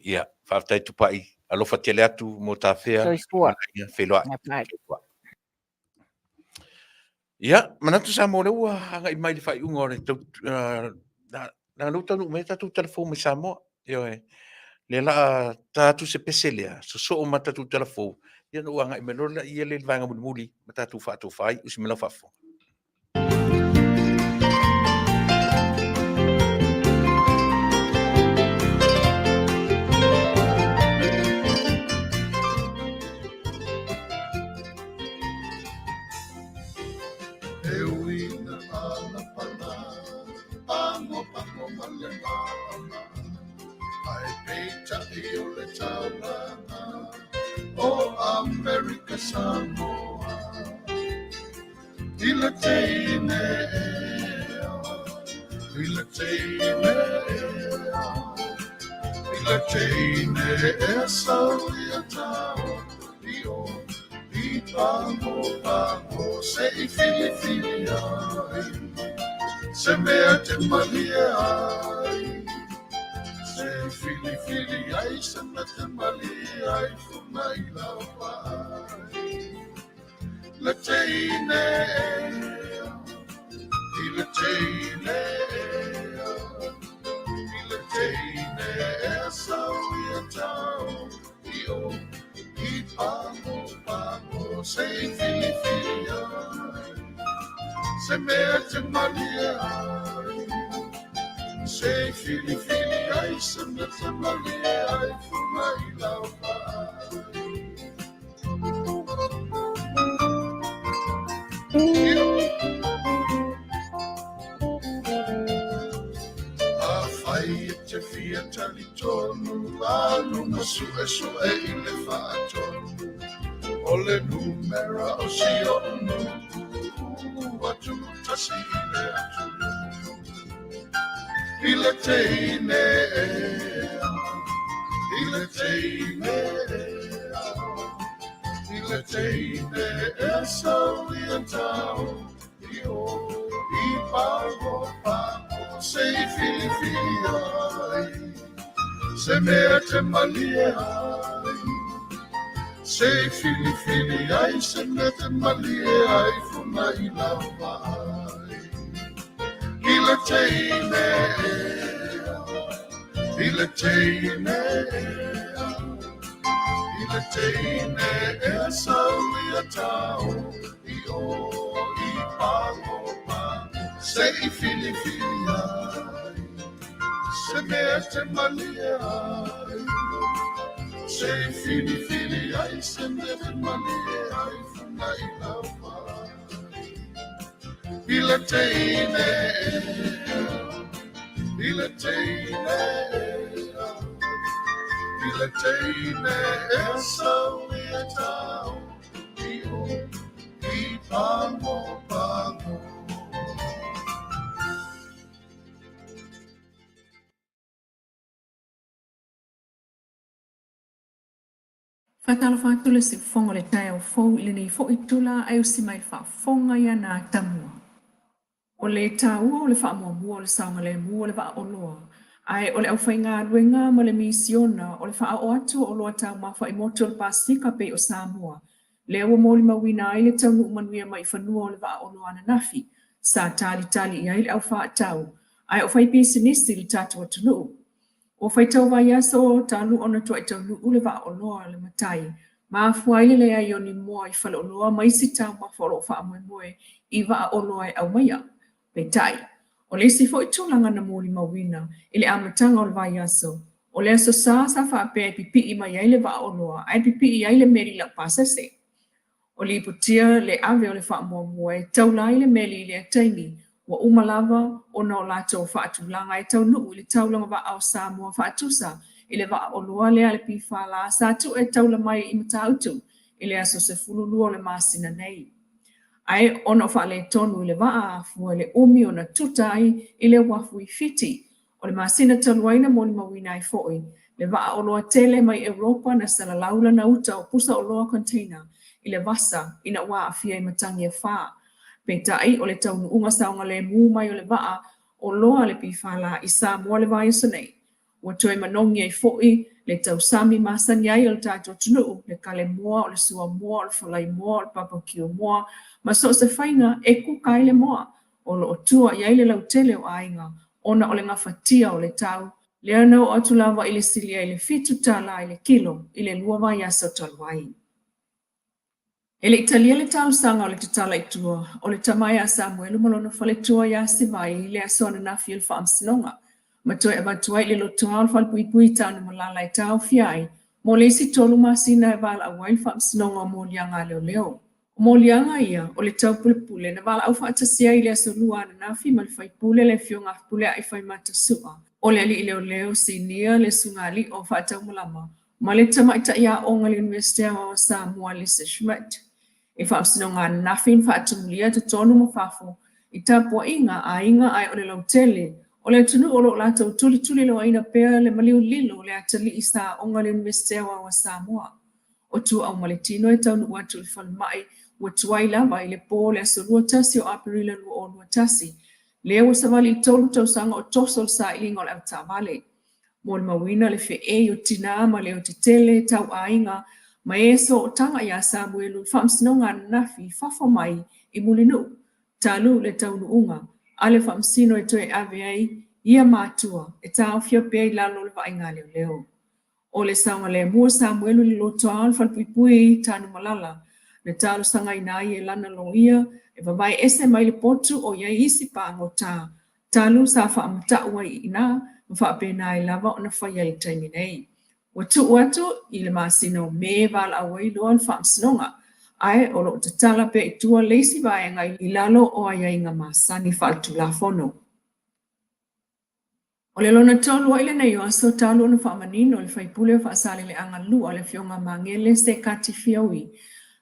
Ia, faafetai Tupai, alofa tele atu mo tafea. Soifua. Feiloai. Ia, manatu Samoa o lea ua agai mai le faaiuga o le tau, leaga lea ua taunuu mai tatou tala fou mai Samoa. Ioe, lea la a ta atu se pese lea, sosoo ma tatou tala fou, ia ona ua agai mai loa lea i le vaega mulimuli ma tatou faatofa ai, usi mai lau faafofoga. E ui na palapala, pago pago ma le maama, ae peitai o le taulaga o Amerika Samoa. I le teine ea, i le teine ea, i le teine ea sau ia tau i o i pago pago se i filifili ai, se mea te malie ai, se i filifili ai, se mea te malie ai, funa i lau ai. Le teine ea, i le teine ea, i le teine ea sau ia tau i o i pago pago se i filifili ai, se mea te malie ai, se i filifili ai, se mea te malie ai, funa i lau ai. Afai e te fia talitonu, alu ma suesue i le faatonu o le numera o si oʻu nuu, atu tasi i le atunuu. I le teine ea, i le teine ea, i le teine ea saulia tau i o i pago pago se i filifili ai se mea te malie ai se i filifili ai se mea te malie ai funa i lava ai i le teine ea i le teine ea i le teine ea saulia tau i o i pago pago se i filifili ai se mea te malie ai se i filifili ai se mea te malie ai funa i lava ai i le teine ea i le teine ea i le teine ea saulia tau i o i pago pago. Faatalofa atu le siufofoga o le taeao fou i lenei foi itula ae usi mai le faafofoga ia na Tamua. O le taua o le faamuamua o le saogalemu o le vaa oloa, ae o le aufaigaluega ma le misiona o le faaoo atu o oloa taumafa i motu o le Pasefika pei o Samoa, lea ua molimauina ai le taunuu manuia mai i fanua o le vaa oloa ananafi, sa talitali i ai le au faatau, ae o faipisinisi i le tatou atunuu. Ua faitau vaiaso talu ona tuai taunuu le vaa oloa a le matai, ma afua ai le leai o ni moa i faleoloa ma isi taumafa o lo o faamoemoe i vaa oloa e aumaia. Peitai, o le isi foi tulaga na molimauina i le amataga o le vaiaso, o le Aso Sa sa faapea e pipii mai ai le vaa oloa ae pipii ai le meli laupasese. O lipotia le ave o le faamuamua e taula ai le meli i lea taimi, ua uma lava ona o latou faatulaga e taunuu i le taulaga vaa o Samoa faatusa i le vaa oloa lea a le PFL sa tuu e taula mai i Matautu i le aso 12 o le masina nei. Ae ona o faaletonu i le vaa afua i le umi ona tuta ai i le uafu i Fiti, O le masina talu ai na molimauina ai foi le vaa oloa tele mai Europa na salalau lana uta o pusa oloa container i le vasa ina ua aafia i matagi e fa. Peitai, o le taunuuga saogalemu mai o le vaa oloa a le PFL i Samoa le vaiaso nei, ua toe manogi ai foi le tausami masani ai o le tatou atunuu, le kale moa, o le sua moa, o le folai moa, o le papakiu moa, ma so o se faiga e kuka ai le moa. O lo o tua i ai le lautele o aiga ona o le gafatia o le tau, lea na oo atu lava i le silia i le $7 i le kilo i le lua vaiaso talu ai. E le i talia le talosaga o le tatala i tua o le tama ia Samuelu ma lona faletua ia Sivai i le aso ananafi o le Faamasinoga, ma toe avatu ai i le lotoa o le falepuipui i Tanumalala e taofia ai mo le isi tolu masina e valaau ai le Faamasinoga o Moliaga a Leoleo. O moliaga ia o le taupulepule na valaau faatasi ai i le Aso Lua ananafi ma le faipule le Afioga a Fepuleai Faimata Su'a, o le alii leoleo sinia le Susuga Ali'o Faataumalama ma le tamaitai aoga i le Iunivesite Aoao o Samoa Lisa Schmidt. I faamasinoga ananafi na faatumulia totonu ma fafo i tapuaiga a aiga ae o le lautele o le atunuu o lo o latou tulituliloaina pea le maliu lilo o le atalii sa aoga i le Iunivesite Aoao a Samoa. O Tuuau ma le tino e taunuu atu i le falemai ua tuai lava i le po o le aso 21 o Aperila 2021, lea ua savali i tolu tausaga o toso le sailiga o le avetaavale. Molimauina le feei o tina ma leo tetele tau aiga ma e sootaga ia Samuelu i le faamasinoga ananafi i fafo mai i Mulinuu, talu le taunuuga a le faamasino e toe ave ai ia matua e taofia pea i lalo o le vaaiga a leoleo. O le saogalemu o Samuelu i le lotoa o le falepuipui i Tanumalala, na talosagaina ai e lana loia e vavae ese mai le potu o i ai isi pagota talu sa faamata'u ai i ina ma faapena ai lava ona faia i le taimi nei. Ua tuu atu i le masina o Me e valaau ai loa le faamasinoga, ae o lo o tatala pea i tua le isi vaega i lalo o aiaiga masani faaletulafono. O le lona tolu ai lenei o aso talu ona faamanino e le faipule o Faasaleleaga 2 le Afioga Magele Sekati Fiaui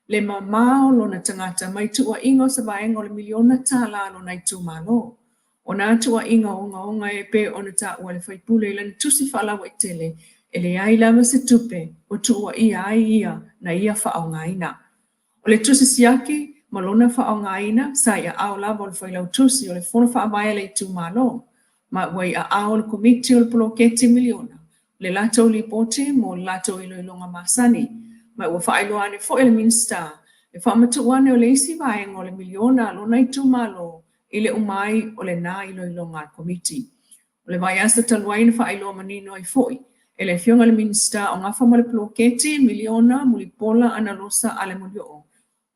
le mamao lona tagata mai tuuaiga o se vaega o le miliona tala a lona itumalo. O nā tuuaiga ogaoga e pei ona taua e le sui usufono i lana tusi faalauaitele, e leai lava se tupe o tuuaia ai ia na ia faaaogaina. O le tusi siaki ma lona faaaogaina sa i aao lava o le Failautusi o le Fono Faavae a le itumalo, ma ua i aao o le Komiti o le Poloketi Miliona le latou lipoti mo le latou iloiloga masani, ma ua faailoa ane foi e le Minisita le faamatuu ane o le isi vaega o le miliona a lona itumalo i le uma ai o lena iloiloga a le Komiti. O le vaiaso talu ai na faailoa manino ai foi e le Afioga i le Minisita o gafa ma le Poloketi Miliona Mulipola Anarosa Ale Molioo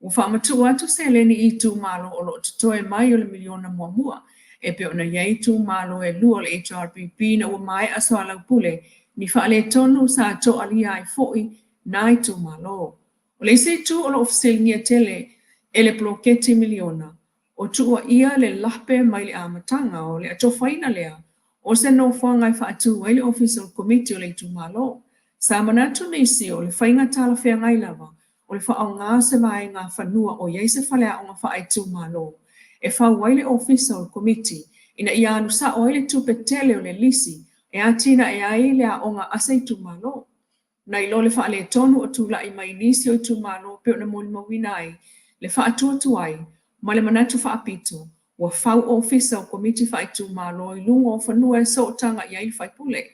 Ua faamatuu atu seleni i itumalo o lo o totoe mai o le miliona muamua, e pei ona i ai itumalo e lua o le HRPP ina ua maea soalaupule ni faaletonu sa toalia ai foi nā itumalo. O le isi itu o lo o fesiligia tele e le poloketi miliona, o tuuaia le lape mai le amataga o le atofaina lea o se nofoaga e faatu ai le Ofisa o le Komiti o le Itumalo. Sa manatu nisi o le faiga talafeagai lava o le faaaoga o se vaega fanua o i ai se faleaoga faaitumalo e fau ai le Ofisa o le Komiti ina ia alu sao ai le tupe tele o le lisi e atinae ai le aoga a se itumalo. Nai lo le faaletonu o tulai mai nisi o itumalo pei ona molimauina ai le faatuatuai ma le manatu faapito ua fau ofisa o komiti faaitumalo i luga o fanua e sootaga i ai le faipule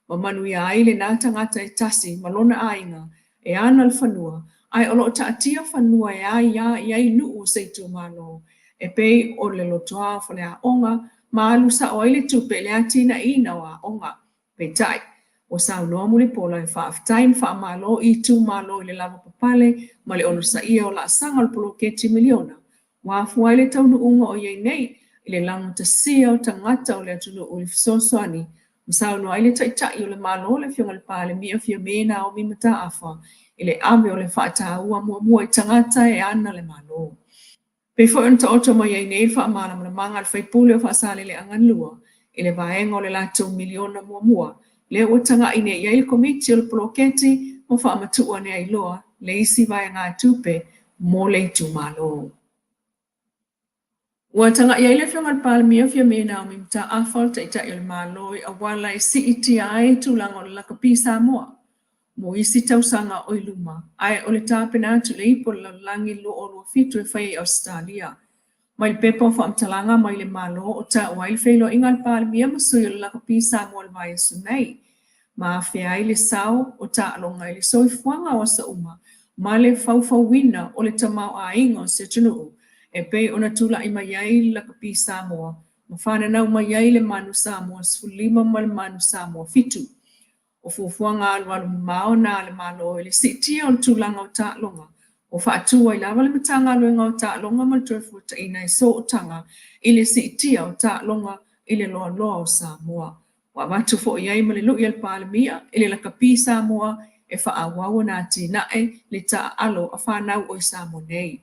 ma manuia ai lena tagata e tasi ma lona aiga e ana le fanua ae o lo o taatia fanua e aia i ai nuu o se itumalo e pei o le lotoa o faleaoga ma alu sao ai le tupe i le atinaeina o aoga. Peitai, ua saunoa Mulipola e faafetai ma faamalo i itumalo i le lavapapale ma le onosaia o laasaga o le poloketi miliona ua afua ai le taunuuga o i ai nei i le lagotasia o tagata o le atunuu i le fesoasoani ma saunoa ai le Taitai o le Malo le Afioga i le Palemia Fiame Naomi Mataafa i le ave o le faataua muamua i tagata e ana le Malo. Pei foi ona taoto mai ai nei le faamalamalamaga a le sui usufono o Faasaleleaga 2 i le vaega o le latou miliona muamua, lea ua tagai nei i ai le Komiti o le Poloketi ma faamatuu ane ai loa le isi vaegatupe mo le itumalo. Ua tagai ai le Afioga i le Palemia Fiame Naomi Mataafa o le Taitai o le Malo i auala e siitia ai tulaga o le lakapi Samoa mo isi tausaga o i luma, ae o le tapena atu i le Ipu o le Lalolagi 2027 e faia i Ausetalia. Mai le pepa o faamatalaga mai le Malo o taua ai le feiloaiga a le Palemia ma sui o le lakapi Samoa i le vaiaso nei, ma afea ai le sao o taaloga i le soifuaga o aso uma ma le faufauina o le tamaoaiga o se atunuu e pei ona tulai mai ai le lakapi Samoa ma fananau mai ai le Manu Samoa 15 ma le Manu Samoa 7. O fuafuaga alualu mamao na a le Malo i le siitia o le tulaga o taaloga, ua faatu ai lava le Matagaluega o Taaloga ma le Toefuataiga e sootaga i le siitia o taaloga i le loaloa o Samoa. Ua avatu foi i ai ma le lui a le Palemia i le lakapi Samoa e faaauau ona atinae le taaalo a fanau o i Samoa nei,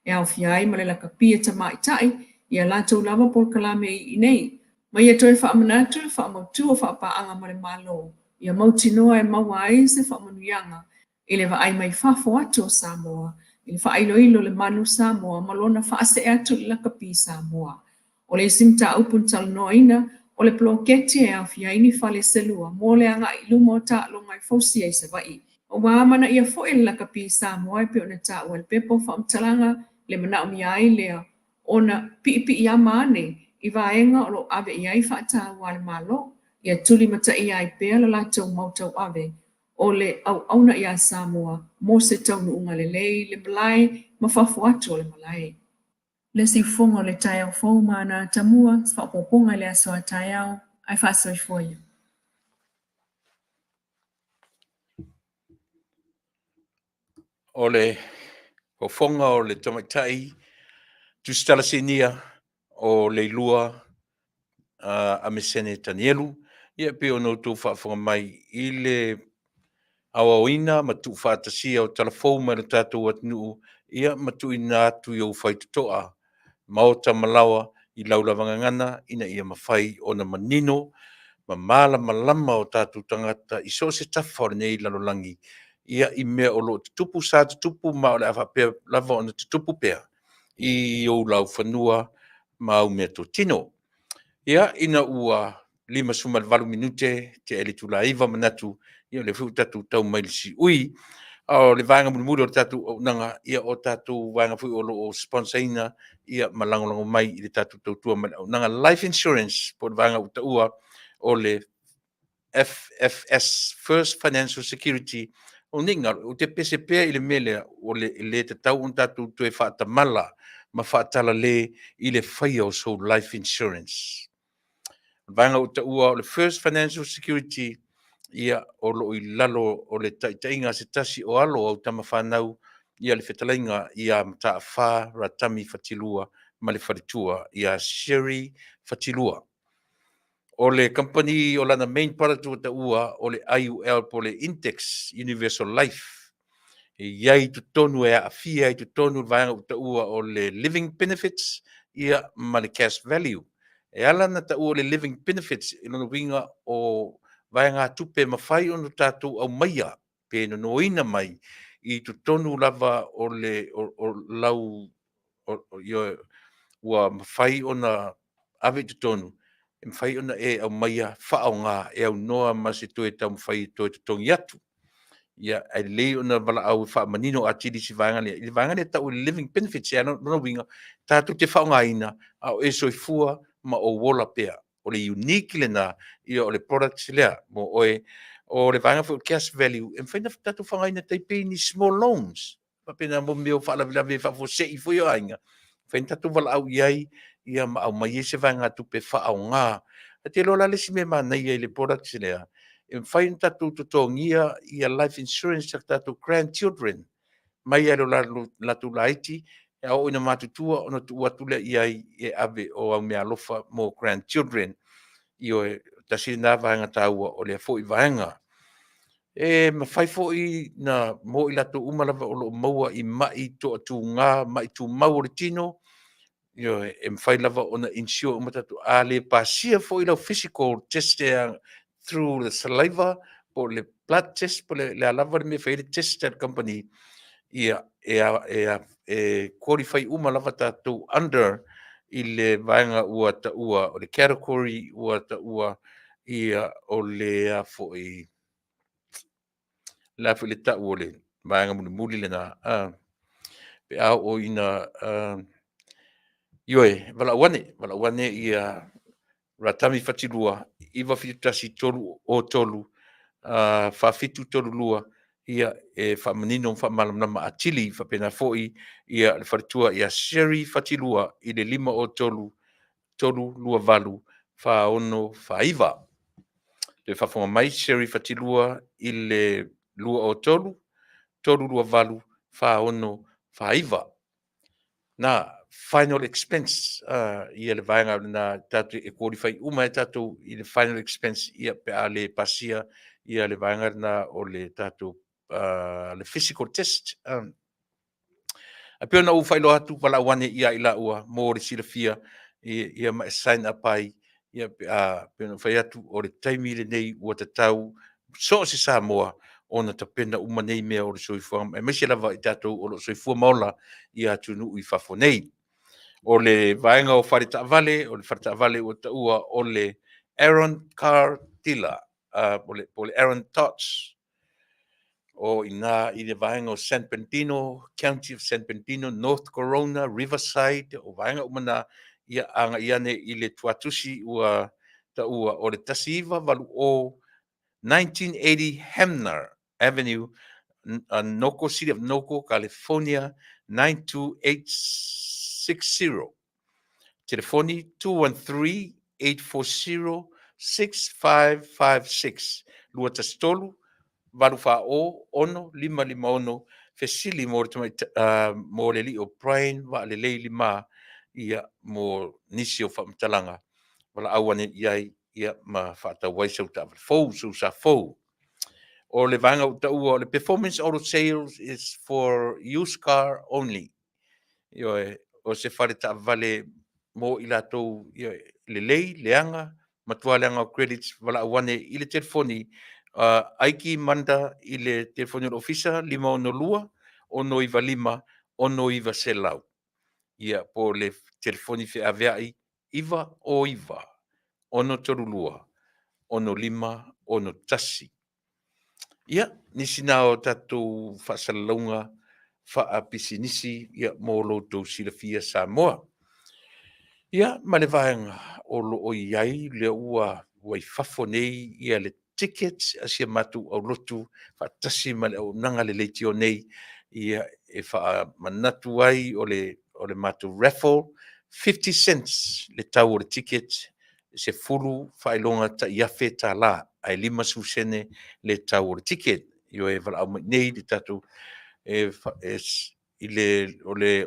e aofia ai ma le lakapi a tamaitai i a latou lava polokalame i inei. Ma ia toe faamanatu le faamautu o faapaaga ma le Malo ia mautinoa e maua ai se faamanuiaga i le vaai mai fafo atu o Samoa i le faailoilo o le manu Samoa ma lona faasee atu i le lakapi Samoa. O le isi mataupu na talanoaina, o le poloketi e aofia ai ni fale selua mo le agai i luma o taaloga e fausia i Savaii. Ua amanaia foi le lakapi Samoa e pei ona taua i le pepa o faamatalaga le manaomia ai lea ona piipiiama ane i vaega o lo o ave i ai faataua a le Malo ia tulimataia ai pea le latou mau tauave o le auauna iā Samoa mo se taunuuga lelei i le malae ma fafo atu o le malae. Le siufofoga o le taeao fou ma ana atamua, se faaopoopoga i le aso a taeao, ae faasoifua ia. O le fofoga o le tamaitai Tusitala Sinia o Leilua Amesene Tanielu, ia e pei ona outou faafofoga mai i le aoaoina ma tuufaatasia o talafou mai lo tatou atunuu, ia ma tuuina atu i ou faitotoa, maota ma laoa i lau lava gagana ina ia mafai ona manino ma malamalama o tatou tagata i so o se tafa o lenei lalolagi, ia i mea o lo o tutupu, sa tutupu ma o le a faapea lava ona tutupu pea i ou laufanua ma au meatotino. Ia, ina ua 58 minute tea i le itula e 9, manatu ia o lea foi ua tatou tau mai i le siui. A o le vaega mulimuli o le tatou auaunaga, ia o tatou vaega foi o lo o sponsor ina ia ma lagolago mai i le tatou tautua ma le auaunaga Life Insurance po o le vaega ua taua o le FFS, First Financial Security. O nei galo, ou te pese pea i le mea lea, o le le tatau ona tatou toe faatamala ma faatalale i le faia o sou life insurance. O le vaega ua taua o le First Financial Security, ia, o lo o i lalo o le taitaiga a se tasi o alo o au tama fanau, ia le fetalaiga ia Mataafa Ratami Fatilua ma le faletua ia Sherry Fatilua. O le kamupani o lana main product ua taua o le IUL po o le Index Universal Life. E i ai i totonu e aafia ai i totonu le vaega ua taua o le Living Benefits ia ma le Cash Value. E ala ona taua o le Living Benefits i lona uiga o vaegatupe e mafai ona tatou aumaia pe nonoina mai i totonu lava o le o lau ua mafai ona ave i totonu, e mafai ona e aumaia faaaoga e aunoa ma se toe taumafai e toe totogi atu. Ia, ae lelei ona valaau e faamanino atili si vaega lea. I le vaega lea e tau o le living benefits, ia lona uiga, tatou te faaaogaina a o e soifua ma ou ola pea. O le unique lena ia o le products lea mo oe. O le vaega foi o cash value, e mafai ona tatou faaaogaina e tai pei ni small loans. Faapena mo mea o faalavelave faafuasei foi o aiga, mafai ona tatou valaau i ai ia ma aumai ai se vaegatupe e faaaoga. Ou te iloa la le isi mea manaia i le products lea, e mafai ona tatou totogia ia life insurance a tatou grandchildren mai lava i lo latou laiti e oo ina matutua ona tuu atu lea i ai e ave o au meaalofa mo grandchildren. Ioe, tasi lena vaega taua o lea foi vaega. E mafai foi na mo i latou uma lava o lo o maua i mai toatuga, mai tumau o le tino, ioe, e mafai lava ona insure uma tatou. A le pasia foi lau physical test through the saliva po o le blood test po o le a lava le mea e fai ai le test a le kamupani, ia, e qualify uma lava tatou under i le vaega ua taua o le category ua taua ia o le a foi le a foi le tau o le vaega mulimuli lena pe a oo ina ioe, valaau ane, valaau ane ia Ratami Fatilua 971 303 4732 ia e faamanino ma faamalamalama atili faapena foi ia le faletua ia Sherry Fatilua i le 503 328 4649. Toe faafofoga mai Sherry Fatilua i le 203 328 4649. Na, final expense ia le vaega lena tatou e qualify uma ai tatou i le final expense ia pe a le pasia ia le vaega lena o le tatou le physical test. Ae pei ona ou faailoa atu, valaau ane ia i laua mo le silafia ia ma e sign up ai ia pe a pei ona ou fai atu o le taimi lenei ua tatau so o se Samoa ona tapena uma nei mea o le soifuaga, aemaise lava i tatou o lo o soifua ma ola i atunuu i fafo nei. O le vaega o fale taavale, o le fale taavale ua taua o le Aaron Car Dealer, po o le Aaron Tots, o i ina i le vaega o San Bernardino, County of San Bernardino, North Corona, Riverside, o vaega uma na, ia agai ane i le tuatusi ua taua o le 1980 1980 Hamner Avenue, Norco, City of Norco, California 92860. Telefoni 213-840-6556. 213 840 6556. Fesili mo le mo le alii o Brian Vaalelei Lima ia mo nisi o faamatalaga valaau ane i ai ia ma faatau ai sau taavale fou, sau sa fou. O le vaega ua taua o le Performance Auto Sales is for used car only. Ioe, o se fale taavale mo i latou ioe, lelei, leaga, matua leaga o credits, valaau ane i le telefoni Aiki Manda i le telefoni o le ofisa 562 695 6900. Ia, po o le telefoni feaveai 909. 632 65 61. Ia, nisi na o tatou faasalalauga faapisinisi ia mo lo outou silafia Samoa. Ia, ma le vaega o lo o i ai lea ua ua i fafo nei ia le tickets a si a matou aulotu faatasi ma le auaunaga a le leitio nei, ia e faamanatu ai o le o le matou raffle, 50 cents le tau o le ticket, 10 faailoga tai $1,000 ae 50 sene le tau o le ticket. Ioe, valaau mai i inei i le tatou e, e, i le o le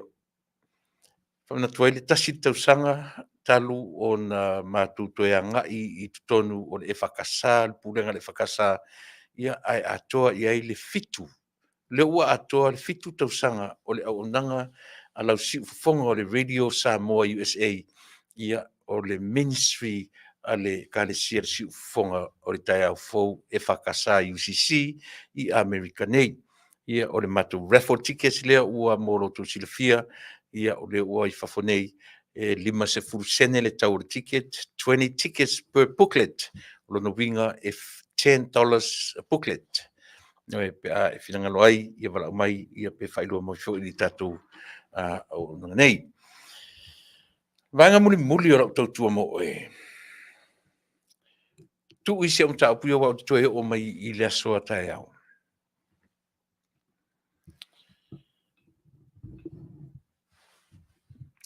faamanatu ai le tasi le tausaga talu ona matou toe agai i totonu o le EFKS, le Pulega a le EFKS, ia ae atoa i ai le 7, lea ua atoa le 7 tausaga o le auaunaga a lau siufofoga o le Radio Samoa USA, ia o le ministry a le Ekalesia le Siufofoga o le Taeao Fou EFKS UCC i Amerika nei. Ia o le matou raffle tickets lea ua mo lo outou silafia, ia o lea ua i fafo nei, e 50 sene le tau o le ticket, 20 tickets per booklet. O lona uiga e $10 a booklet. Ioe, pe a e finagalo ai, ia valaau mai, ia pe faailoa mai foi i le tatou auaunaga nei. Vaega mulimuli o lau tautua mo oe. Tuu i si au mataupu ia aua ou te toe oo mai i le aso a taeao.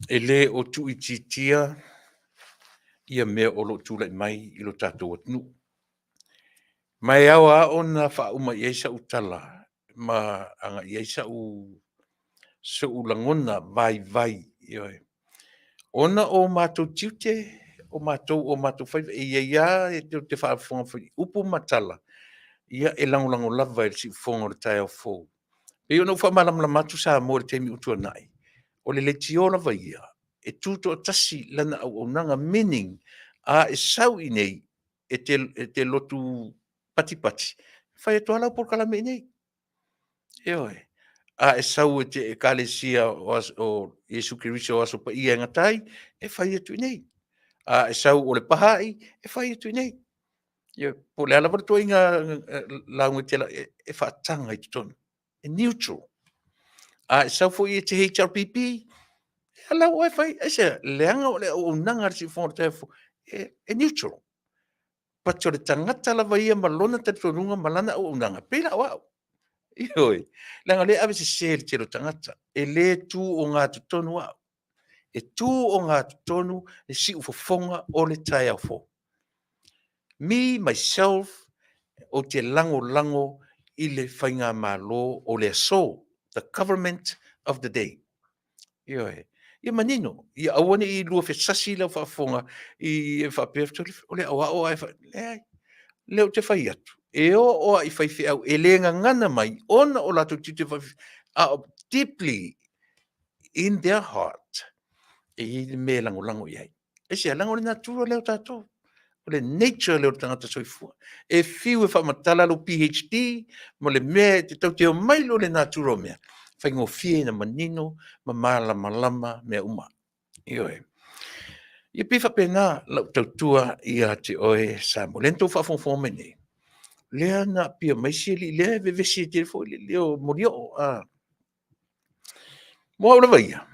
E le o tuuitiitia ia mea o lo o tulai mai i lo tatou atunuu. Ma e ao lava ona faauma i ai sau tala ma agai i ai so'u lagona vaivai, ioe, ona o matou tiute, o matou o matou faiva, e i ai lava, e tou te faafofoga foi i upu ma tala, ia e lagolago lava i le siufofoga o le taeao fou. E pei ona ou faamalamalama atu Samoa i le taimi ua tuanai, o le leitio lava ia e tutoatasi lana auaunaga, meaning a e sau i inei e te lotu patipati, e fai atu lava lau polokalame i inei. Ioe. A e sau e te Ekalesia o Iesu Keriso o Aso Paia e gata ai, e fai atu i inei. A e sau o le Baha'i, e fai atu i inei. Ioe. Po o le a lava le ituaiga lauga e te e faataga i totonu, e neutral. A e sau foi e te HRPP, ia la ua e fai, aisea? Leaga o le auaunaga a le Siufofoga o le Taeao Fou, e neutral. But o le tagata lava ia ma lona talitonuga ma lana auaunaga, pei la o au. Ioe, leaga o lea e ave sese e le tele o tagata. E le tu ogatotonu au. E tu ogatotonu le siufofoga o le taeao fou. Me, myself, ou te lagolago i le faigamalo o le aso, the government of the day. Ioe. Ia manino, ia aua ne i luafesasi lau faafofoga i e faapea o le aoao ae fa... Leai. Lea ou te fai atu, e oo lava i faifeau e le gagana mai ona o latou tiute faa, a o deeply in their heart e i ai le mea e lagolago i ai. Aisea? Leaga o le natura lea o tatou. O le nature lea o le tagata soifua. E fiu e faamatala lou PhD ma le mea e te tau te omai loa le natura o mea, faigofie ina manino ma malamalama mea uma. Ioe. Ia pei faapena lau tautua ia te oe Samoa. Lea na tou faafogafoga mai nei, lea na apia mai si alii, lea e vevesi ai tele foi le leo Molioo. Mo au lava ia,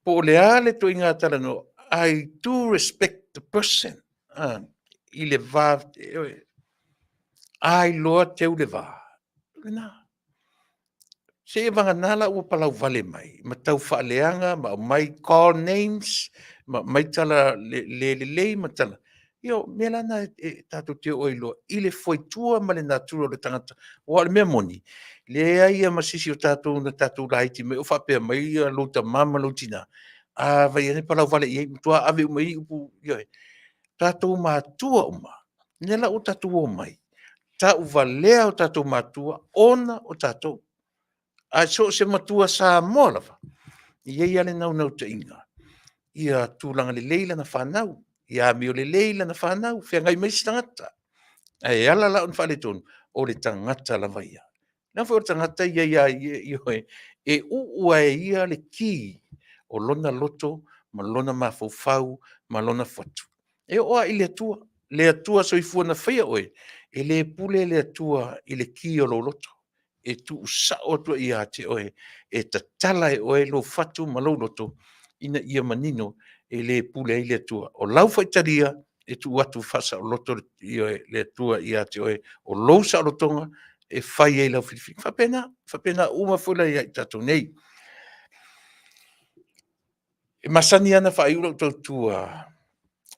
po o le a le ituaiga talanoa, I do respect the person i le va, a iloa teu le va, lena. Seia vagana la ua palauvale mai ma tau faaleaga ma aumai call names ma aumai tala le lelei ma tala. Ia o mea la na e tatou te oo ai loa i le fuaitua ma le natura o le tagata. Aua o le mea moni, leai lava ma se isi o tatou na tatou laiti mai o faapea mai ia lou tama ma lou tina, a vaai ane palauvale i ai, matua ave uma i ai upu, ioe. Tatou matua uma, lea la ua tatou omai, tauvalea o tatou matua ona o tatou. Ae so o se matua Samoa lava, e i ai lava le naunautaiga ia tulaga lelei lana fanau, ia amio lelei lana fanau, feagai ma isi tagata. Ae ala la ona faaletonu, o le tagata lava ia. Leaga foi o le tagata ia ia ia, ioe, e uu lava e ia le ki o lona loto ma lona mafaufau ma lona fatu. E oo lava i le Atua, le Atua soifua na faia oe, e le pule le Atua i le ki o lou loto. E tuusao atu ai ia te oe, e tatala e oe lou fatu ma lou loto ina ia manino e le pule ai le Atua. O lau faitalia, e tuu atu faasaoloto le Atua ia te oe, o lou saolotoga e fai ai lau filifiliga. E faapena, faapena uma foi la ia i tatou nei. E masani lava ona faaiu lau tautua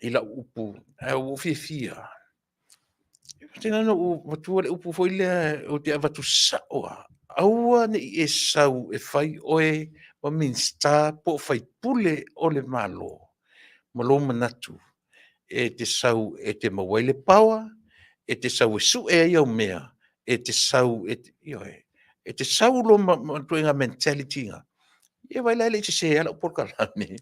i lau upu, ae ua ou fiafia lava, na ou avatua le upu foi lea ou te avatu sao lava, aua ne i e sau e fai oe ma Minisita po o faipule o le Malo ma lou manatu e te sau e te maua ai le power, e te sau e sue ai au mea, e te sau e te, ioe, e te sau loa ma le ituaiga mentality lena, ia vaai la e le i sese lava lau polokalame,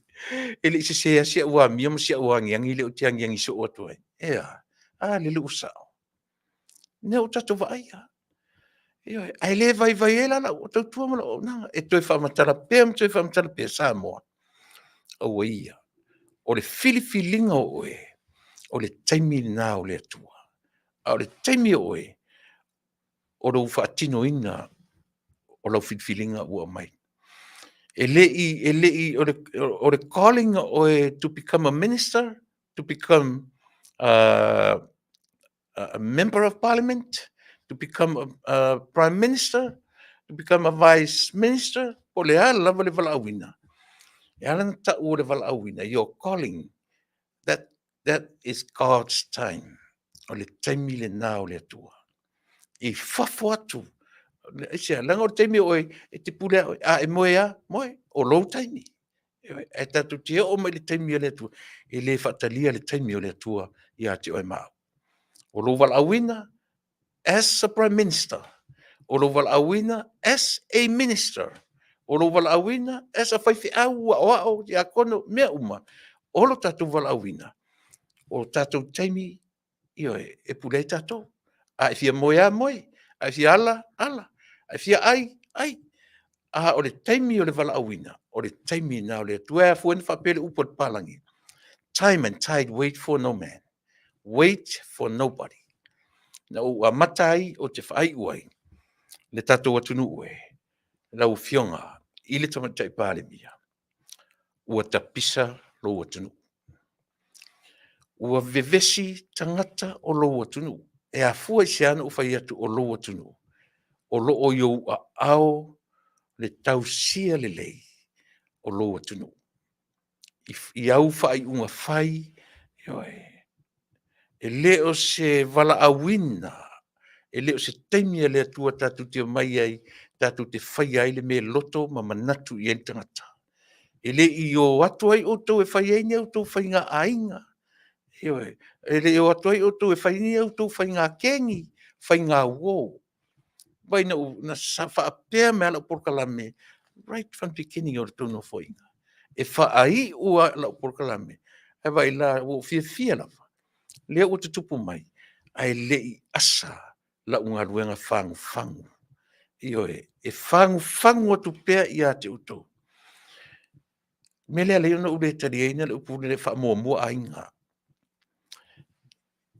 e le i sese lava si au amio ma si au agiagi lea ou te agiagi soo atu ai. E a? A lele ua sao. O lea ua tatou vaaia. Ioe, ae le vaivai ai la lau tautua ma lau auaunaga, e toe faamatala pea ma toe faamatala pea, Samoa, aua ia, o le filifiliga o oe, o le taimi lena o le Atua. A o le taimi o oe, o lou faatinoina o lau filifiliga ua aumai. E le i, e le i, o le calling o oe to become a minister, to become a member of parliament, to become a prime minister, to become a vice minister, po o le a lava le valaauina, e ala ona tau o le valaauina, your calling, that is God's time. O le taimi lena o le Atua. I fafo atu, aisea, leaga o le taimi o oe, e te pule lava oe, a e moe lava, moe, o lou taimi. Ae tatou te oo mai i le taimi a le Atua, e le faatalia le taimi o le Atua ia te oe ma au. O lou valaauina as a Prime Minister, o lou valaauina as a Minister, o lou valaauina as a faifeau, aoao, tiakono, mea uma, o lo tatou valaauina, o tatou taimi, ioe, e pule ai tatou. A e fia moe lava, moe. A e fia ala, ala. A e fia ai, ai. A o le taimi o le valaauina, o le taimi lena o le Atua. E afua ai ona faapea le upu a le papalagi, time and tide wait for no man, wait for nobody. Na ou amata ai, ou te faaiu ai le tatou atunuu e, lau Afioga i le Tamaitai Palemia, ua tapisa lou atunuu. Ua vevesi tagata o lou atunuu. E afua i se a ona ou fai atu o lou atunuu? O lo o i ou aao le tausia lelei o lou atunuu. I au faaiuga fai, ioe, e le o se valaauina, e le o se taimi a le Atua tatou te omai ai tatou te faia ai le mea e loto ma manatu i ai le tagata. E le i o atu ai outou e fai ai ni a outou faiga aiga, ioe, e le i o atu ai outou e fai ni a outou faiga kegi, faiga uo. Vaai na faapea mai lava lau polokalame right from the beginning o le tou Nofoaiga. E faaiu lava lau polokalame, ae vaai la, ua ou fiafia lava, lea ua tutupu mai, ae le i asa lau galuega fagufagu. Ioe, e fagufagu atu pea ia te outou. O le mea lea e ala ai ona ou le taliaina le upu lea faamuamua aiga.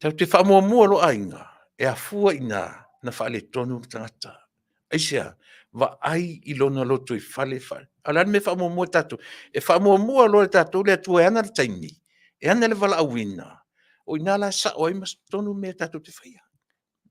Tatou te faamuamua loa aiga, e afua i ina ona faaletonu le tagata. Aisea? Vaai i lona lotoifale, a o le a le mea e faamuamua e tatou? E faamuamua loa e tatou le Atua e ana le taimi, e ana le valaauina, o i ina la e sao ai ma tonu mea tatou te faia.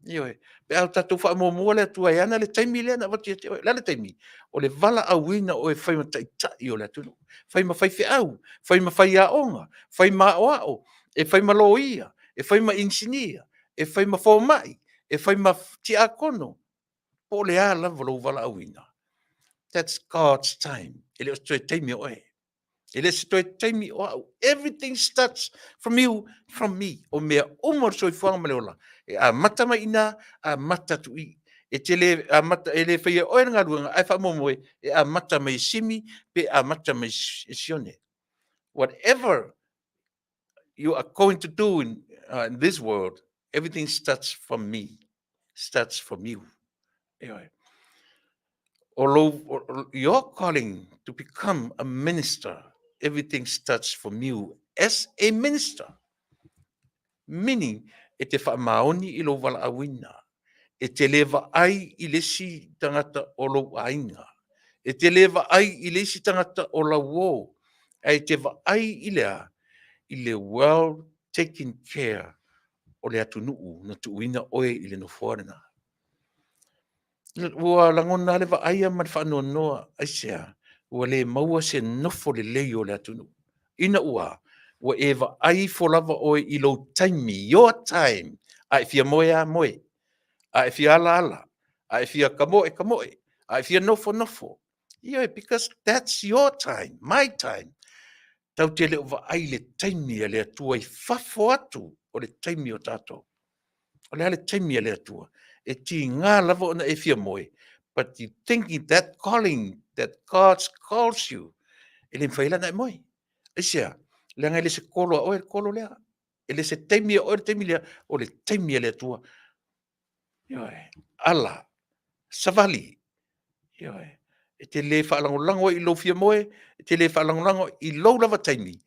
Ioe. Pe a tatou faamuamua le Atua e ana le taimi lea na avatu ia te oe. O le a le taimi? O le valaauina o oe e fai ma taitai o le atunuu, fai ma faifeau, fai ma faiaoga, fai ma aoao, e fai ma loia, e fai ma inisinia, e fai ma fomai, e fai ma tiakono, po o le a lava lou valaauina. That's God's time. E le o se toe taimi o oe. E le o se toe taimi o au. Everything starts from you, from me. O mea uma o le soifuaga ma le ola, e amata mai i ina, amata atu i i. E te le amata, e le faia e oe le galuega, ae faamoemoe e amata mai e Simi pe amata mai e Sione. Whatever you are going to do in this world, everything starts from me, starts from you. Ioe. O lou, your calling to become a minister, everything starts from you as a minister. Meaning, e te faamaoni i lou valaauina. E te le vaai i le isi tagata o lou aiga. E te le vaai i le isi tagata o lau uo, ae e te vaai i le a? I le well taken care o le atunuu na tuuina oe i le nofoa lena. Ua lagona lava le vaaia ma le faanoanoa, aisea? Ua le maua se nofo lelei o le atunuu. Ina ua ua e vaai ifo lava oe i lou taimi, your time, a e fia moe lava, moe. A e fia ala, ala. A e fia kamoe, kamoe. A e fia nofo, nofo. Ioe, because that's your time, my time. Tatou te le o vaai i le taimi a le Atua i fafo atu o le taimi o tatou. O le a le taimi a le Atua? E tiga lava ona e fia moe, but you thinking that calling that God calls you, e le mafai la ona e moe. Aisea? Leaga e le se kolo a oe le kolo lea. E le se taimi a oe le taimi lea, o le taimi a le Atua. Ioe, ala, savali. Ioe, e te le faalagolago ai i lou fia moe, e te le faalagolago i lou lava taimi,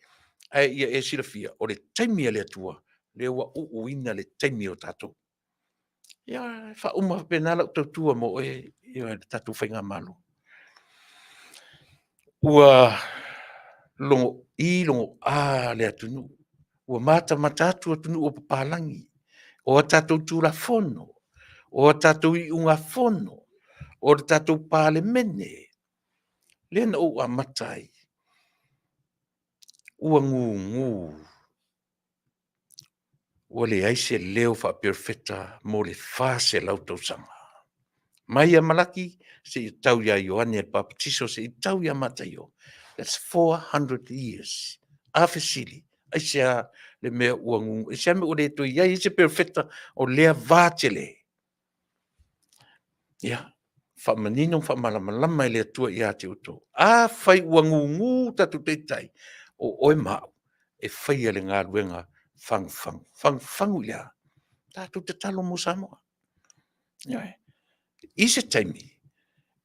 ae ia e silafia, o le taimi a le Atua, lea ua uuina le taimi o tatou. Ia, e faauma faapena lau tautua mo oe, ioe, le tatou Faigamalo. Ua logo'i logo'a le atunuu, ua matamata atu atunuu o papalagi, o a tatou Tulafono, o a tatou iugafono, o le tatou Palemene, lea na ou amata ai, ua gugu, ua leai se leo faaperofeta mo le 400 tausaga. Mai ia Malaki seia tau ia Ioane le Papatiso seia tau ia Mataio. That's 400 years. A fesili, aisea le mea ua gugu, aisea le mea ua le toe i ai se perofeta o lea va tele? Ia, faamanino ma faamalamalama e le Atua ia te outou. Afai ua gugu tatou taitai, o oe ma au e faia le galuega fagufagu. Fagufagu i le a? Tatou tatalo mo Samoa. Ioe. I se taimi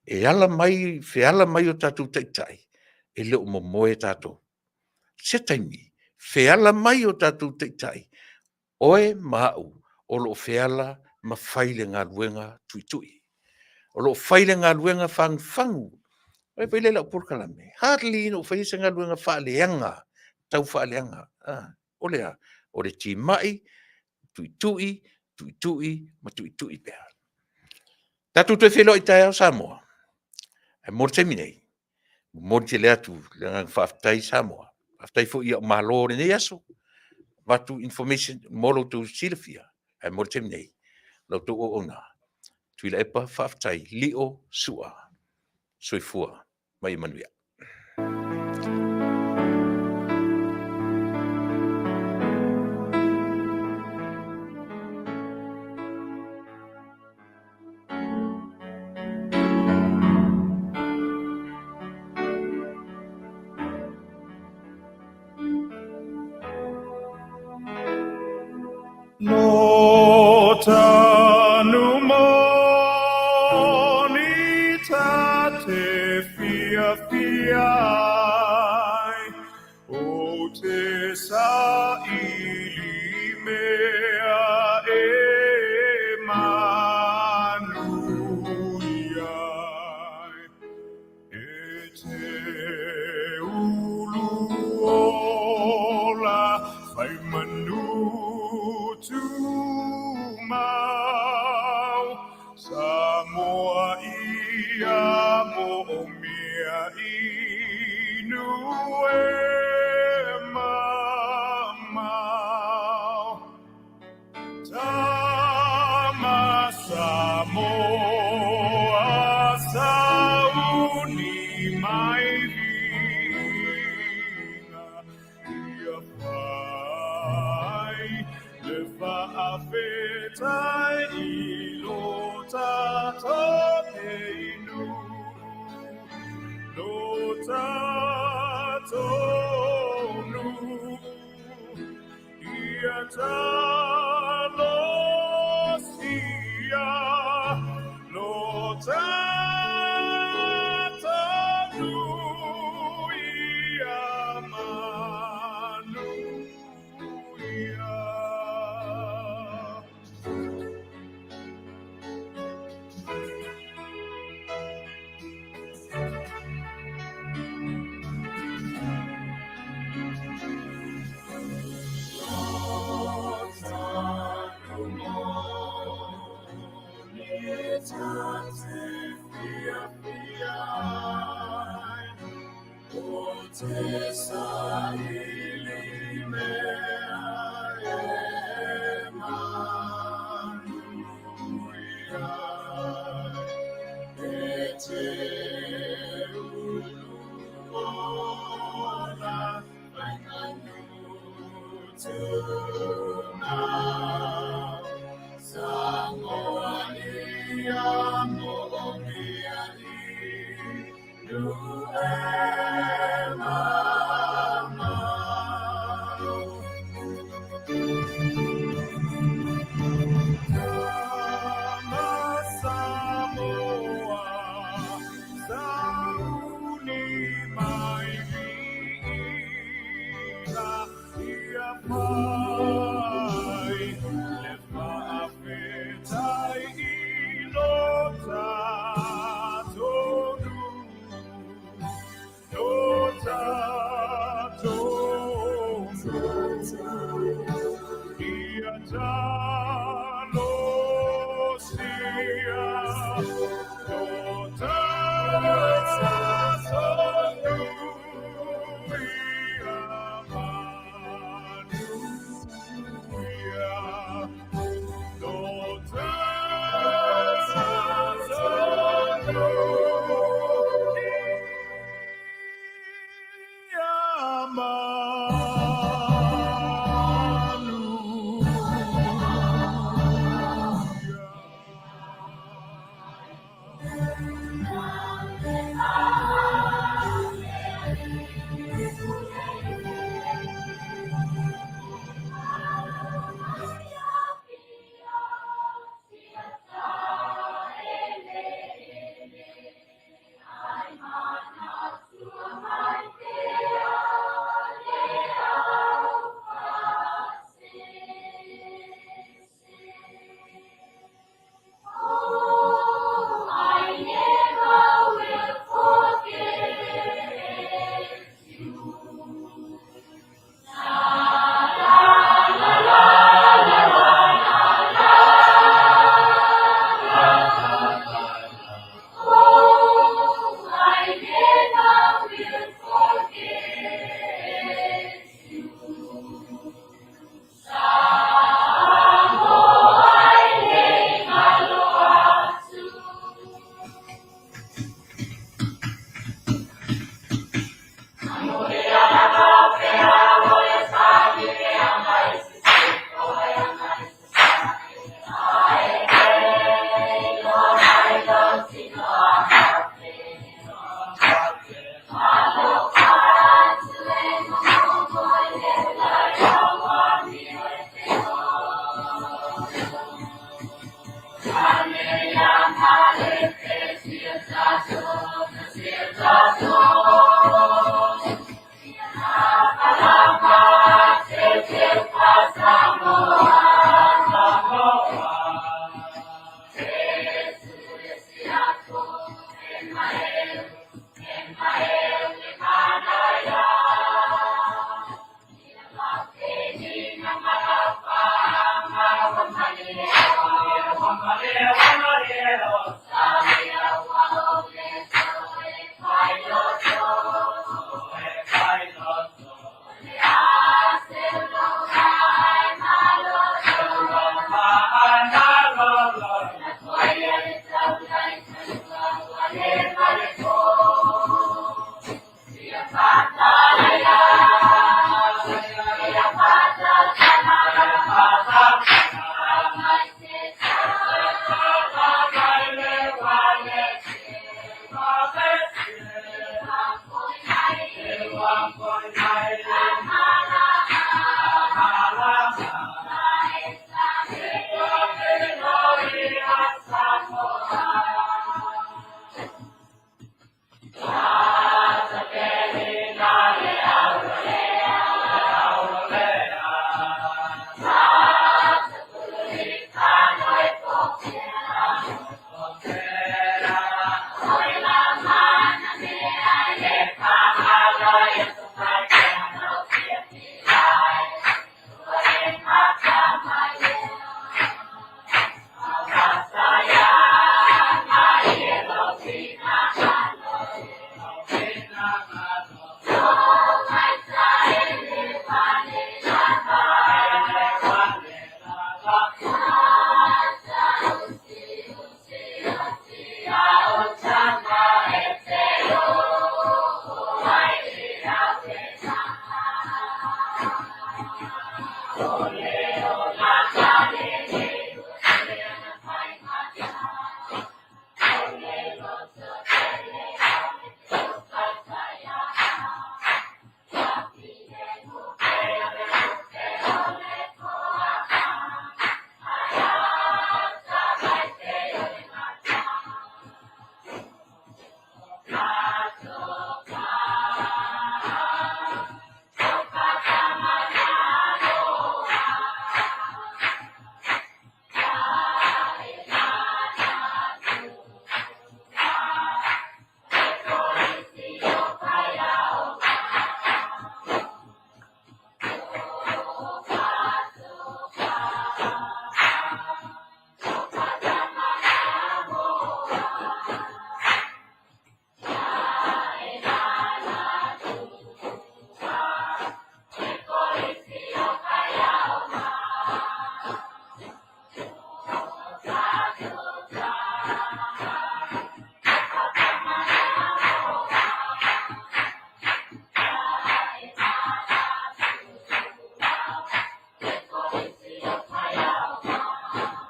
e ala mai, feala mai o tatou taitai, e le o momoe tatou. Se taimi, feala mai o tatou taitai, oe ma au o lo o feala ma fai le galuega tuitui. O lo o fai le galuega fagufagu. Vaai la i lau polokalame, hardly ona ou faia se galuega faaleaga, tau faaleaga. O le a? O le timai, tuitui, tuitui ma tuitui pea. Tatou toe feiloai taeao Samoa, ae mo le taimi nei, momoli tele atu le agaga faafetai Samoa. Faafetai foi i au malo o lenei aso, avatu information mo lo outou silafia, ae mo le taimi nei, la outou auauna, Tuilaepa faafetai Lio Sua. Soifua ma ia manuia. Lo tanu moni ta te fia fia ai, o te sa ili mea e manu ai. E te ulu ola whai manu tumau, Samoa ia mo o mea inu e mamao. Tama Samoa sauni mai viiga ia fai le faafetai i lo tatou inu lo tatou nuu. Ia talosia lo tatou nuu ia manuia.